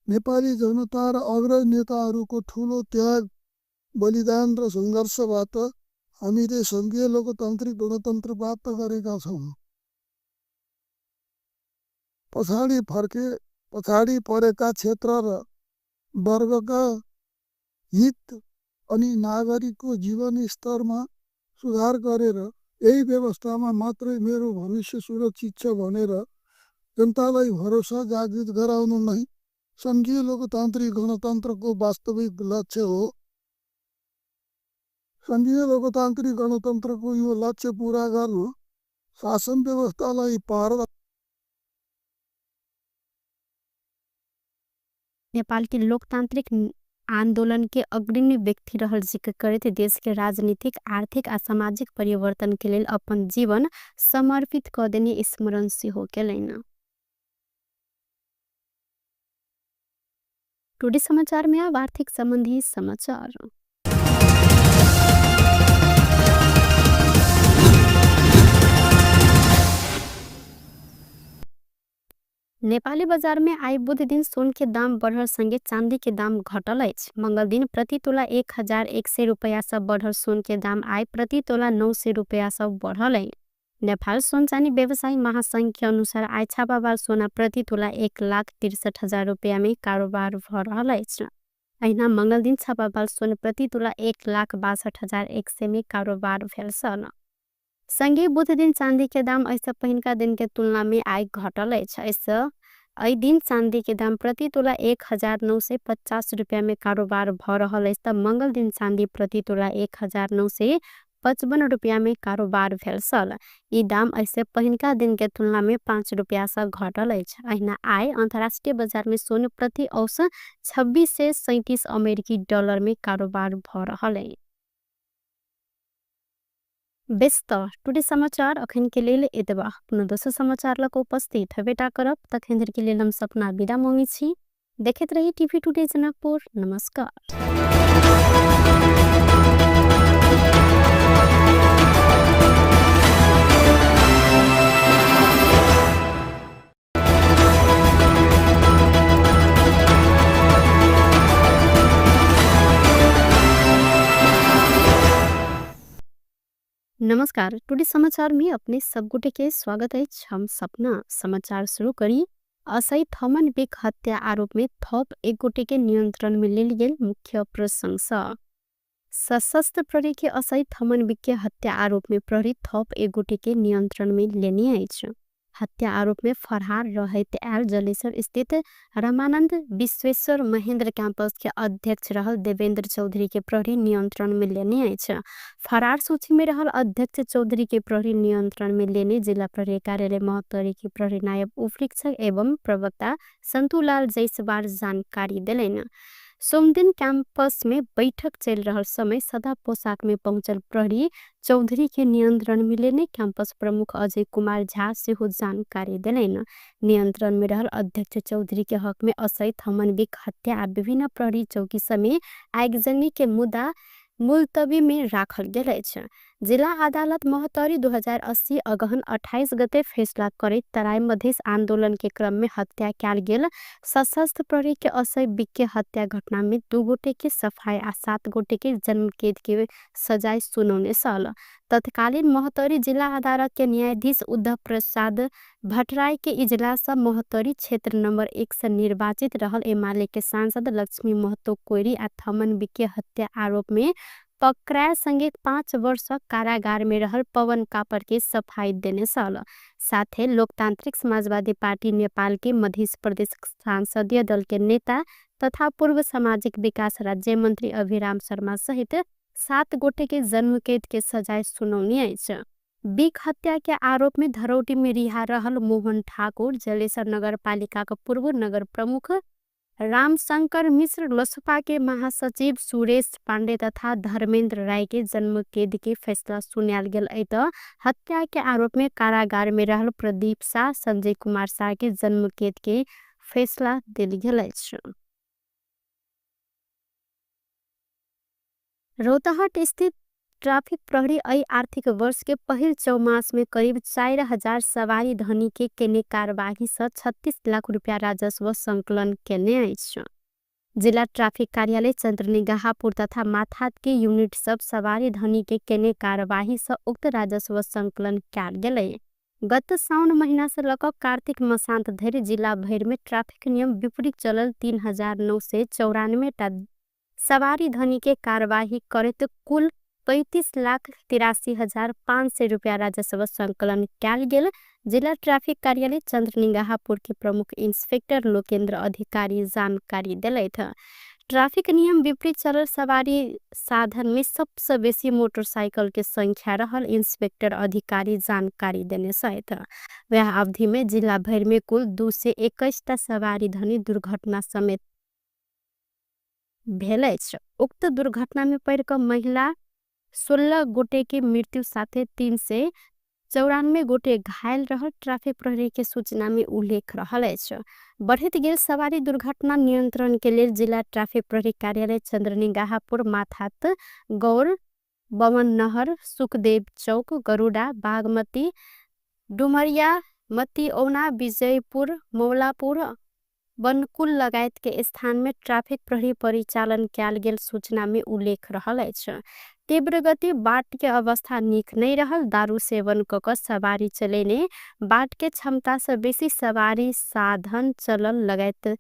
नेपाली जनता र अग्रज नेताहरूको ठूलो त्याग, बलिदान र सङ्घर्षबाट हामीले सङ्घीय लोकतान्त्रिक गणतन्त्र प्राप्त गरेका छौँ। पछाडि फर्के पछाडि परेका क्षेत्र र वर्गका हित अनि नागरिकको जीवनस्तरमा सुधार गरेर यही व्यवस्थामा मात्रै मेरो भविष्य सुरक्षित छ भनेर जनतालाई भरोसा जागृत गराउनु नै सङ्घीय लोकतान्त्रिक गणतन्त्रको वास्तविक लक्ष्य हो। सङ्घीय लोकतान्त्रिक गणतन्त्रको यो लक्ष्य पुरा गर्नु शासन व्यवस्थालाई पार नेपाल के लोकतांत्रिक आंदोलन के अग्रणी व्यक्ति रहल जिक्र करैत देश के राजनीतिक, आर्थिक आ सामाजिक परिवर्तन के लेल अपन जीवन समर्पित क देने स्मरण सेहो केलनि। टुडे समाचार में अब आर्थिक संबंधी समाचार। नेपाली बाजार में आइ बुध दिन सोन के दाम बढ़ल संगे चांदी के दाम घटल अछि। मंगल दिन प्रति तोला 1100 रुपैया से बढ़ल सोन के दाम आइ प्रति तोला 900 रुपैया से बढ़ल अछि। नेपाल सोन चानी व्यवसायी महासंघ के अनुसार आइ छापावाल सोना प्रति तोला 1,63,000 रुपैया में कारोबार भ रहल अछि। अहिना मंगल दिन छापावाल सोन प्रति तोला 1,62,100 में कारोबार भेल छल। संगे बुध दिन चांदी के दाम एहिसँ पहिनका दिन के तुलना में आइ घटल अछि। एहिसँ एहि दिन चांदी के दाम प्रति तोला 1950 रुपैया में कारोबार भ रहल अछि त मंगल दिन चांदी प्रति तोला 1955 रुपैया में कारोबार भेल छल। ई दाम एहिसँ पहिनका दिन के तुलना में 5 रुपैया सँ घटल अछि। अहिना आइ अंतर्राष्ट्रीय बाजार में सोन प्रति औसत 2637 अमेरिकी डॉलर में कारोबार भ रहल अछि। बेस त टुडे समाचार अखन के लेल एतबा। पुनः दोसर समाचार लग उपस्थित हेबेटा करब। तखन धरि के लेल हम सपना विदा मांगै छी। देखैत रही टीवी टुडे जनकपुर। नमस्कार। नमस्कार, टुडे समाचार में अपने सब गोटे के स्वागत अछि। हम सपना समाचार शुरू करी। असई थमन बिक हत्या आरोप में थप एक गोटे के नियंत्रण में लेल गेल मुख्य प्रशंसा। सशस्त्र प्रहरी के असई थमन बिक के हत्या आरोप में प्रहरी थप एक गोटे के नियंत्रण में लेने अछि। हत्या आरोप में फरार रहैत आयल जलेसर स्थित रामानंद विश्वेश्वर महेंद्र कैंपस के अध्यक्ष रहल देवेंद्र चौधरी के प्रहरी नियंत्रण में लेने अछि। फरार सूची में रहल अध्यक्ष चौधरी के प्रहरी नियंत्रण में लेने जिला प्रहरी कार्यालय महोत्तरी के प्रहरी नायब उपरीक्षक एवं प्रवक्ता संतुलाल जायसवाल जानकारी देलनि। सोमदिन कैंपस में बैठक चल रहल समय सदा पोशाक में पहुंचल प्रहरी चौधरी के नियंत्रण में लेने कैंपस प्रमुख अजय कुमार झा सेहो जानकारी देलनि। नियंत्रण में रहल अध्यक्ष चौधरी के हक में असई थमन बिक हत्या आ विभिन्न प्रहरी चौकी समेत आगजनी के मुद्दा मुलतवी में राखल गेल अछि। जिला अदालत महोत्तरी 2080 अगहन 28 गते फैसला करैत तराई मधेश आंदोलन के क्रम में हत्या कयल गेल सशस्त्र प्रहरी के असई बिक के हत्या घटना में 2 गोटे के सफाई आ 7 गोटे के जन्मकैद के सजाय सुनौने छल। तत्कालीन महोत्तरी जिला अदालत के न्यायाधीश उद्धव प्रसाद भट्टराई के इजलास महोत्तरी क्षेत्र नंबर 1 से निर्वाचित रहल एमाले के सांसद लक्ष्मी महतो कोइरी आ थमन बिक के हत्या आरोप में पकड़ायल संगे 5 वर्ष कारागार में रहल पवन कापर के सफाई देने छल। साथे लोकतांत्रिक समाजवादी पार्टी नेपाल के मध्य प्रदेश संसदीय दल के नेता तथा पूर्व सामाजिक विकास राज्य मंत्री अभिराम शर्मा सहित 7 गोटे के जन्मकैद के सजाय सुनौने अछि। बिक हत्या के आरोप में धरौटी में रिहा रहल मोहन ठाकुर, जलेसर नगरपालिका के पूर्व नगर प्रमुख रामशंकर मिश्र, लोसपा के महासचिव सुरेश पांडे तथा धर्मेंद्र राय के जन्मकैद के फैसला सुनायल गेल अछि। त हत्या के आरोप में कारागार में रहल प्रदीप शाह, संजय कुमार शाह के जन्मकैद के फैसला देल गेल अछि। रौतहट स्थित ट्राफिक प्रहरी अई आर्थिक वर्ष के पहिल चौमास में करीब 4000 सवारी धनी के केने कारबाही से 36 लाख रुपया राजस्व संकलन केने अछि। जिला ट्राफिक कार्यालय चन्द्रनिगाहपुर तथा माथात के यूनिट सब सवारी धनी के केने कारबाही से उक्त राजस्व संकलन कयल गेलै। गत साउन महीना से लक कार्तिक मसान्त धरि जिला भरि में ट्राफिक नियम विपरीत चलल 3994 टा सवारी धनी के कारबाही करैत कुल 35,83,500 रुपया राजस्व संकलन कयल गेल जिला ट्राफिक कार्यालय चन्द्रनिगाहपुर के प्रमुख इंस्पेक्टर लोकेन्द्र अधिकारी जानकारी देलथि। ट्राफिक नियम विपरीत चलल सवारी साधन में सबसे बेसी मोटरसाइकिल के संख्या रहल इंस्पेक्टर अधिकारी जानकारी देने छथि। वह अवधि में जिला भरि में कुल 221 टा सवारी धनी दुर्घटना समेत भेल अछि। उक्त दुर्घटना में पड़ि क महिला 16 गोटे के मृत्यु साथे 394 गोटे घायल रहल ट्राफिक प्रहरी के सूचना में उल्लेख रहल अछि। बढ़ैत गेल सवारी दुर्घटना नियंत्रण के लेल जिला ट्राफिक प्रहरी कार्यालय चन्द्रनिगाहपुर माथात गौर बमन नहर सुखदेव चौक गरुडा बागमती डुमरिया मतिऔना विजयपुर मौलापुर बनकुल लगायत के स्थान में ट्राफिक प्रहरी परिचालन कयल गेल सूचना में उल्लेख रहल अछि। तीव्र गति बाट के अवस्था नीक नहीं रहल दारू सेवन क क सवारी चलेने बाट के क्षमता से बेसी सवारी साधन चलल लगायत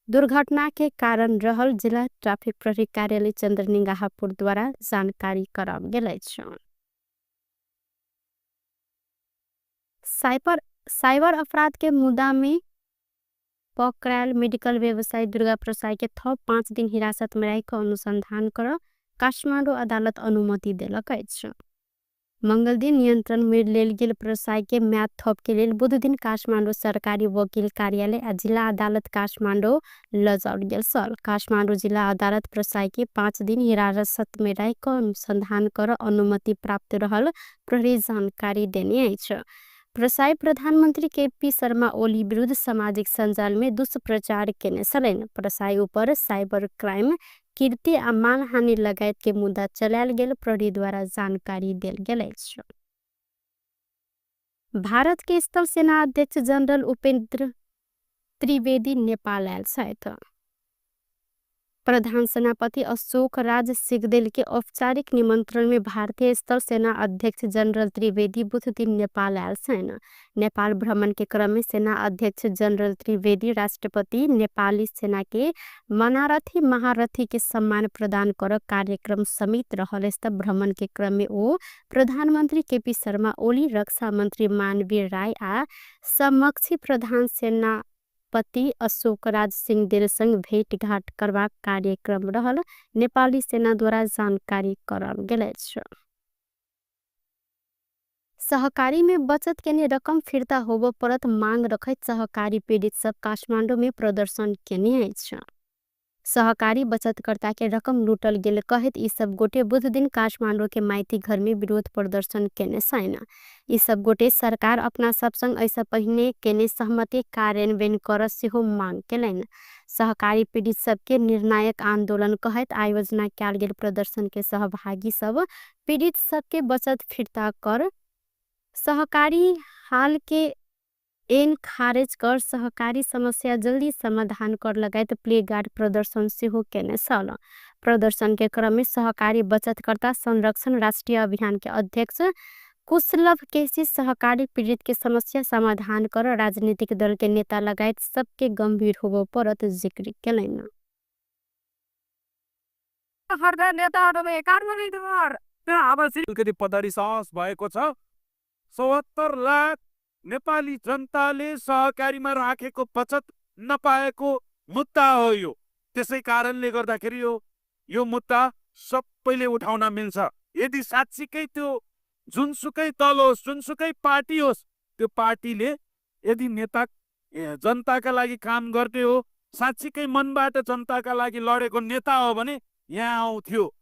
दुर्घटना के कारण रहल जिला ट्राफिक प्रहरी कार्यालय चन्द्रनिगाहपुर द्वारा जानकारी कराओल गेल अछि। साइबर अपराध के मुद्दा में पकड़ायल मेडिकल व्यवसायी दुर्गा प्रसाई के थप 5 दिन हिरासत में राखि अनुसंधान कर काठमाडौँ अदालत अनुमति देलक अछि। मंगल दिन नियंत्रण में लेल गेल प्रसाई के म्याद थप के लेल बुध दिन काठमाडौँ सरकारी वकील कार्यालय आ जिला अदालत काठमाडौँ लजाओल गेल छल। काठमाडौँ जिला अदालत प्रसाई के 5 दिन हिरासत में राखि अनुसंधान कर अनुमति प्राप्त रहल प्रहरी जानकारी देने अछि। प्रसाई प्रधानमंत्री केपी शर्मा ओली विरुद्ध सामाजिक सञ्जाल में दुष्प्रचार केने छलनि। प्रसाई ऊपर साइबर क्राइम कीर्ति आ मानहानि लगायत के मुद्दा चलायल गेल प्रहरी द्वारा जानकारी देल गेल अछि। भारत के स्थल सेना अध्यक्ष जनरल उपेन्द्र त्रिवेदी नेपाल आयल छथि। प्रधान सेनापति अशोक राज सिगदेल के औपचारिक निमंत्रण में भारतीय स्थल सेना अध्यक्ष जनरल त्रिवेदी बुध दिन नेपाल आयल छनि। नेपाल भ्रमण के क्रम में सेना अध्यक्ष जनरल त्रिवेदी राष्ट्रपति नेपाली सेना के मनारथी महारथी के सम्मान प्रदान कर कार्यक्रम समेत रहल अछि। भ्रमण के क्रम में ओ प्रधानमंत्री केपी शर्मा ओली, रक्षा मंत्री मानवीर राय आ समक्षी प्रधान सेनापति अशोक राज सिंहदेल संग भेटघाट करबाक कार्यक्रम रहल नेपाली सेना द्वारा जानकारी कराओल गेल अछि। सहकारी में बचत केने रकम फिर्ता होबो परत मांग रखैत सहकारी पीड़ित सब काठमाडौँ में प्रदर्शन केने अछि। सहकारी बचतकर्ता के रकम लूटल गेल कहैत ई सब गोटे बुध दिन काठमाडौँ के माइती घर में विरोध प्रदर्शन केने छनि। ई सब गोटे सरकार अपना सब संग ऐसा पहिने केने सहमति कार्यान्वयन कर सेहो मांग केलनि। सहकारी पीड़ित सबके निर्णायक आंदोलन कहैत आयोजना कयल गेल प्रदर्शन के सहभागी सब पीड़ित सबके बचत फिर्ता कर सहकारी हाल के एन खारेज कर सहकारी समस्या जल्दी समाधान कर लगायत प्लेगार्ड प्रदर्शन सेहो केने छल। प्रदर्शन के क्रम में सहकारी बचतकर्ता संरक्षण राष्ट्रीय अभियान के अध्यक्ष कुशलभ केसी सहकारी पीड़ित के समस्या समाधान कर राजनीतिक दल के नेता लगायत सबके गंभीर होबो परत जिक्र केलनि। अलिकति पदरी साहस भएको छ। 74 लाख नेपाली जनताले सहकारीमा राखेको बचत नपाएको मुद्दा हो यो। त्यसै कारणले गर्दाखेरि यो मुद्दा सबैले उठाउन मिल्छ। यदि साँच्चीकै त्यो जुनसुकै दल होस्, जुनसुकै पार्टी होस्, त्यो पार्टीले यदि नेता जनताका लागि काम गर्ने हो, साँच्चीकै मनबाट जनताका लागि लडेको नेता हो भने यहाँ आउँथ्यो।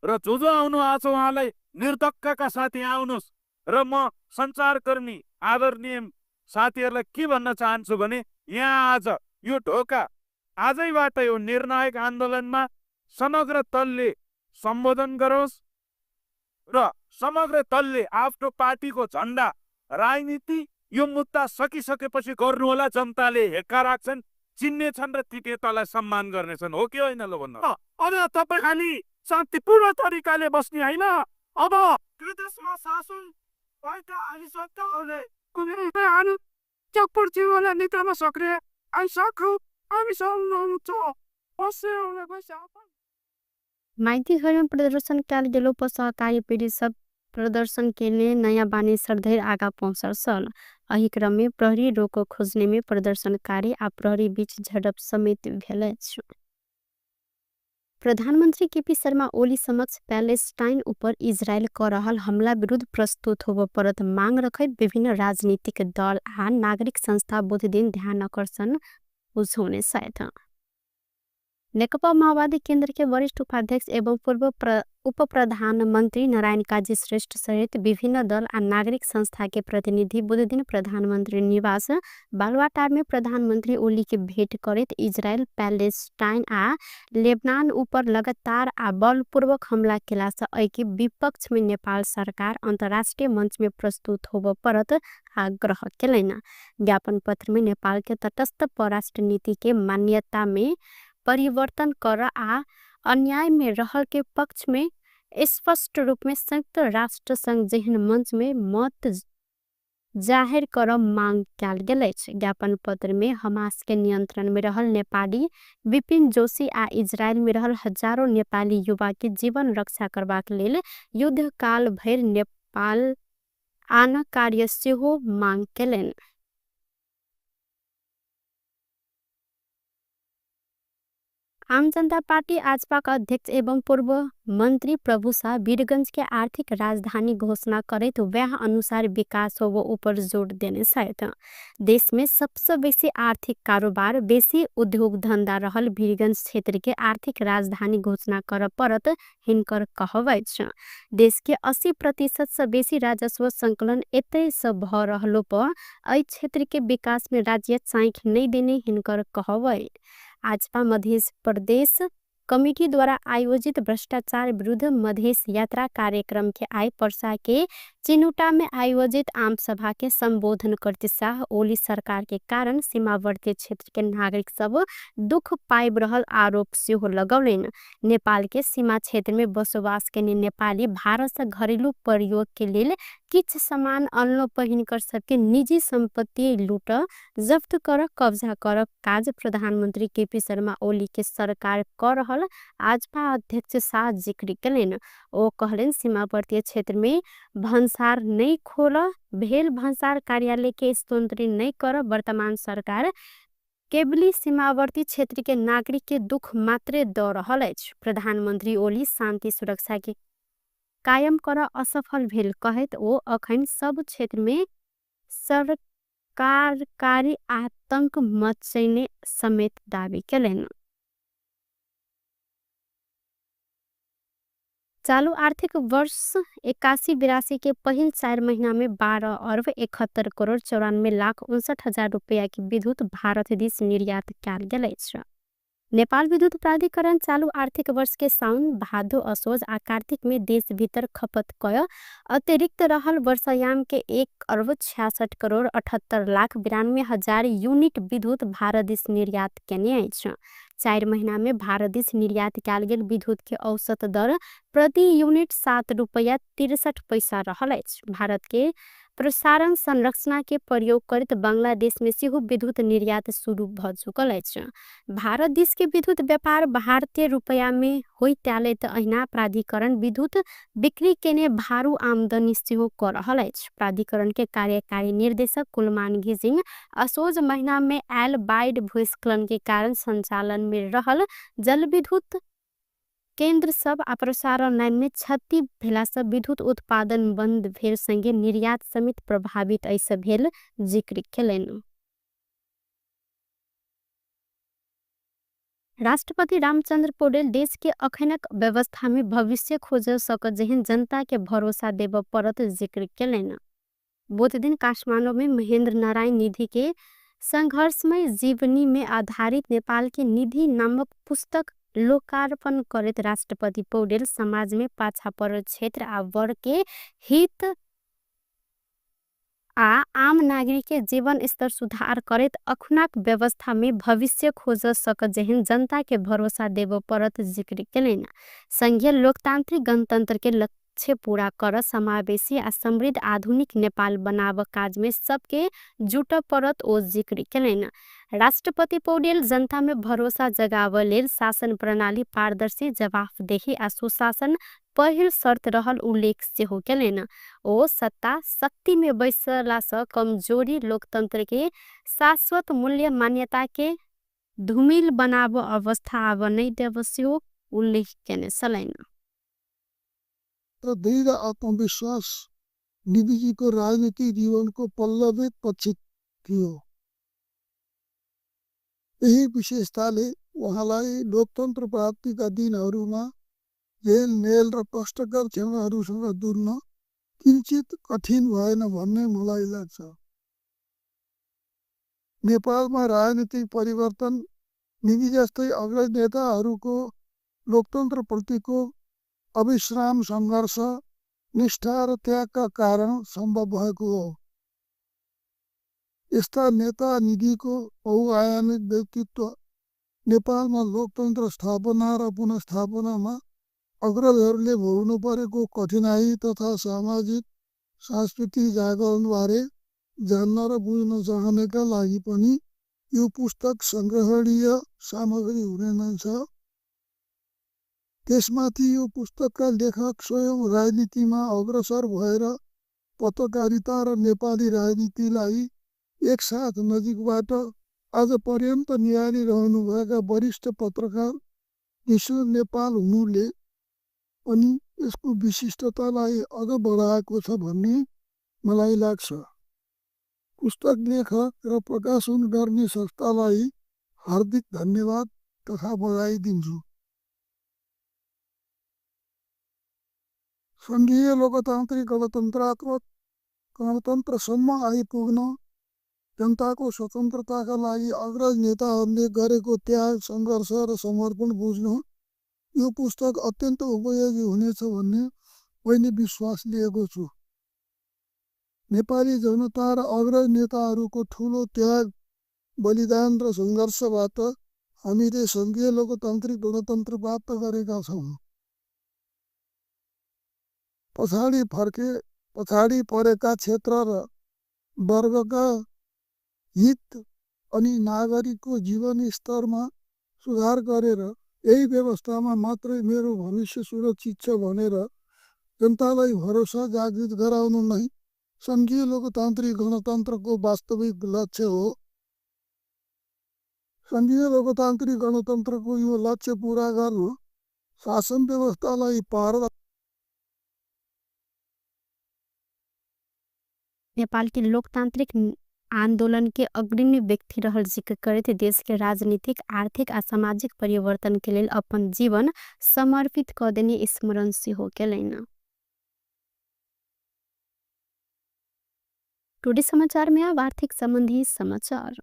र जो जो आउनु आएको छ उहाँलाई निर्धक्कका साथ यहाँ आउनुहोस्। र म सञ्चारकर्मी आदरणीय साथीहरूलाई के भन्न चाहन्छु भने यहाँ आज यो ढोका आजैबाट यो निर्णायक आन्दोलनमा समग्र दलले सम्बोधन गरोस् र समग्र दलले आफ्नो पार्टीको झन्डा राजनीति यो मुद्दा सकिसकेपछि गर्नुहोला। जनताले हेक्का राख्छन्, चिन्ने छन् र ती नेतालाई सम्मान गर्नेछन्। हो कि होइन ल भन्नु? अब तपाईँ खालि शान्तिपूर्ण तरिकाले बस्ने होइन। अब देशमा शासन भएका हामी सरकारहरूले कुनै चप्पल निकाल्न सक्ने माइतीघरमे प्रदर्शन कयल गेलो पर सहकारी पीड़ित सब प्रदर्शन केने नयाँ बानेश्वर धरि आगा पहुँचल छल। एहि क्रम में प्रहरी रोक खोजने में प्रदर्शनकारी आ प्रहरी बीच झड़प समेत भेल अछि। प्रधानमन्त्री केपी शर्मा ओली समक्ष प्यालेस्टाइन उपर इजरायल क रहल हमला विरुद्ध प्रस्तुत होबय परत मांग रखैत विभिन्न राजनीतिक दल आ नागरिक संस्था बुधदिन ध्यान आकर्षण बुझौने छथि। नेकपा माओवादी केन्द्र के वरिष्ठ उपाध्यक्ष एवं पूर्व उप प्रधानमन्त्री नारायण काजी श्रेष्ठ सहित विभिन्न दल आ नागरिक संस्था के प्रतिनिधि बुधदिन प्रधानमन्त्री निवास बालुवाटार में प्रधानमन्त्री ओली के भेट करैत इजरायल, प्यालेस्टाइन आ लेबनान ऊपर लगातार आ बलपूर्वक हमला केलासँ एहिके विपक्ष में नेपाल सरकार अंतर्राष्ट्रीय मंच में प्रस्तुत होबय परत आग्रह केलनि। ज्ञापन पत्र में नेपाल के तटस्थ परराष्ट्र नीति के मान्यता में परिवर्तन कर आ अन्याय में रहल के पक्ष में स्पष्ट रूप में संयुक्त राष्ट्र संघ जेहन मंच में मत जाहिर कर मांग कयल गेल अछि। ज्ञापन पत्र में हमास के नियंत्रण में रहल नेपाली विपिन जोशी आ इजरायल में रहल हजारों नेपाली युवा के जीवन रक्षा करबाक लेल युद्धकाल भरि नेपाल आन कार्य सेहो मांग केलनि। आम जनता पार्टी आजपा का अध्यक्ष एवं पूर्व मंत्री प्रभु शाह वीरगंज के आर्थिक राजधानी घोषणा करैत वह अनुसार विकास होबो ऊपर जोड़ देने छथि। देश में सबसे बेसी आर्थिक कारोबार, बेसी उद्योग धंधा रहल वीरगंज क्षेत्र के आर्थिक राजधानी घोषणा कर परत हिनकर कहब अछि। देश के 80% से बेसी राजस्व संकलन एतय से भ रहलो पर एहि क्षेत्र के विकास में राज्य चाँखि नहि देने हिनकर कहब अछि। आजपा मध्य प्रदेश कमिटी द्वारा आयोजित भ्रष्टाचार विरुद्ध मधेश यात्रा कार्यक्रम के आइ पर्सा के चिनुटा में आयोजित आम सभा के संबोधन करते शाह ओली सरकार के कारण सीमावर्ती क्षेत्र के नागरिक सब दुख पाबि रहल आरोप सेहो लगौलनि। नेपाल के सीमा क्षेत्र में बसोबास केने नेपाली भारत से घरेलू प्रयोग के लेल किछु सामान अनलो पर हिनकर सबके निजी संपत्ति लूट जब्त कर कब्जा कर काज प्रधानमंत्री केपी शर्मा ओली के सरकार क रहल आजपा अध्यक्ष शाह जिक्र केलनि। ओ कहलनि सीमावर्ती क्षेत्र में भन्सार नहि खोल भेल भन्सार कार्यालय के स्तोत्री नहि कर वर्तमान सरकार केवली सीमावर्ती क्षेत्र के नागरिक के दुख मात्रे द रहल अछि। प्रधानमंत्री ओली शांति सुरक्षा के कायम कर असफल भेल कहैत ओ अखन सब क्षेत्र में सरकारकारी आतंक मचैने समेत दावी केलनि। चालू आर्थिक वर्ष 81-82 के पहिल 4 महीना में 12 अरब 71 करोड़ 94 लाख 59 हजार रुपया के विद्युत भारत दिस निर्यात कयल गेल अछि। नेपाल विद्युत प्राधिकरण चालू आर्थिक वर्ष के साउन, भादो, असोज आ कार्तिक में देश भीतर खपत कय अतिरिक्त रहल वर्षायाम के 1 अरब 66 करोड़ 78 लाख 92 हजार यूनिट विद्युत भारत दिस निर्यात केने अछि। 4 महीना में भारत दिस निर्यात कयल गेल विद्युत के औसत दर प्रति यूनिट 7 रुपया 63 पैसा रहल अछि। भारत के प्रसारण संरचना के प्रयोग करैत बांग्लादेश में सेहो विद्युत निर्यात शुरू भ चुकल अछि। भारत दिस के विद्युत व्यापार भारतीय रुपया में होइत आयल त अहिना प्राधिकरण विद्युत बिक्री केने भारू आमदनी सेहो क रहल अछि। प्राधिकरण के कार्यकारी निर्देशक कुलमान घिसिङ असोज महीना में आयल बाढ़ भूस्खलन के कारण संचालन में रहल जलविद्युत केंद्र सब आ प्रसारण लाइन में क्षति भेला से विद्युत उत्पादन बंद भेल संगे निर्यात समेत प्रभावित ऐसे भेल जिक्र केलनि। राष्ट्रपति रामचंद्र पौडेल देश के अखनक व्यवस्था में भविष्य खोज सकत जेहन जनता के भरोसा देबय पड़त जिक्र केलनि। बुधदिन काठमाडौँ में महेंद्र नारायण निधि के संघर्षमय जीवनी में आधारित नेपाल के निधि नामक पुस्तक लोकार्पण करैत राष्ट्रपति पौडेल समाजमे पाछा परल क्षेत्र आ वर्गके हित आ आम नागरिकके जीवन स्तर सुधार करैत अखुनाक व्यवस्थामे भविष्य खोज सकत जेहन जनताके भरोसा देबो परत जिक्र केलैन। संघीय लोकतान्त्रिक गणतन्त्रके लक्ष्य पूरा कर समावेशी आ समृद्ध आधुनिक नेपाल बनाब काजमे सबके जुट परत ओ जिक्र केलैन। राष्ट्रपति पौडेल जनतामे भरोसा जगाब लेल शासन प्रणाली पारदर्शी, जवाफदेही आ सुशासन पहिल शर्त रहल उल्लेख सेहो केलैन। ओ सत्ता शक्तिमे बैसलासँ कमजोरी लोकतन्त्रके शाश्वत मूल्य मान्यताके धूमिल बनाब अवस्था आब नै देब सेहो उल्लेख केने छलैन। र दृढ आत्मविश्वास निधिजीको राजनीतिक जीवनको पल्लवित पक्ष थियो। यही विशेषताले उहाँलाई लोकतन्त्र प्राप्तिका दिनहरूमा झेलमेल र कष्टकर क्षणहरूसँग जुझ्न किञ्चित कठिन भएन भन्ने मलाई लाग्छ। नेपालमा राजनीतिक परिवर्तन निधि जस्तै अग्रज नेताहरूको लोकतन्त्रप्रतिको अविश्राम सङ्घर्ष, निष्ठा र त्यागका कारण सम्भव भएको हो। यस्ता नेता निधिको बहुआयामिक व्यक्तित्व नेपालमा लोकतन्त्र स्थापना र पुनर्स्थापनामा अग्रजहरूले भोग्नु परेको कठिनाई तथा सामाजिक सांस्कृतिक जागरणबारे जान्न र बुझ्न चाहनेका लागि पनि यो पुस्तक सङ्ग्रहणीय सामग्री हुने नै छ। त्यसमाथि यो पुस्तकका लेखक स्वयं राजनीतिमा अग्रसर भएर पत्रकारिता र नेपाली राजनीतिलाई एकसाथ नजिकबाट आजपर्यन्त निहालिरहनुभएका वरिष्ठ पत्रकार विष्णु नेपाल हुनुले पनि यसको विशिष्टतालाई अझ बढाएको छ भन्ने मलाई लाग्छ। पुस्तक लेखक र प्रकाशन गर्ने संस्थालाई हार्दिक धन्यवाद तथा बधाई दिन्छु। सङ्घीय लोकतान्त्रिक गणतन्त्रात्मक गणतन्त्रसम्म आइपुग्न जनताको स्वतन्त्रताका लागि अग्रज नेताहरूले गरेको त्याग, सङ्घर्ष र समर्पण बुझ्न यो पुस्तक अत्यन्त उपयोगी हुनेछ भन्ने मैले विश्वास लिएको छु। नेपाली जनता र अग्रज नेताहरूको ठुलो त्याग, बलिदान र सङ्घर्षबाट हामीले सङ्घीय लोकतान्त्रिक गणतन्त्र प्राप्त गरेका छौँ। पछाडि परेका क्षेत्र र वर्गका हित अनि नागरिकको जीवनस्तरमा सुधार गरेर यही व्यवस्थामा मात्रै मेरो भविष्य सुरक्षित छ भनेर जनतालाई भरोसा जागृत गराउनु नै सङ्घीय लोकतान्त्रिक गणतन्त्रको वास्तविक लक्ष्य हो। सङ्घीय लोकतान्त्रिक गणतन्त्रको यो लक्ष्य पुरा गर्नु शासन व्यवस्थालाई पार नेपाल के लोकतांत्रिक आंदोलन के अग्रणी व्यक्ति रहल जिक्र करैत देश के राजनीतिक, आर्थिक आ सामाजिक परिवर्तन के लेल अपन जीवन समर्पित क देने स्मरण सेहो केलैन। टुडे समाचार में अब आर्थिक संबंधी समाचार।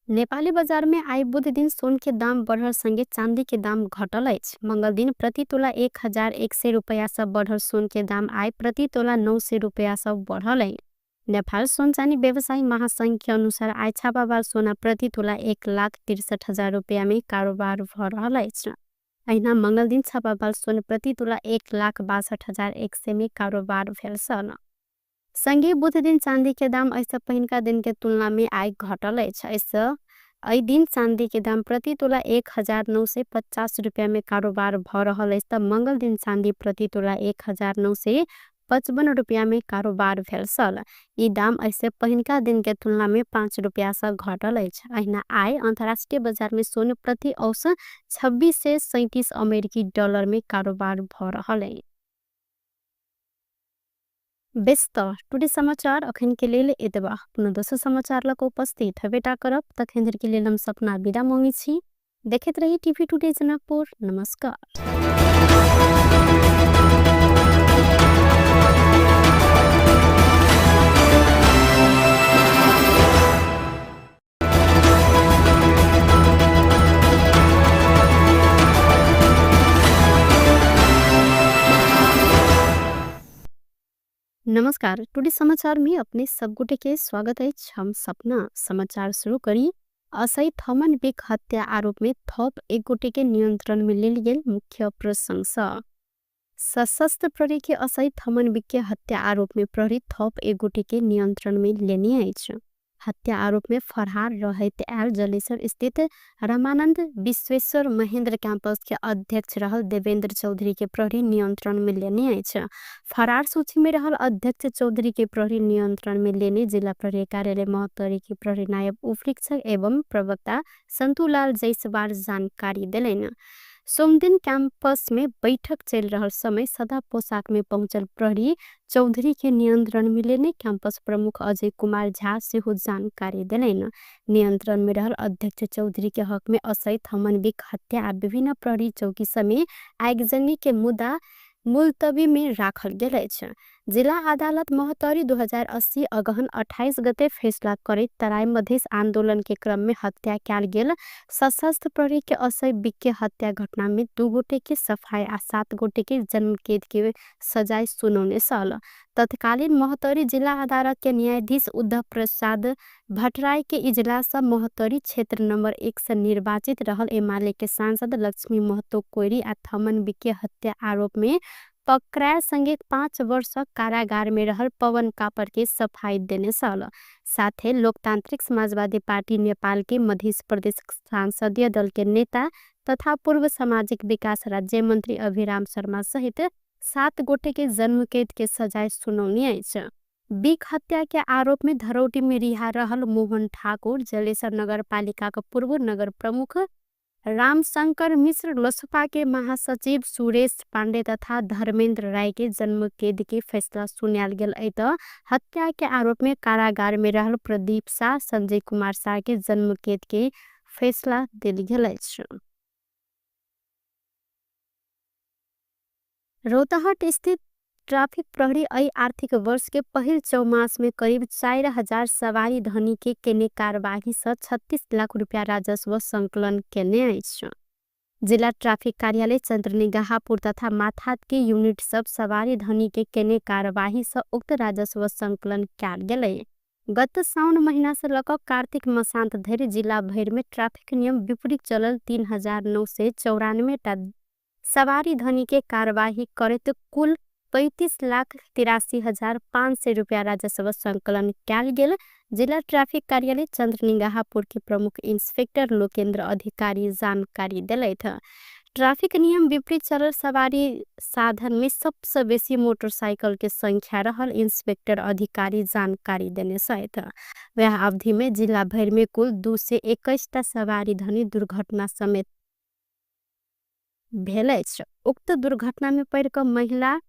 नेपाली बजार में आइ बुध दिन सोन के दाम बढ़ल संगे चांदी के दाम घटल अछि। मंगल दिन प्रति तोला 1100 रुपैया से बढ़ल सोन के दाम आइ प्रति तोला 900 रुपैया से बढ़ल अछि। नेपाल सोन चानी व्यवसायी महासंघ के अनुसार आइ छापावाल सोना प्रति तोला 1,63,000 रुपैया में कारोबार भ रहल अछि। अहिना मंगल दिन छापावाल सोन प्रति तोला 1,62,100 में कारोबार भेल छल। संगे बुध दिन चांदी के दाम ऐसा पहिनका दिन के तुलना में आइ घटल अछि। ऐसा एहि दिन चांदी के दाम प्रति तोला 1950 रुपैया में कारोबार भ रहल अछि त मंगल दिन चांदी प्रति तोला 1955 रुपैया में कारोबार भेल छल। ई दाम ऐसे पहिनका दिन के तुलना में 5 रुपैया से घटल अछि। अहिना आइ अंतर्राष्ट्रीय बाजार में सोन प्रति औसत 2637 अमेरिकी डॉलर में कारोबार भ रहल अछि। बेस त टुडे समाचार अखन के लेल एतबा। पुनः दोसर समाचार लग उपस्थित हेबेटा करब। तखन धरि के लेल हम सपना विदा मांगै छी। देखैत रही टीवी टुडे जनकपुर। नमस्कार। नमस्कार, टुडे समाचार में अपने सब गोटे के स्वागत अछि। हम सपना समाचार शुरू करी। असई थमन बिक हत्या आरोप में थप एक गोटे के नियंत्रण में लेल गेल मुख्य प्रशंसा। सशस्त्र प्रहरी के असई थमन बिक के हत्या आरोप में प्रहरी थप एक गोटे के नियंत्रण में लेने अछि। हत्या आरोप में फरहार रहैत आयल जलेसर स्थित रामानंद विश्वेश्वर महेंद्र कैंपस के अध्यक्ष रहल देवेंद्र चौधरी के प्रहरी नियंत्रण में लेने अछि। फरार सूची में रहल अध्यक्ष चौधरी के प्रहरी नियंत्रण में लेने जिला प्रहरी कार्यालय महोत्तरी के प्रहरी नायब उपरीक्षक एवं प्रवक्ता संतुलाल जयसवाल जानकारी देलनि। सोमदिन कैंपस में बैठक चल रहल समय सदा पोशाक में पहुंचल प्रहरी चौधरी के नियंत्रण में लेने कैंपस प्रमुख अजय कुमार झा सेहो जानकारी देलनि। नियंत्रण में रहल अध्यक्ष चौधरी के हक में असई थमन बिक हत्या आ विभिन्न प्रहरी चौकी समेत आगजनी के मुद्दा मुलतवी में राखल गेल अछि। जिला अदालत महोत्तरी 2080 अगहन 28 गते फैसला करैत तराई मधेश आंदोलन के क्रम में हत्या कयल गेल सशस्त्र प्रहरी के असई बिक के हत्या घटना में 2 गोटे के सफाई आ 7 गोटे के जन्मकेद के सजाय सुनौने छल। तत्कालीन महोत्तरी जिला अदालत के न्यायाधीश उद्धव प्रसाद भट्टराई के इजलास महोत्तरी क्षेत्र नंबर 1 से निर्वाचित रहल एमाले के सांसद लक्ष्मी महतो कोइरी आ थमन बिक के हत्या आरोप में पकड़ायल संगे 5 वर्ष कारागार में रहल पवन कापर के सफाई देने छल। साथे लोकतांत्रिक समाजवादी पार्टी नेपाल के मध्य प्रदेश संसदीय दल के नेता तथा पूर्व सामाजिक विकास राज्य मंत्री अभिराम शर्मा सहित 7 गोटे के जन्मकैद के सजाय सुनौनी अछि। बिक हत्या के आरोप में धरौटी में रिहा रहल मोहन ठाकुर, जलेसर नगरपालिका के पूर्व नगर प्रमुख रामशंकर मिश्र, लोसपा के महासचिव सुरेश पांडे तथा धर्मेंद्र राय के जन्मकैद के फैसला सुनायल गेल अछि। त हत्या के आरोप में कारागार में रहल प्रदीप शाह, संजय कुमार शाह के जन्मकैद के फैसला देल गेल अछि। रौतहट स्थित ट्राफिक प्रहरी एहि आर्थिक वर्ष के पहिल चौमास में करीब 4000 सवारी धनी के केने कारबाही से 36 लाख रुपया राजस्व संकलन केने अछि। जिला ट्राफिक कार्यालय चंद्रनिगाहपुर तथा माथात के यूनिट सब सवारी धनी के केने कारबाही से उक्त राजस्व संकलन कयल गेलै। गत साउन महीना से लक कार्तिक मसांत धरि जिला भरि में ट्राफिक नियम विपरीत चलल 3994 टा सवारी धनी के कारबाही करैत कुल 35,83,500 रुपया राजस्व संकलन कयल गेल। जिला ट्राफिक कार्यालय चंद्रनिगाहपुर के प्रमुख इंस्पेक्टर लोकेन्द्र अधिकारी जानकारी देलथि। ट्राफिक नियम विपरीत चलल सवारी साधन में सबसे बेसी मोटरसाइकिल के संख्या रहल इंस्पेक्टर अधिकारी जानकारी देने छथि। वह अवधि में जिला भरि में कुल 221 टा सवारी धनी दुर्घटना समेत भेल अछि। उक्त दुर्घटना में पड़ि क महिला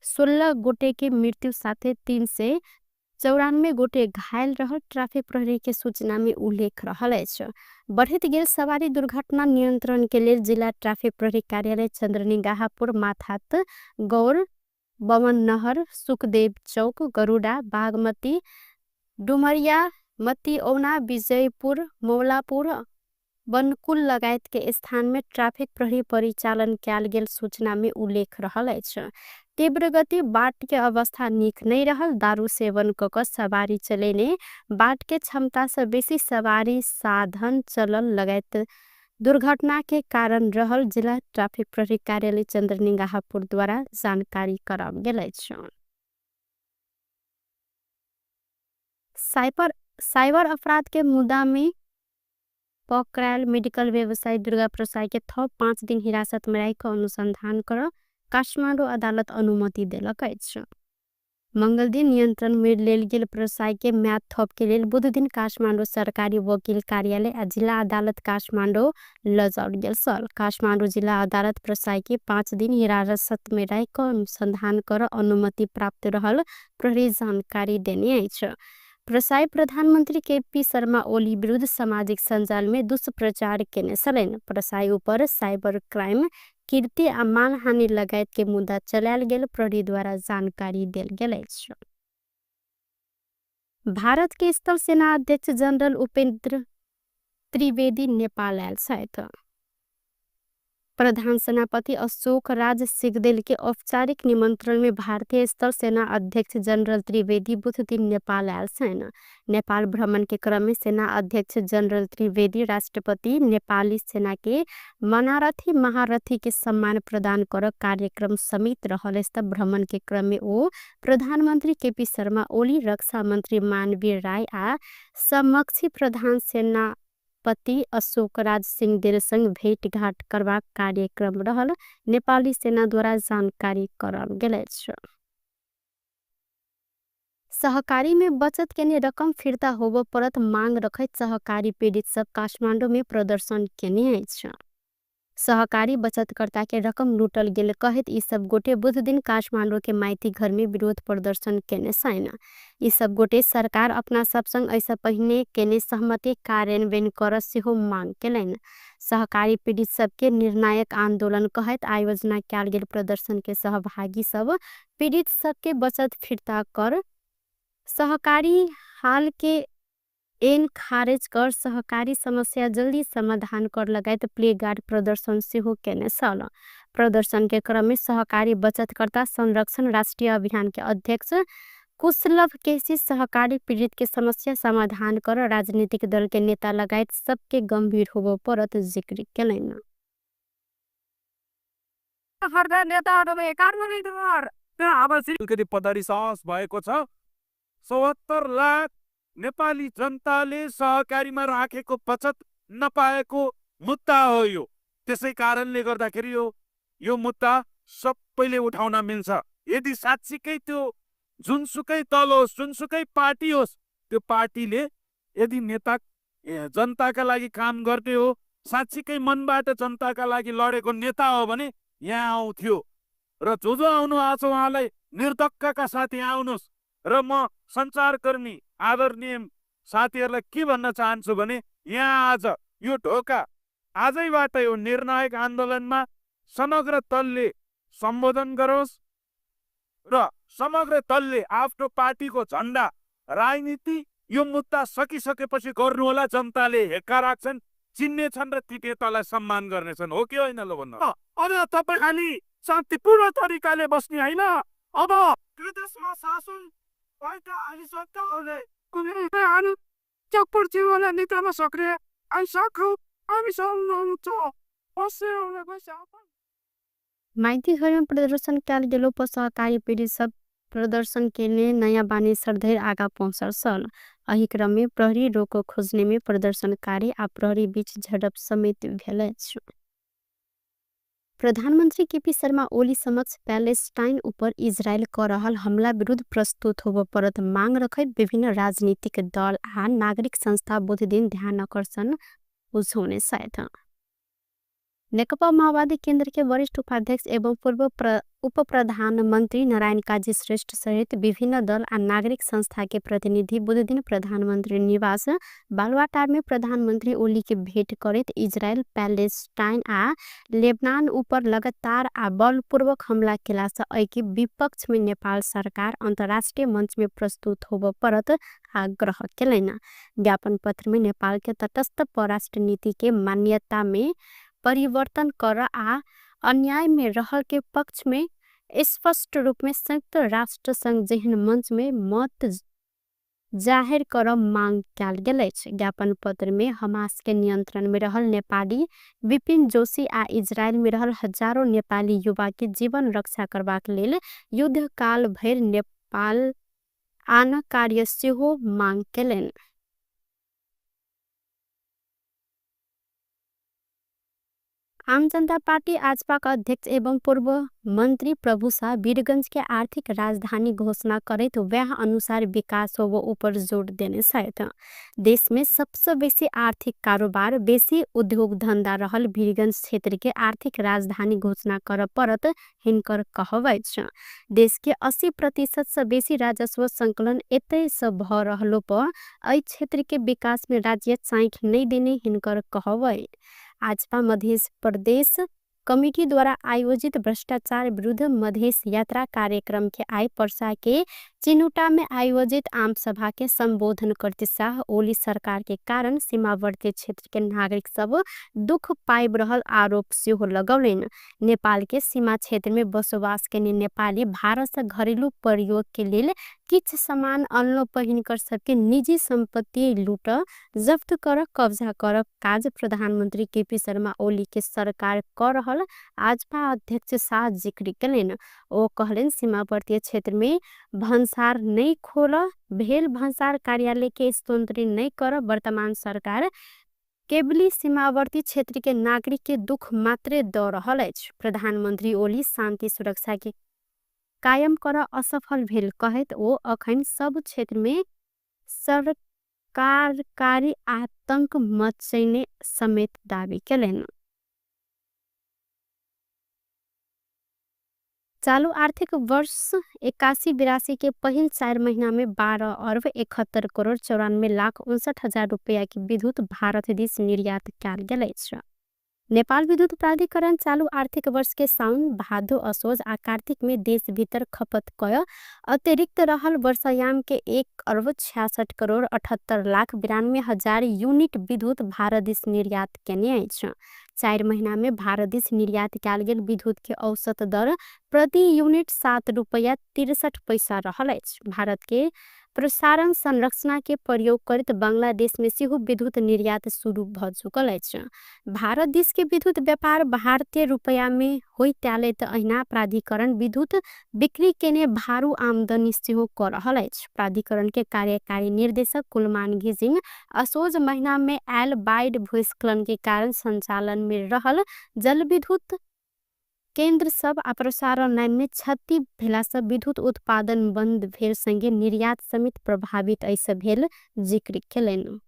16 गोटे के मृत्यु साथे 394 गोटे घायल रहल ट्राफिक प्रहरी के सूचना में उल्लेख रहल अछि। बढ़ैत गेल सवारी दुर्घटना नियंत्रण के लेल जिला ट्राफिक प्रहरी कार्यालय चंद्रनिगाहपुर, माथात, गौर, बमन नहर, सुखदेव चौक, गरुडा, बागमती, डुमरिया, मतिऔना, विजयपुर, मौलापुर, बनकुल लगायत के स्थान में ट्राफिक प्रहरी परिचालन कयल गेल सूचना में उल्लेख रहल अछि। तीव्र गति बाट के अवस्था नीक नहीं रहल, दारू सेवन क क सवारी चलेने, बाट के क्षमता से बेसी सवारी साधन चलल लगायत दुर्घटना के कारण रहल जिला ट्राफिक प्रहरी कार्यालय चंद्रनिगाहपुर द्वारा जानकारी कराओल गेल अछि। साइबर अपराध के मुद्दा में पकड़ायल मेडिकल व्यवसायी दुर्गा प्रसाई के थप 5 दिन हिरासत में राखि अनुसंधान कर काठमाडौँ अदालत अनुमति देलक अछि। मंगल दिन नियंत्रण में लेल गेल प्रसाई के म्याद थप के लेल बुध दिन काठमाडौँ सरकारी वकील कार्यालय आ जिला अदालत काठमाडौँ लजाओल गेल छल। काठमाडौँ जिला अदालत प्रसाई के 5 दिन हिरासत में राखि अनुसंधान कर अनुमति प्राप्त रहल प्रहरी जानकारी देने अछि। प्रसाई प्रधानमंत्री केपी शर्मा ओली विरुद्ध सामाजिक सञ्जाल में दुष्प्रचार केने छलनि। प्रसाई ऊपर साइबर क्राइम, कीर्ति आ मानहानि लगायत के मुद्दा चलायल गेल प्रहरी द्वारा जानकारी देल गेल अछि। भारत के स्थल सेना अध्यक्ष जनरल उपेंद्र त्रिवेदी नेपाल आयल छथि। प्रधान सेनापति अशोक राज सिगदेल के औपचारिक निमंत्रण में भारतीय स्थल सेना अध्यक्ष जनरल त्रिवेदी बुध दिन नेपाल आयल छन्। नेपाल भ्रमण के क्रम में सेना अध्यक्ष जनरल त्रिवेदी राष्ट्रपति नेपाली सेना के मनारथी महारथी के सम्मान प्रदान कर कार्यक्रम समेत रहल। भ्रमण के क्रम में ओ प्रधानमन्त्री केपी शर्मा ओली, रक्षा मन्त्री मानवीर राय आ समक्षी प्रधान सेना पति अशोक राज सिंहदेल संग भेटघाट करबाक कार्यक्रम रहल नेपाली सेना द्वारा जानकारी कराओल गेल अछि। सहकारी में बचत केने रकम फिर्ता होबो परत मांग रखैत सहकारी पीड़ित सब काठमांडू में प्रदर्शन केने अछि। सहकारी बचतकर्ता के रकम लूटल गेल कहैत ई सब गोटे बुध दिन काठमांडू के माइती घर में विरोध प्रदर्शन केने छन्। ई सब गोटे सरकार अपना सब संग ऐसा पहिने केने सहमति कार्यान्वयन कर सेहो मांग केलनि। सहकारी पीड़ित सबके निर्णायक आंदोलन कहैत आयोजना कयल गेल प्रदर्शन के सहभागी सब पीड़ित सबके बचत फिर्ता कर, सहकारी हाल के एन खारेज कर, सहकारी समस्या जल्दी समाधान कर लगायत प्लेगार्ड प्रदर्शन सेहो केने छल। प्रदर्शन के क्रम में सहकारी बचतकर्ता संरक्षण राष्ट्रीय अभियान के अध्यक्ष कुशलभ केसी सहकारी पीड़ित के समस्या समाधान कर राजनीतिक दल के नेता लगायत सबके गंभीर होबो परत जिक्र केलनि। अलिकति पदरी सहज भएको छ। 74 लाख नेपाली जनताले सहकारीमा राखेको बचत नपाएको मुद्दा हो यो। त्यसै कारणले गर्दाखेरि यो मुद्दा सबैले उठाउन मिल्छ। यदि साँच्चीकै त्यो जुनसुकै दल होस्, जुनसुकै पार्टी होस्, त्यो पार्टीले यदि नेता जनताका लागि काम गर्ने हो, साँच्चीकै मनबाट जनताका लागि लडेको नेता हो भने यहाँ आउँथ्यो। र जो जो आउनु भएको छ उहाँलाई निर्धक्कका साथ यहाँ आउनुहोस्। र म सञ्चारकर्मी आदरणीय साथीहरूलाई के भन्न चाहन्छु भने यहाँ आज यो ढोका आजैबाट यो निर्णायक आन्दोलनमा समग्र दलले सम्बोधन गरोस् र समग्र दलले आफ्नो पार्टीको झन्डा राजनीति यो मुद्दा सकिसकेपछि गर्नुहोला। जनताले हेक्का राख्छन्, चिन्ने छन् र ती नेतालाई सम्मान गर्नेछन्। हो कि होइन ल भन्नु? अब तपाईँ खालि शान्तिपूर्ण तरिकाले बस्ने होइन, अब देशमा शासन माइती घरमा प्रदर्शन कयल गेलो पर सहकारी पीड़ित सब प्रदर्शन केने नयाँ बानेश्वर धरि आगा पहुँचल छल। एहि क्रम में प्रहरी रोको खोजने में प्रदर्शनकारी आ प्रहरी बीच झड़प समेत भेल अछि। प्रधानमन्त्री केपी शर्मा ओली समक्ष प्यालेस्टाइन उपर इजरायल क रहल हमला विरुद्ध प्रस्तुत होबो परत मांग रखैत विभिन्न राजनीतिक दल आ नागरिक संस्था बुध दिन ध्यान आकर्षण बुझौने छथि। नेकपा माओवादी केन्द्र के वरिष्ठ उपाध्यक्ष एवं पूर्व उप प्रधानमन्त्री नारायण काजी श्रेष्ठ सहित विभिन्न दल आ नागरिक संस्था के प्रतिनिधि बुध दिन प्रधानमन्त्री निवास बालुवाटार में प्रधानमन्त्री ओली के भेट करैत इजरायल, प्यालेस्टाइन आ लेबनान ऊपर लगातार आ बलपूर्वक हमला केलासँ एहि विपक्ष में नेपाल सरकार अंतर्राष्ट्रीय मंच में प्रस्तुत होबो परत आग्रह केलनि। ज्ञापन पत्र में नेपाल के तटस्थ परराष्ट्र नीति के मान्यता में परिवर्तन कर आ अन्याय में रहल के पक्ष में स्पष्ट रूप में संयुक्त राष्ट्र संघ जेहन मंच में मत जाहिर कर मांग कयल गेल अछि। ज्ञापन पत्र में हमास के नियंत्रण में रहल नेपाली विपिन जोशी आ इजरायल में रहल हजारों नेपाली युवा के जीवन रक्षा करबाक लेल युद्धकाल भरि नेपाल आन कार्य सेहो मांग केलनि। आम जनता पार्टी आजपा का अध्यक्ष एवं पूर्व मंत्री प्रभु शाह वीरगंज के आर्थिक राजधानी घोषणा करैत वह अनुसार विकास होबो ऊपर जोड़ देने छथि। देश में सबसे बेसी आर्थिक कारोबार, बेसी उद्योग धंधा रहल वीरगंज क्षेत्र के आर्थिक राजधानी घोषणा कर परत हिनकर कहब अछि। देश के 80% से बेसी राजस्व संकलन एतय से भ रहलो पर एहि क्षेत्र के विकास में राज्य चाँखि नहि देने हिनकर कहब अछि। आजपा मध्य प्रदेश कमिटीद्वारा आयोजित भ्रष्टाचार विरुद्ध मधेश यात्रा कार्यक्रम के आइ पर्सा के चिनुटा में आयोजित आम सभा के संबोधन करते शाह ओली सरकार के कारण सीमावर्ती क्षेत्र के नागरिक सब दुख पाइब रहल आरोप सेहो लगौलनि। नेपाल के सीमा क्षेत्र में बसोबास केने नेपाली भारत से घरेलू प्रयोग के लेल किछ सामान अनलो पहिनकर सबके निजी सम्पत्ति लूट जफ्त कर कब्जा कर काज प्रधानमंत्री केपी शर्मा ओली के सरकार कर रहल आजपा अध्यक्ष शाह जिक्र केलनि। ओ कहलनि सीमावर्ती क्षेत्र में भन्सार नहीं खोल भेल भन्सार कार्यालय के स्तोत्री नहीं कर वर्तमान सरकार केवली सीमावर्ती क्षेत्र के नागरिक के दुख मात्रे द रहल अछि। प्रधानमंत्री ओली शांति सुरक्षा के कायम कर असफल भेल कहैत ओ अखन सब क्षेत्र में सरकारकारी आतंक मचैने समेत दावी केलनि। चालू आर्थिक वर्ष 81-82 के पहिल 4 महीना में 12 अरब 71 करोड़ 94 लाख 59 हजार रुपया की विद्युत भारत दिस निर्यात कयल गेल अछि। नेपाल विद्युत प्राधिकरण चालू आर्थिक वर्ष के साउन, भादो, असोज आ कार्तिक में देश भीतर खपत कय अतिरिक्त रहल वर्षायाम के 1 अरब 66 करोड़ 78 लाख 92 हजार यूनिट विद्युत भारत दिस निर्यात केने अछि। 4 महीना में भारत दिस निर्यात कयल गेल विद्युत के औसत दर प्रति यूनिट 7 रुपया 63 पैसा रहल अछि। भारत के प्रसारण संरचना के प्रयोग करैत बांग्लादेश में सेहो विद्युत निर्यात शुरू भ चुकल अछि। भारत दिस के विद्युत व्यापार भारतीय रुपया में होइत आयल त अहिना प्राधिकरण विद्युत बिक्री केने भारू आमदनी सेहो क रहल अछि। प्राधिकरण के कार्यकारी निर्देशक कुलमान घिसिङ असोज महीना में आयल बाढ़ भूस्खलन के कारण संचालन में रहल जलविद्युत केंद्र सब आ प्रसारण लाइन में क्षति भेला से विद्युत उत्पादन बंद भेल संगे निर्यात समेत प्रभावित ऐसे भेल जिक्र केलनि।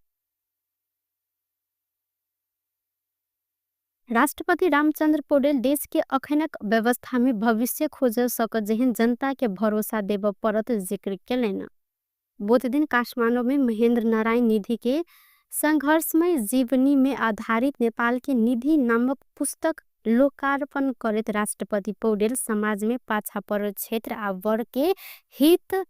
राष्ट्रपति रामचंद्र पौडेल देश के अखनक व्यवस्था में भविष्य खोज सकत जेहन जनता के भरोसा देब परत जिक्र केलनि। बुध दिन काठमाडौँ में महेंद्र नारायण निधि के संघर्षमय जीवनी में आधारित नेपाल के निधि नामक पुस्तक लोकार्पण करैत राष्ट्रपति पौडेल समाज में पाछा परल क्षेत्र आ वर्ग के हित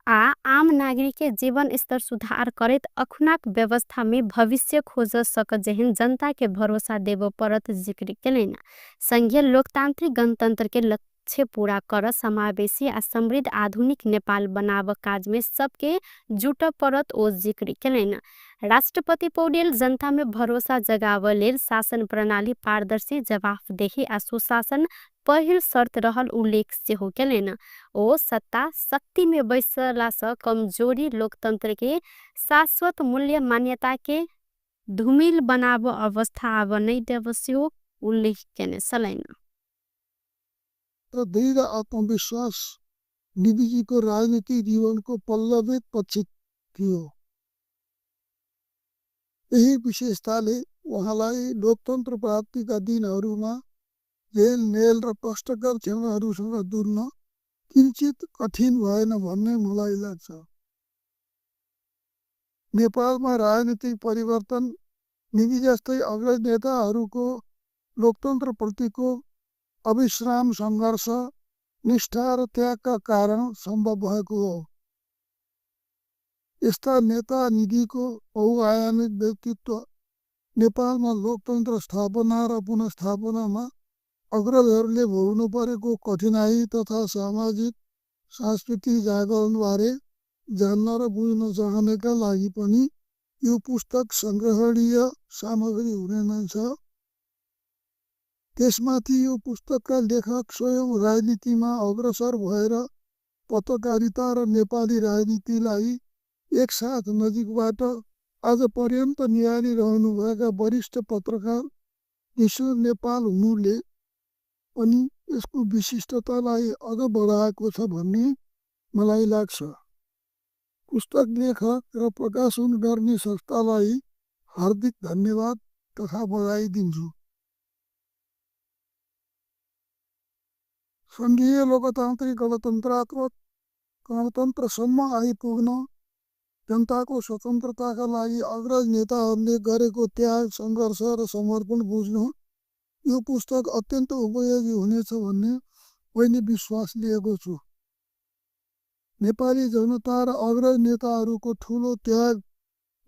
आ आम नागरिक के जीवन स्तर सुधार करैत अखुनाक व्यवस्था में भविष्य खोज सकत जेहन जनता के भरोसा देब परत जिक्र केलनि। संघीय लोकतांत्रिक गणतंत्र के लक्ष्य पूरा कर समावेशी आ समृद्ध आधुनिक नेपाल बनाव काज में सबके जुट परत ओ जिक्र केलनि। राष्ट्रपति पौडेल जनता में भरोसा जगाव लेल शासन प्रणाली पारदर्शी, जवाफदेही आ सुशासन पहिल शर्त रहल उल्लेख सेहो केलनि। ओ सत्ता शक्ति में बैसला से कमजोरी लोकतंत्र के शाश्वत मूल्य मान्यता के धूमिल बनाव अवस्था आब नै देब सेहो उल्लेख केने छलनि। र दृढ आत्मविश्वास निधिजीको राजनीतिक जीवनको पल्लवित पक्ष थियो। यही विशेषताले उहाँलाई लोकतन्त्र प्राप्तिका दिनहरूमा जेल मेल र कष्टकर क्षणहरूसँग जुझ्न किञ्चित कठिन भएन भन्ने मलाई लाग्छ। नेपालमा राजनीतिक परिवर्तन निधि जस्तै अग्रज नेताहरूको लोकतन्त्रप्रतिको अविश्राम सङ्घर्ष, निष्ठा र त्यागका कारण सम्भव भएको हो। यस्ता नेता निधिको बहुआयामिक व्यक्तित्व नेपालमा लोकतन्त्र स्थापना र पुनर्स्थापनामा अग्रजहरूले भोग्नु परेको कठिनाई तथा सामाजिक सांस्कृतिक जागरणबारे जान्न र बुझ्न चाहनेका लागि पनि यो पुस्तक सङ्ग्रहणीय सामग्री हुने नै छ। त्यसमाथि यो पुस्तकका लेखक स्वयं राजनीतिमा अग्रसर भएर पत्रकारिता र नेपाली राजनीतिलाई एकसाथ नजिकबाट आजपर्यन्त निहालिरहनुभएका वरिष्ठ पत्रकार ईश्वर नेपाल हुनुले पनि यसको विशिष्टतालाई अझ बढाएको छ भन्ने मलाई लाग्छ। पुस्तक लेखक र प्रकाशन गर्ने संस्थालाई हार्दिक धन्यवाद तथा बधाई दिन्छु। सङ्घीय लोकतान्त्रिक गणतन्त्रात्मक गणतन्त्रसम्म आइपुग्न जनताको स्वतन्त्रताका लागि अग्रज नेताहरूले गरेको त्याग, सङ्घर्ष र समर्पण बुझ्न यो पुस्तक अत्यन्त उपयोगी हुनेछ भन्ने मैले विश्वास लिएको छु। नेपाली जनता र अग्रज नेताहरूको ठूलो त्याग,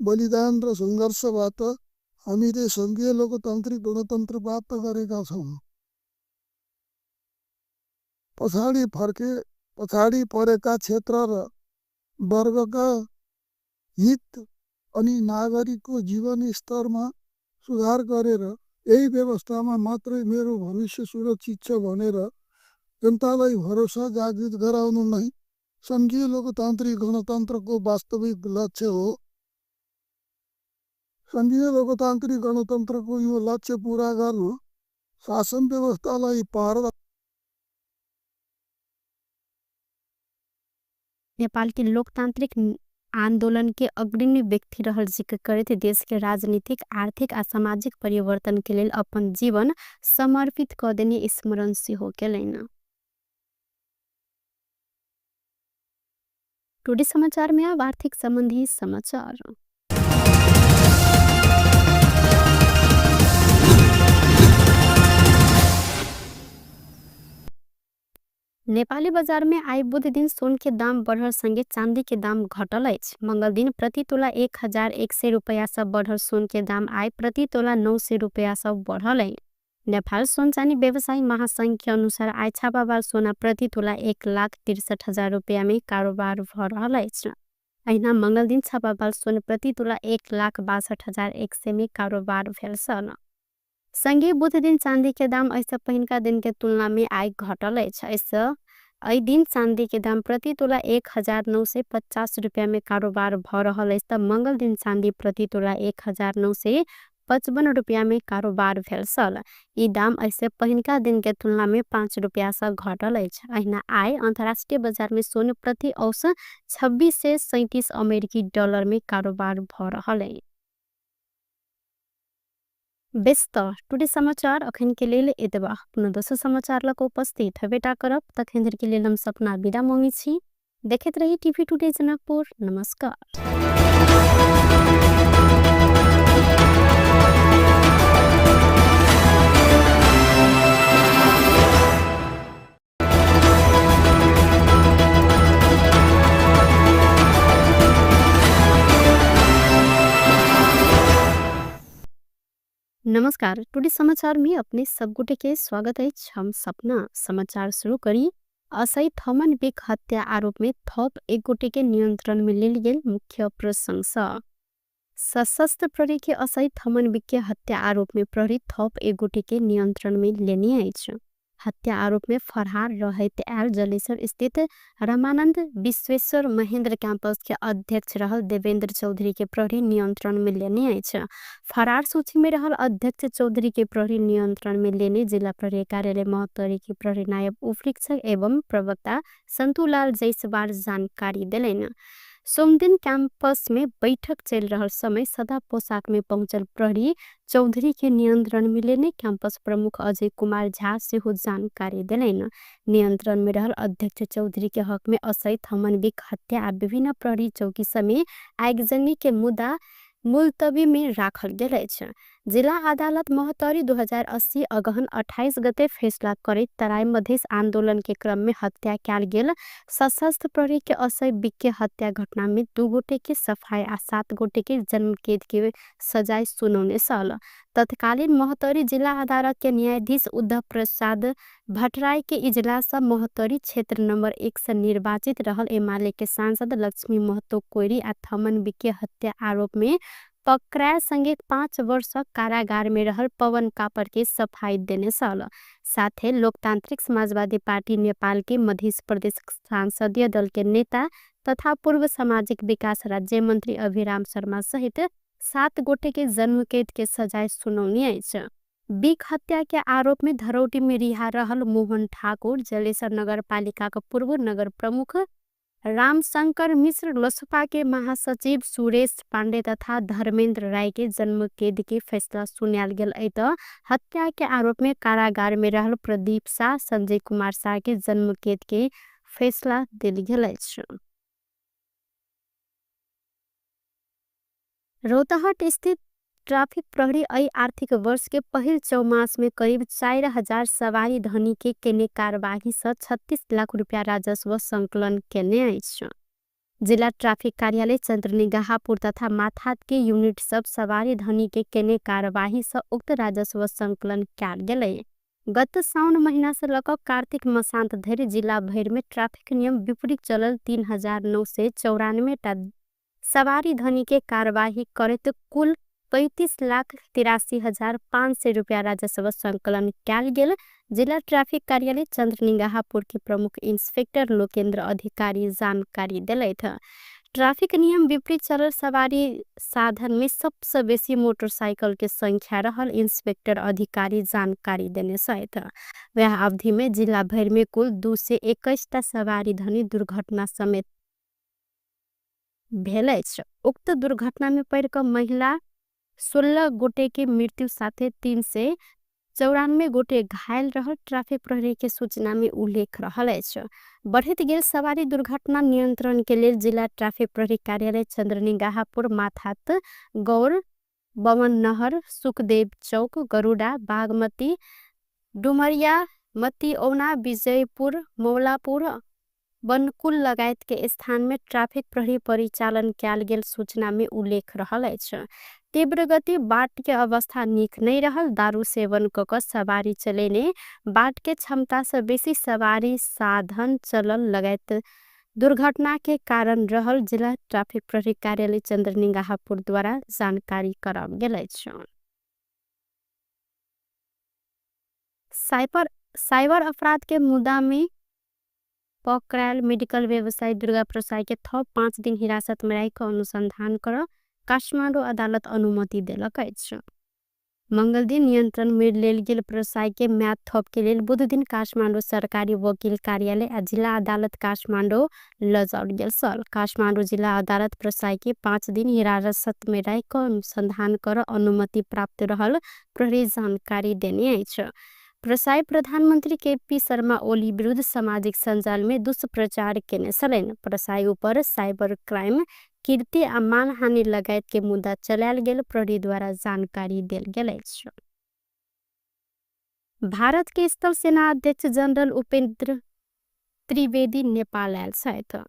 बलिदान र सङ्घर्षबाट हामीले सङ्घीय लोकतान्त्रिक गणतन्त्र प्राप्त गरेका छौँ। पछाडि फर्के पछाडि परेका क्षेत्र र वर्गका हित अनि नागरिकको जीवनस्तरमा सुधार गरेर यही व्यवस्थामा मात्रै मेरो भविष्य सुरक्षित छ भनेर जनतालाई भरोसा जागृत गराउनु नै सङ्घीय लोकतान्त्रिक गणतन्त्रको वास्तविक लक्ष्य हो। सङ्घीय लोकतान्त्रिक गणतन्त्रको यो लक्ष्य पुरा गर्नु शासन व्यवस्थालाई पार नेपाल के लोकतांत्रिक आंदोलन के अग्रणी व्यक्ति रहल जिक्र करैत देश के राजनीतिक, आर्थिक आ सामाजिक परिवर्तन के लेल अपन जीवन समर्पित क देने स्मरण सेहो केलनि। टुडे समाचार में अब आर्थिक संबंधी समाचार। नेपाली बाजार में आइ बुध दिन सोन के दाम बढ़ल संगे चांदी के दाम घटल अछि। मंगल दिन प्रति तोला 1100 रुपया से बढ़ल सोन के दाम आइ प्रति तोला 900 रुपया से बढ़ल अछि। नेपाल सोन चानी व्यवसायी महासंघ के अनुसार आइ छापावाल सोना प्रति तोला 1,63,000 रुपया में कारोबार भ रहल अछि। अहिना मंगल दिन छापावाल सोन प्रति तोला 1,62,100 में कारोबार भेल छल। संगे बुध दिन चांदी के दाम एहिसँ पहिनका दिन के तुलना में आइ घटल अछि। एहिसँ एहि दिन चांदी के दाम प्रति तोला 1950 रुपया में कारोबार भ रहल अछि त मंगल दिन चांदी प्रति तोला 1955 रुपया में कारोबार भेल छल। ई दाम एहिसँ पहिनका दिन के तुलना में 5 रुपया सँ घटल अछि। अहिना आइ अंतर्राष्ट्रीय बाजार में सोन प्रति औसत 2637 अमेरिकी डॉलर में कारोबार भ रहल अछि। बेस त टुडे समाचार अखन के लेल एतबा। पुनः दोसर समाचार लग उपस्थित हेबेटा करब। तखन धरि के लेल हम सपना विदा मांगै छी। देखैत रही टीवी टुडे जनकपुर। नमस्कार। नमस्कार, टुडे समाचार में अपने सब गोटे के स्वागत अछि। हम सपना समाचार शुरू करी। असई थमन बिक हत्या आरोप में थप एक गोटे के नियंत्रण में लेल गेल मुख्य प्रशंसा। सशस्त्र प्रहरी के असई थमन बिक के हत्या आरोप में प्रहरी थप एक गोटे के नियंत्रण में लेने अछि। हत्या आरोप में फरार रहैत आयल जलेसर स्थित रामानंद विश्वेश्वर महेंद्र कैंपस के अध्यक्ष रहल देवेंद्र चौधरी के प्रहरी नियंत्रण में लेने अछि। फरार सूची में रहल अध्यक्ष चौधरी के प्रहरी नियंत्रण में लेने जिला प्रहरी कार्यालय महोत्तरी के प्रहरी नायब उपरीक्षक एवं प्रवक्ता संतुलाल जायसवाल जानकारी देलनि। सोमदिन कैंपस में बैठक चल रहल समय सदा पोशाक में पहुंचल प्रहरी चौधरी के नियंत्रण में लेने कैंपस प्रमुख अजय कुमार झा सेहो जानकारी देलनि। नियंत्रण में रहल अध्यक्ष चौधरी के हक में असई थमन बिक हत्या आ विभिन्न प्रहरी चौकी समेत आगजनी के मुद्दा मुलतवी में राखल गेल अछि। जिला अदालत महोत्तरी 2080 अगहन 28 गते फैसला करैत तराई मधेश आंदोलन के क्रम में हत्या कयल गेल सशस्त्र प्रहरी के असई बिक के हत्या घटना में 2 गोटे के सफाई आ 7 गोटे के जन्मकैद के सजाय सुनौने छल। तत्कालीन महोत्तरी जिला अदालत के न्यायाधीश उद्धव प्रसाद भट्टराई के इजलास महोत्तरी क्षेत्र नंबर 1 से निर्वाचित रहल एमाले के सांसद लक्ष्मी महतो कोइरी आ थमन बिक के हत्या आरोप में पकड़ायल संगे 5 वर्ष कारागार में रहल पवन कापर के सफाई देने छल। साथे लोकतांत्रिक समाजवादी पार्टी नेपाल के मध्य प्रदेश संसदीय दल के नेता तथा पूर्व सामाजिक विकास राज्य मंत्री अभिराम शर्मा सहित 7 गोटे के जन्मकैद के सजाय सुनौनी अछि। बिक हत्या के आरोप में धरौटी में रिहा रहल मोहन ठाकुर, जलेसर नगरपालिका के पूर्व नगर प्रमुख रामशंकर मिश्र, लोसपा के महासचिव सुरेश पांडे तथा धर्मेंद्र राय के जन्मकैद के फैसला सुनायल गेल अछि। त हत्या के आरोप में कारागार में रहल प्रदीप शाह, संजय कुमार शाह के जन्मकैद के फैसला देल गेल अछि। रौतहट स्थित ट्राफिक प्रहरी अई आर्थिक वर्ष के पहिल चौमास में करीब 4000 सवारी धनी के केने कारबाही से 36 लाख रुपया राजस्व संकलन केने अछि। जिला ट्राफिक कार्यालय चन्द्रनिगाहपुर तथा माथात के यूनिट सब सवारी धनी के केने कारबाही से उक्त राजस्व संकलन कयल गेलै। गत साउन महीना से लक कार्तिक मसान्त धरि जिला भरि में ट्राफिक नियम विपरीत चलल 3994 टा सवारी धनी के कारबाही करैत कुल 35,83,500 रुपया राजस्व संकलन कयल गेल जिला ट्राफिक कार्यालय चन्द्रनिगाहपुर के प्रमुख इंस्पेक्टर लोकेन्द्र अधिकारी जानकारी देलथि। ट्राफिक नियम विपरीत चलल सवारी साधन में सबसे बेसी मोटरसाइकिल के संख्या रहल इंस्पेक्टर अधिकारी जानकारी देने छथि। वह अवधि में जिला भरि में कुल 221 टा सवारी धनी दुर्घटना समेत भेल अछि। उक्त दुर्घटना में पड़ि क महिला 16 गोटे के मृत्यु साथे 394 गोटे घायल रहल ट्राफिक प्रहरी के सूचना में उल्लेख रहल अछि। बढ़ैत गेल सवारी दुर्घटना नियंत्रण के लेल जिला ट्राफिक प्रहरी कार्यालय चन्द्रनिगाहपुर माथात गौर बमन नहर सुखदेव चौक गरुडा बागमती डुमरिया मतिऔना विजयपुर मौलापुर बनकुल लगायत के स्थान में ट्राफिक प्रहरी परिचालन कयल गेल सूचना में उल्लेख रहल अछि। तीव्र गति बाट के अवस्था नीक नहीं रहल दारू सेवन क क सवारी चलेने बाट के क्षमता से बेसी सवारी साधन चलल लगायत दुर्घटना के कारण रहल जिला ट्राफिक प्रहरी कार्यालय चन्द्रनिगाहपुर द्वारा जानकारी कराओल गेल अछि। साइबर अपराध के मुद्दा में पकड़ायल मेडिकल व्यवसायी दुर्गा प्रसाई के थप 5 दिन हिरासत में राखि अनुसंधान कर काठमाडौँ अदालत अनुमति देलक अछि। मंगल दिन नियंत्रण में लेल गेल प्रसाई के म्याद थप के लेल बुध दिन काठमाडौँ सरकारी वकील कार्यालय आ जिला अदालत काठमाडौँ लजाओल गेल छल। काठमाडौँ जिला अदालत प्रसाई के 5 दिन हिरासत में राखि अनुसंधान कर अनुमति प्राप्त रहल प्रहरी जानकारी देने अछि। प्रसाई प्रधानमंत्री केपी शर्मा ओली विरुद्ध सामाजिक सञ्जाल में दुष्प्रचार केने छलनि। प्रसाई ऊपर साइबर क्राइम कीर्ति आ मानहानि लगायत के मुद्दा चलायल गेल प्रहरी द्वारा जानकारी देल गेल अछि। भारत के स्थल सेना अध्यक्ष जनरल उपेन्द्र त्रिवेदी नेपाल आयल छथि।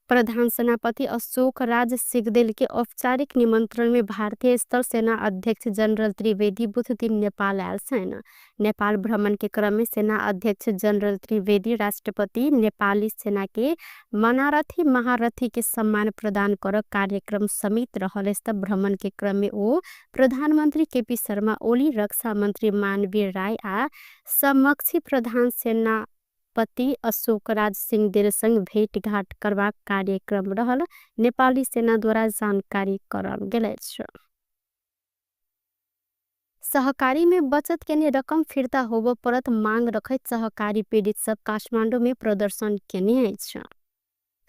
प्रधान सेनापति अशोक राज सिगदेल के औपचारिक निमंत्रण में भारतीय स्थल सेना अध्यक्ष जनरल त्रिवेदी बुध दिन नेपाल आयल छनि। नेपाल भ्रमण के क्रम में सेना अध्यक्ष जनरल त्रिवेदी राष्ट्रपति नेपाली सेना के मनारथी महारथी के सम्मान प्रदान कर कार्यक्रम समेत रहल अछि। भ्रमण के क्रम में ओ प्रधानमंत्री केपी शर्मा ओली, रक्षा मंत्री मानवीर राय आ समक्षी प्रधान सेनापति अशोक राज सिंहदेल संग भेटघाट करबाक कार्यक्रम रहल नेपाली सेना द्वारा जानकारी कराओल गेल अछि। सहकारी में बचत केने रकम फिर्ता होबो परत मांग रखैत सहकारी पीड़ित सब काठमाडौँ में प्रदर्शन केने अछि।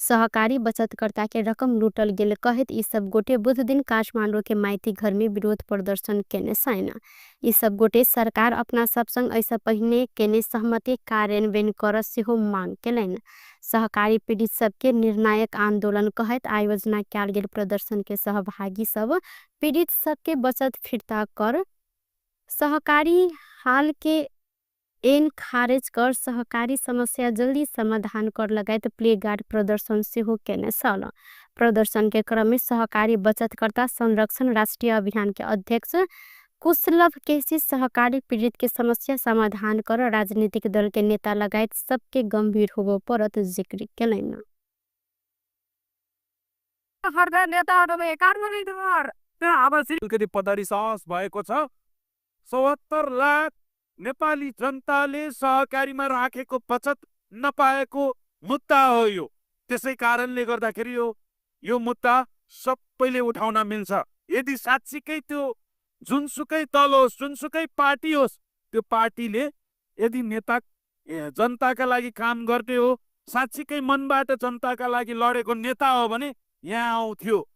सहकारी बचतकर्ता के रकम लूटल गेल कहैत ई सब गोटे बुध दिन काठमाडौँ के माइती घर में विरोध प्रदर्शन केने छनि। ई सब गोटे सरकार अपना सब संग ऐसा पहिने केने सहमति कार्यान्वयन कर सेहो मांग केलनि। सहकारी पीड़ित सबके निर्णायक आंदोलन कहैत आयोजना कयल गेल प्रदर्शन के सहभागी सब पीड़ित सबके बचत फिर्ता कर सहकारी हाल के एन खारेज कर सहकारी समस्या जल्दी समाधान कर लगायत प्लेगार्ड प्रदर्शन सेहो केने छल। प्रदर्शन के क्रम में सहकारी बचतकर्ता संरक्षण राष्ट्रीय अभियान के अध्यक्ष कुशलभ केसी सहकारी पीड़ित के समस्या समाधान कर राजनीतिक दल के नेता लगायत सबके गंभीर होबो परत जिक्र केलनि। अलिकति पदरी सहज भएको छ। 74 लाख नेपाली जनताले सहकारीमा राखेको बचत नपाएको मुद्दा हो यो। त्यसै कारणले गर्दाखेरि यो मुद्दा सबैले उठाउन मिल्छ। यदि साँच्चीकै त्यो जुनसुकै दल होस्, जुनसुकै पार्टी होस्, त्यो पार्टीले यदि नेता जनताका लागि काम गर्ने हो, साँच्चीकै मनबाट जनताका लागि लडेको नेता हो भने यहाँ आउँथ्यो।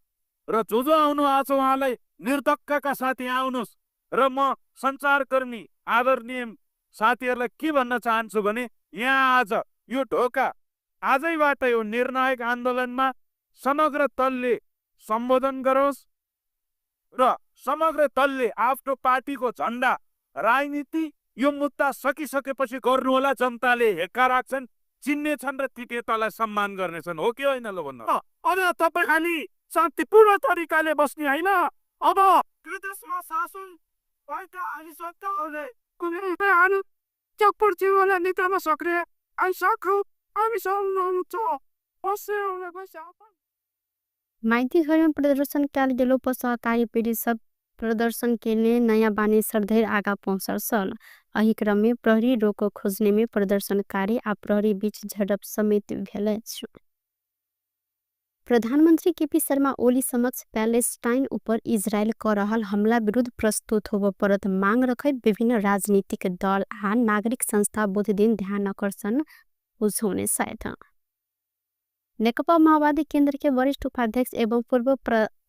र जो जो आउनु भएको छ उहाँलाई निर्धक्कका साथ यहाँ आउनुहोस्। र म सञ्चारकर्मी आदरणीय साथीहरूलाई के भन्न चाहन्छु भने यहाँ आज यो ढोका आजैबाट यो निर्णायक आन्दोलनमा समग्र दलले सम्बोधन गरोस्। र समग्र दलले आफ्नो पार्टीको झन्डा राजनीति यो मुद्दा सकिसकेपछि गर्नुहोला। जनताले हेक्का राख्छन्, चिन्ने छन् र ती नेतालाई सम्मान गर्नेछन्। हो कि होइन ल भन्नु? अब तपाईँ खालि शान्तिपूर्ण तरिकाले बस्ने होइन। अब देशमा शासन भएका अनि सरकारहरूले कुनै चक्कर निकाल्न सक्ने अनि माइती घरमे प्रदर्शन कयल गेलो पर सहकारी पीड़ित सब प्रदर्शन केने नयाँ बानेश्वर धरि आगा पहुँचल छल। एहि क्रम में प्रहरी रोक खोजने में प्रदर्शनकारी आ प्रहरी बीच झड़प समेत भेल अछि। प्रधानमन्त्री केपी शर्मा ओली समक्ष प्यालेस्टाइन उपर इजरायल क रहल हमला विरुद्ध प्रस्तुत होबय परत मांग रखैत विभिन्न राजनीतिक दल आ नागरिक संस्था बुधदिन ध्यान आकर्षण बुझौने छथि। नेकपा माओवादी केन्द्र के वरिष्ठ उपाध्यक्ष एवं पूर्व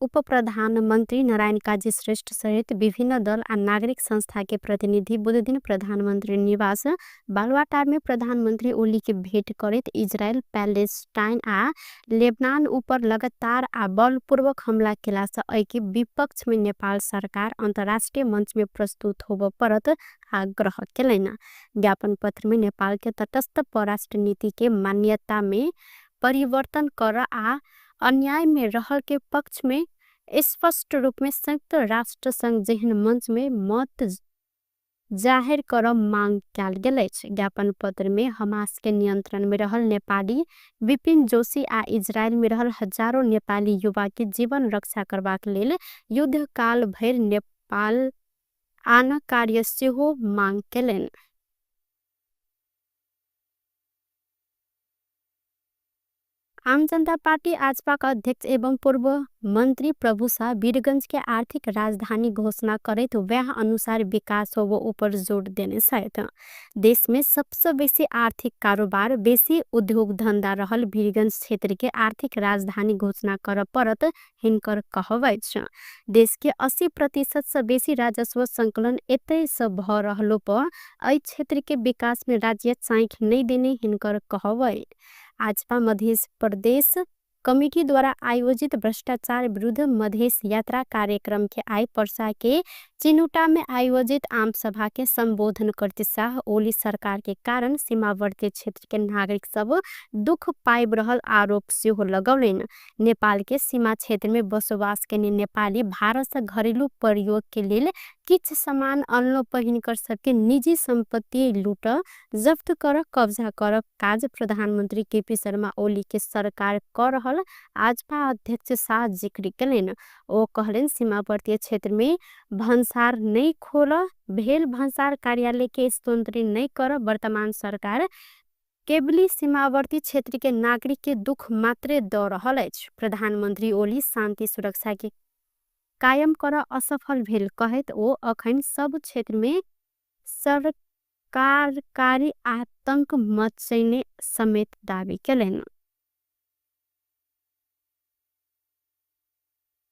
उपप्रधानमन्त्री नारायण काजी श्रेष्ठ सहित विभिन्न दल आ नागरिक संस्था के प्रतिनिधि बुधदिन प्रधानमन्त्री निवास बालुवाटार में प्रधानमन्त्री ओली के भेट करैत इजरायल, प्यालेस्टाइन आ लेबनान उपर लगातार आ बलपूर्वक हमला केलासँ एहिके विपक्ष में नेपाल सरकार अन्तर्राष्ट्रिय मंच में प्रस्तुत होबय परत आग्रह केलनि। ज्ञापन पत्र में नेपाल के तटस्थ परराष्ट्र नीति के मान्यता में परिवर्तन कर आ अन्याय में रहल के पक्ष में स्पष्ट रूप में संयुक्त राष्ट्र संघ जेहन मंच में मत जाहेर कर मांग कयल गेल अछि। ज्ञापन पत्र में हमास के नियंत्रण में रहल नेपाली विपिन जोशी आ इजरायल में रहल हजारों नेपाली युवा के जीवन रक्षा करबाक लेल युद्धकाल भरि नेपाल आन कार्य सेहो मांग केलनि। आम जनता पार्टी आजपा के अध्यक्ष एवं पूर्व मंत्री प्रभु शाह वीरगंज के आर्थिक राजधानी घोषणा करैत वएह अनुसार विकास होबो ऊपर जोड़ देने छथि। देश में सबसे बेसी आर्थिक कारोबार, बेसी उद्योग धंधा रहल वीरगंज क्षेत्र के आर्थिक राजधानी घोषणा कर परत हिनकर कहब अछि। देश के 80% से बेसी राजस्व संकलन एतय से भ रहलो पर एहि क्षेत्र के विकास में राज्य चाँखि नहि देने हिनकर कहब अछि। आजपा मध्य प्रदेश कमिटी द्वारा आयोजित भ्रष्टाचार विरुद्ध मधेश यात्रा कार्यक्रम के आइ पर्सा के चिनुटा में आयोजित आम सभा के संबोधन करते शाह ओली सरकार के कारण सीमावर्ती क्षेत्र के नागरिक सब दुख पाबि रहल आरोप सेहो लगौलनि। नेपाल के सीमा क्षेत्र में बसोबास केने नेपाली भारत से घरेलू प्रयोग के लेल किछु सामान अनलो पर हिनकर सबके निजी संपत्ति लूट जब्त कर कब्जा कर काज प्रधानमंत्री केपी शर्मा ओली के सरकार क रहल आजपा अध्यक्ष शाह जिक्र केलनि। ओ कहलनि सीमावर्ती क्षेत्र में भन्सार नहि खोल भेल भन्सार कार्यालय के स्थानांतरित नहि कर वर्तमान सरकार केवली सीमावर्ती क्षेत्र के नागरिक के दुख मात्रे द रहल अछि। प्रधानमंत्री ओली शांति सुरक्षा के कायम कर असफल भेल कहैत ओ अखन सब क्षेत्र में सरकारकारी आतंक मचैने समेत दावी केलनि।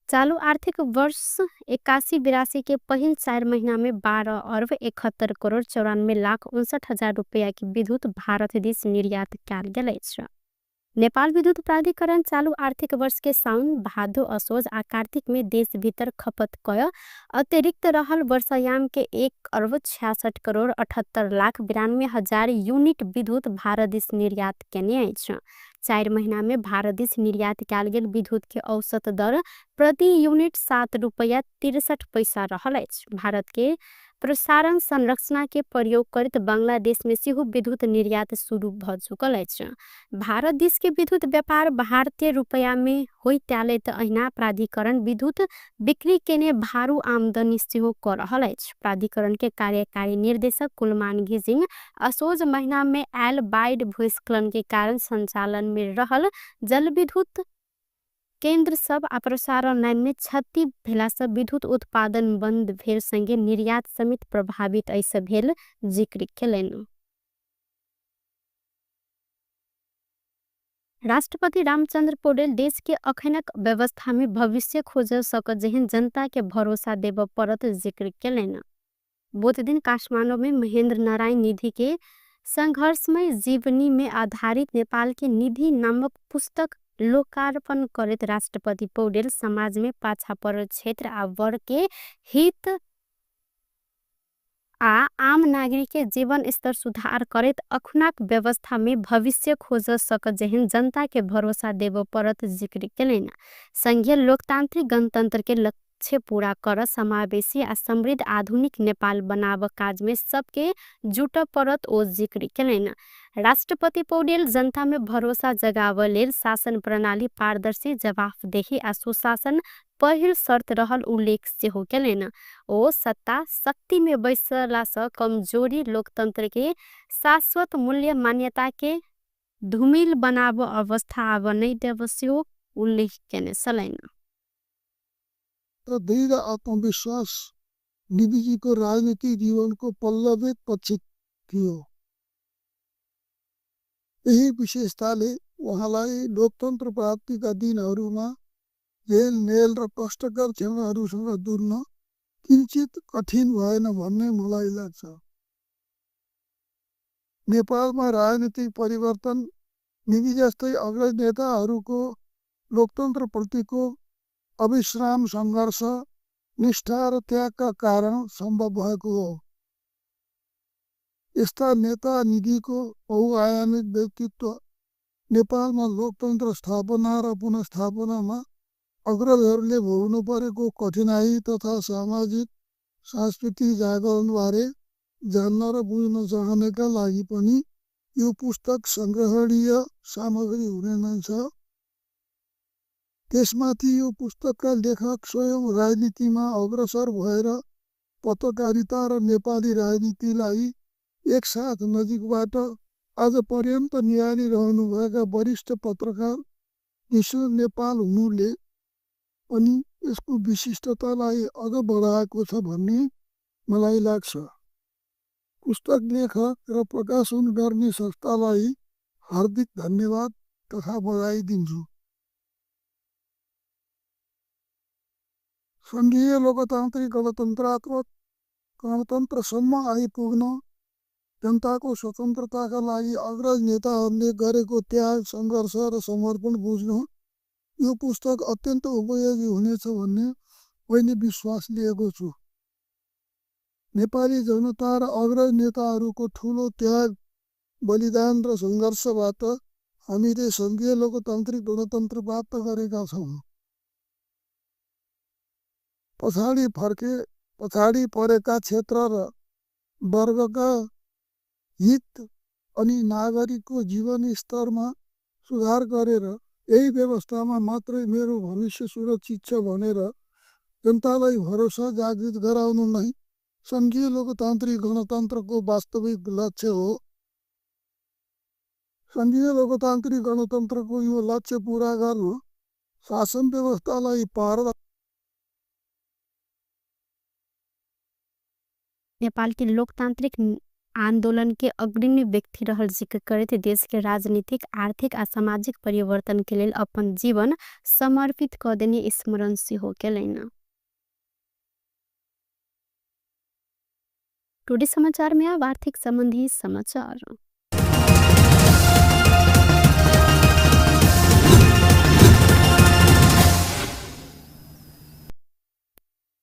चालू आर्थिक वर्ष 81-82 के पहिल 4 महीना में 12 अरब 71 करोड़ 94 लाख 59 हजार रुपया के विद्युत भारत दिस निर्यात कयल गेल अछि। नेपाल विद्युत प्राधिकरण चालू आर्थिक वर्ष के साउन, भादो, असोज आ कार्तिक में देश भीतर खपत कय अतिरिक्त रहल वर्षायाम के 1 अरब 66 करोड़ 78 लाख 92 हजार यूनिट विद्युत भारत दिस निर्यात केने अछि। 4 महीना में भारत दिस निर्यात कयल गेल विद्युत के औसत दर प्रति यूनिट 7 रुपया 63 पैसा रहल अछि। भारत के प्रसारण संरचना के प्रयोग करैत बांग्लादेश में सेहो विद्युत निर्यात शुरू भ चुकल अछि। भारत दिस के विद्युत व्यापार भारतीय रुपया में होइत आयल त अहिना प्राधिकरण विद्युत बिक्री केने भारू आमदनी सेहो क रहल अछि। प्राधिकरण के कार्यकारी निर्देशक कुलमान घिसिङ असोज महीना में आयल बाढ़ि भूस्खलन के कारण संचालन में रहल जलविद्युत केंद्र सब आ प्रसारण लाइन में क्षति भेला से विद्युत उत्पादन बंद भेल संगे निर्यात समेत प्रभावित ऐसे भेल जिक्र केलनि। राष्ट्रपति रामचंद्र पौडेल देश के अखनक व्यवस्था में भविष्य खोज सकत जेहन जनता के भरोसा देबय पड़त जिक्र केलनि। बुधदिन काठमाडौँ में महेंद्र नारायण निधि के संघर्षमय जीवनी में आधारित नेपाल के निधि नामक पुस्तक लोकार्पण करैत राष्ट्रपति पौडेल समाजमे पाछा परल क्षेत्र आ वर्गके हित आ आम नागरिकके जीवन स्तर सुधार करैत अखुनाक व्यवस्थामे भविष्य खोज सकत जेहन जनताके भरोसा देबऽ परत जिक्र केलनि। संघीय लोकतान्त्रिक गणतन्त्रके लक्ष्य पूरा कर समावेशी आ समृद्ध आधुनिक नेपाल बनाब काजमे सबके जुटऽ परत ओ जिक्र केलनि। राष्ट्रपति पौडेल जनतामे भरोसा जगाबऽ लेल शासन प्रणाली पारदर्शी, जवाफदेही आ सुशासन पहिल शर्त रहल उल्लेख सेहो केलनि। ओ सत्ता शक्तिमे बैसलासँ कमजोरी लोकतन्त्रके शाश्वत मूल्य मान्यताके धूमिल बनाब अवस्था आब नै देब सेहो उल्लेख केने छलनि। र दृढ आत्मविश्वास निधिजीको राजनीतिक जीवनको पल्लवित पक्ष थियो। यही विशेषताले उहाँलाई लोकतन्त्र प्राप्तिका दिनहरूमा झेलमेल र कष्टकर क्षणहरूसँग जुझ्न किञ्चित कठिन भएन भन्ने मलाई लाग्छ। नेपालमा राजनीतिक परिवर्तन निधि जस्तै अग्रज नेताहरूको लोकतन्त्रप्रतिको अविश्राम सङ्घर्ष, निष्ठा र त्यागका कारण सम्भव भएको हो। यस्ता नेता निधिको बहुआयामिक व्यक्तित्व नेपालमा लोकतन्त्र स्थापना र पुनर्स्थापनामा अग्रजहरूले भोग्नु परेको कठिनाइ तथा सामाजिक सांस्कृतिक जागरणबारे जान्न र बुझ्न चाहनेका लागि पनि यो पुस्तक सङ्ग्रहणीय सामग्री हुने नै छ। त्यसमाथि यो पुस्तकका लेखक स्वयं राजनीतिमा अग्रसर भएर पत्रकारिता र नेपाली राजनीतिलाई एकसाथ नजिकबाट आजपर्यन्त निहालिरहनुभएका वरिष्ठ पत्रकार विष्णु नेपाल हुनुले पनि यसको विशिष्टतालाई अझ बढाएको छ भन्ने मलाई लाग्छ। पुस्तक लेखक र प्रकाशन गर्ने संस्थालाई हार्दिक धन्यवाद तथा बधाई दिन्छु। सङ्घीय लोकतान्त्रिक गणतन्त्रात्मक गणतन्त्रसम्म आइपुग्न जनताको स्वतन्त्रताका लागि अग्रज नेताहरूले गरेको त्याग, सङ्घर्ष र समर्पण बुझ्न यो पुस्तक अत्यन्त उपयोगी हुनेछ भन्ने मैले विश्वास लिएको छु। नेपाली जनता र अग्रज नेताहरूको ठुलो त्याग, बलिदान र सङ्घर्षबाट हामीले सङ्घीय लोकतान्त्रिक गणतन्त्र प्राप्त गरेका छौँ। पछाडि फर्के पछाडि परेका क्षेत्र र वर्गका हित अनि नागरिकको जीवनस्तरमा सुधार गरेर यही व्यवस्थामा मात्रै मेरो भविष्य सुरक्षित छ भनेर जनतालाई भरोसा जागृत गराउनु नै सङ्घीय लोकतान्त्रिक गणतन्त्रको वास्तविक लक्ष्य हो। सङ्घीय लोकतान्त्रिक गणतन्त्रको यो लक्ष्य पुरा गर्न शासन व्यवस्थालाई पार नेपालके लोकतान्त्रिक आन्दोलनके अग्रणी व्यक्ति रहल जिक्र करैत देशके राजनीतिक, आर्थिक आ सामाजिक परिवर्तनके लेल अपन जीवन समर्पित क देने स्मरण सेहो केलनि। टुडे समाचार में अब आर्थिक संबंधी समाचार।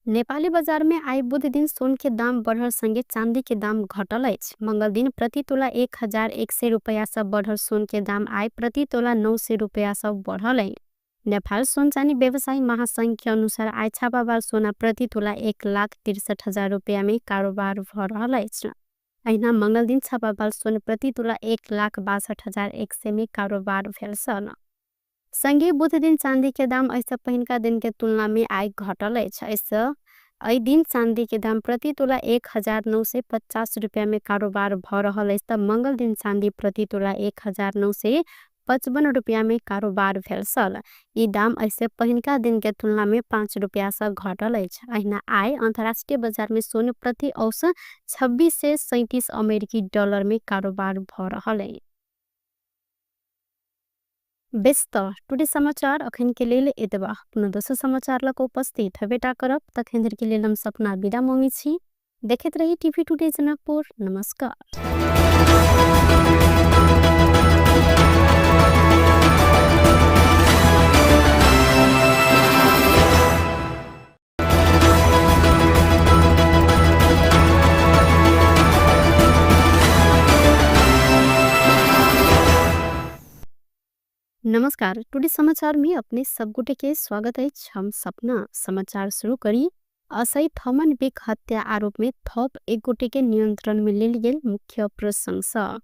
नेपाली बजार में आइ बुध दिन सोन के दाम बढ़ल संगे चांदी के दाम घटल अछि। मंगल दिन प्रति तोला 1100 रुपया से बढ़ल सोन के दाम आइ प्रति तोला 900 रुपया से बढ़ल अछि। नेपाल सोन चानी व्यवसायी महासंघ के अनुसार आइ छापावाल सोना प्रति तोला 1,63,000 रुपया में कारोबार भ रहल अछि। अहिना मंगल दिन छापावाल सोन प्रति तोला 1,62,100 में कारोबार भेल छल। संगे बुध दिन चांदी के दाम एहिसँ पहिनका दिन के तुलना में आइ घटल अछि। एहिसँ एहि दिन चांदी के दाम प्रति तोला 1950 रुपया में कारोबार भ रहल अछि त मंगल दिन चांदी प्रति तोला 1955 रुपया में कारोबार भेल छल। ई दाम एहिसँ पहिनका दिन के तुलना में 5 रुपया सँ घटल अछि। अहिना आइ अंतर्राष्ट्रीय बाजार में सोन प्रति औसत 2637 अमेरिकी डॉलर में कारोबार भ रहल अछि। बेस त टुडे समाचार अखन के लेल एतबा। पुनः दोसर समाचार लग उपस्थित हेबेटा करब। तखन धरि के लेल हम सपना विदा मांगै छी। देखैत रही टीवी टुडे जनकपुर। नमस्कार। नमस्कार, टुडे समाचार में अपने सब गोटे के स्वागत है। हम सपना समाचार शुरू करी। असई थमन बिक हत्या आरोप में थप एक गोटे के नियंत्रण में लेल गेल मुख्य प्रशंसा।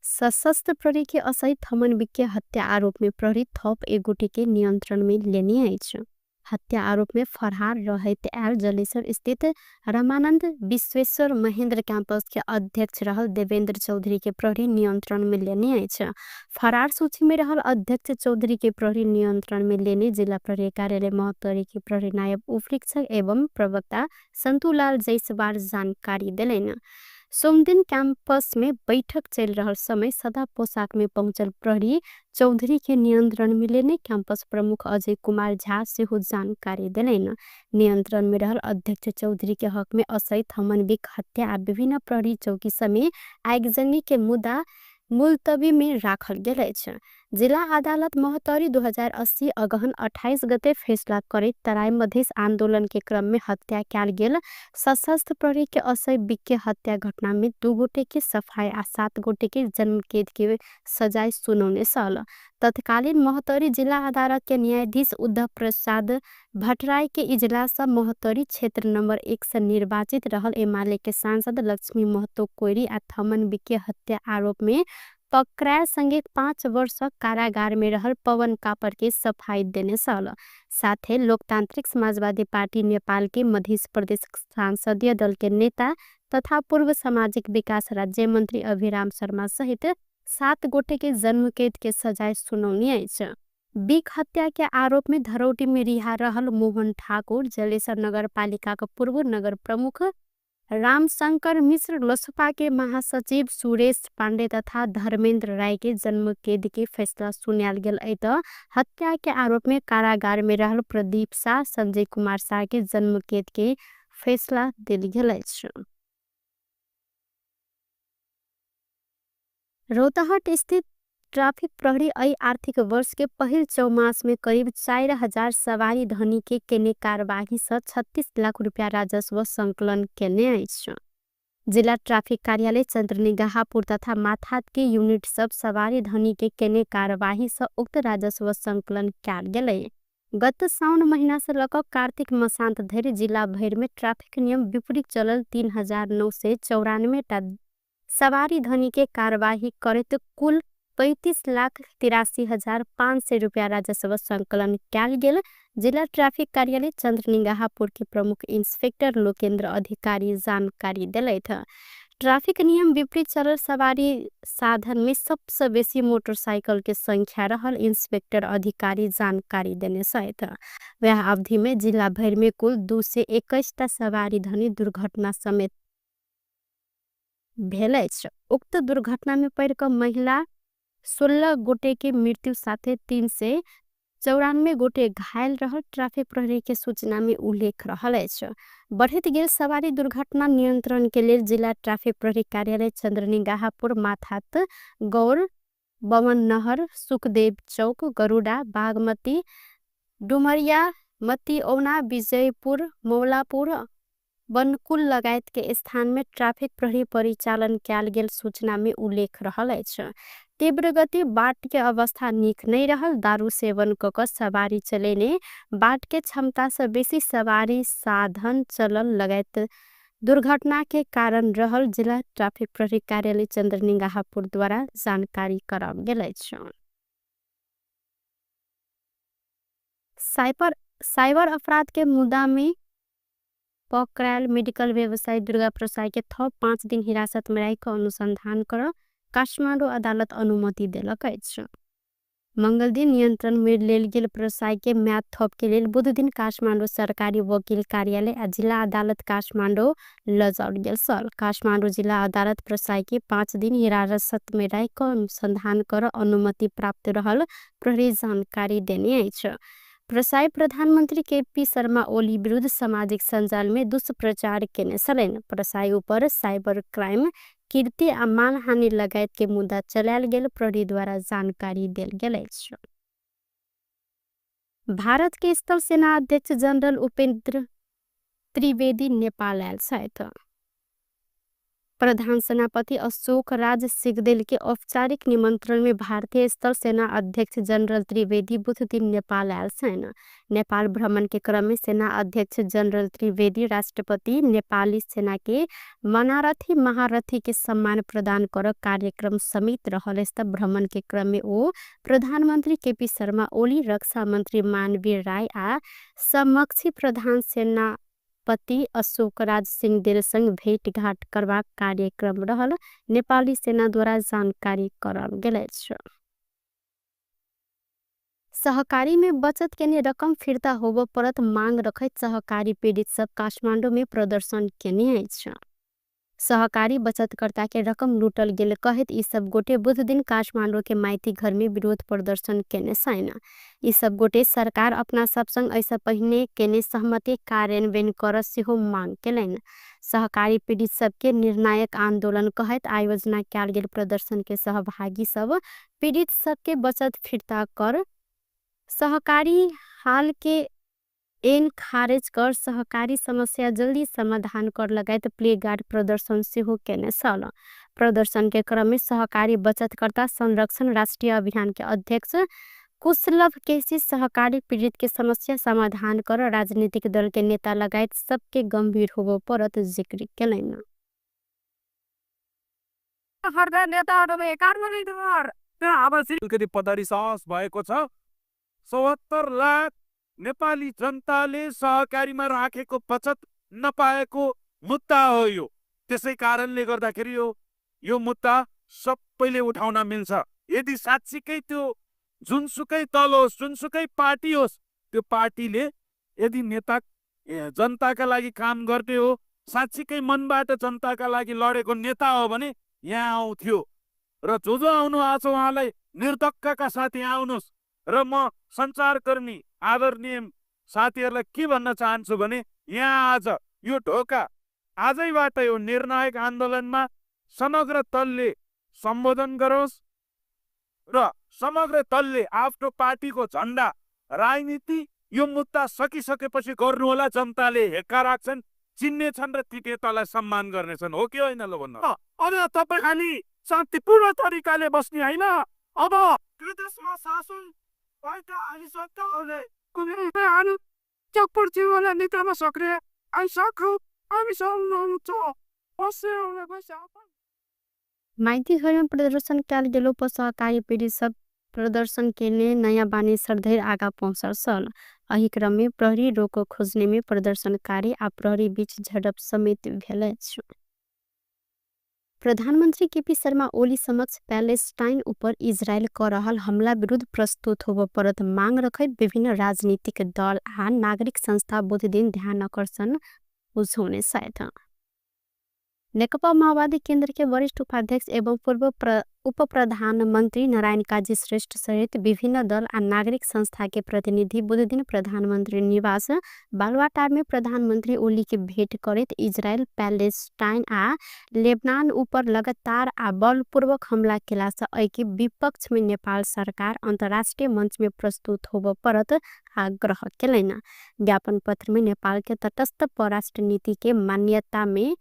सशस्त्र प्रहरी के असई थमन बिक के हत्या आरोप में प्रहरी थप एक गोटे के नियंत्रण में लेने अछि। हत्या आरोप में फरहार रहैत आयल जलेसर स्थित रामानंद विश्वेश्वर महेंद्र कैंपस के अध्यक्ष रहल देवेंद्र चौधरी के प्रहरी नियंत्रण में लेने अछि। फरार सूची में रहल अध्यक्ष चौधरी के प्रहरी नियंत्रण में लेने जिला प्रहरी कार्यालय महोत्तरी के प्रहरी नायब उपरीक्षक एवं प्रवक्ता संतुलाल जैसवार जानकारी देलनि। सोमदिन कैंपस में बैठक चल रहल समय सदा पोशाक में पहुंचल प्रहरी चौधरी के नियंत्रण में लेने कैंपस प्रमुख अजय कुमार झा सेहो जानकारी देलनि। नियंत्रण में रहल अध्यक्ष चौधरी के हक में असई थमन बिक हत्या आ विभिन्न प्रहरी चौकी समेत आगजनी के मुद्दा मुलतवी में राखल गेल अछि। जिला अदालत महोत्तरी 2080 अगहन 28 गते फैसला करैत तराई मधेश आंदोलन के क्रम में हत्या कयल गेल सशस्त्र प्रहरी के असई बिक के हत्या घटना में 2 गोटे के सफाई आ 7 गोटे के जन्मकैद के सजाय सुनौने छल। तत्कालीन महोत्तरी जिला अदालत के न्यायाधीश उद्धव प्रसाद भट्टराई के इजलास महोत्तरी क्षेत्र नंबर 1 से निर्वाचित रहल एमाले के सांसद लक्ष्मी महतो कोइरी आ थमन बिक के हत्या आरोप में पकड़ायल संगे 5 वर्ष कारागार में रहल पवन कापर के सफाई देने छल। साथे लोकतांत्रिक समाजवादी पार्टी नेपाल के मध्य प्रदेश सांसदीय दल के नेता तथा पूर्व सामाजिक विकास राज्य मंत्री अभिराम शर्मा सहित 7 गोटे के जन्मकैद के सजाय सुनौनी अछि। बिक हत्या के आरोप में धरौटी में रिहा रहल मोहन ठाकुर, जलेसर नगरपालिका के पूर्व नगर प्रमुख रामशंकर मिश्र, लोसपा के महासचिव सुरेश पांडे तथा धर्मेंद्र राय के जन्मकैद के फैसला सुनायल गेल अछि। त हत्या के आरोप में कारागार में रहल प्रदीप शाह, संजय कुमार शाह के जन्मकैद के फैसला देल गेल अछि। रौतहट स्थित ट्राफिक प्रहरी अई आर्थिक वर्ष के पहिल चौमास में करीब 4000 सवारी धनी के केने कारबाही से 36 लाख रुपया राजस्व संकलन केने अछि। जिला ट्राफिक कार्यालय चंद्रनिगाहपुर तथा माथात के यूनिट सब सवारी धनी के केने कारबाही से उक्त राजस्व संकलन कयल गेलै। गत साउन महीना से लक कार्तिक मसांत धरि जिला भरि में ट्राफिक नियम विपरीत चलल 3994 टा सवारी धनी के कारबाही करैत कुल 35,83,500 रुपया राजस्व संकलन कयल गेल। जिला ट्राफिक कार्यालय चंद्रनिगाहपुर के प्रमुख इंस्पेक्टर लोकेन्द्र अधिकारी जानकारी देलथि। ट्राफिक नियम विपरीत चलल सवारी साधन में सबसे बेसी मोटरसाइकिल के संख्या रहल इंस्पेक्टर अधिकारी जानकारी देने छथि। वह अवधि में जिला भरि में कुल 221 टा सवारी धनी दुर्घटना समेत भेल अछि। उक्त दुर्घटना में पड़ि क महिला 16 गोटे के मृत्यु साथे 394 गोटे घायल रहल ट्राफिक प्रहरी के सूचना में उल्लेख रहल अछि। बढ़ैत गेल सवारी दुर्घटना नियंत्रण के लेल जिला ट्राफिक प्रहरी कार्यालय चंद्रनिगाहपुर, माथात, गौर, बमन नहर, सुखदेव चौक, गरुडा, बागमती, डुमरिया, मतिऔना, विजयपुर, मौलापुर, बनकुल लगायत के स्थान में ट्राफिक प्रहरी परिचालन कयल गेल सूचना में उल्लेख रहल अछि। तीव्र गति बाट के अवस्था नीक नहीं रहल, दारू सेवन क क सवारी चलेने, बाट के क्षमता से बेसी सवारी साधन चलल लगायत दुर्घटना के कारण रहल जिला ट्राफिक प्रहरी कार्यालय चंद्रनिगाहपुर द्वारा जानकारी कराओल गेल अछि। साइबर अपराध के मुद्दा में पकड़ायल मेडिकल व्यवसायी दुर्गा प्रसाई के थप 5 दिन हिरासत में राखि अनुसंधान कर काठमाडौँ अदालत अनुमति देलक अछि। मंगल दिन नियंत्रण में लेल गेल प्रसाई के म्याद थप के लेल बुध दिन काठमाडौँ सरकारी वकील कार्यालय आ जिला अदालत काठमाडौँ लजाओल गेल छल। काठमाडौँ जिला अदालत प्रसाई के 5 दिन हिरासत में राखि अनुसंधान कर अनुमति प्राप्त रहल प्रहरी जानकारी देने अछि। प्रसाई प्रधानमंत्री के पी शर्मा ओली विरुद्ध सामाजिक सञ्जाल में दुष्प्रचार केने छलनि। प्रसाई ऊपर साइबर क्राइम, कीर्ति आ मानहानि लगायत के मुद्दा चलायल गेल प्रहरी द्वारा जानकारी देल गेल अछि। भारत के स्थल सेना अध्यक्ष जनरल उपेंद्र त्रिवेदी नेपाल आयल छथि। प्रधान सेनापति अशोक राज सिगदेल के औपचारिक निमंत्रण में भारतीय स्थल सेना अध्यक्ष जनरल त्रिवेदी बुध दिन नेपाल आयल छन्। नेपाल भ्रमण के क्रम में सेना अध्यक्ष जनरल त्रिवेदी राष्ट्रपति नेपाली सेना के मनारथी महारथी के सम्मान प्रदान कर कार्यक्रम समेत रहल। भ्रमण के क्रम में ओ प्रधानमंत्री केपी शर्मा ओली, रक्षा मंत्री मानवीर राय आ समक्षी प्रधान सेना पति अशोक राज सिंहदेल संग भेटघाट करबाक कार्यक्रम रहल नेपाली सेना द्वारा जानकारी कराओल गेल अछि। सहकारी में बचत केने रकम फिर्ता होबो परत मांग रखैत सहकारी पीड़ित सब काठमांडू में प्रदर्शन केने अछि। सहकारी बचतकर्ता के रकम लूटल गेल कहैत ई सब गोटे बुध दिन काठमांडू के माइती घर में विरोध प्रदर्शन केने छन्। ई सब गोटे सरकार अपना सब संग ऐसा पहिने केने सहमति कार्यान्वयन कर सेहो मांग केलनि। सहकारी पीड़ित सबके निर्णायक आंदोलन कहैत आयोजना कयल गेल प्रदर्शन के सहभागी सब पीड़ित सबके बचत फिर्ता कर, सहकारी हाल के एन खारेज कर, सहकारी समस्या जल्दी समाधान कर लगायत प्लेगार्ड प्रदर्शन सेहो केने छल। प्रदर्शन के क्रम में सहकारी बचतकर्ता संरक्षण राष्ट्रीय अभियान के अध्यक्ष कुशलभ केसी सहकारी पीड़ित के समस्या समाधान कर राजनीतिक दल के नेता लगायत सबके गंभीर होबो परत जिक्र केलनि। अलिकति पदरी सहज भएको छ। 74 लाख नेपाली जनताले सहकारीमा राखेको बचत नपाएको मुद्दा हो यो। त्यसै कारणले गर्दाखेरि यो मुद्दा सबैले उठाउन मिल्छ। यदि साँच्चीकै त्यो जुनसुकै दल होस्, जुनसुकै पार्टी होस्, त्यो पार्टीले यदि नेता जनताका लागि काम गर्ने हो, साँच्चीकै मनबाट जनताका लागि लडेको नेता हो भने यहाँ आउँथ्यो। र जो जो आउनु भएको छ उहाँलाई निर्धक्कका साथ यहाँ आउनुहोस्। र म सञ्चारकर्मी आदरणीय साथीहरूलाई के भन्न चाहन्छु भने यहाँ आज यो ढोका आजैबाट यो निर्णायक आन्दोलनमा समग्र दलले सम्बोधन गरोस् र समग्र दलले आफ्नो पार्टीको झन्डा राजनीति यो मुद्दा सकिसकेपछि गर्नुहोला। जनताले हेक्का राख्छन्, चिन्नेछन् र ती नेतालाई सम्मान गर्नेछन्। हो कि होइन ल भन्नु? अब तपाईँ खालि शान्तिपूर्ण तरिकाले बस्ने होइन, अब देशमा शासन माइती घरमा प्रदर्शन कयल गेलो पर सहकारी पीड़ित सब प्रदर्शन केने नयाँ बानेश्वर धरि आगा पहुँचल छल। एहि क्रम में प्रहरी रोक खोजने में प्रदर्शनकारी आ प्रहरी बीच झड़प समेत भेल अछि। प्रधानमंत्री केपी शर्मा ओली समक्ष पैलेस्टाइन ऊपर इजरायल क रहल हमला विरुद्ध प्रस्तुत होबय परत मांग रखैत विभिन्न राजनीतिक दल आ नागरिक संस्था बुध दिन ध्यान आकर्षण बुझौने छथि। नेकपा माओवादी केंद्र के वरिष्ठ उपाध्यक्ष एवं पूर्व उप प्रधानमंत्री नारायण काजी श्रेष्ठ सहित विभिन्न दल आ नागरिक संस्था के प्रतिनिधि बुध दिन प्रधानमंत्री निवास बालुवाटार में प्रधानमंत्री ओली के भेंट करैत इजरायल, पैलेस्टाइन आ लेबनान ऊपर लगातार आ बलपूर्वक हमला केला सँ एहि के विपक्ष में नेपाल सरकार अंतर्राष्ट्रीय मंच में प्रस्तुत होबय परत आग्रह केलनि। ज्ञापन पत्र में नेपाल के तटस्थ परराष्ट्र नीति के मान्यता में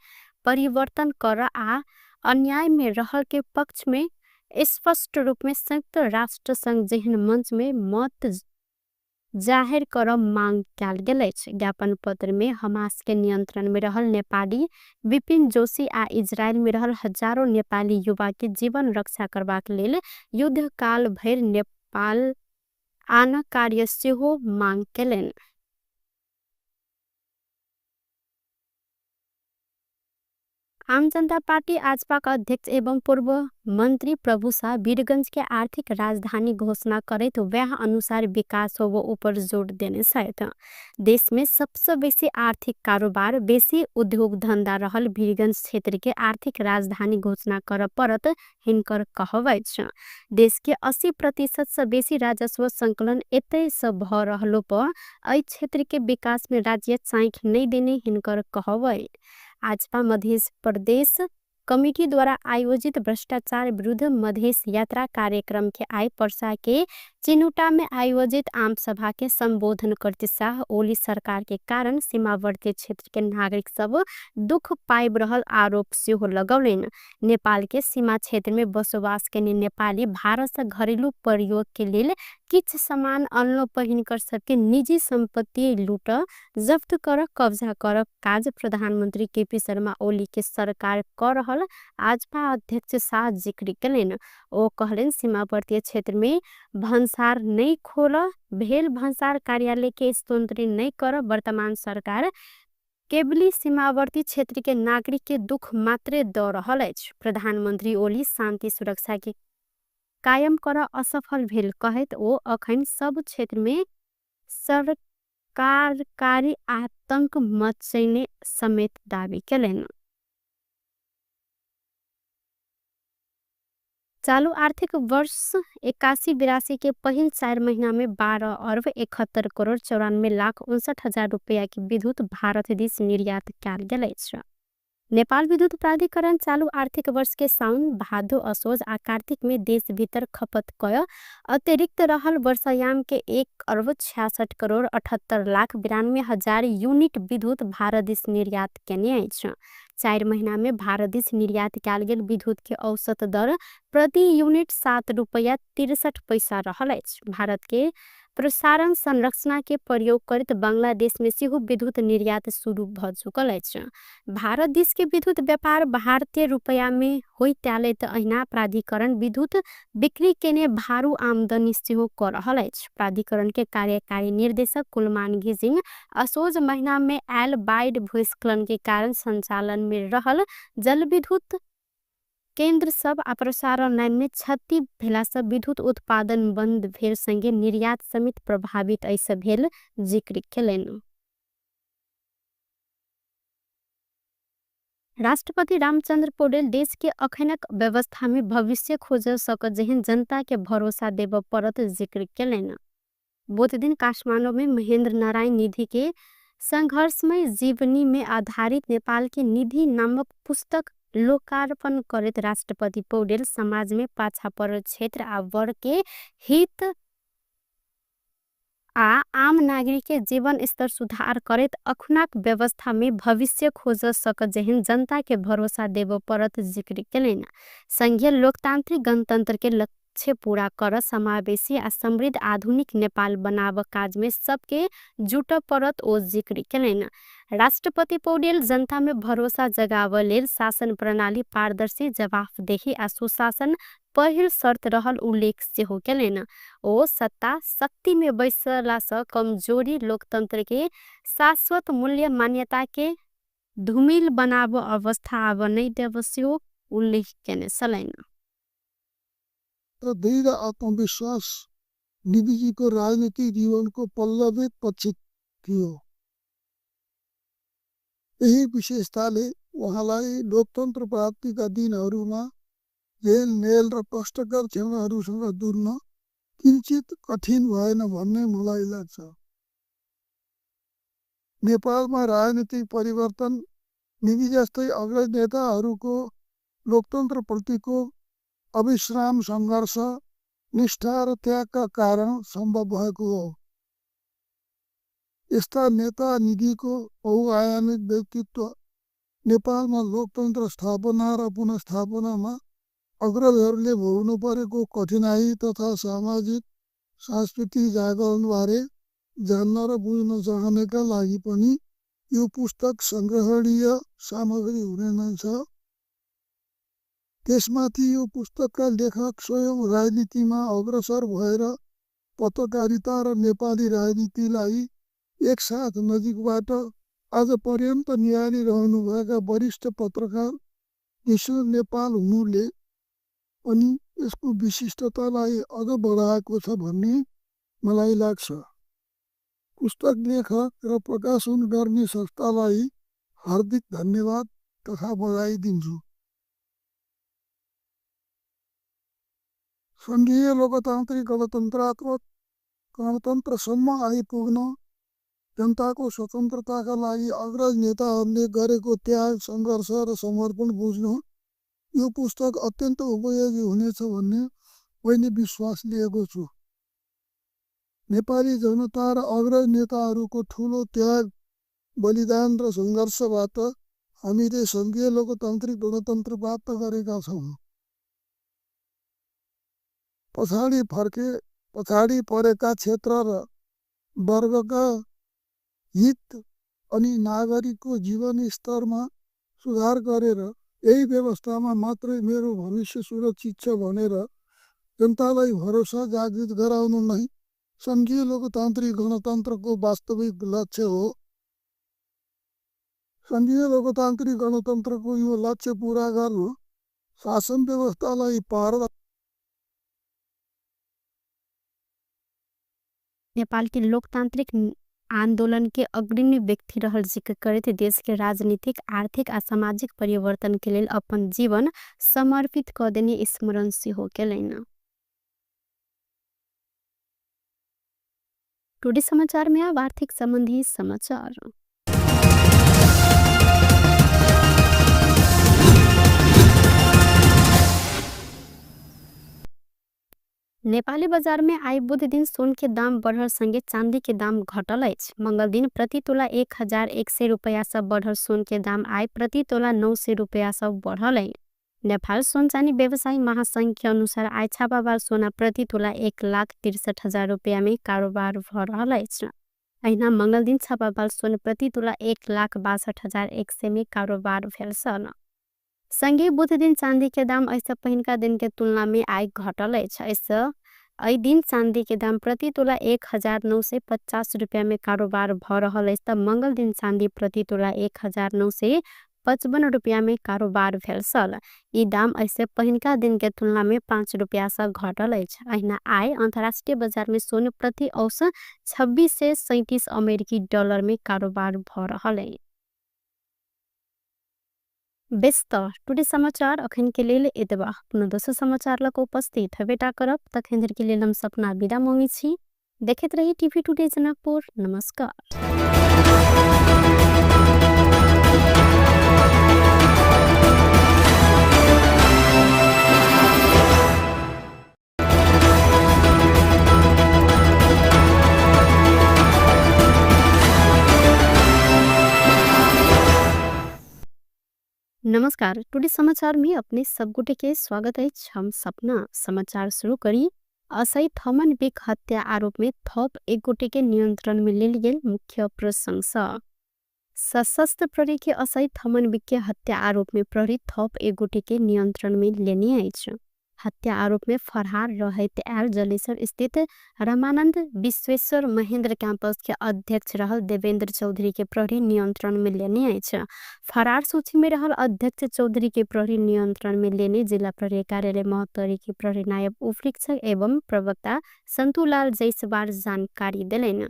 परिवर्तन कर आ अन्याय में रहल के पक्ष में स्पष्ट रूप में संयुक्त राष्ट्र संघ जेहन मंच में मत जाहिर कर मांग कयल गेल अछि। ज्ञापन पत्र में हमास के नियंत्रण में रहल नेपाली विपिन जोशी आ इजरायल में रहल हजारों नेपाली युवा के जीवन रक्षा करबाक लेल युद्धकाल भरि नेपाल आन कार्य सेहो मांग केलनि। आम जनता पार्टी आजपा का अध्यक्ष एवं पूर्व मंत्री प्रभु शाह वीरगंज के आर्थिक राजधानी घोषणा करैत वह अनुसार विकास होबो ऊपर जोर देने छथि। देश में सबसे बेसी आर्थिक कारोबार, बेसी उद्योग धंधा रहल वीरगंज क्षेत्र के आर्थिक राजधानी घोषणा कर परत हिनकर कहब अछि। देश के 80% से बेसी राजस्व संकलन एतय से भ रहलो पर एहि क्षेत्र के विकास में राज्य चाँखि नहीं देने हिनकर कहब अछि। आजपा मध्य प्रदेश कमिटीद्वारा आयोजित भ्रष्टाचार विरुद्ध मधेश यात्रा कार्यक्रम के आइ पर्सा के चिनुटा में आयोजित आम सभा के संबोधन करते शाह ओली सरकार के कारण सीमावर्ती क्षेत्र के नागरिक सब दुख पाइब रहल आरोप सेहो लगौलनि। नेपाल के सीमा क्षेत्र में बसोबास केने नेपाली भारत से घरेलू प्रयोग के लेल किछ सामान अनलो पहिनकर सबके निजी संपत्ति लूट जफ्त कर कब्जा कर काज प्रधानमंत्री केपी शर्मा ओली के सरकार कर रहल आजपा अध्यक्ष शाह जिक्र केलनि। ओ कहलनि सीमावर्ती क्षेत्र में भन्सार नहीं खोल भेल भन्सार कार्यालय के स्तोत्री नहीं कर वर्तमान सरकार केवली सीमावर्ती क्षेत्र के नागरिक के दुख मात्रे द रहल अछि। प्रधानमंत्री ओली शांति सुरक्षा के कायम कर असफल भेल कहैत ओ अखन सब क्षेत्र में सरकारकारी आतंक मचैने समेत दावी केलनि। चालू आर्थिक वर्ष 81-82 के पहिल 4 महीना में 12 अरब 71 करोड़ 94 लाख 59 हजार रुपया के विद्युत भारत दिस निर्यात कयल गेल अछि। नेपाल विद्युत प्राधिकरण चालू आर्थिक वर्ष के साउन, भादो, असोज आ कार्तिक में देश भीतर खपत कय अतिरिक्त रहल वर्षायाम के 1 अरब 66 करोड़ 78 लाख 92 हजार यूनिट विद्युत भारत दिस निर्यात केने अछि। 4 महीना में भारत दिस निर्यात कयल गेल विद्युत के औसत दर प्रति यूनिट 7 रुपया 63 पैसा रहल अछि। भारत के प्रसारण संरचना के प्रयोग करैत बांग्लादेश में सेहो विद्युत निर्यात शुरू भ चुकल अछि। भारत दिस के विद्युत व्यापार भारतीय रुपया में होइत आयल त अहिना प्राधिकरण विद्युत बिक्री केने भारू आमदनी सेहो क रहल अछि। प्राधिकरण के कार्यकारी निर्देशक कुलमान घिसिङ असोज महीना में आयल बाढ़ भूस्खलन के कारण संचालन में रहल जलविद्युत केंद्र सब आ प्रसारण लाइन में क्षति भेला से विद्युत उत्पादन बंद भेल संगे निर्यात समेत प्रभावित ऐसे भेल जिक्र केलनि। राष्ट्रपति रामचंद्र पौडेल देश के अखनक व्यवस्था में भविष्य खोज सकत जेहन जनता के भरोसा देब परत जिक्र केलनि। बुध दिन काठमाडौँ में महेंद्र नारायण निधि के संघर्षमय जीवनी में आधारित नेपाल के निधि नामक पुस्तक लोकार्पण करैत राष्ट्रपति पौडेल समाज में पाछा परल क्षेत्र आ वर्ग के हित आ आम नागरिक के जीवन स्तर सुधार करैत अखुनाक व्यवस्था में भविष्य खोज सकत जेहन जनता के भरोसा देब परत जिक्र केलनि। संघीय लोकतांत्रिक गणतंत्र के लक्ष्य पूरा कर समावेशी आ समृद्ध आधुनिक नेपाल बनाब काज में सबके जुट परत ओ जिक्र केलनि। राष्ट्रपति पौडेल जनता में भरोसा जगाव लेल शासन प्रणाली पारदर्शी, जवाफदेही आ सुशासन पहिल शर्त रहल उल्लेख सेहो केलनि। ओ सत्ता शक्ति में बैसला से कमजोरी लोकतंत्र के शाश्वत मूल्य मान्यता के धूमिल बनाब अवस्था आब नै देब सेहो उल्लेख केने छलनि। र दृढ आत्मविश्वास निधिजीको राजनीतिक जीवनको पल्लवित पक्ष थियो। यही विशेषताले उहाँलाई लोकतन्त्र प्राप्तिका दिनहरूमा झेलमेल र कष्टकर क्षणहरूसँग जुझ्न किञ्चित कठिन भएन भन्ने मलाई लाग्छ। नेपालमा राजनीतिक परिवर्तन निधि जस्तै अग्रज नेताहरूको लोकतन्त्रप्रतिको अविश्राम सङ्घर्ष, निष्ठा र त्यागका कारण सम्भव भएको हो। यस्ता नेता निधिको बहुआयामिक व्यक्तित्व नेपालमा लोकतन्त्र स्थापना र पुनर्स्थापनामा अग्रजहरूले भोग्नु परेको कठिनाई तथा सामाजिक सांस्कृतिक जागरणबारे जान्न र बुझ्न चाहनेका लागि पनि यो पुस्तक सङ्ग्रहणीय सामग्री हुने नै छ। त्यसमाथि यो पुस्तकका लेखक स्वयं राजनीतिमा अग्रसर भएर पत्रकारिता र नेपाली राजनीतिलाई एकसाथ नजिकबाट आजपर्यन्त निहालिरहनुभएका वरिष्ठ पत्रकार विष्णु नेपाल हुनुले पनि यसको विशिष्टतालाई अझ बढाएको छ भन्ने मलाई लाग्छ। पुस्तक लेखक र प्रकाशन गर्ने संस्थालाई हार्दिक धन्यवाद तथा बधाई दिन्छु। सङ्घीय लोकतान्त्रिक गणतन्त्रात्मक गणतन्त्रसम्म आइपुग्न जनताको स्वतन्त्रताका लागि अग्रज नेताहरूले गरेको त्याग, सङ्घर्ष र समर्पण बुझ्न यो पुस्तक अत्यन्त उपयोगी हुनेछ भन्ने मैले विश्वास लिएको छु। नेपाली जनता र अग्रज नेताहरूको ठूलो त्याग, बलिदान र सङ्घर्षबाट हामीले सङ्घीय लोकतान्त्रिक गणतन्त्र प्राप्त गरेका छौँ। पछाडि फर्के पछाडि परेका क्षेत्र र वर्गका हित अनि नागरिकको जीवनस्तरमा सुधार गरेर यही व्यवस्थामा मात्रै मेरो भविष्य सुरक्षित छ भनेर जनतालाई भरोसा जागृत गराउनु नै सङ्घीय लोकतान्त्रिक गणतन्त्रको वास्तविक लक्ष्य हो। सङ्घीय लोकतान्त्रिक गणतन्त्रको यो लक्ष्य पुरा गर्नु शासन व्यवस्थालाई पार नेपाल के लोकतांत्रिक आंदोलन के अग्रणी व्यक्ति रहल जिक्र करैत देश के राजनीतिक, आर्थिक आ सामाजिक परिवर्तन के लेल अपन जीवन समर्पित क देने स्मरण सेहो केलनि। टुडे समाचार में अब आर्थिक संबंधी समाचार। नेपाली बाजार में आइ बुध दिन सोन के दाम बढ़ल संगे चांदी के दाम घटल अछि। मंगल दिन प्रति तोला 1100 रुपया से बढ़ल सोन के दाम आइ प्रति तोला 900 रुपया से बढ़ल अछि। नेपाल सोन चानी व्यवसायी महासंघ के अनुसार आइ छापावाल सोना प्रति तोला 1,63,000 रुपया में कारोबार भ रहल अछि। अहिना मंगल दिन छापावाल सोन प्रति तोला 1,62,100 में कारोबार भेल छल। संगे बुध दिन चांदी के दाम ऐसे पहिनका दिन के तुलना में आइ घटल अछि। ऐसे एहि दिन चांदी के दाम प्रति तोला 1950 रुपया में कारोबार भ रहल अछि त मंगल दिन चांदी प्रति तोला 1955 रुपया में कारोबार भेल छल। ई दाम ऐसे पहिनका दिन के तुलना में 5 रुपया से घटल अछि। अहिना आइ अंतर्राष्ट्रीय बाजार में सोन प्रति औसत 2637 अमेरिकी डॉलर में कारोबार भ रहल अछि। बेस त टुडे समाचार अखन के लेल एतबा। पुनः दोसर समाचार लग उपस्थित हेबेटा करब। तखन धरि के लेल हम सपना विदा मांगै छी। देखैत रही टीवी टुडे जनकपुर। नमस्कार। नमस्कार, टुडे समाचार में अपने सब गोटे के स्वागत अछि। हम सपना समाचार शुरू करी। असई थमन बिक हत्या आरोप में थप एक गोटे के नियंत्रण में लेल गेल मुख्य प्रशंसा। सशस्त्र प्रहरी के असई थमन बिक के हत्या आरोप में प्रहरी थप एक गोटे के नियंत्रण में लेने अछि। हत्या आरोप में फरार रहैत आयल जलेसर स्थित रामानंद विश्वेश्वर महेंद्र कैंपस के अध्यक्ष रहल देवेंद्र चौधरी के प्रहरी नियंत्रण में लेने अछि। फरार सूची में रहल अध्यक्ष चौधरी के प्रहरी नियंत्रण में लेने जिला प्रहरी कार्यालय महोत्तरी के प्रहरी नायब उपरीक्षक एवं प्रवक्ता संतुलाल जायसवाल जानकारी देलनि।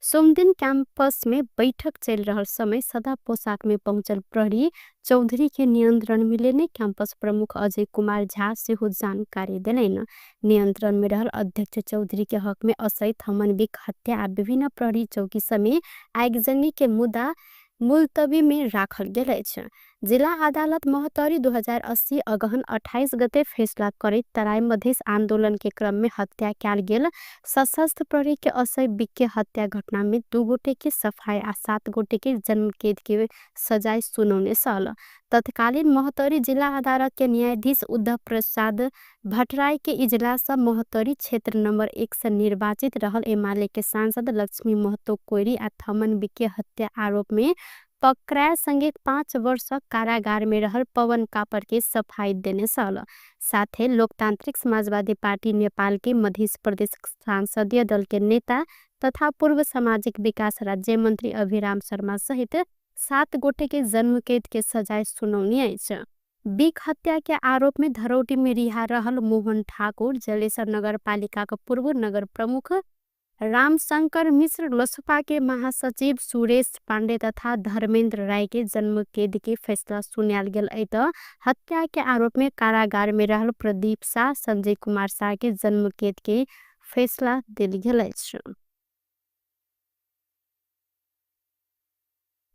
सोमदिन कैंपस में बैठक चल रहल समय सदा पोशाक में पहुंचल प्रहरी चौधरी के नियंत्रण में लेने कैंपस प्रमुख अजय कुमार झा सेहो जानकारी देलनि। नियंत्रण में रहल अध्यक्ष चौधरी के हक में असई थमन बिक हत्या आ विभिन्न प्रहरी चौकी समेत आगजनी के मुद्दा मुलतवी में राखल गेल अछि। जिला अदालत महोत्तरी 2080 अगहन 28 गते फैसला करैत तराई मधेश आंदोलन के क्रम में हत्या कयल गेल सशस्त्र प्रहरी के असई बिक के हत्या घटना में 2 गोटे के सफाई आ 7 गोटे के जन्मकैद के सजाय सुनौने छल। तत्कालीन महोत्तरी जिला अदालत के न्यायाधीश उद्धव प्रसाद भट्टराई के इजलास महोत्तरी क्षेत्र नंबर 1 से निर्वाचित रहल एमाले के सांसद लक्ष्मी महतो कोइरी आ थमन बिक के हत्या आरोप में पकड़ायल संगे 5 वर्ष कारागार में रहल पवन कापर के सफाई देने छल। साथे लोकतांत्रिक समाजवादी पार्टी नेपाल के मध्य प्रदेश संसदीय दल के नेता तथा पूर्व सामाजिक विकास राज्य मंत्री अभिराम शर्मा सहित 7 गोटे के जन्मकैद के सजाय सुनौनी अछि। बिक हत्या के आरोप में धरौटी में रिहा रहल मोहन ठाकुर, जलेसर नगरपालिका के पूर्व नगर प्रमुख रामशंकर मिश्र, लोसपा के महासचिव सुरेश पांडे तथा धर्मेंद्र राय के जन्मकैद के फैसला सुनायल गेल अछि। त हत्या के आरोप में कारागार में रहल प्रदीप शाह, संजय कुमार शाह के जन्मकैद के फैसला देल गेल अछि।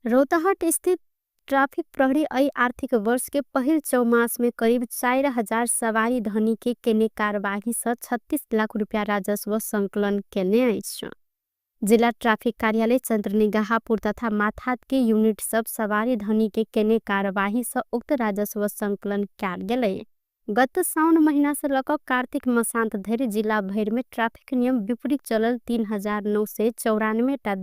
रौतहट स्थित ट्राफिक प्रहरी अई आर्थिक वर्ष के पहिल चौमास में करीब 4000 सवारी धनी के केने कारबाही से 36 लाख रुपया राजस्व संकलन केने अछि। जिला ट्राफिक कार्यालय चन्द्रनिगाहपुर तथा माथात के यूनिट सब सवारी धनी के केने कारबाही से उक्त राजस्व संकलन कयल गेलै। गत साउन महीना से लक कार्तिक मसान्त धरि जिला भरि में ट्राफिक नियम विपरीत चलल 3994 टा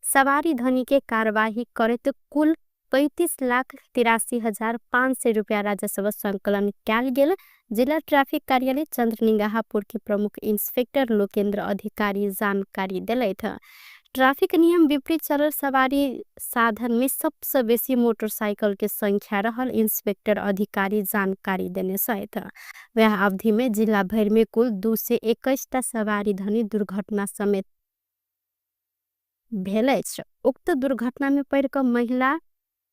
सवारी धनी के कारबाही करैत कुल 35,83,500 रुपया राजस्व संकलन कयल गेल जिला ट्राफिक कार्यालय चन्द्रनिगाहपुर के प्रमुख इंस्पेक्टर लोकेन्द्र अधिकारी जानकारी देलथि। ट्राफिक नियम विपरीत चलल सवारी साधन में सबसे बेसी मोटरसाइकिल के संख्या रहल इंस्पेक्टर अधिकारी जानकारी देने छथि। वह अवधि में जिला भरि में कुल 221 टा सवारी धनी दुर्घटना समेत भेल अछि। उक्त दुर्घटना में पड़ि क महिला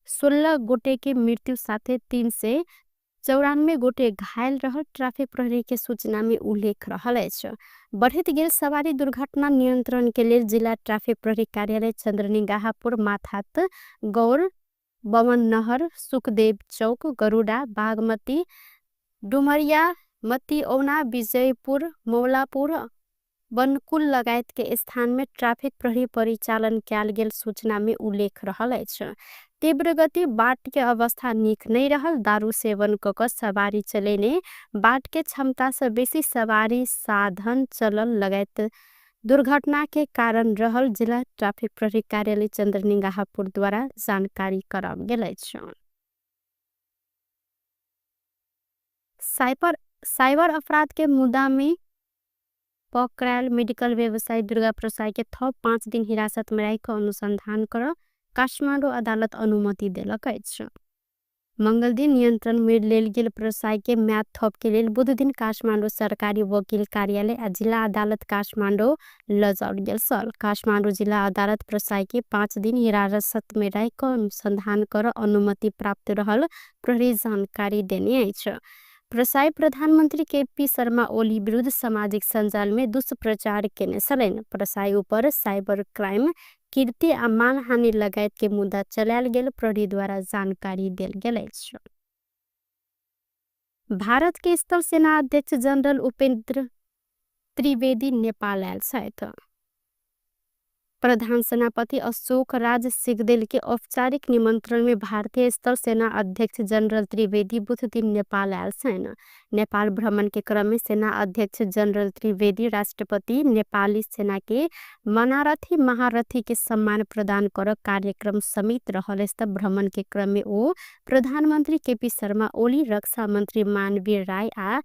16 गोटे के मृत्यु साथे 394 गोटे घायल रहल ट्राफिक प्रहरी के सूचना में उल्लेख रहल अछि। बढ़ैत गेल सवारी दुर्घटना नियंत्रण के लेल जिला ट्राफिक प्रहरी कार्यालय चन्द्रनिगाहपुर माथात गौर बमन नहर सुखदेव चौक गरुडा बागमती डुमरिया मतिऔना विजयपुर मौलापुर बनकुल लगायत के स्थान में ट्राफिक प्रहरी परिचालन कयल गेल सूचना में उल्लेख रहल अछि। तीव्र गति बाट के अवस्था नीक नहीं रहल दारू सेवन क क सवारी चलेने बाट के क्षमता से बेसी सवारी साधन चलल लगायत दुर्घटना के कारण रहल जिला ट्राफिक प्रहरी कार्यालय चन्द्रनिगाहपुर द्वारा जानकारी कराओल गेल अछि। साइबर अपराध के मुद्दा में पकड़ायल मेडिकल व्यवसायी दुर्गा प्रसाई के थप 5 दिन हिरासत में राखि अनुसंधान कर काठमाडौँ अदालत अनुमति देलक अछि। मंगल दिन नियंत्रण में लेल गेल प्रसाई के म्याद थप के लेल बुध दिन काठमाडौँ सरकारी वकील कार्यालय आ जिला अदालत काठमाडौँ लजाओल गेल छल। काठमाडौँ जिला अदालत प्रसाई के 5 दिन हिरासत में राखि अनुसंधान कर अनुमति प्राप्त रहल प्रहरी जानकारी देने अछि। प्रसाई प्रधानमंत्री केपी शर्मा ओली विरुद्ध सामाजिक सञ्जाल में दुष्प्रचार केने छलनि। प्रसाई ऊपर साइबर क्राइम कीर्ति आ मानहानि लगायत के मुद्दा चलायल गेल प्रहरी द्वारा जानकारी देल गेल अछि। भारत के स्थल सेना अध्यक्ष जनरल उपेन्द्र त्रिवेदी नेपाल आयल छथि। प्रधान सेनापति अशोक राज सिगदेल के औपचारिक निमंत्रण में भारतीय स्थल सेना अध्यक्ष जनरल त्रिवेदी बुध दिन नेपाल आयल छनि। नेपाल भ्रमण के क्रम में सेना अध्यक्ष जनरल त्रिवेदी राष्ट्रपति नेपाली सेना के मनारथी महारथी के सम्मान प्रदान कर कार्यक्रम समेत रहल अछि। भ्रमण के क्रम में ओ प्रधानमंत्री केपी शर्मा ओली, रक्षा मंत्री मानवीर राय आ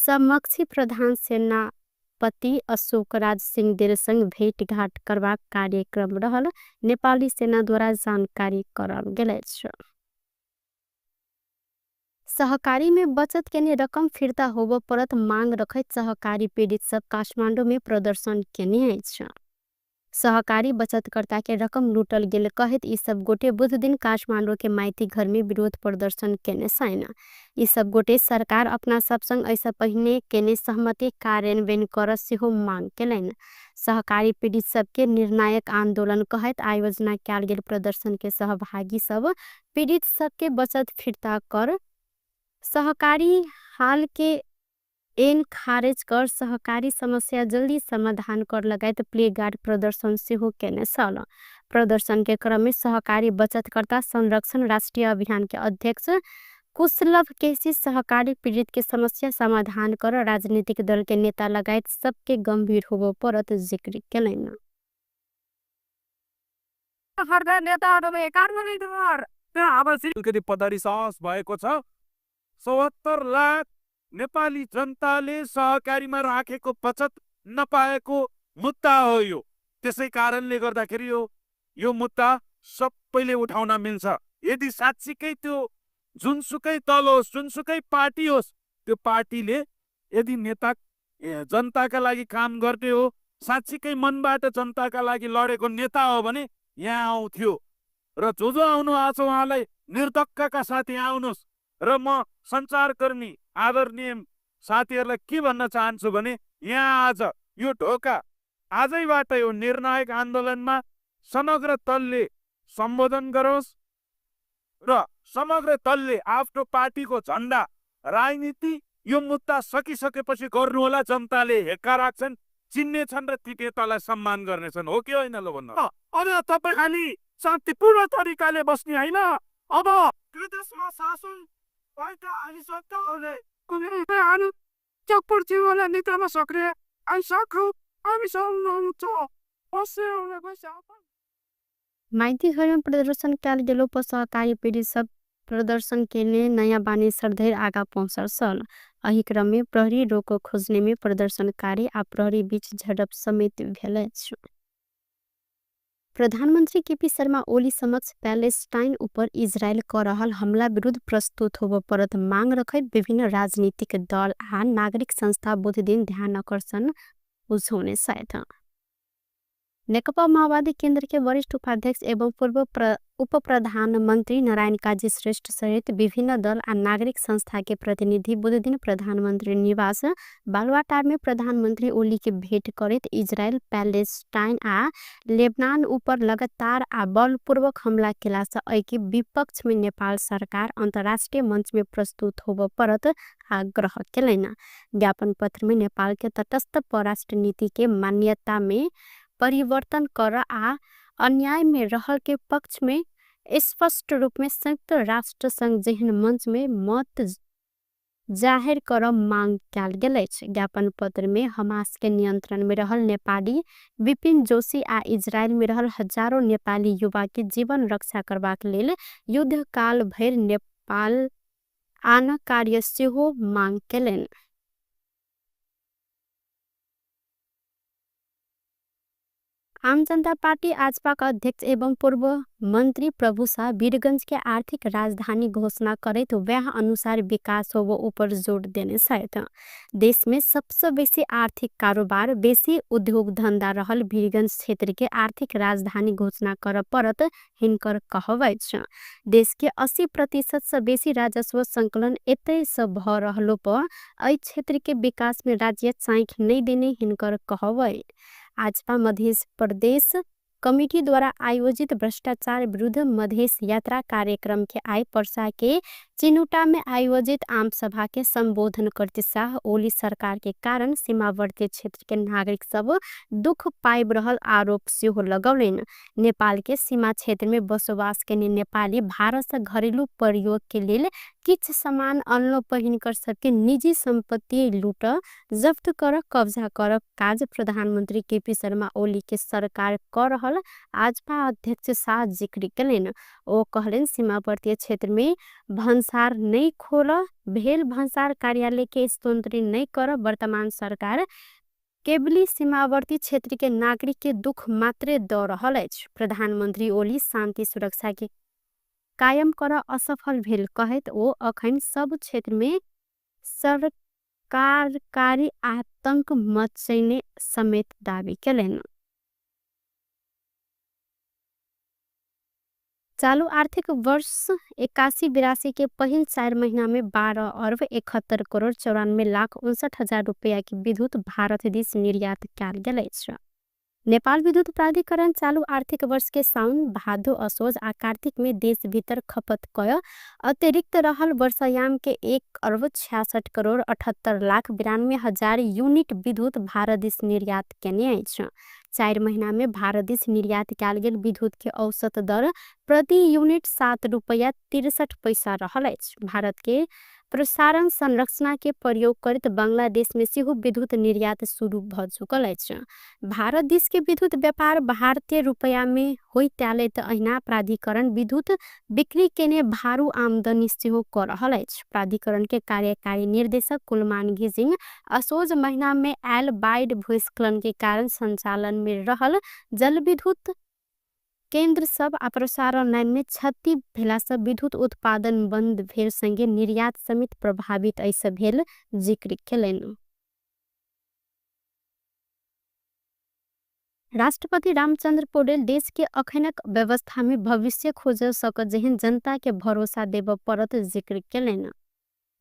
समक्षी प्रधान सेना पति अशोक राज सिंहदेल संग भेटघाट करबाक कार्यक्रम रहल नेपाली सेना द्वारा जानकारी कराओल गेल अछि। सहकारी में बचत केने रकम फिर्ता होबो परत मांग रखैत सहकारी पीड़ित सब काठमाडौँ में प्रदर्शन केने अछि। सहकारी बचतकर्ता के रकम लूटल गेल कहैत ई सब गोटे बुध दिन काठमाडौँ के माइती घर में विरोध प्रदर्शन केने छनि। ई सब गोटे सरकार अपना सब संग ऐसा पहिने केने सहमति कार्यान्वयन कर सेहो मांग केलनि। सहकारी पीड़ित सबके निर्णायक आंदोलन कहैत आयोजना कयल गेल प्रदर्शन के सहभागी सब पीड़ित सबके बचत फिर्ता कर सहकारी हाल के एन खारेज कर सहकारी समस्या जल्दी समाधान कर लगायत प्लेगार्ड प्रदर्शन सेहो केने छल। प्रदर्शन के क्रम में सहकारी बचतकर्ता संरक्षण राष्ट्रीय अभियान के अध्यक्ष कुशलभ केसी सहकारी पीड़ित के समस्या समाधान कर राजनीतिक दल के नेता लगायत सबके गंभीर होबो परत जिक्र केलनि। अलिकति पदरी सहज भएको छ। 74 लाख नेपाली जनताले सहकारीमा राखेको बचत नपाएको मुद्दा हो यो। त्यसै कारणले गर्दाखेरि यो मुद्दा सबैले उठाउन मिल्छ। यदि साँच्चीकै त्यो जुनसुकै दल होस्, जुनसुकै पार्टी होस्, त्यो पार्टीले यदि नेता जनताका लागि काम गर्ने हो, साँच्चीकै मनबाट जनताका लागि लडेको नेता हो भने यहाँ आउँथ्यो। र जो जो आउनु भएको छ उहाँलाई निर्धक्कका साथ यहाँ आउनुहोस्। र म सञ्चारकर्मी आदरणीय साथीहरूलाई के भन्न चाहन्छु भने यहाँ आज यो ढोका आजैबाट यो निर्णायक आन्दोलनमा समग्र दलले सम्बोधन गरोस् र समग्र दलले आफ्नो पार्टीको झन्डा राजनीति यो मुद्दा सकिसकेपछि गर्नुहोला। जनताले हेक्का राख्छन्, चिन्ने छन् र ती नेतालाई सम्मान गर्नेछन्। हो कि होइन ल भन्नु? अब तपाईँ खालि शान्तिपूर्ण तरिकाले बस्ने होइन। अब देशमा शासन भएका अनि सरकारहरूले कुनै चप्पल निकाल्न सक्ने माइतीघरमे प्रदर्शन कयल गेलो पर सहकारी पीड़ित सब प्रदर्शन केने नयाँ बानेश्वर धरि आगा पहुँचल छल। एहि क्रम में प्रहरी रोक खोजने में प्रदर्शनकारी आ प्रहरी बीच झड़प समेत भेल अछि। प्रधानमन्त्री केपी शर्मा ओली समक्ष प्यालेस्टाइन उपर इजरायल क रहल हमला विरुद्ध प्रस्तुत होब परत मांग रखैत विभिन्न राजनीतिक दल आ नागरिक संस्था बुधदिन ध्यान आकर्षण बुझौने छथि। नेकपा माओवादी केन्द्र के वरिष्ठ उपाध्यक्ष एवं पूर्व उप प्रधानमन्त्री नारायण काजी श्रेष्ठ सहित विभिन्न दल आ नागरिक संस्था के प्रतिनिधि बुधदिन प्रधानमन्त्री निवास बालुवाटार में प्रधानमन्त्री ओली के भेट करैत इजरायल, प्यालेस्टाइन आ लेबनान ऊपर लगातार आ बलपूर्वक हमला केलासँ एहिके विपक्ष में नेपाल सरकार अन्तर्राष्ट्रिय मंच में प्रस्तुत होब परत आग्रह केलनि। ज्ञापन पत्र में नेपाल के तटस्थ परराष्ट्र नीति के मान्यता में परिवर्तन कर आ अन्याय में रहल के पक्ष में स्पष्ट रूप में संयुक्त राष्ट्र संघ जेहन मंच में मत जाहिर कर मांग कयल गेल अछि। ज्ञापन पत्र में हमास के नियंत्रण में रहल नेपाली विपिन जोशी आ इजरायल में रहल हजारों नेपाली युवा के जीवन रक्षा करबाक लेल युद्धकाल भरि नेपाल आन कार्य सेहो मांग केलनि। आम जनता पार्टी आजपा का अध्यक्ष एवं पूर्व मंत्री प्रभु शाह वीरगंज के आर्थिक राजधानी घोषणा करैत वह अनुसार विकास होबो ऊपर जोड़ देने छथि। देश में सबसे बेसी आर्थिक कारोबार, बेसी उद्योग धंधा रहल वीरगंज क्षेत्र के आर्थिक राजधानी घोषणा कर परत हिनकर कहब अछि। देश के 80% से बेसी राजस्व संकलन एतय से भ रहलो पर एहि क्षेत्र के विकास में राज्य चाँखि नहि देने हिनकर कहब अछि। आजपा मध्य प्रदेश कमिटी द्वारा आयोजित भ्रष्टाचार विरुद्ध मधेश यात्रा कार्यक्रम के आइ पर्सा के चिनुटा में आयोजित आम सभा के संबोधन करते शाह ओली सरकार के कारण सीमावर्ती क्षेत्र के नागरिक सब दुख पाबि रहल आरोप सेहो लगौलनि। नेपाल के सीमा क्षेत्र में बसोबास केने नेपाली भारत से घरेलू प्रयोग के लेल किछु सामान अनलो पर हिनकर सबके निजी संपत्ति लूट जब्त कर कब्जा कर काज प्रधानमंत्री केपी शर्मा ओली के सरकार क रहल आजपा अध्यक्ष शाह जिक्र केलनि। ओ कहलनि सीमावर्ती क्षेत्र में भन्सार नहि खोल भेल भन्सार कार्यालय के स्तोत्री नहि कर वर्तमान सरकार केवली सीमावर्ती क्षेत्र के नागरिक के दुख मात्रे द रहल अछि। प्रधानमंत्री ओली शांति सुरक्षा के कायम कर असफल भेल कहैत ओ अखन सब क्षेत्र में सरकारकारी आतंक मचैने समेत दावी केलनि। चालू आर्थिक वर्ष 81-82 के पहिल 4 महीना में 12 अरब 71 करोड़ 94 लाख 59 हजार रुपया के विद्युत भारत दिस निर्यात कयल गेल अछि। नेपाल विद्युत प्राधिकरण चालू आर्थिक वर्ष के साउन, भादो, असोज आ कार्तिक में देश भीतर खपत कय अतिरिक्त रहल वर्षायाम के 1 अरब 66 करोड़ 78 लाख 92 हजार यूनिट विद्युत भारत दिस निर्यात केने अछि। 4 महीना में भारत दिस निर्यात कयल गेल विद्युत के औसत दर प्रति यूनिट 7 रुपया 63 पैसा रहल अछि। भारत के प्रसारण संरचना के प्रयोग करैत बांग्लादेश में सेहो विद्युत निर्यात शुरू भ चुकल अछि। भारत दिस के विद्युत व्यापार भारतीय रुपया में होइत आयल त अहिना प्राधिकरण विद्युत बिक्री केने भारू आमदनी सेहो क रहल अछि। प्राधिकरण के कार्यकारी निर्देशक कुलमान घिसिङ असोज महीना में आयल बाढ़ि भूस्खलन के कारण संचालन में रहल जलविद्युत केंद्र सब आ प्रसारण लाइन में क्षति भेला से विद्युत उत्पादन बंद भेल संगे निर्यात समेत प्रभावित ऐसे भेल जिक्र केलनि। राष्ट्रपति रामचंद्र पौडेल देश के अखनक व्यवस्था में भविष्य खोज सकत जेहन जनता के भरोसा देब परत जिक्र केलनि।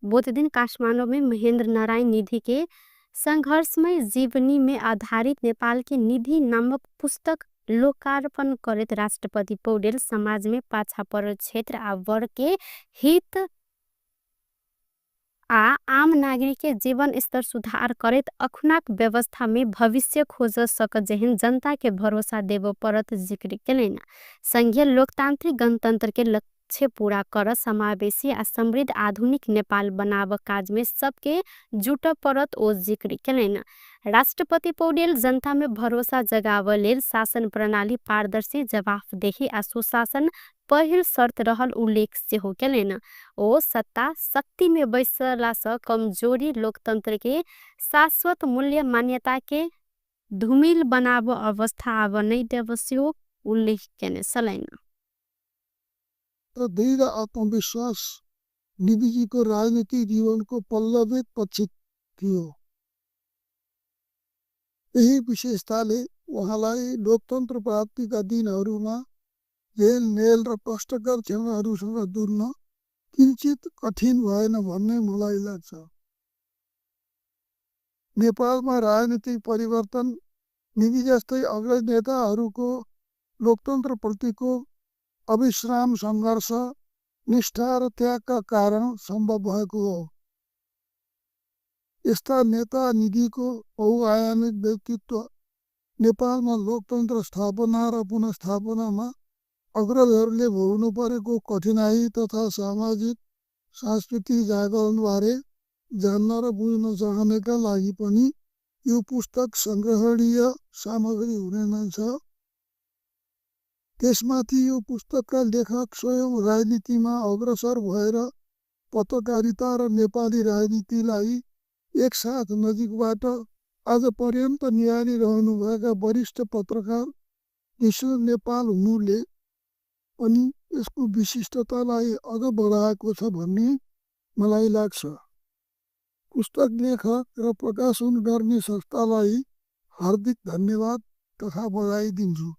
बुधदिन काठमाडौँ में महेंद्र नारायण निधि के संघर्षमय जीवनी में आधारित नेपाल के निधि नामक पुस्तक लोकार्पण करैत राष्ट्रपति पौडेल समाजमे पाछा परल क्षेत्र आ वर्गके हित आ आम नागरिक के जीवन स्तर सुधार करैत अखुनाक व्यवस्था में भविष्य खोज सक जेहन जनता के भरोसा देबो परत जिक्र केलैन। संघीय लोकतांत्रिक गणतंत्र के लक्ष्य पूरा कर समावेशी आ समृद्ध आधुनिक नेपाल बनाव काज में सबके जुट परत ओ जिक्र केलैन। राष्ट्रपति पौडेल जनता में भरोसा जगाव लेल शासन प्रणाली पारदर्शी, जवाफदेही आ सुशासन पहिल शर्त रहल उल्लेख सेहो केलैन। ओ सत्ता शक्ति में बैसला से कमजोरी लोकतंत्र के शाश्वत मूल्य मान्यता के धूमिल बनाव अवस्था आब नै देब सेहो उल्लेख केने छलैन। र दृढ आत्मविश्वास निधिजीको राजनीतिक जीवनको पल्लवित पक्ष थियो। यही विशेषताले उहाँलाई लोकतन्त्र प्राप्तिका दिनहरूमा जेल मेल र कष्टकर क्षणहरूसँग जुझ्न किञ्चित कठिन भएन भन्ने मलाई लाग्छ। नेपालमा राजनीतिक परिवर्तन निधि जस्तै अग्रज नेताहरूको लोकतन्त्रप्रतिको अविश्राम सङ्घर्ष, निष्ठा र त्यागका कारण सम्भव भएको हो। यस्ता नेता निधिको बहुआयामिक व्यक्तित्व नेपालमा लोकतन्त्र स्थापना र पुनर्स्थापनामा अग्रजहरूले भोग्नु परेको कठिनाई तथा सामाजिक सांस्कृतिक जागरणबारे जान्न र बुझ्न चाहनेका लागि पनि यो पुस्तक सङ्ग्रहणीय सामग्री हुने नै छ। त्यसमाथि यो पुस्तकका लेखक स्वयं राजनीतिमा अग्रसर भएर पत्रकारिता र नेपाली राजनीतिलाई एकसाथ नजिकबाट आज पर्यन्त निहालिरहनुभएका वरिष्ठ पत्रकार विष्णु नेपाल हुनुले पनि यसको विशिष्टतालाई अझ बढाएको छ भन्ने मलाई लाग्छ। पुस्तक लेखक र प्रकाशन गर्ने संस्थालाई हार्दिक धन्यवाद तथा बधाई दिन्छु।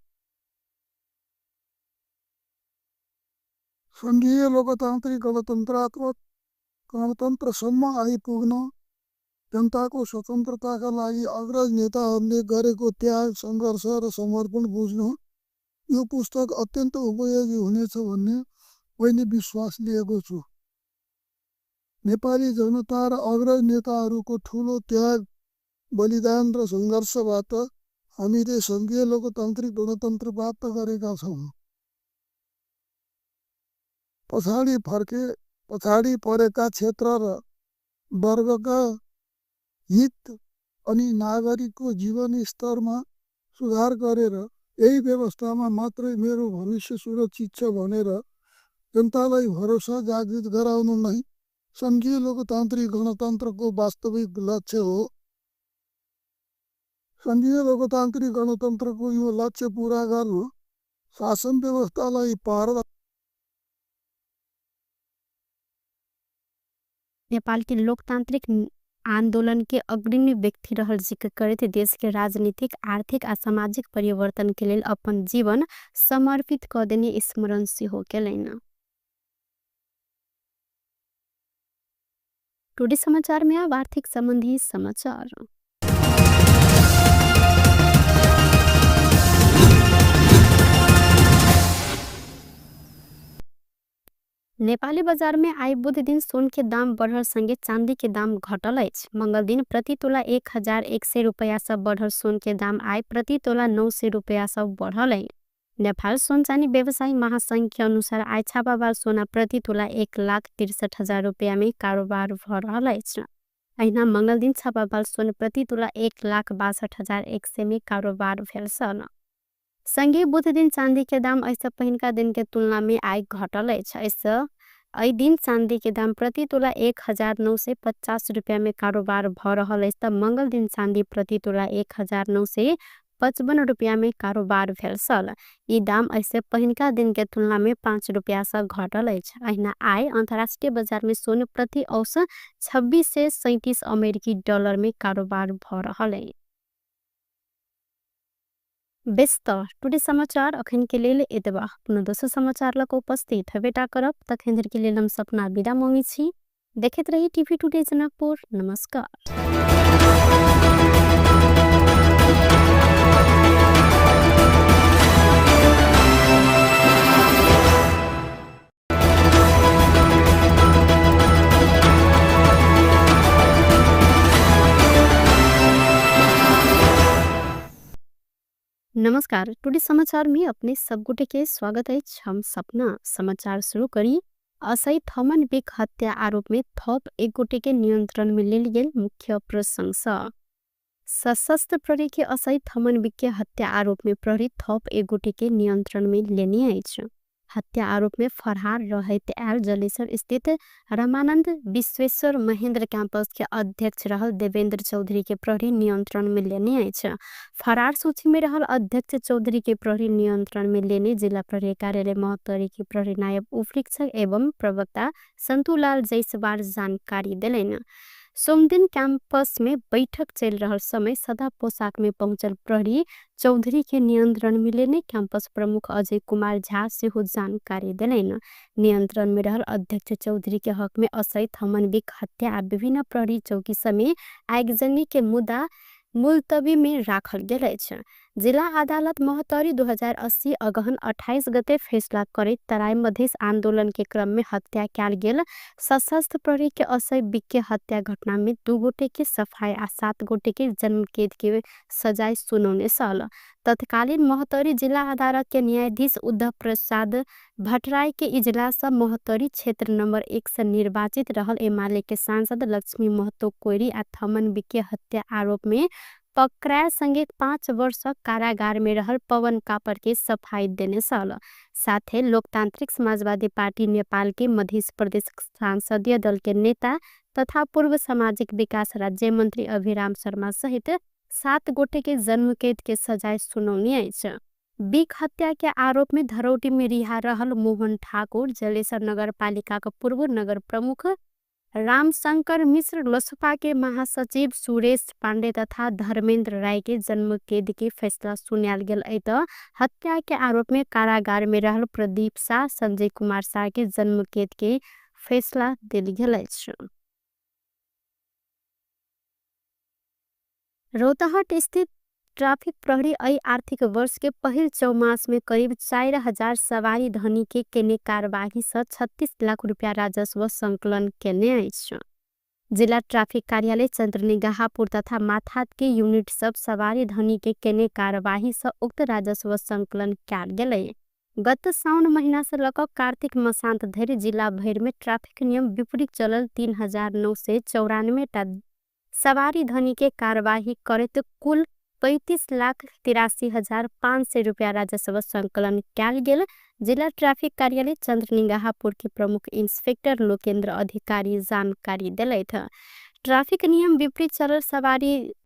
सङ्घीय लोकतान्त्रिक गणतन्त्रात्मक गणतन्त्रसम्म आइपुग्न जनताको स्वतन्त्रताका लागि अग्रज नेताहरूले गरेको त्याग, सङ्घर्ष र समर्पण बुझ्न यो पुस्तक अत्यन्त उपयोगी हुनेछ भन्ने मैले विश्वास लिएको छु। नेपाली जनता र अग्रज नेताहरूको ठुलो त्याग, बलिदान र सङ्घर्षबाट हामीले सङ्घीय लोकतान्त्रिक गणतन्त्र प्राप्त गरेका छौँ। पछाडि परेका क्षेत्र र वर्गका हित अनि नागरिकको जीवनस्तरमा सुधार गरेर यही व्यवस्थामा मात्रै मेरो भविष्य सुरक्षित छ भनेर जनतालाई भरोसा जागृत गराउनु नै सङ्घीय लोकतान्त्रिक गणतन्त्रको वास्तविक लक्ष्य हो। सङ्घीय लोकतान्त्रिक गणतन्त्रको यो लक्ष्य पुरा गर्नु शासन व्यवस्थालाई पार नेपाल के लोकतांत्रिक आंदोलन के अग्रणी व्यक्ति रहल जिक्र करैत देश के राजनीतिक, आर्थिक आ सामाजिक परिवर्तन के लेल अपन जीवन समर्पित क देने स्मरण सेहो केलैन। टुडे समाचार में अब आर्थिक संबंधी समाचार। नेपाली बाजार में आइ बुध दिन सोन के दाम बढ़ल संगे चांदी के दाम घटल अछि। मंगल दिन प्रति तोला 1100 रुपया से बढ़ल सोन के दाम आइ प्रति तोला 900 रुपया से बढ़ल अछि। नेपाल सोन चानी व्यवसायी महासंघ के अनुसार आइ छापावाल सोना प्रति तोला 1,63,000 रुपया में कारोबार भ रहल अछि। अहिना मंगल दिन छापावाल सोन प्रति तोला 1,62,100 में कारोबार भेल छल। संगे बुध दिन चांदी के दाम ऐसा पहिनका दिन के तुलना में आइ घटल अछि। ऐसा एहि दिन चांदी के दाम प्रति तोला 1950 रुपया में कारोबार भ रहल अछि त मंगल दिन चांदी प्रति तोला 1955 रुपया में कारोबार भेल छल। ई दाम ऐसे पहिनका दिन के तुलना में 5 रुपया से घटल अछि। अहिना आइ अंतर्राष्ट्रीय बाजार में सोन प्रति औसत 2637 अमेरिकी डॉलर में कारोबार भ रहल अछि। बेस त टुडे समाचार अखन के लेल एतबा। पुनः दोसर समाचार लक उपस्थित हेबेटा करब। तखन धरि के लेल हम सपना विदा मांगै छी। देखैत रही टीवी टुडे जनकपुर। नमस्कार। नमस्कार, टुडे समाचार में अपने सब गोटे के स्वागत अछि। हम सपना समाचार शुरू करी। असई थमन बिक हत्या आरोप में थप एक गोटे के नियंत्रण में लेल गेल मुख्य प्रशंसा। सशस्त्र प्रहरी के असई थमन बिक के हत्या आरोप में प्रहरी थप एक गोटे के नियंत्रण में लेने अछि। हत्या आरोप में फरहार रहैत आयल जलेसर स्थित रमानंद विश्वेश्वर महेंद्र कैंपस के अध्यक्ष रहल देवेंद्र चौधरी के प्रहरी नियंत्रण में लेने अछि। फरार सूची में रहल अध्यक्ष चौधरी के प्रहरी नियंत्रण में लेने जिला प्रहरी कार्यालय महोत्तरी के प्रहरी नायब उपरीक्षक एवं प्रवक्ता संतुलाल जैसवार जानकारी देलनि। सोमदिन कैंपस में बैठक चल रहल समय सदा पोशाक में पहुंचल प्रहरी चौधरी के नियंत्रण में लेने कैंपस प्रमुख अजय कुमार झा सेहो जानकारी देलनि। नियंत्रण में रहल अध्यक्ष चौधरी के हक में असई थमन बिक हत्या आ विभिन्न प्रहरी चौकी समेत आगजनी के मुद्दा मुलतवी में राखल गेल अछि। जिला अदालत महोत्तरी 2080 अगहन 28 गते फैसला करैत तराई मधेश आंदोलन के क्रम में हत्या कयल गेल सशस्त्र प्रहरी के असई बिक के हत्या घटना में 2 गोटे के सफाई आ 7 गोटे के जन्मकेद के सजाय सुनौने छल। तत्कालीन महोत्तरी जिला अदालत के न्यायाधीश उद्धव प्रसाद भट्टराई के इजलास महोत्तरी क्षेत्र नंबर 1 से निर्वाचित रहल एमाले के सांसद लक्ष्मी महतो कोइरी आ थमन बिक के हत्या आरोप में पकड़ायल संगे 5 वर्ष कारागार में रहल पवन कापर के सफाई देने छल। साथे लोकतांत्रिक समाजवादी पार्टी नेपाल के मध्य प्रदेश संसदीय दल के नेता तथा पूर्व सामाजिक विकास राज्य मंत्री अभिराम शर्मा सहित 7 गोटे के जन्मकैद के सजाय सुनौने अछि। बिक हत्या के आरोप में धरौटी में रिहा रहल मोहन ठाकुर, जलेसर नगरपालिका के पूर्व नगर प्रमुख रामशंकर मिश्र, लोसपा के महासचिव सुरेश पांडे तथा धर्मेंद्र राय के जन्मकैद के फैसला सुनायल गेल अछि। त हत्या के आरोप में कारागार में रहल प्रदीप शाह, संजय कुमार शाह के जन्मकैद के फैसला देल गेल अछि। रौतहट स्थित ट्राफिक प्रहरी अई आर्थिक वर्ष के पहिल चौमास में करीब 4000 सवारी धनी के केने कारबाही से 36 लाख रुपया राजस्व संकलन केने अछि। जिला ट्राफिक कार्यालय चंद्रनिगाहापुर तथा माथात के यूनिट सब सवारी धनी के केने कारबाही से उक्त राजस्व संकलन कयल गेलै। गत साउन महीना से लक कार्तिक मसांत धरि जिला भरि में ट्राफिक नियम विपरीत चलल 3994 टा सवारी धनी के कारबाही करैत कुल 35,83,500 रुपया राजस्व संकलन कयल गेल। जिला ट्राफिक कार्यालय चंद्रनिगाहापुर के प्रमुख इंस्पेक्टर लोकेन्द्र अधिकारी जानकारी देलथि। ट्राफिक नियम विपरीत चलल सवारी